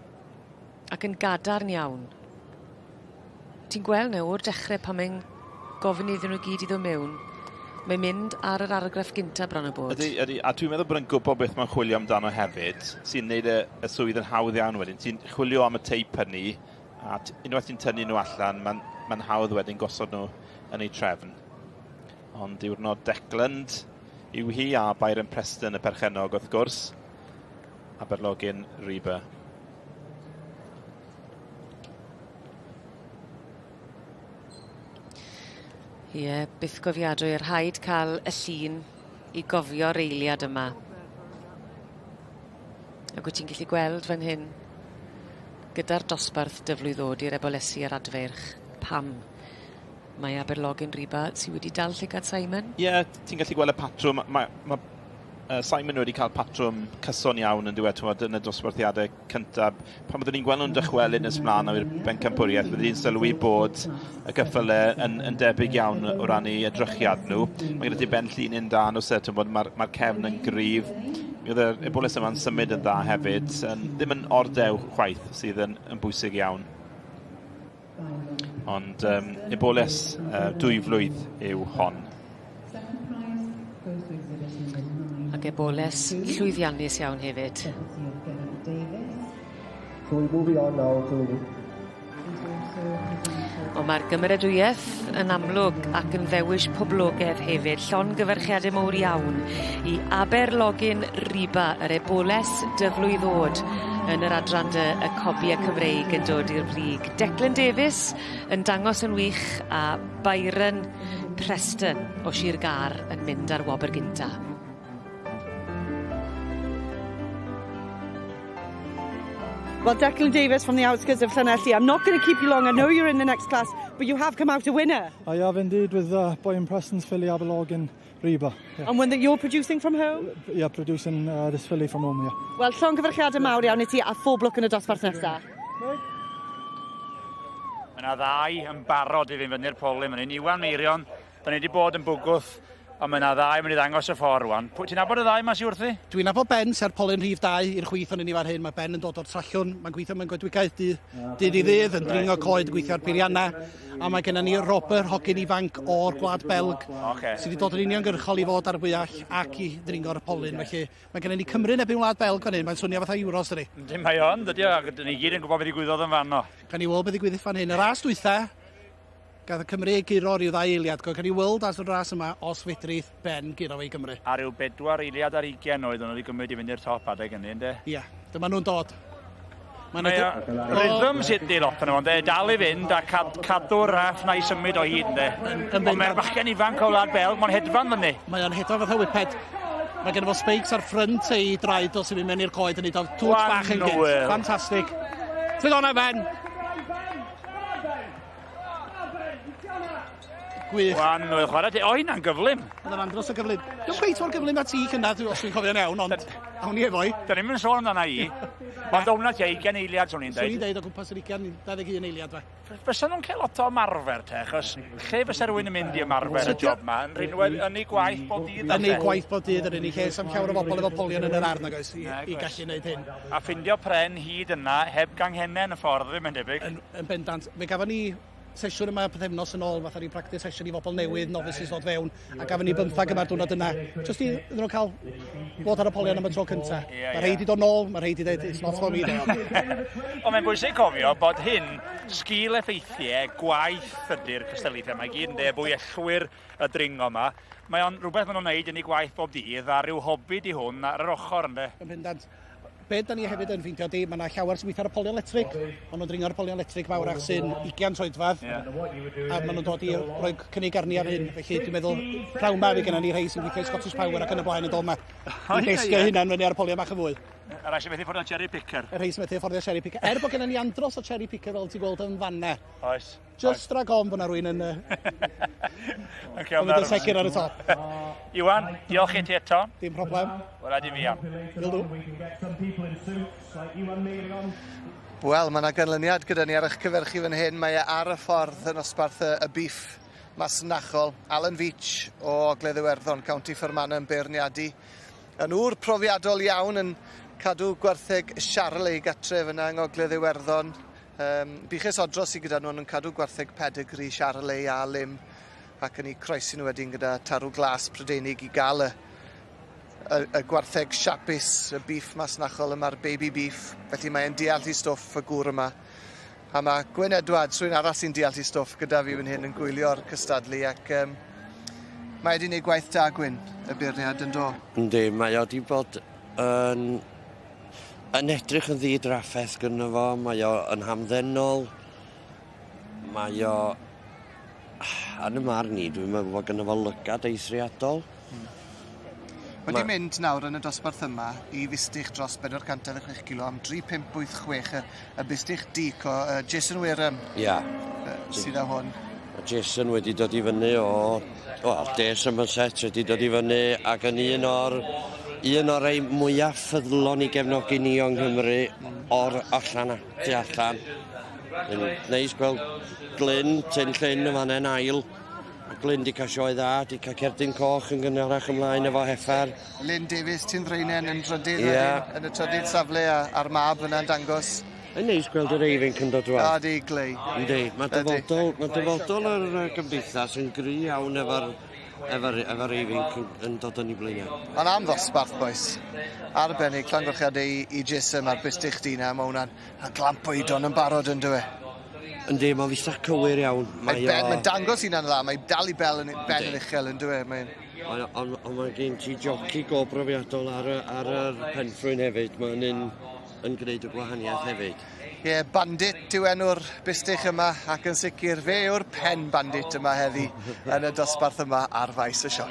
Ac yn gadarn iawn. Ti'n gweld nawr o'r dechrau pan mae'n gofyn iddyn nhw gyd i ddod mewn. Mae'n mynd ar yr argraff gynta bron o bod. Ydy, ydy. A dwi'n meddwl bod yn gwybod beth mae'n chwilio amdano hefyd, sy'n neud y swydd yn hawdd iawn wedyn. Ti'n chwilio am y teip hynny, a unwaith ti'n tynnu nhw allan, mae'n hawdd wedyn gosod nhw yn eu trefn. Ond diwrnod Declan yw hi a Byron Preston y perchennog wrth gwrs. Aberlogin Riba. Ie, byth gofiadwy, rhaid cael y llun i gofio'r eiliad yma. Ac wyt ti'n gallu gweld fan hyn, gyda'r dosbarth dyflwydd ddod i'r ebolesi a'r adfeirch, pam mae Aberlogin Riba sydd wedi dal llygad Simon? Ie, yeah, ti'n gallu gweld y patrwm. Mae Simon wedi cael patrwm cyson iawn yn diwedd, t'mod, yn y dosbarthiadau cyntaf. Pan byddwn ni'n gweld nhw'n dychwelyd nes mlaen i'r bencampwriaeth, byddwn ni'n sylwi bod y ceffylau yn debyg iawn o ran eu edrychiad nhw. Mae gyda ti ben llinyn da, nhw se, t'mod, mae'r cefn yn gryf. Mi oedd yr eboles yma'n symud yn dda hefyd, ddim yn ordew chwaith sydd yn bwysig iawn. Ond eboles 2 flwydd yw hon. Ac eboles llwyddiannus iawn hefyd. So we move on now to Ond mae'r gymeradwyaeth yn amlwg ac yn ddewis poblogaidd hefyd. Llongyfarchiadau mowr iawn i Aberlogin Riba, yr eboles dyflwydd ddod yn yr adran dy y Cobiau Cymreig yn dod i'r brig. Declan Davies yn dangos yn wych a Byron Preston o Sir Gâr yn mynd ar wobr gynta. Well, Declan Davies from the outskirts of Llanelli, I'm not going to keep you long. I know you're in the next class, but you have come out a winner. I have indeed, with Byron Preston's filly Aberlogin Riba. Yeah. And one that you're producing from home? Yeah, producing this filly from home, yeah. Wel, llongyfarchiadau mawr iawn i ti a phob lwc yn y dosbarth nesaf. Mae yna ddau yn barod i fynd fyny'r polyn fan hyn. Iwan Meirion, da ni wedi bod yn bwgwth, ond mae yna ddau yn mynd i ddangos y ffordd rwan. Ti'n nabod y ddau ma sy wrthi? Dwi'n nabod Ben, sy'r polyn rhif 2 i'r chwith o'n ni fan hyn. Mae Ben yn dod o'r Trallwn, mae'n gweithio mewn goedwigaeth dydd i ddydd, yn dringo coed, gweithio ar peiriannau. A mae gennym ni Robert, hogyn ifanc o'r Gwlad Belg, sydd wedi dod yn uniongyrchol i fod ar fwyall ac i ddringo'r polyn. Felly mae gennym ni Cymru yn erbyn Wlad Belg fan hyn, mae'n swnio fatha Euros, dydi? Yndi, mae o'n, dydy o, ac dyn ni gyd yn gwybod beth ddigwyddodd yn fanno. Gawn ni weld beth ddigwydd fan hyn. Y ras dwytha, gath y Cymru ei guro ryw 2 eiliad. Gawn ni weld as y ras yma os fedrith Ben guro fe i Gymru. A ryw 4 eiliad ar 20 oedd nhw wedi gymryd i fynd i'r top adeg hynny, ynde? Ia, dyma nhw'n dod. Mae rhythm sydd di lot yna, ynde? Dal i fynd a cadw'r raff na i symud o hyd, ynde? Ond mae'r bachgen ifanc o Wlad Belg, mae'n hedfan fyny. Mae o'n hedfan fatha whipped. Mae gen fo spikes ar ffrynt ei draed o sy'n mynd mewn i'r coed yn neud o twtsh bach yn gynt. Ffantastig. Sydd o'na, Ben? Gwych. Wan, oedd chwarae ti. O, hynna'n gyflym. Oedd o'n andros o gyflym. Dwi'n cweit mor gyflym a ti cynnar, os dwi'n cofio'n iawn, ond awn ni efo i. Da ni'm yn sôn amdana i. Ond o'na tua 20 eiliad, swn i'n deud. Swn i'n deud o gwmpas yr 20, 21 eiliad, fe. Fysa nhw'n cael lot o ymarfer, te, achos lle fysa rhywun yn mynd i ymarfer y job ma? Yn rhinwedd yn ei gwaith bob dydd, Yn ei gwaith bob dydd, yn unig lle, sam llawer o bobl efo polion yn yr ardd, nag oes, i gallu gwneud hyn. A ffindio pren hyd yna, heb ganghennau yn y ffordd, ddim yn debyg. Yn bendant. Fe gafon ni sesiwn yma pythefnos yn ôl, fatha ryw practice session i bobl newydd, novices ddod fewn, a gafon ni 15 yma'r diwrnod yna, just i iddyn nhw cael bod ar y polion am y tro cynta. Mae rhaid i dod nôl, mae rhaid i dweud, it's not for me. Ond mae'n bwysig cofio bod hyn, sgil effeithiau, gwaith ydy'r cystadlaethau yma i gyd, ynde, bwyellwyr y dringo yma. Mae o'n rhywbeth maen nhw'n neud yn eu gwaith bob dydd, a rhyw hobi di hwn ar yr ochr, ynde. Yn bendant. Be da ni hefyd yn ffeindio 'di, mae yna llawer sy'n gweithio ar y polion electric, maen nhw'n dringo'r polion electric mawrach sy'n 20 troedfedd, a maen nhw'n dod i roi cynnig arni ar hyn. Felly dwi'n meddwl, prawn ma fi gennym ni rhai sy'n gweithio i Scottish Power ac yn y blaen yn dod yma. I desgio hunan fyny ar y polion bach yn fwy. Y rhai sy'n methu fforddio cherry picker. Y rhai sy'n methu fforddio cherry picker. Er bod gennym ni andros o cherry picker fel ti'n gweld yn fanna. Oes. Just rhag ofn bod 'na rywun yn Yn cael mynd yn segur ar y top. Iwan, diolch i ti eto. Dim problem. Wela di fi am. Will do. Wel, mae yna ganlyniad gyda ni ar eich cyfer chi fan hyn. Mae e ar y ffordd yn osbarth y, y beef masnachol. Alan Veach o Ogledd Iwerddon, County Fermanagh yn beirniadu. Yn ŵr profiadol iawn yn cadw gwartheg Charolais gatref yna yng Ngogledd Iwerddon. Buches odro sydd gyda nhw yn cadw gwartheg pedigree Charolais a Lim ac yn eu croesi nhw wedyn gyda tarw glas Prydeinig i gael y gwartheg siapus, y beef masnachol yma'r baby beef. Felly mae'n deall i stwff y gŵr yma. A mae Gwyn Edwards, rhywun arall sy'n deall i stwff gyda fi fan hyn yn gwylio'r cystadlu ac mae wedi gwneud gwaith da Gwyn, y beirniad yn do. Yndi, mae o wedi bod yn edrych yn ddidraffeth gynno fo, mae o yn hamddenol, mae o, yn y marn i, dwi'n meddwl bod gynno fo lygad eithriadol. Wedi mynd nawr yn y dosbarth yma i fustych dros 426 kilo am 3586 y bustych dic o Jason Wareham. Ia. Sydd â hwn. Ma' Jason wedi dod i fyny o, wel, De Somerset wedi dod i fyny ac yn un o'r rei mwyaf ffyddlon i gefnogi ni o'n Nghymru o'r allan a tu allan. Yn neis gweld Glyn, Tyn Llyn yn fan yn ail. Ma' Glyn di cael sioe dda, di cael cerdyn coch yn gynharach ymlaen efo heffer. Lynn Davies, Tyn Ddraenen yn drydydd wedyn, yn y trydydd safle a'r mab yna'n dangos. Yn neis gweld yr ifanc yn dod drwadd. A di, glei. Yndi, mae dyfodol yr gymdeithas yn gry iawn efo'r ifanc yn dod yn ei blaenau. Ond am ddosbarth, boys. Arbennig, llongyfarchiadau i Jason a'r bustych du 'na, mae hwnna'n a glamp o idon yn barod yn dywe. Yndi, mae'n fustach cywir iawn. Mae ben, mae'n dangos hunan dda, mae dal i bel yn, ben yn uchel yn dywe. Mae'n Ond mae gen ti joci go brofiadol ar y penffrwyn hefyd. Mae'n un yn gwneud y gwahaniaeth hefyd. Ie, yeah, Bandit yw enw'r bustych yma ac yn sicr fe yw'r pen bandit yma heddi yn y dosbarth yma ar faes y sioe.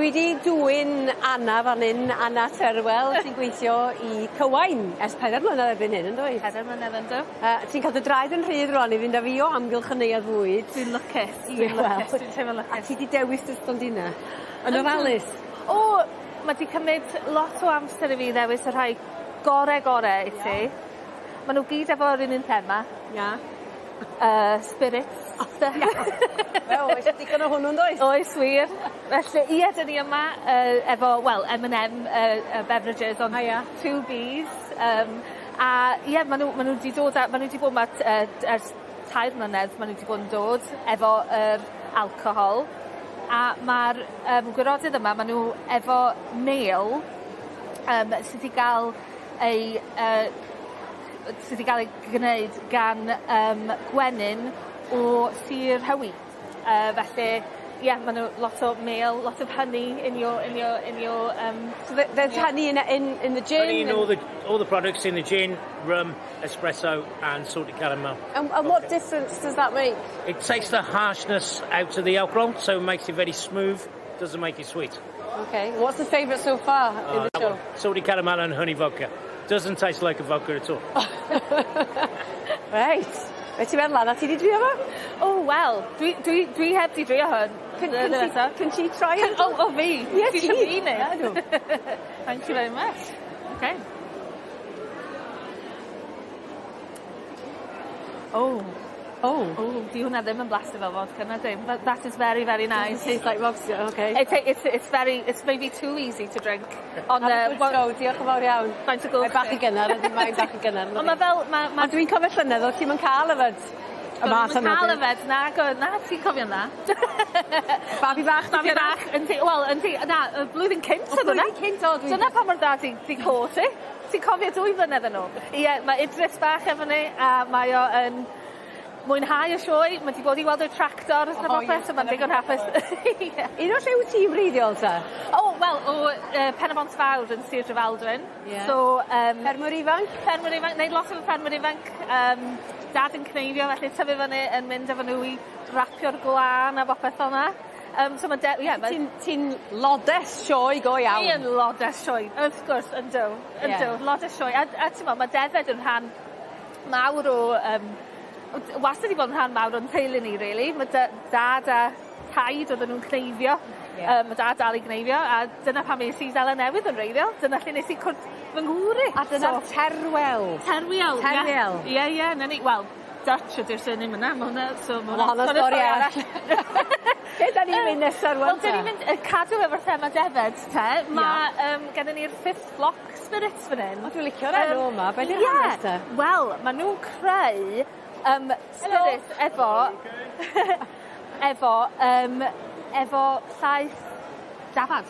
Dwi 'di dwyn Anna fan 'yn, Anna Terwel, sy'n gweithio i Cywain ers pedair mlynedd erbyn hyn yndwyt? Pedair mlynedd yndw. Ti'n ca'l dy draed yn rhydd rŵan i fynd â fi o amgylch y neuadd fwyd. Dwi'n lwcus dwi'n lwcus dwi'n teimlo'n lwcus. A ti 'di dewis dy stondina yn ofalus. O ma' 'di cymryd lot o amser i fi ddewis y rhai gore gore i ti. Ma' nw gyd efo'r un un thema. Ia. Spirits. Wel oes digon o hwnnw yndoes? Oes wir. Felly ie 'dyn ni yma efo wel M and M beverages ond... Haia. Two Bs a ie ma' nw ma' nw 'di dod â ma' nw 'di bod 'ma ers 3 mlynedd ma' nw 'di bod yn dod efo yr alcohol a ma'r gwirodydd yma ma' nw efo mêl sy 'di ga'l ei sy 'di ga'l ei gneud gan gwenyn o Sir Hywi. Felly ie ma' n'w lot o mêl lot of honey in your in your in your So there's honey in the gin? Honey in all the products in the gin, rum, espresso and salted caramel. And what difference does that make? It takes the harshness out of the alcohol, so it makes it very smooth, doesn't make it sweet. Okay. What's the favourite so far in the That show? one, salted caramel and honey vodka. Doesn't taste like a vodka at all. Reit. Be ti'n meddwl, Anna? Ti 'di drio fo? O wel, dwi heb 'di drio hwn. Can she try it? O, fi? Ie, Ti ti. isio fi neud? Ydw. Thank you very much. Okay. Oh. Oh. Oh, di hwnna ddim yn blasu fel vodka na dim. That is very, very nice. Doesn't taste like vodka, okay. It's very, it's maybe too easy to drink. Ond, Have a good show, diolch yn fawr iawn. Faint o gloch? Mae bach i gynnar, ydy mae'n bach i gynnar. Ond mae fel, ma Ond dwi'n cofio llynedd, o'dd ti'm yn cael yfed y math yma. Cael yfed, na, go, na, ti'n cofio na. Babi bach. Babi bach, yn ti, wel, yn ti, na, y blwyddyn cynt oedd hwnna. Blwyddyn cynt, o, Dyna pa mor dda di co ti. Ti'n cofio 2 flynedd yn ôl. Ie, mae Idris bach efo ni, a mae o yn mwynhau y sioe. Mae 'di bod i weld y tractor a popeth, so mae'n digon hapus. Ie. Un o lle wyt ti'n wreiddiol ta? O, wel, o Pen-y-bont Fawr yn Sir Drefaldwyn. Ie. So, Ffermwr ifanc? Ffermwr ifanc, neud lot o ffermwr ifanc. Dad yn cneifio, felly tyfu fyny yn mynd efo nhw i rapio'r gwlân a popeth fel 'na. So ma' de- ie, ma' Ti'n lodes sioe go iawn. Fi yn lodes sioe, wrth gwrs, yndw, yndw, lodes sioe. A ti'n mae defed yn rhan mawr o, wastad wedi bod yn rhan mawr o'n teulu ni, really. Mae dad a taid oedden nhw'n cneifio. Mae dad dal i gneifio, a dyna pam es i Seland Newydd yn wreiddiol. Dyna lle nes i cwrdd fy ngŵr i. A dyna'r Terwel. Terwiel, ie. Terwiel. Ie, na ni. Wel, Dutch ydy'r surname yna, ma' hwnna, so ma' Ma' hwnna'n stori arall. Lle 'dan ni'n mynd nesa rŵan Wel, 'dyn ni'n mynd cadw efo'r thema defed te. Mae gennym ni'r Fifth Flock Spirits fan hyn. O, dwi'n licio'r enw yma. Be 'di'r hanes te? Wel, ma' nhw'n creu spirits efo llaeth dafad.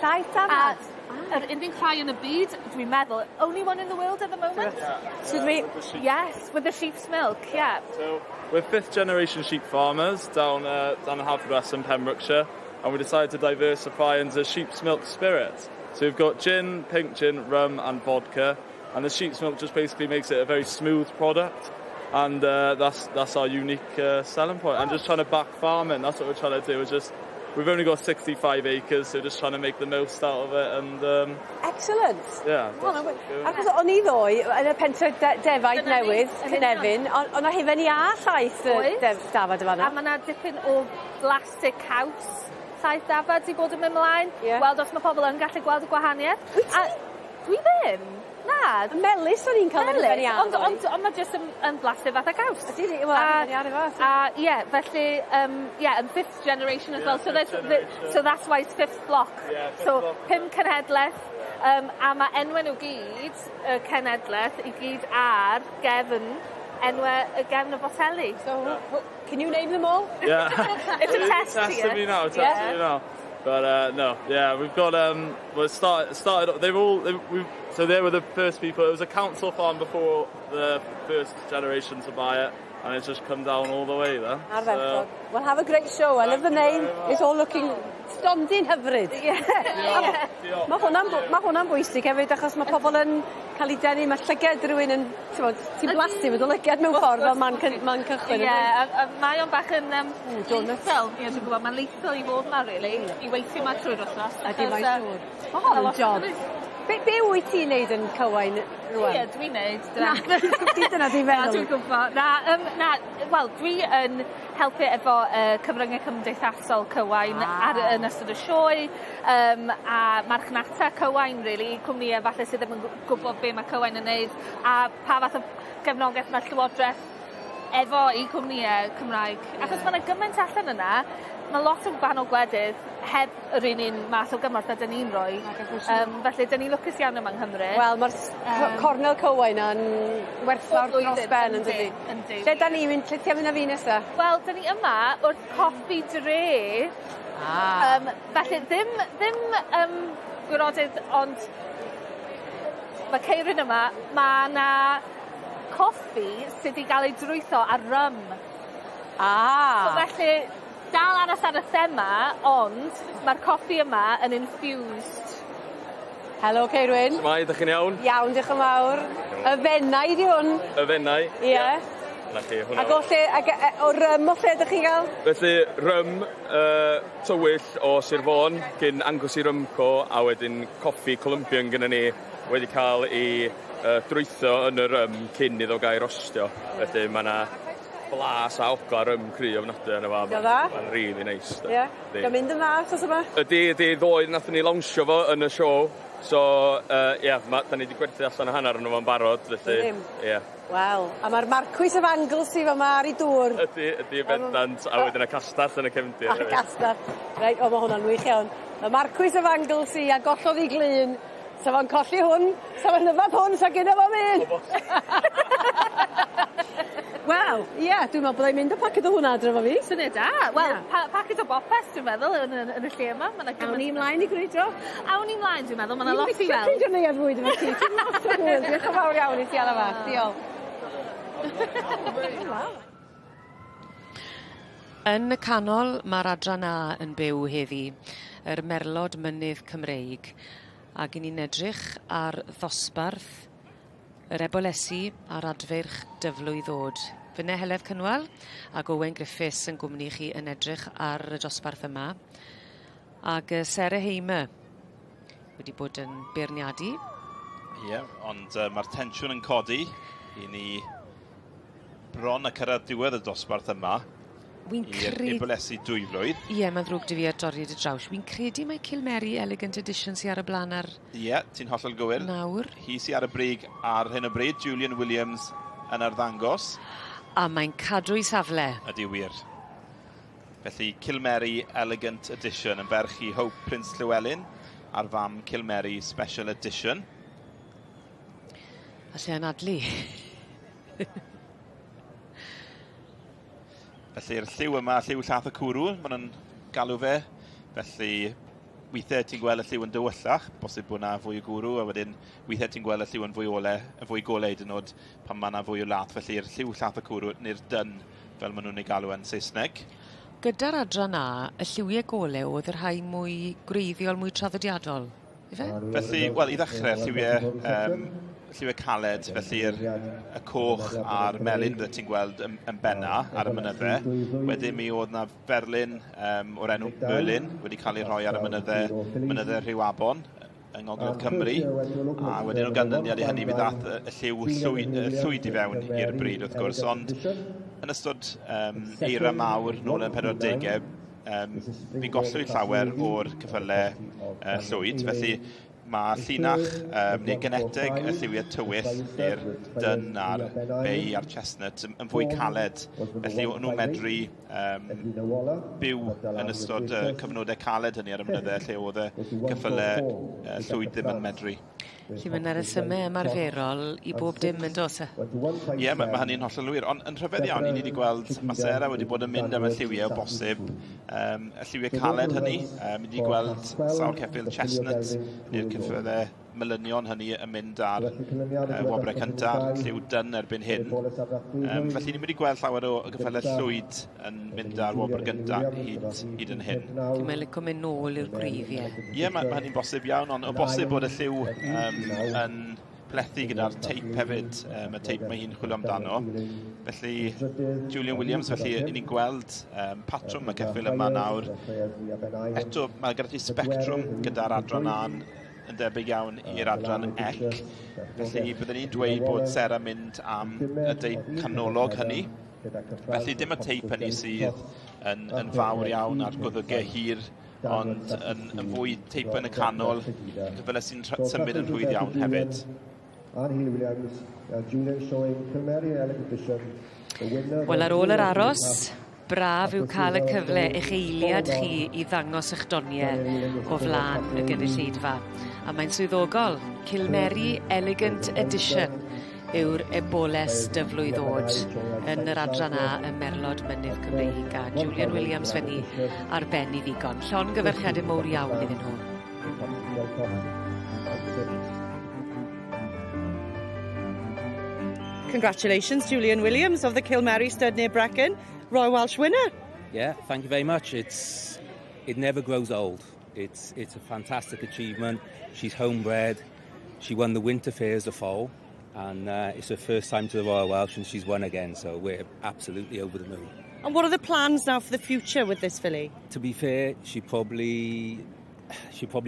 Llaeth dafad? A yr unig rhai yn y byd, dwi'n meddwl, only one in the world at the moment. Excuse me. Yes, with the sheep's milk, yeah. So we're fifth generation sheep farmers down in Haverfordwest in Pembrokeshire, and we decided to diversify into sheep's milk spirits. So we've got gin, pink gin, rum, and vodka, and the sheep's milk just basically makes it a very smooth product. And that's our unique selling point. And just trying to back farming. That's what we're trying to do. Is just we've only got 65 acres, so just trying to make the most out of it. And Excellent. yeah. Wel, that's what we're doing. Achos o'n i ddoe yn y pentre defaid Dyna ni, newydd, yn Cynefin, ond o' 'na hufen iâ llaeth Oes. dafad y fan'na. A mae yna dipyn o blasu caws llaeth dafad 'di bod yn mynd mlaen. Weld os mae pobl yn gallu gweld y gwahaniaeth. Wyt ti? A dwi ddim. Na. Melys o'n i'n cael yr hufen iâ. Ond, ond mae jyst yn blasu fatha caws. Ydy, wel, hufen iâ rhywbeth. A ie, felly, yeah, and fifth generation as well. So, so that's why it's Fifth Flock. Yeah, fifth So, flock. pum cenhedlaeth, a mae enwau nhw gyd, y cenhedlaeth, i gyd ar gefn, enwau y gefn y boteli. So, can you name them all? Yeah. It's a test Testing here. me now, testing me now. But no, yeah, we've got well, started. They've all they, we so they were the first people. It was a council farm before the first generation to buy it, and it's just come down all the way then. Ardderchog. Well, have a great show. I love the name. It's all looking stondin hyfryd. Yeah. Mae hwnna'n ma hwnna bwysig hefyd achos mae pobl yn cael ei denu, mae llyged rhywun yn, t'mod, ti'n blasu efo dy lyged mewn ffordd fel man cy- man cychwyn. Ie, a mae o'n bach yn donut. lethal, ie, dwi'n gwybod, mae'n lethal i fod 'ma rili, i weithio 'ma trwy'r wthnos. Ydi, mae'n achos, siŵr. Ma' hon yn job. Be wyt ti'n neud yn Cywain rŵan? Ie, dwi'n neud. Na, dyna dwi'n Na, feddwl. dwi'n gwybod. Na, na, wel, dwi yn helpu efo cyfryngau cymdeithasol Cywain yn ystod y sioe, a marchnata Cywain, really, cwmnïau falle sydd ddim yn gwybod be mae Cywain yn neud, a pa fath o gefnogaeth mae'r Llywodraeth efo i cwmnïau Cymraeg. Achos mae yna gymaint allan yna, mae lot o gwahanol gwledydd heb yr un math o gymorth na dyn ni'n rhoi. Felly, dyn ni'n lwcus iawn yma yng Nghymru. Wel, mae'r cornel Cywain yn werthfawr Bob dros blwyddyn, ben, yn yndi, dydi? yndi. Lle da ni'n mynd, lle ti'n mynd â fi nesa? Wel, dyn ni yma wrth Coffi Dre. Felly, ddim gwirodydd, ond mae Ceiryn yma, mae yna coffi sydd wedi cael ei drwytho ar rum. So felly, dal aros ar y thema, ond mae'r coffi yma yn infused. Helo, Ceirwyn. Shwmae, ydych chi'n iawn? Iawn, diolch yn fawr. Y Fenai di hwn. Y Fenai. Ie. Na chi, hwnna. Ac o lle, ac, o rym o lle ydych chi'n gael? Felly, rym tywyll o Sir Fôn, gyn Anglesey Rum Co, a wedyn coffi Colombian gyda ni wedi cael ei drwytho yn y rym cyn iddo gael ei rostio. Felly mae yna blas a ogla rym cry ofnadwy yna fo. Dio dda? Mae'n really nice. Ie. Yndi. Gael mynd yn dda wsos yma? Ydy, ddoe nathon ni lawnsio fo yn y show. So, ie, yeah, da ni wedi gwerthu allan y hanner yn fo'n barod, felly... Ddim. Ie. Yeah. Wel, a mae'r Marquis of Anglesey fa ma ar ei dŵr. Ydy, bendant, a wedyn y castell yn y cefndir. A hefyd. castell. Reit, o, mae hwnna'n wych iawn. Mae Marquis of Anglesey a gollodd ei glun. Sa fo'n colli hwn, sa fo'n yfad hwn, sa gyda fo'n mynd. Wel, ie, dwi'n meddwl byddai'n mynd â paced o hwnna adre efo fi. Syniad da. Wel, paced o bopeth, dwi'n meddwl, yn y lle yma. Ma' 'na Awn gymaint ni ymlaen i grwydro? Awn ni ymlaen, dwi'n meddwl. Mae yna lot i Dwi'n weld. ffeindio neuadd fwyd efo ti. Ti'n lot o hwyl. Diolch yn fawr iawn i ti, Alaw fach. Diolch. Yn y canol ma'r adran A yn byw heddi, yr Merlod Mynydd Cymreig, ac 'yn ni'n edrych ar ddosbarth yr ebolesi a'r adfeirch dyflwydd ddod. Fynne Heledd Cynwal ac Owen Griffiths yn gwmni chi yn edrych ar y dosbarth yma. Ag Sarah Hamer wedi bod yn beirniadu. Ie, yeah, ond mae'r tensiwn yn codi i ni bron a cyrraedd diwedd y dosbarth yma. Wi'n I'r ebolesi 2 flwydd. Ie, mae'n ddrwg 'da fi ar dorri dy draws. Wi'n credu mai Cilmeri Elegant Edition sydd ar y blaen ar Ie, yeah, ti'n hollol gywir. Nawr. Hi sydd ar y brig ar hyn o bryd, Julian Williams yn arddangos. A mae'n cadw ei safle. Ydy wir. Felly Cilmeri Elegant Edition yn ferch i Hope Prince Llewellyn a'r fam Cilmeri Special Edition. A lle anadlu. Felly'r lliw yma, lliw llath y cwrw, maen nhw'n galw fe. Felly weithiau ti'n gweld y lliw yn dywyllach, bosib bod yna fwy o gwrw, a wedyn weithiau ti'n gweld y lliw yn fwy ole, yn fwy gole hyd yn oed pan mae yna fwy o lath. Felly'r lliw llath y cwrw, neu'r dun, fel maen nhw'n ei galw yn Saesneg. Gyda'r adran A, y lliwiau gole oedd y rhai mwy gwreiddiol, mwy traddodiadol. Ife? Felly, wel, i ddechrau, lliwiau caled, felly'r y coch a'r melyn bydde ti'n gweld yn benna ar y mynydde. Wedyn mi oedd na ferlyn o'r enw Merlin wedi cael ei rhoi ar y mynydde Rhiwabon yng Ngogledd Cymru. A wedyn o ganlyniad i hynny mi ddath y lliw llwyd i fewn i'r brid wrth gwrs. Ond yn ystod eira mawr nôl yn 40au, mi gollwyd llawer o'r ceffylau llwyd, felly mae llinach neu geneteg y lliwiau tywyll neu'r dun a'r bay a'r chestnut yn fwy caled. Felly o'n nhw'n medru byw yn ystod y cyfnodau caled hynny ar y mynyddau lle oedd y ceffylau llwyd ddim yn medru. Felly mae yna resymau ymarferol i bob dim yn does e? Ie, mae hynny'n hollol wir. Ond yn rhyfedd iawn, i ni wedi gweld, mae Sarah wedi bod yn mynd am y lliwiau o bosib, y lliwiau caled hynny. Ni wedi gweld sawl ceffyl chestnut, neu'r ceffylau melynion hynny yn mynd ar wobrau cyntaf, lliw dun erbyn hyn. Felly ni'n mynd i gweld llawer o geffylau llwyd yn mynd ar wobr gyntaf hyd yn hyn. Dwi'n licio mynd nôl i'r gwreiddiau. Ie, mae hynny'n bosib iawn, ond o bosib bod y lliw yn plethu gyda'r teip hefyd, y teip mae hi'n chwilio amdano. Felly, Julian Williams, felly, i ni'n gweld patrwm y ceffyl yma nawr. Eto, mae gyda ti sbectrwm gyda'r adran A yn debyg iawn i'r adran C. Felly, byddwn ni'n dweud bod Sarah mynd am y deip canolog hynny. Felly, dim y teip hynny sydd yn fawr iawn a'r gwddygau hir, ond yn fwy teip yn y canol, fel sy'n symud yn rhwydd iawn hefyd. Wel, ar ôl yr aros, braf yw cael y cyfle eich eiliad chi i ddangos 'ych doniau o flaen y gynulleidfa. A mae'n swyddogol, Cilmeri Elegant Edition yw'r eboles dyflwydd oed yn yr adran A ym Merlod Mynydd Cymreig a Julian Williams fyny ar ben i ddigon. Llongyfarchiadau mowr iawn iddyn nhw. Congratulations, Julian Williams of the Cilmeri Stud near Brecon, Royal Welsh winner. Yeah, thank you very much. It never grows old. It's a fantastic achievement. She's homebred. She won the Winter Fair as a foal, and it's her first time to the Royal Welsh, and she's won again, so we're absolutely over the moon. And what are the plans now for the future with this filly? To be fair, she'll probably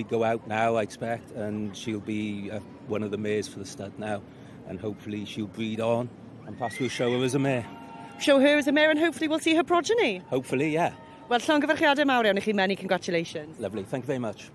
go out now, I expect, and she'll be one of the mares for the stud now, and hopefully she'll breed on, and perhaps we'll show her as a mare. Show her as a mare, and hopefully we'll see her progeny. Hopefully, yeah. Wel, llongyfarchiadau mawr iawn i chi, many congratulations. Lovely, thank you very much.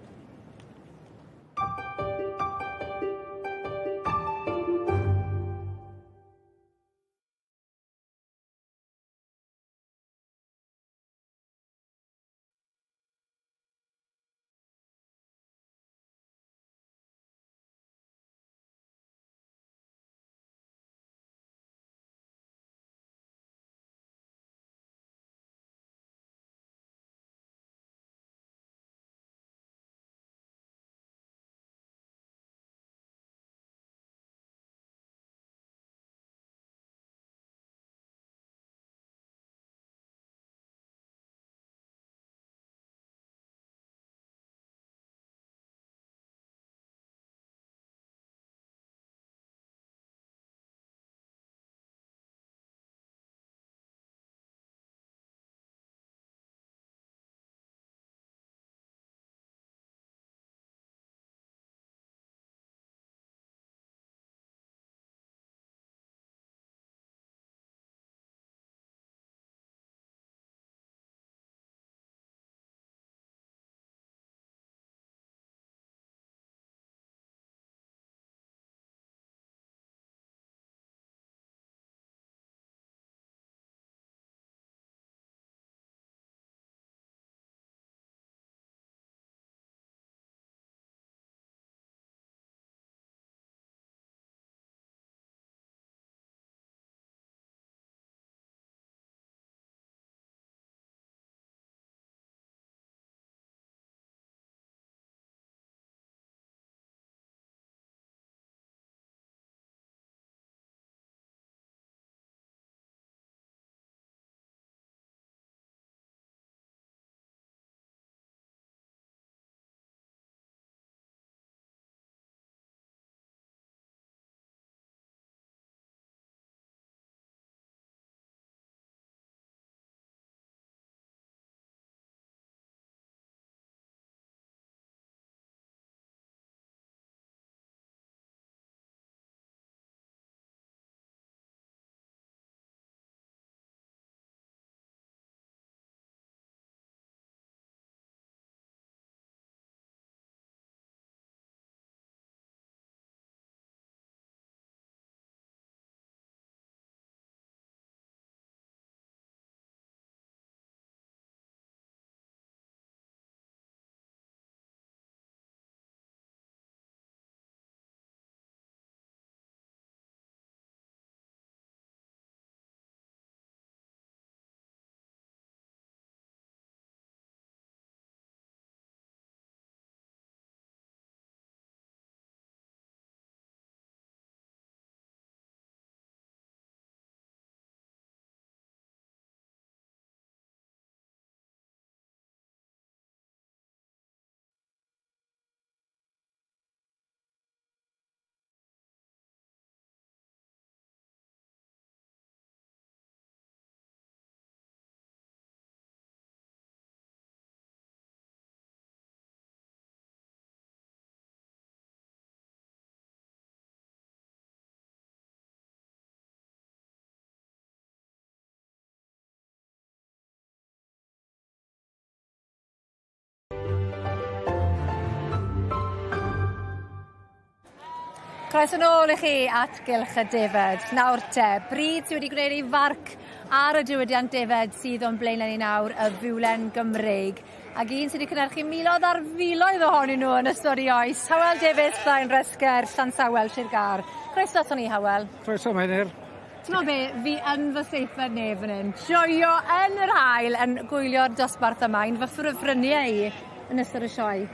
Croeso nôl i chi at Gylch y Defed. Nawr te, bryd sydd wedi gwneud ei farc ar y diwydiant defed sydd o'n blaenau ni nawr, y Fiwlen Gymreig. Ac un sydd wedi cynhyrchu miloedd ar filoedd ohonyn nhw yn ystod ei oes. Hywel Davies, Blaen Resger, Llansawel, Sir Gâr. Croeso aton ni, Hywel. Croeso, Meinir. Ti'n meddwl be, fi yn fy seithfed nef fan hyn. Joio yn yr haul yn gwylio'r dosbarth yma, un fy ffrifryniau i yn ystod y sioe.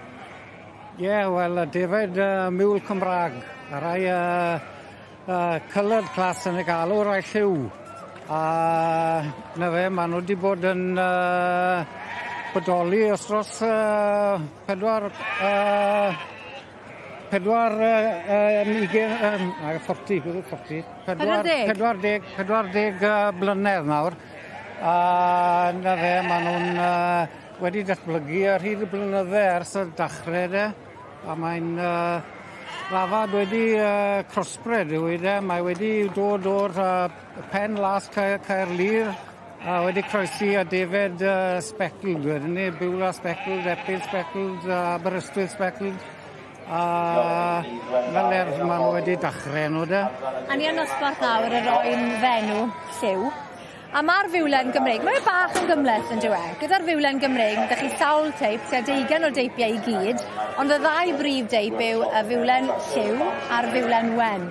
Ie, yeah, wel, y defaid miwl Cymraeg, a rai coloured class yn y galw, rai lliw. A na fe, maen nhw wedi bod yn bodoli os dros pedwar, pedwar, ugen, 40, beth yw 40? 40? 40, 40 blynedd nawr. A na fe, maen nhw'n wedi datblygu ar hyd y blynydde ers y dachrau de, a mae'n ddafad wedi crossbred yw i de, mae wedi dod o'r pen las Caerlŷr a wedi croesi a defed speckled wedyn ni, Beulah speckled, Epping speckled, Aberystwyth speckled, a fel ers maen nhw wedi dachrau nhw de. A ni yn nosbarth nawr yr oen fenw lliw. A ma'r fiwlen Gymreig, mae e bach yn gymhleth yn dyw e? Gyda'r fiwlen Gymreig, ma' 'da chi sawl teip, tua deugain o deipiau i gyd, ond y ddau brif deip yw y fiwlen lliw a'r fiwlen wen.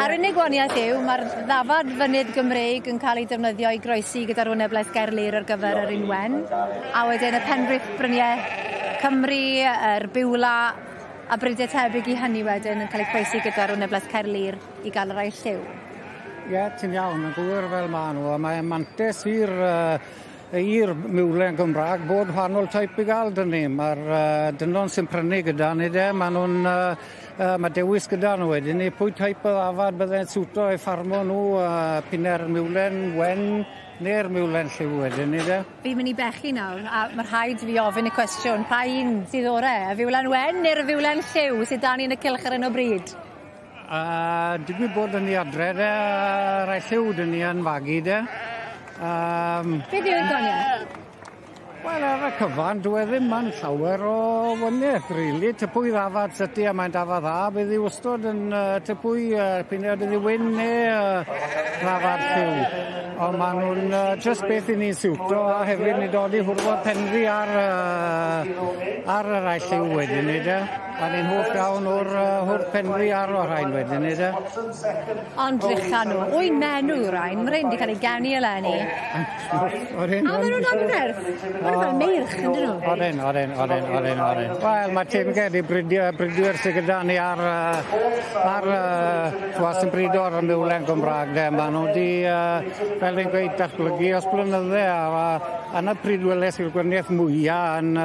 A'r unig waniaeth yw, mae'r ddafad fynydd Gymreig yn cael ei defnyddio i groesi gyda'r wyneblaeth Gaerlŷr ar gyfer yr un wen, a wedyn y penfrith bryniau Cymru, yr Biwla, a bridiau tebyg i hynny wedyn yn cael eu croesi gyda'r wyneblaeth Caerlŷr i gael y rai lliw. Ie, yeah, ti'n iawn, yn gywir fel maen nhw, a mae'n mantes i'r i'r miwlen Gymraeg bod wahanol teip i gael dyn ni. Mae'r dynon sy'n prynu gyda ni de, maen nhw'n, mae dewis gyda nhw wedyn ni, pwy teip o ddafad bydde'n siwto eu ffarmo nhw, pinau'r miwlen wen neu'r miwlen lliw wedyn ni de. Fi'n mynd i bechu nawr, a mae rhaid fi ofyn y cwestiwn, pa un sydd orau, y fiwlen wen neu'r fiwlen lliw sydd 'da ni yn y cylch ar hyn o bryd? A digwydd bod yn ni adre de, rai lliw dyn ni yn fagu de. Beth yw'r gwaniaeth? Wel, ar y cyfan, dwi e ddim yn llawer o waniaeth, really. Typwy ddafad syty a mae'n dafad dda, bydd hi wastod yn typwy piniad iddi wyn neu ddafad lliw. Ond maen nhw'n just beth i ni'n siwto a hefyd ni dod i hwrfod penri ar, ar y rai lliw wedyn ni de. A ni'n hoff iawn o'r hwrdd penri ar o'r rhain wedyn ni de. Ond drycha nhw, wy menw yw'r rhain, mae rhain wedi cael eu geni eleni. A maen nhw'n anferth, maen nhw fel meirch, yn dyn nhw? Odyn, odyn, odyn, odyn, odyn. Wel, mae teyrnged i bridwyr sydd gyda ni ar, ar chwa, sy'n brido ar y miwlen Gymraeg de. Maen nhw wedi, fel fi'n gweud, datblygu os blynydde, a yna pryd weles i'r gwaniaeth mwyaf yn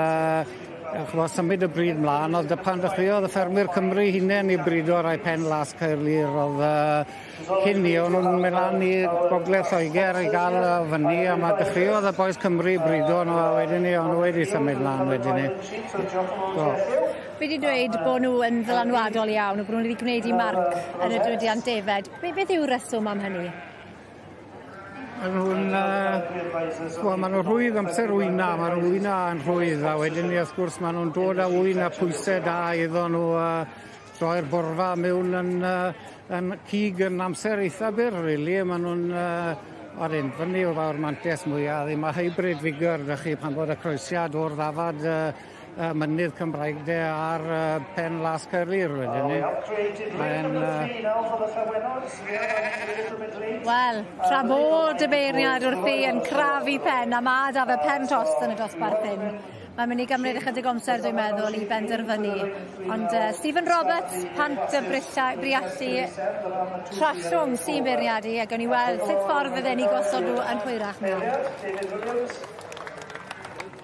chwa, symud y bryd mlaen, oedd pan ddechreuodd y ffermwyr Cymru hunain i brido rai pen las Caerlŷr, oedd cyn ni, o'n nhw'n mynd lan i Gogledd Lloegr i gael fyny, a mae dechreuodd y bois Cymru i brido nhw, a wedyn ni, o'n nhw wedi symud mlaen wedyn ni. So. Fi wedi dweud bod nhw yn ddylanwadol iawn, a bod nhw wedi gwneud i marc yn y diwydiant defed. Beth yw'r reswm am hynny? Maen nhw'n, wel, maen nhw'n rhwydd amser wyna, maen nhw'n wyna yn rhwydd, a wedyn ni, wrth gwrs, maen nhw'n dod â wyn a pwysau da iddo nhw, troi'r borfa mewn yn, yn cig yn amser eitha byr, really. Maen nhw'n, odyn, fyny o fawr mantes mwyaf, ddim a hybrid vigor, da chi, pan bod y croesiad o'r ddafad mynydd Cymraeg de ar pen las Caerlŷr wedyn ni. Mae'n... Wel, tra bod y beirniad wrthi yn crafu pen, a ma' 'da fe pen tost yn y dosbarth hyn. Mae'n mynd i gymryd ychydig o amser, dwi'n meddwl, i benderfynu. Ond Stephen Roberts, Pant y Briallu, Trallwng sy'n beirniadu, a gawn ni weld sut ffordd fydden ni gosod nhw yn hwyrach nawr.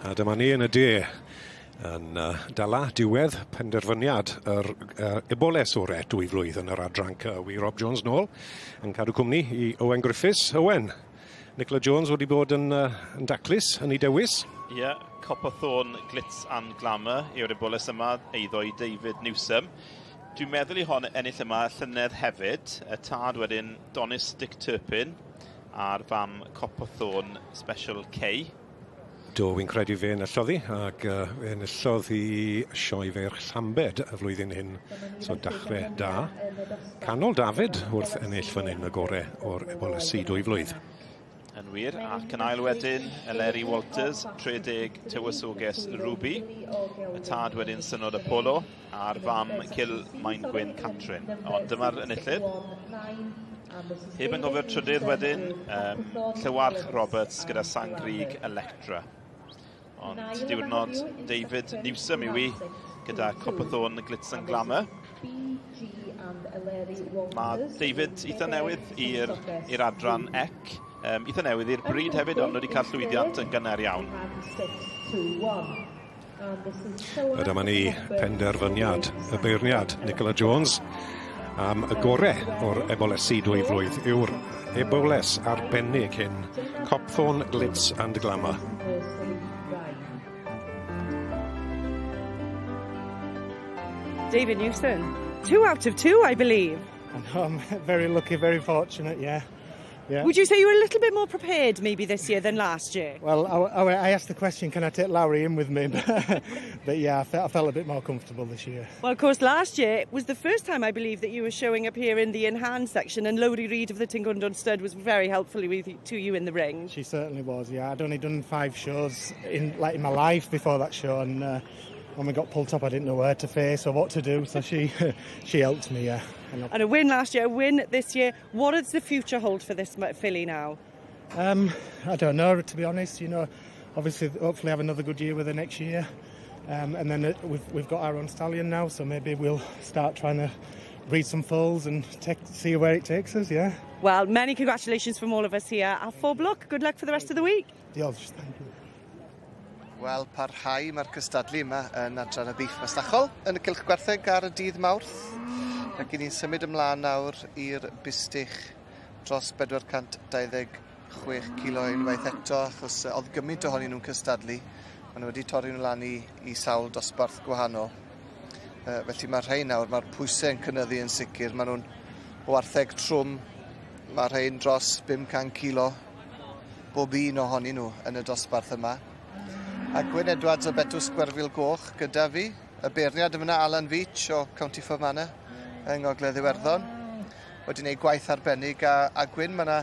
A dyma ni yn y de yn dala diwedd penderfyniad yr eboles o'r dwy flwydd yn yr adran Wy Rob Jones nôl yn cadw cwmni i Owen Griffiths. Owen, Nicola Jones wedi bod yn daclus yn ei dewis. Ie, yeah, Copperthorn Glitz and Glamour yw'r eboles yma, eiddo i David Newsom. Dwi'n meddwl i hon ennill yma llynedd hefyd, y tad wedyn Donis Dick Turpin a'r fam Copperthorn Special K. Do, fi'n credu fe enillodd hi, ac fe enillodd hi Sioe Feirch Llambed y flwyddyn hyn, so dachrau da. Canol David wrth ennill fan hyn y gore o'r ebolesi 2 flwydd. Yn wir, ac yn ail wedyn, Eleri Walters, 30 Tywysoges Ruby, y tad wedyn Synod Apollo, a'r fam Cil Maengwyn Catrin. Ond dyma'r enillydd. Heb yn gofio'r trydydd wedyn, Llywarch Roberts gyda Sangrig Electra. Ond diwrnod David Newsom yw i gyda Copperthorn Glitz and Glamour. Mae David eitha newydd i'r adran EC. Eitha newydd i'r bryd hefyd, ond wedi cael llwyddiant yn gynnar iawn. A dyma ni penderfyniad y beirniad Nicola Jones am y gore o'r ebolesi 2 flwydd yw'r eboles arbennig hyn, Copthorne Glitz and Glamour. David Newson, 2 out of 2, I believe. I know, I'm very lucky, very fortunate, yeah. Yeah. Would you say you were a little bit more prepared maybe this year than last year? Well, I asked the question, can I take Lowry in with me? But yeah, I felt a bit more comfortable this year. Well, of course, last year was the first time, I believe, that you were showing up here in the in-hand section, and Lowry Reid of the Tingwndwn Stud was very helpful to you in the ring. She certainly was, yeah. I'd only done 5 shows in my life before that show, and when we got pulled up, I didn't know where to face or what to do, so she she helped me, yeah. And a win last year, a win this year. What does the future hold for this filly now? I don't know, to be honest. You know, obviously, hopefully have another good year with her next year. And then we've got our own stallion now, so maybe we'll start trying to breed some foals and see where it takes us, yeah. Well, many congratulations from all of us here. A phob lwc. Good luck for the rest of the week. Diolch, thank you. Wel, parhau mae'r cystadlu yma yn adran y biff masnachol yn y Cylch Gwartheg ar y dydd Mawrth. Ac i ni'n symud ymlaen nawr i'r bistych dros 426 kilo unwaith eto, achos oedd gymaint ohonyn nhw'n cystadlu. Maen nhw wedi torri nhw lan i sawl dosbarth gwahanol. Felly mae'r rhai nawr, mae'r pwysau yn cynyddu yn sicr. Maen nhw'n wartheg trwm, mae'r rhain dros 500 kilo bob un ohonyn nhw yn y dosbarth yma. A Gwyn Edwards o Betws Gwerfyl Goch gyda fi, y beirniad yma Alan Veitch o County Fermanagh yng Ngogledd Iwerddon. Wedi gwneud gwaith arbennig a Gwyn, mae yna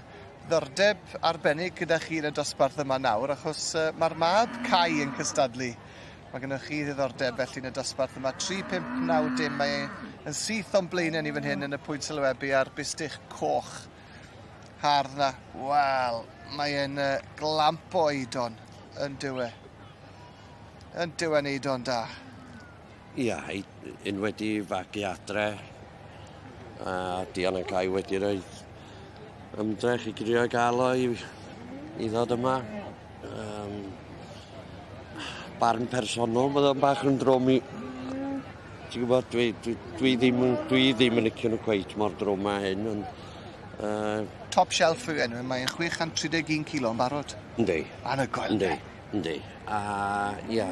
ddiddordeb arbennig gyda chi yn y dosbarth yma nawr, achos mae'r mab Cai yn cystadlu. Mae gennych chi ddiddordeb felly yn y dosbarth yma. 3, 5, 9, dim, mae yn syth o'n blaenau ni fan hyn yn y pwynt sylwebu a'r bistych coch hardd na. Wel, mae e'n glamp o eidon yn dywe. Yn dywe neud o'n da. Ia, un wedi fagu adre, a Dion a Cai wedi rhoi ymdrech i drio gael o i ddod yma. Barn personol, bydd o'n bach yn drwm i... Ti'n gwybod, dwi ddim yn licio nhw cweit mor drwm â hyn, ond... Top shelf yw enw, mae'n 631 kilo yn barod. Yndi. Anhygoel. Yndi, yndi. A, ia,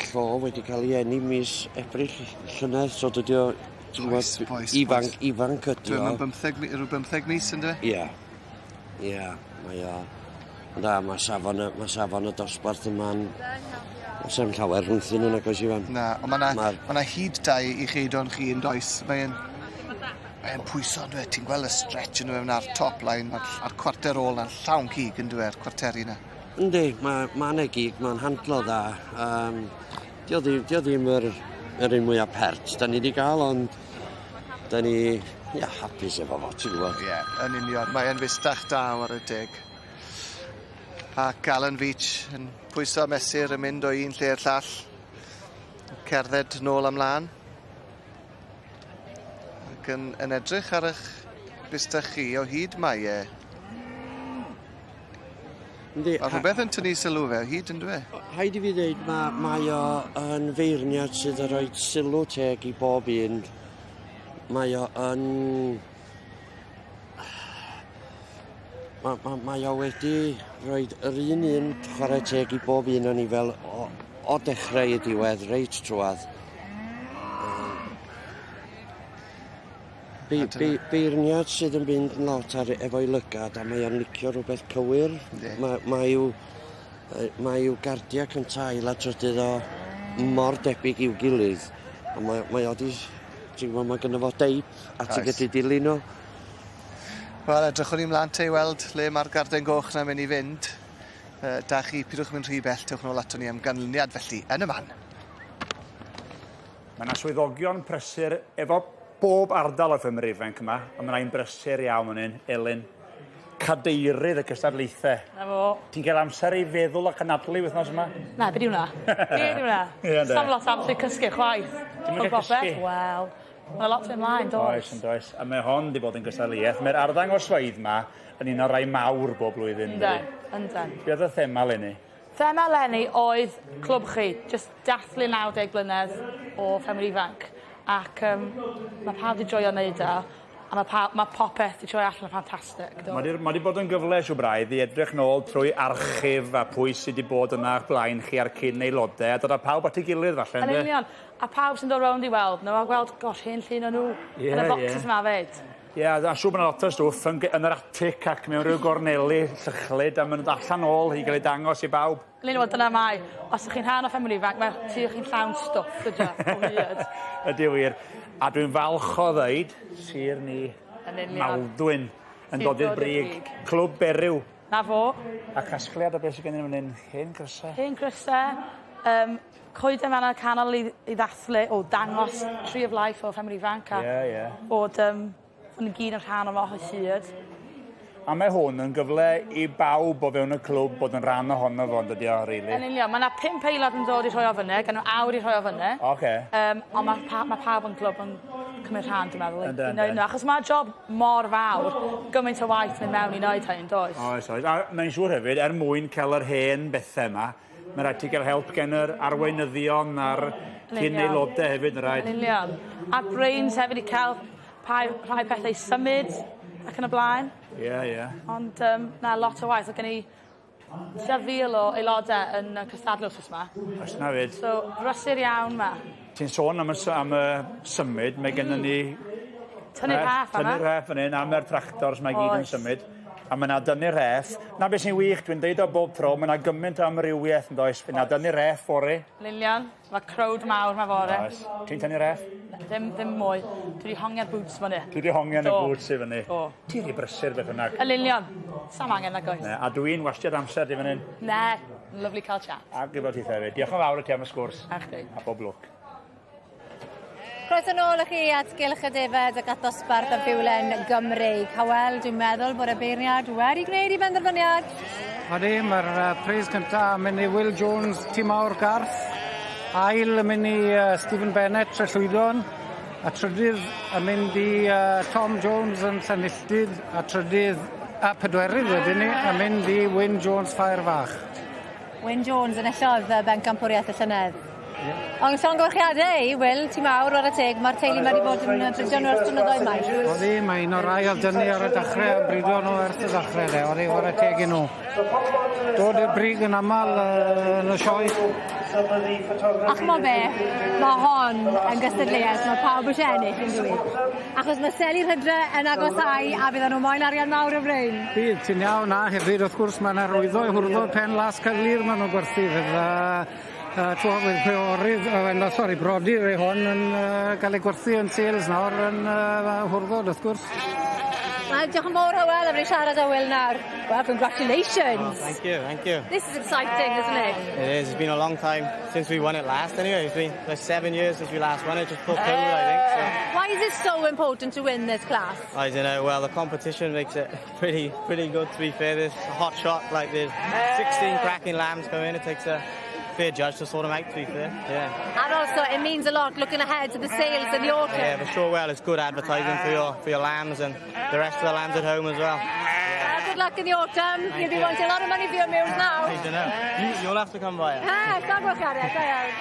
llo wedi cael ei eni mis Ebrill llynedd, so dydy o, ti'n gwybod, ifanc ydy o. Dwi'n rhyw 15 mis, ynddo? Ia, ia, mae o. Ond a, mae safon y dosbarth yma'n... Oes am llawer rhwngthyn nhw, nag oes Ifan? Na, ond mae yna hyd da i chi eidon chi yn does. Mae'n pwyso, ynddo, ti'n gweld y stretch yn dweud na'r top line, a'r cwarter ôl na'n llawn cig yn dweud, cwarteri na. Yndi, mae yna gig, mae'n handlo dda. Dio ddim yr un mwyaf pert da ni wedi gael, ond da ni, ia, hapus efo fo, ti'n gwybod. Ie, yn union, mae'n fustach da ar y deg. Ac Alan Veitch yn pwyso mesur yn mynd o un lle i'r llall, cerdded nôl ymlaen. Ac yn edrych ar eich bustach chi o hyd mae e. Yndi, a rhywbeth yn tynnu sylw fe o hyd, yn dwi? Rhaid i fi ddweud, mae o yn feirniad sydd yn rhoi sylw teg i bob un. Mae o yn... Mae o wedi rhoi yr un chwarae teg i bob un o'n i fel o dechrau i diwedd, reit trwadd. Beirniad sydd yn mynd lot ar efo'i lygad a mae o'n licio rhywbeth cywir. Mae i'w... Mae i'w gardia cynta ail a trydydd o mor debyg i'w gilydd. A mae, mae o di, ti'n gwybod, mae gynno fo deip a ti'n gallu dilyn nhw. Wel, edrychwn ni mlaen te i weld le mae'r garden goch na'n mynd i fynd. Da chi, pidwch mynd rhy bell, tewch nôl ato ni am ganlyniad felly, yn y man. Mae yna swyddogion prysur efo bob ardal o'r ffermwyr ifanc yma, ond mae yna un brysur iawn yn un, Elin. Cadeirydd y cystadlaethau. Na fo. Ti'n cael amser i feddwl ac anadlu wythnos yma? Na, be di hwnna? Be di hwnna? Ie, ynde? Sam lot amser i cysgu chwaith. Ti'm yn cael cysgu? Wel, mae lot yn ymlaen, does? Oes, yn does. A mae hon di bod yn gystadleuaeth. Mae'r arddangosfeydd yma yn un o'r rai mawr bob blwyddyn. Ynden, ynden. Be oedd y thema eleni? Thema eleni oedd clwb chi, just dathlu 90 blynedd o ffermwyr ifanc. Ac mae pawb wedi joio wneud o, a mae popeth wedi troi allan yn ffantastig. Do. Mae di bod yn gyfle, siw braidd, i edrych nôl trwy archif a pwy sydd wedi bod yna o'ch blaen chi a'r cyn aelodau, a dod â pawb at ei gilydd falle, Yn ynde? union. A pawb sy'n dod rownd i weld nhw, a gweld, gosh, hen llun o nhw yn y boxes yma fyd. Ie, a siŵr bod 'na lot o stwff yn yr atic ac mewn rhyw gorneli llychlyd a maen nhw'n allan ôl i gael ei dangos i bawb. Lyn, wel, dyna mae. Os ydych chi'n rhan o ffermwyr ifanc, mae'r tŷ chi'n llawn stwff, dydy o, o hyd. Ydy wir. A dwi'n falch o ddeud, sir ni Yn union. Maldwyn yn Sy'n dod i'r dod i'r brig. brig. Clwb Berw. Na fo. A casgliad o beth sydd gennym fan hyn, hen grysau. Hen grysau, coeden fan y canol i ddathlu, o dangos Tree of Life o ffermwyr ifanc. A Ie, ie. bod nhw gyd yn rhan o fo o hyd. A mae hwn yn gyfle i bawb o fewn y clwb bod yn rhan ohono fo, yn dydi o, really? Yn union. Mae yna 5 aelod yn dod i rhoi o fyny, gan nhw awr i rhoi o fyny. Oce. Ond mae pawb yn clwb yn cymryd rhan, dwi'n meddwl. Yndyn, i wneud yndyn. nhw. Achos mae job mor fawr, gymaint o waith mynd mewn i wneud hyn, does? Oes, oes. A mae'n siŵr hefyd, er mwyn cael yr hen bethau yma, mae rhaid ti gael help gen yr arweinyddion a'r Yn cyn union. aelodau hefyd, yn rhaid. Yn union. A brains hefyd i cael rhai pethau i symud ac yn y blaen. Ie, ie. Ond na, lot o waith. Oedd gen i tua 1,000 o aelodau yn y cystadlu wrth yma. Oes na fyd. So, brysur iawn ma. Ti'n sôn am y symud, mae gennym ni... Tynnu'r rhaff yma. Tynnu'r rhaff fan hyn, a mae'r tractors mae gyd yn Oes. symud. A mae yna dynnu'r rhaff. Na beth sy'n wych, dwi'n deud o bob tro, mae yna gymaint o amrywiaeth yn does. Mae yna dynnu'r rhaff fory. Yn union. Mae crowd mawr ma fore. Oes. Ti'n tynnu rhaff? Ddim mwy. Dwi wedi hongian boots fyny. Dwi wedi hongian y Do. boots i fyny. Do. Ti'n rhy brysur beth bynnag. Yn union. Sam angen nag oes. Ne, a dwi'n wastiad amser di fan hyn. Ne, lyfli cael chat. A gyda ti hefyd. Diolch yn fawr i ti am y sgwrs. A chdi. A bob lwc. Croeso nôl i chi at Gylch y Defed ac at ddosbarth y Fiwlen Gymreig. Hywel, dwi'n meddwl bod y beirniad wedi gwneud ei benderfyniad. Odi, mae'r pris cyntaf yn mynd i Will Jones, Tîm Mawr Garth. Ail yn mynd i Stephen Bennett, Trellwydon. A trydydd yn mynd i Tom Jones yn Llanilltyd. A trydydd, a pedwerydd wedyn ni, yn mynd i Wyn Jones Ffair Fach. Wyn Jones yn enillodd y bencampwriaeth y llynedd. Ond llongyfarchiadau i Will, tîm mawr ar y teg, mae'r teulu wedi bod yn bridio nhw ers blynyddoedd maith. Odi, mae un o'r rai oedd dynnu ar y dechrau a bridio nhw ers y dechrau de. Odi, whare teg i nhw. Dod i'r brig yn aml yn y sioe. A ch'mo be, mae hon yn gystadleuaeth, mae pawb eisiau ennill yn dwi. Achos mae Seli'r Hydre yn agosáu a fyddan nhw moyn arian mawr o frein. Bydd, ti'n iawn, a hefyd wrth gwrs mae yna rwyddo i hwrddod pen las cylir maen nhw'n gwerthu. Fydd, fydd priorydd, no, sori, brodyr i hon yn cael ei gwerthu yn sales nawr yn hwrddod wrth gwrs. Wel, diolch yn fawr Hywel am siarad â Will nawr. Well, congratulations. Oh, thank you, thank you. This is exciting, isn't it? It is. It's been a long time since we won it last anyway. It's been like 7 years since we last won it, just before COVID, I think. So. Why is it so important to win this class? I don't know. Well, the competition makes it pretty good, to be fair. There's a hot shot, like there's 16 cracking lambs come in. It takes a fair judge to sort them out, to be fair. Yeah. And also, it means a lot looking ahead to the sales in the autumn. Yeah, for sure. Well, it's good advertising for your lambs and the rest of the lambs at home as well. Well, good luck in the autumn. Thank You'll be you. wanting a lot of money for your mules now. I don't know. You'll have to come by it. Ha, llongyfarchiadau, da iawn.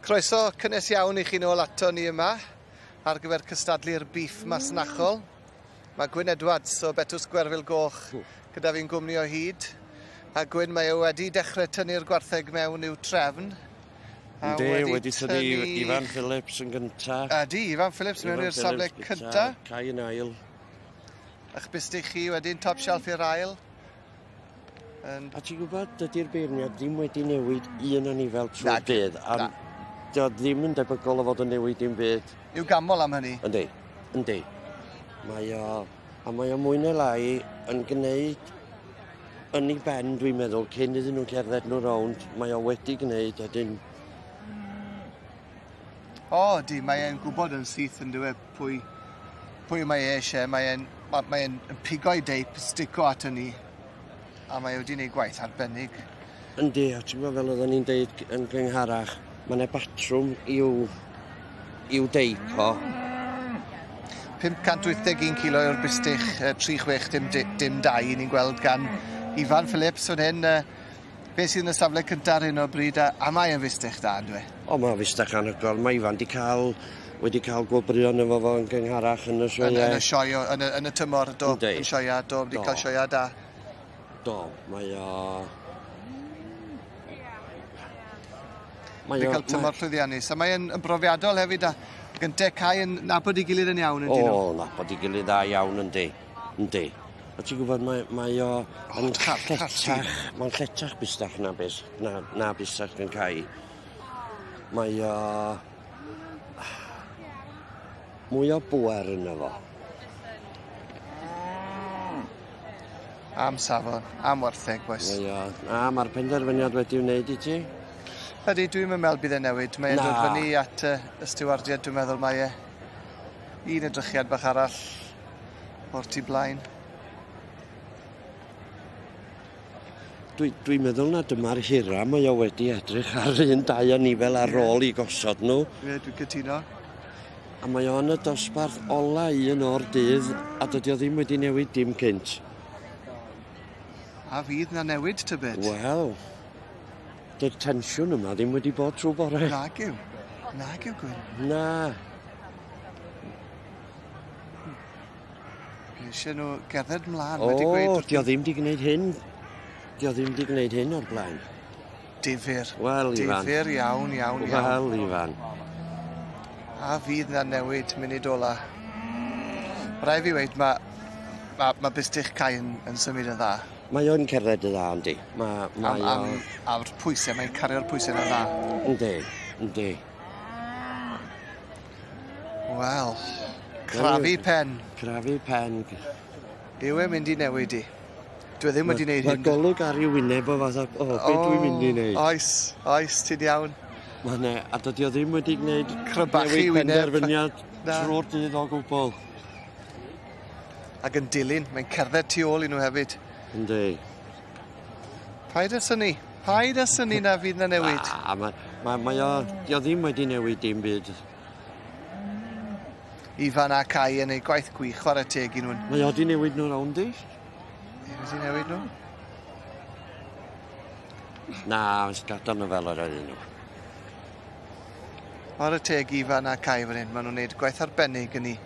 Croeso cynnes iawn i chi nôl ato ni yma ar gyfer cystadlu'r beef masnachol. Mae Gwyn Edwards o Betws Gwerfyl Goch gyda fi'n gwmni o hyd. A Gwyn, mae e wedi dechrau tynnu'r gwartheg mewn i'w trefn. A Yndi, wedi tynnu Ifan Phillips yn gynta. Ydy, Ifan Phillips mewn i'r safle cynta. Cai yn ail. A'ch bystych chi wedyn top shelf i'r ail. And... A ti'n gwybod, dydy'r beirniad ddim wedi newid un anifel trwy'r dydd. A dio ddim yn debygol o fod yn newid dim byd. I'w ganmol am hynny. Yndi, yndi. Mae o, a mae o mwy neu lai yn gwneud yn ei ben, dwi'n meddwl, cyn iddyn nhw cerdded nhw rownd. Mae o wedi gwneud, a dyn... O, di, mae e'n gwybod yn syth yn dyw e pwy, pwy mae e eisiau. Mae e'n mae e'n pigo'i deip, stico at hynny, a mae e wedi gwneud gwaith arbennig. Yndi, a ti'n gwybod fel oedden ni'n deud yn gyngharach, mae yna batrwm i'w, i'w deip o. 581 kilo yw'r bistych, 36 dim, dim 2 ni'n gweld gan Ifan Phillips fan hyn. Be sydd yn y safle cyntaf ar hyn o bryd, a, a mae yn fustych da, ynddo e? O, mae'n fustach anhygoel. Mae Ifan di cael, wedi cael gwobrwyon efo fo yn gyngharach yn y sioeau. Yn, yn y sioe, yn y, yn y tymor, do, yn sioea, do, wedi cael sioea da. Do, mae o... Mae wedi cael tymor llwyddiannus. A mae'n yn brofiadol hefyd, a gynte Cai yn nabod ei gilydd yn iawn, yn dyn nhw? O, nabod ei gilydd dda iawn, yndi. Yndi. A ti'n gwybod, mae, mae o yn lletach, mae'n lletach bustach na, bus, na, na bustach yn Cai. Mae o... mwy o bwer yno fo. Am safon, am wartheg, bois. Mae o... Na, mae'r penderfyniad wedi wneud i ti. Ydy, dwi'n meddwl bydd e'n newid. Mae'n dod fyny at y stiwardiad, dwi'n meddwl mae e un edrychiad bach arall o'r tu blaen. Dwi'n dwi meddwl na dyma'r hira mae o wedi edrych ar un dau anifel ar ôl i gosod nhw. Ie, dwi'n cytuno. A mae o yn y dosbarth ola un o'r dydd, a dydy o ddim wedi newid dim cynt. A fydd na newid, tybed? Wel, dy'r tensiwn yma ddim wedi bod trwy bore. Nag yw. Nag yw, Gwyn. Na. Eisiau nhw gerdded mlaen, o, wedi gweud... O, dio ddim wedi gwneud hyn. Dio ddim wedi gwneud hyn o'r blaen. Difyr. Wel, Ifan. Difyr iawn, iawn, iawn. Wel, Ifan. A fydd na newid munud ola. Rai fi weud, mae ma, ma bustych Cai yn, yn symud yn dda. Mae o'n cerdded yn dda, yndi. Mae, mae am, am, a'r pwysau, mae'n cario'r pwysau yn dda. Yndi, yndi. Wel, crafu pen. Crafu pen. Yw e'n mynd i newid i? Dwi e ddim wedi gwneud Mae hyn. golwg ar ei wyneb o fatha, o, be dwi'n mynd i wneud? Oes, oes, ti'n iawn. Mae ne, a dydy o ddim wedi gwneud Crybachu newid wyneb. penderfyniad Na. trwy'r dydd o gwbl. Ac yn dilyn, mae'n cerdded tu ôl i nhw hefyd. Yndi. Paid â synnu. Paid â synnu na fydd na newid. A mae, mae, mae o, dio ddim wedi newid dim byd. Ifan a Cai yn ei gwaith gwych, chwarae teg i nhw'n. Mae o di newid nhw rownd i. Wedi newid nhw? Na, os gadael nhw fel yr oedden nhw. Chwarae teg Ifan a Cai fan hyn, maen nhw'n neud gwaith arbennig yn ei,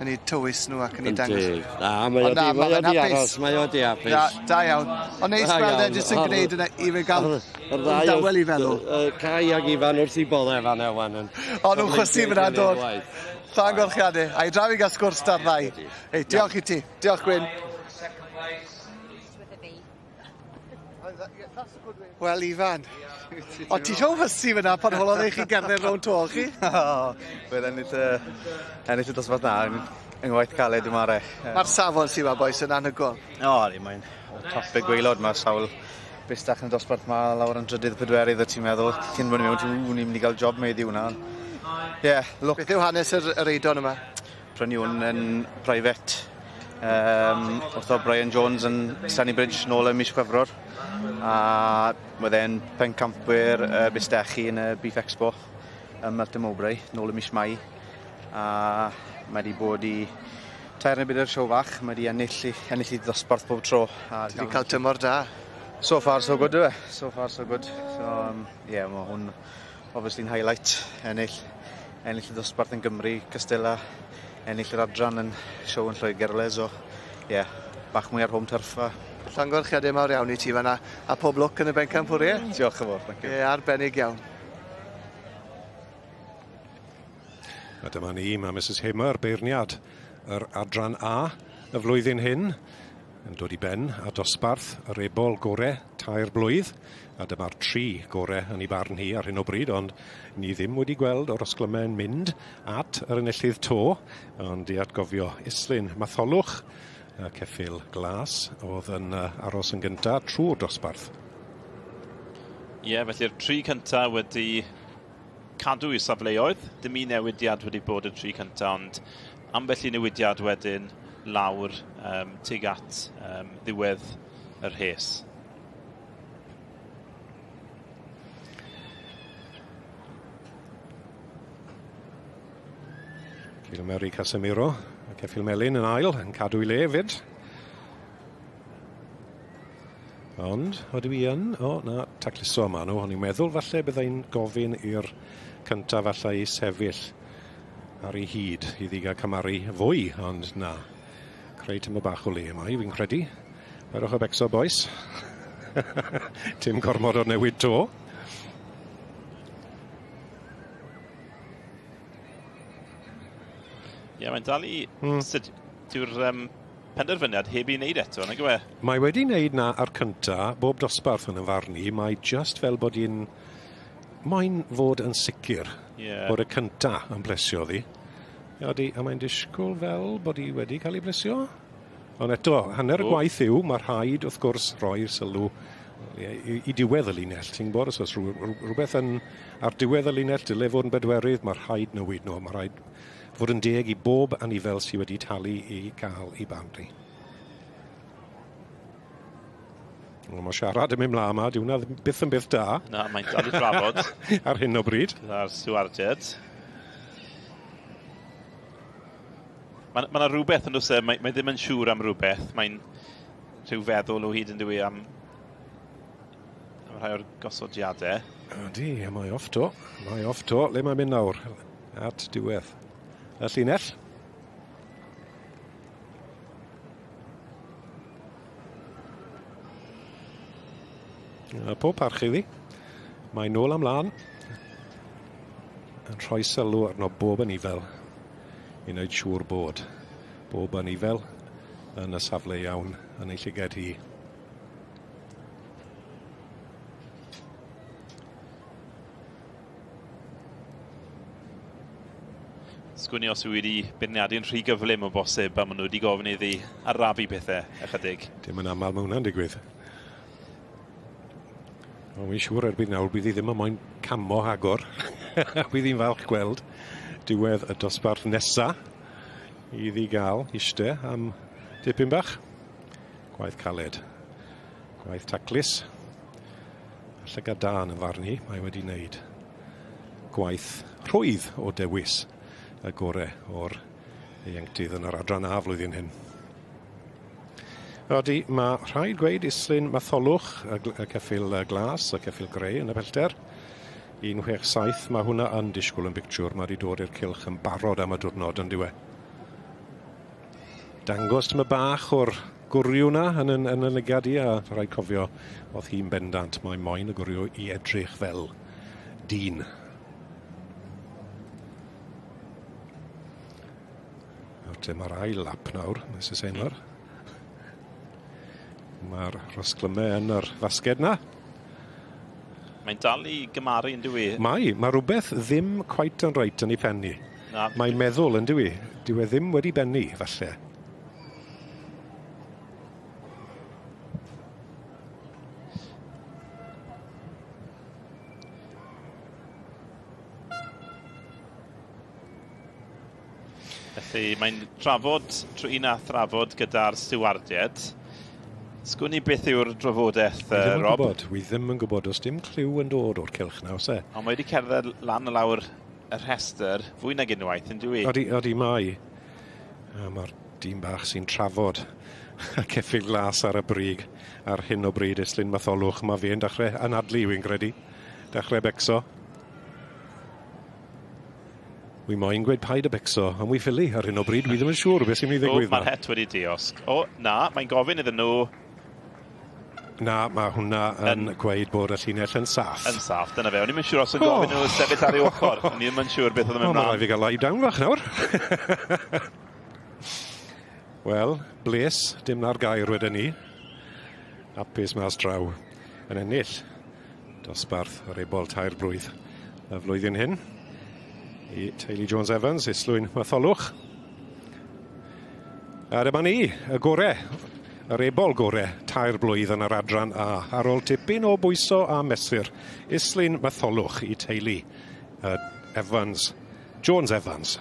yn ei tywys nhw ac yn ei dangos. Yndi. Na, mae o Ond na, di, mae o fe'n di hapus. aros, mae o di hapus. Na, da iawn. Ond neis Da gweld e iawn. jyst yn gwneud yna i fe gael Yr ddau dawel i feddwl. Cai ag Ifan wrth i bodde fan ewan. Ond nhw'n chwysu fyna dod. Llongyfarchiadau. A i draw i gael sgwrs da'r ddau. Ei, diolch i ti. Diolch, Gwyn. Wel, Ifan, o ti eisiau fysu fyna pan holodd eich chi gerdded rownd to, chi? Wel, ennill y, ennill y dosbarth na, yn yng ngwaith caled dwi'n mare. Mae'r safon sy'n ma, boys, yn anhygoel. O, di, mae'n o top y gwaelod, mae sawl bustach yn y dosbarth ma lawr yn drydydd pedwerydd, o ti'n meddwl, cyn bod ni'n mewn, ti'n ww, ni'n mynd i gael job meiddi hwnna. Ie, yeah, look. Beth yw hanes yr, yr eidon yma? Prynu hwn yn private. Wrtho Brian Jones yn Sennybridge nôl ym mis Chwefror. A wedd e'n pencampwyr bustechi yn y Beef Expo ym Melton Mowbray nôl ym mis Mai. A mae wedi bod i tair neu bedair sioe fach, mae wedi ennill i, ennill i ddosbarth pob tro. A Ti wedi cael tymor da. So far so good yw e. So far so good. So yeah, mae hwn obviously'n highlight ennill ennill y dosbarth yn Gymru, Castella, ennill yr adran yn show yn Lloegr le, so yeah, bach mwy ar home turf a Llongyfarchiadau mawr iawn i ti fan'na a pob lwc yn y bencampwriaeth. Diolch yn fawr, thank you. Ie, arbennig iawn. A dyma ni, mae Mrs Hamer, beirniad yr adran A y flwyddyn hyn, yn dod i ben a dosbarth yr ebol gore tair blwydd, a dyma'r tri gore yn ei barn hi ar hyn o bryd, ond ni ddim wedi gweld o'r osglymau'n mynd at yr enillydd to, ond i atgofio Islyn Matholwch, y ceffyl glas oedd yn aros yn gyntaf trwy'r dosbarth. Ie, yeah, felly'r tri cyntaf wedi cadw i'w safleoedd. Dim un newidiad wedi bod y tri cyntaf, ond ambell i newidiad wedyn lawr tuag at ddiwedd y rhes. Cilmeri Casemiro, a ceffyl melyn yn ail, yn cadw i le hefyd. Ond, ydw i yn? O, na, tacluso yma nhw. O'n i'n meddwl falle byddai'n gofyn i'r cyntaf falle i sefyll ar ei hyd iddi gael cymaru fwy, ond na. Creu tyma bach o le yma, fi'n credu. Perwch y becso, boys. Dim gormod o newid to. Ie, yeah, mae'n dal i... Sut, dyw'r penderfyniad heb ei wneud eto, nag yw e? Mae wedi wneud na ar cynta, bob dosbarth yn y farn i, mae just fel bod hi'n moyn fod yn sicr bod y cynta yn plesio ddi. Ydy, a mae'n disgwyl fel bod hi wedi cael ei blesio. Ond eto, hanner y gwaith yw, mae rhaid wrth gwrs roi'r sylw i diwedd y linell. Ti'n gwybod, os oes rhywbeth yn ar diwedd y linell, dyle fod yn bedwerydd, mae rhaid newid nhw, mae rhaid fod yn deg i bob anifel sydd wedi talu i gael ei barn. Wel, mae siarad yn mynd mlaen yma, dyw hwnna byth yn byth da. Na, mae'n dal i drafod. Ar hyn o bryd. Gyda'r stiwardiaid. Mae yna rhywbeth yn does e, mae ddim yn siŵr am rhywbeth, mae'n rhyw feddwl o hyd yn dyw am rhai o'r gosodiadau. Ydy, a mae off to. Mae off to. Le mae'n mynd nawr? At diwedd y llinell. A pob parch iddi. Mae nôl am lan. Yn rhoi sylw arno bob anifel i wneud siŵr bod bob anifel yn y safle iawn yn ei llygad hi. Sgwn i os yw wedi beirniadu'n rhy gyflym o bosib a maen nhw wedi gofyn iddi arafu pethau ychydig. Dim yn aml mae hwnna'n digwydd. Ond wy'n siŵr erbyn nawr bydd hi ddim yn moyn camo agor. Bydd hi'n falch gweld diwedd y dosbarth nesa iddi gael eiste am dipyn bach. Gwaith caled, gwaith taclus. A llygad da yn y farn hi, mae wedi wneud gwaith rhwydd o dewis y gore o'r ieuenctid yn yr adran A flwyddyn hyn. Odi, mae rhaid gweud Islyn Matholwch, y ceffyl glas, y ceffyl grey yn y pellter. 167, mae hwnna yn disgwyl yn bictiwr. Mae wedi dod i'r cylch yn barod am y diwrnod yn diwe. Dangos tyma bach o'r gwryw na yn y lygad i, a rhaid cofio oedd hi'n bendant. Mae moyn y gwryw i edrych fel dyn. Nawr te, mae'r ail lap nawr, Mrs Hamer. Mae'r rhosglymau yn yr fasged na. Mae'n dal i gymaru yn dyw i? Mae rhywbeth ddim quite yn reit yn ei phen i. Na. Mae'n meddwl yn dyw i. Dyw e ddim wedi bennu, falle. Felly mae'n trafod, trwy un a thrafod gyda'r stiwardiaid. Sgwn i beth yw'r drafodaeth, Rob? Wi ddim yn gwybod, does dim cliw yn dod o'r cylch nawr, se. Ond mae wedi cerdded lan y lawr y rhestr fwy nag unwaith, yn dyw i? Odi, odi, mae. A mae'r dyn bach sy'n trafod Y ceffyl glas ar y brig ar hyn o bryd Islyn Matholwch. Mae fe'n dechrau anadlu, wy'n credu. Dechrau becso. Wi moyn gweud paid â becso, ond wi ffili ar hyn o bryd. Wi ddim yn siŵr beth sy'n mynd i ddigwydd. O, mae'r het wedi diosg. O, na, mae'n gofyn iddyn nhw. Na, mae hwnna yn gweud bod y llinell yn saff. Yn saff, dyna fe. O'n i'm yn siŵr os yn gofyn nhw sefyll ar ei ochr. O'n i ddim yn siŵr beth oedd yn mynd mlaen. Mae rhaid fi gael lie down fach nawr. Wel, bles, dim na'r gair wedyn ni. Hapus mas draw yn ennill dosbarth yr ebol tair blwydd y flwyddyn hyn i teulu Jones Evans, Islwyn Matholwch. A dyma ni, y gore, yr ebol gore, tair blwydd yn yr adran A, ar ôl tipyn o bwyso a mesur. Islwyn Matholwch i teulu Evans, Jones Evans.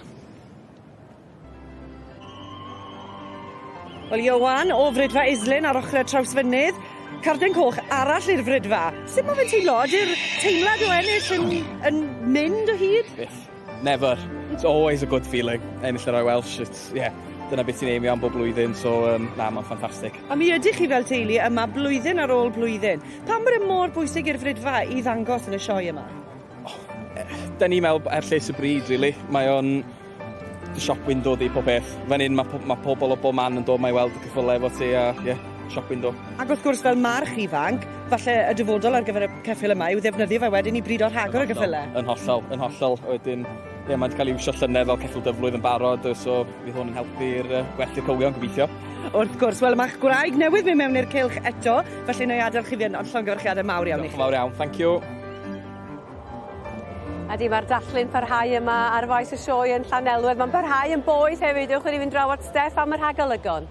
Wel, Ioan o Fridfa Islyn ar ochrau Trawsfynydd, carden coch arall i'r Fridfa. Sut mae fe'n teimlo? Ydy'r teimlad o ennill yn, yn mynd o hyd? Byth. Never. It's always a good feeling, ennill yr Royal Welsh. It's, yeah, dyna beth ti'n aimio am bob blwyddyn, so um, na, mae'n ffantastig. A mi ydych chi fel teulu yma blwyddyn ar ôl blwyddyn. Pam bod e mor bwysig i'r Fridfa i ddangos yn y sioe yma? Oh, da ni'n meddwl er lles y bryd, really. Mae o'n the shop window di pob peth. Fan hyn mae ma pobl o bob man yn dod 'ma i weld y ceffylau efo ti a ie, yeah, shop window. Ac wrth gwrs fel march ifanc, falle y dyfodol ar gyfer y ceffyl yma yw ddefnyddio fe wedyn i brido rhagor o geffylau. Yn hollol, yn hollol. Wedyn, ie, mae'n cael ei iwsio llynedd fel ceffyl dyflwydd yn barod, so fydd hwn yn helpu'r gwerthu'r cywion gobeithio. Wrth gwrs, wel mae'ch gwraig newydd mynd mewn i'r cylch eto, felly na i adael chi fynd, ond llongyfarchiadau mawr iawn i chi. Diolch yn fawr iawn, thank you. Ydy, mae'r dathlu'n parhau yma ar faes y sioe yn Llanelwedd. Mae'n parhau yn boeth hefyd. Ewch i fynd draw at Steff am y rhagolygon.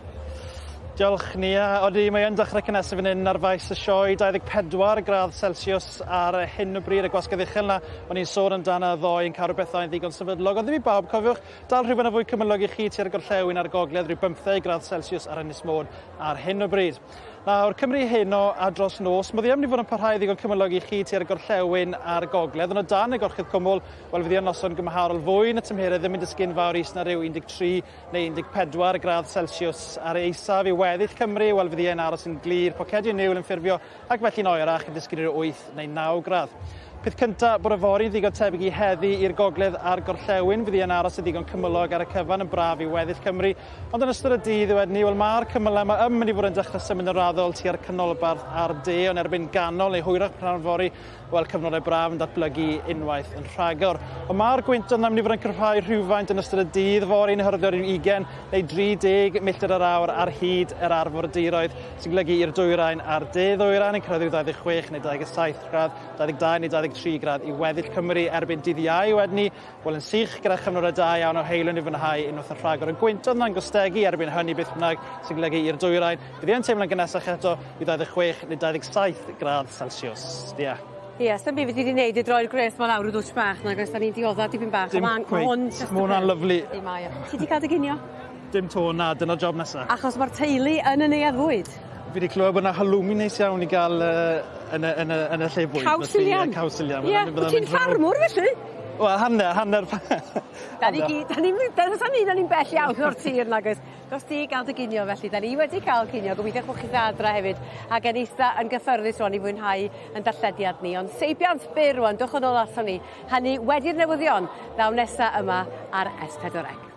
Diolch, Nia. Odi, mae yn dechrau cynnesu fan hyn ar faes y sioe, 24 gradd Celsius ar hyn o bryd, y gwasgedd uchel na o'n i'n sôn amdano ddoe yn cadw bethau'n ddigon sefydlog. Ond ddim i bawb, cofiwch, dal rhywfaint o fwy cymylog i chi tua'r gorllewin a'r gogledd, rhyw 15 gradd Celsius ar Ynys Môn ar hyn o bryd. Nawr, Cymru heno a dros nos, mae ddim wedi fod yn parhau ddigon cymylog i chi tua'r gorllewin a'r gogledd, ond o dan y gorchudd cwmwl, wel fydd hi yn noson gymharol fwy na tymheredd ddim yn disgyn fawr is na rhyw 13 neu 14 gradd Celsius ar ei isaf i weddill Cymru, wel fydd hi yn aros yn glir, pocedi o niwl yn ffurfio ac felly'n oerach yn disgyn i ryw 8 neu 9 gradd. Peth cynta, bod yfory'n ddigon tebyg i heddi i'r gogledd a'r gorllewin, fydd hi yn aros yn ddigon cymylog ar y cyfan yn braf i weddill Cymru, ond yn ystod y dydd wedyn ni, wel mae'r cymylau yma yn mynd i fod yn dechrau symud yn raddol tua'r canolbarth a'r de, ond erbyn ganol neu hwyrach prynhawn fory, wel cyfnodau braf yn datblygu unwaith yn rhagor. Ond mae'r gwyntoedd yna mynd i fod yn cryfhau rhywfaint yn ystod y dydd fory yn hyrwyddo rhyw 20 neu 30 milltir yr awr ar hyd yr arfordiroedd, sy'n golygu i'r dwyrain a'r de ddwyrain yn cyrraedd ryw 26 neu 27 gradd 22 neu 23 gradd i weddill Cymru erbyn dydd Iau wedyn ni, wel yn sych gyda chyfnodau da iawn o heulwen i fwynhau unwaith yn rhagor. Y gwyntoedd yna'n gostegu erbyn hynny beth bynnag sy'n golygu i'r dwyrain. Bydd hi'n teimlo'n gynnesach eto i 26 neu 27 gradd Celsius. Dia. Ie, sdim byd fedri di neud i droi'r gwres 'ma lawr y dwtsh bach nag oes 'dan ni'n diodda dipyn bach. Dim Ond ma' hwn cweit. Ma' wnna'n lyfli. Yndi mae o. Ti 'di ca'l dy ginio? Dim 'to, na, dyna'r job nesa. Achos ma'r teulu yn y neuadd fwyd. Fi 'di clywed bod 'na halloumi neis iawn i ga'l yy yn y yn y yn y lle bwyd. Caws Ilian. Ie, caws Ilian. Ie, wyt ti'n ffarmwr felly? Wel hanner, hanner Da ni gyd, da ni'n da ni ni'n bell iawn o'r tir nag oes. Dos di gael dy ginio felly, da ni wedi cael cinio, gobeithio bod chi'n adra hefyd, ac yn eista yn gyffyrddus rwan i fwynhau yn darllediad ni. Ond seibiant byr rwan, dwch yn ôl aton ni. Hynny wedi'r newyddion, ddaw nesa yma ar S4C.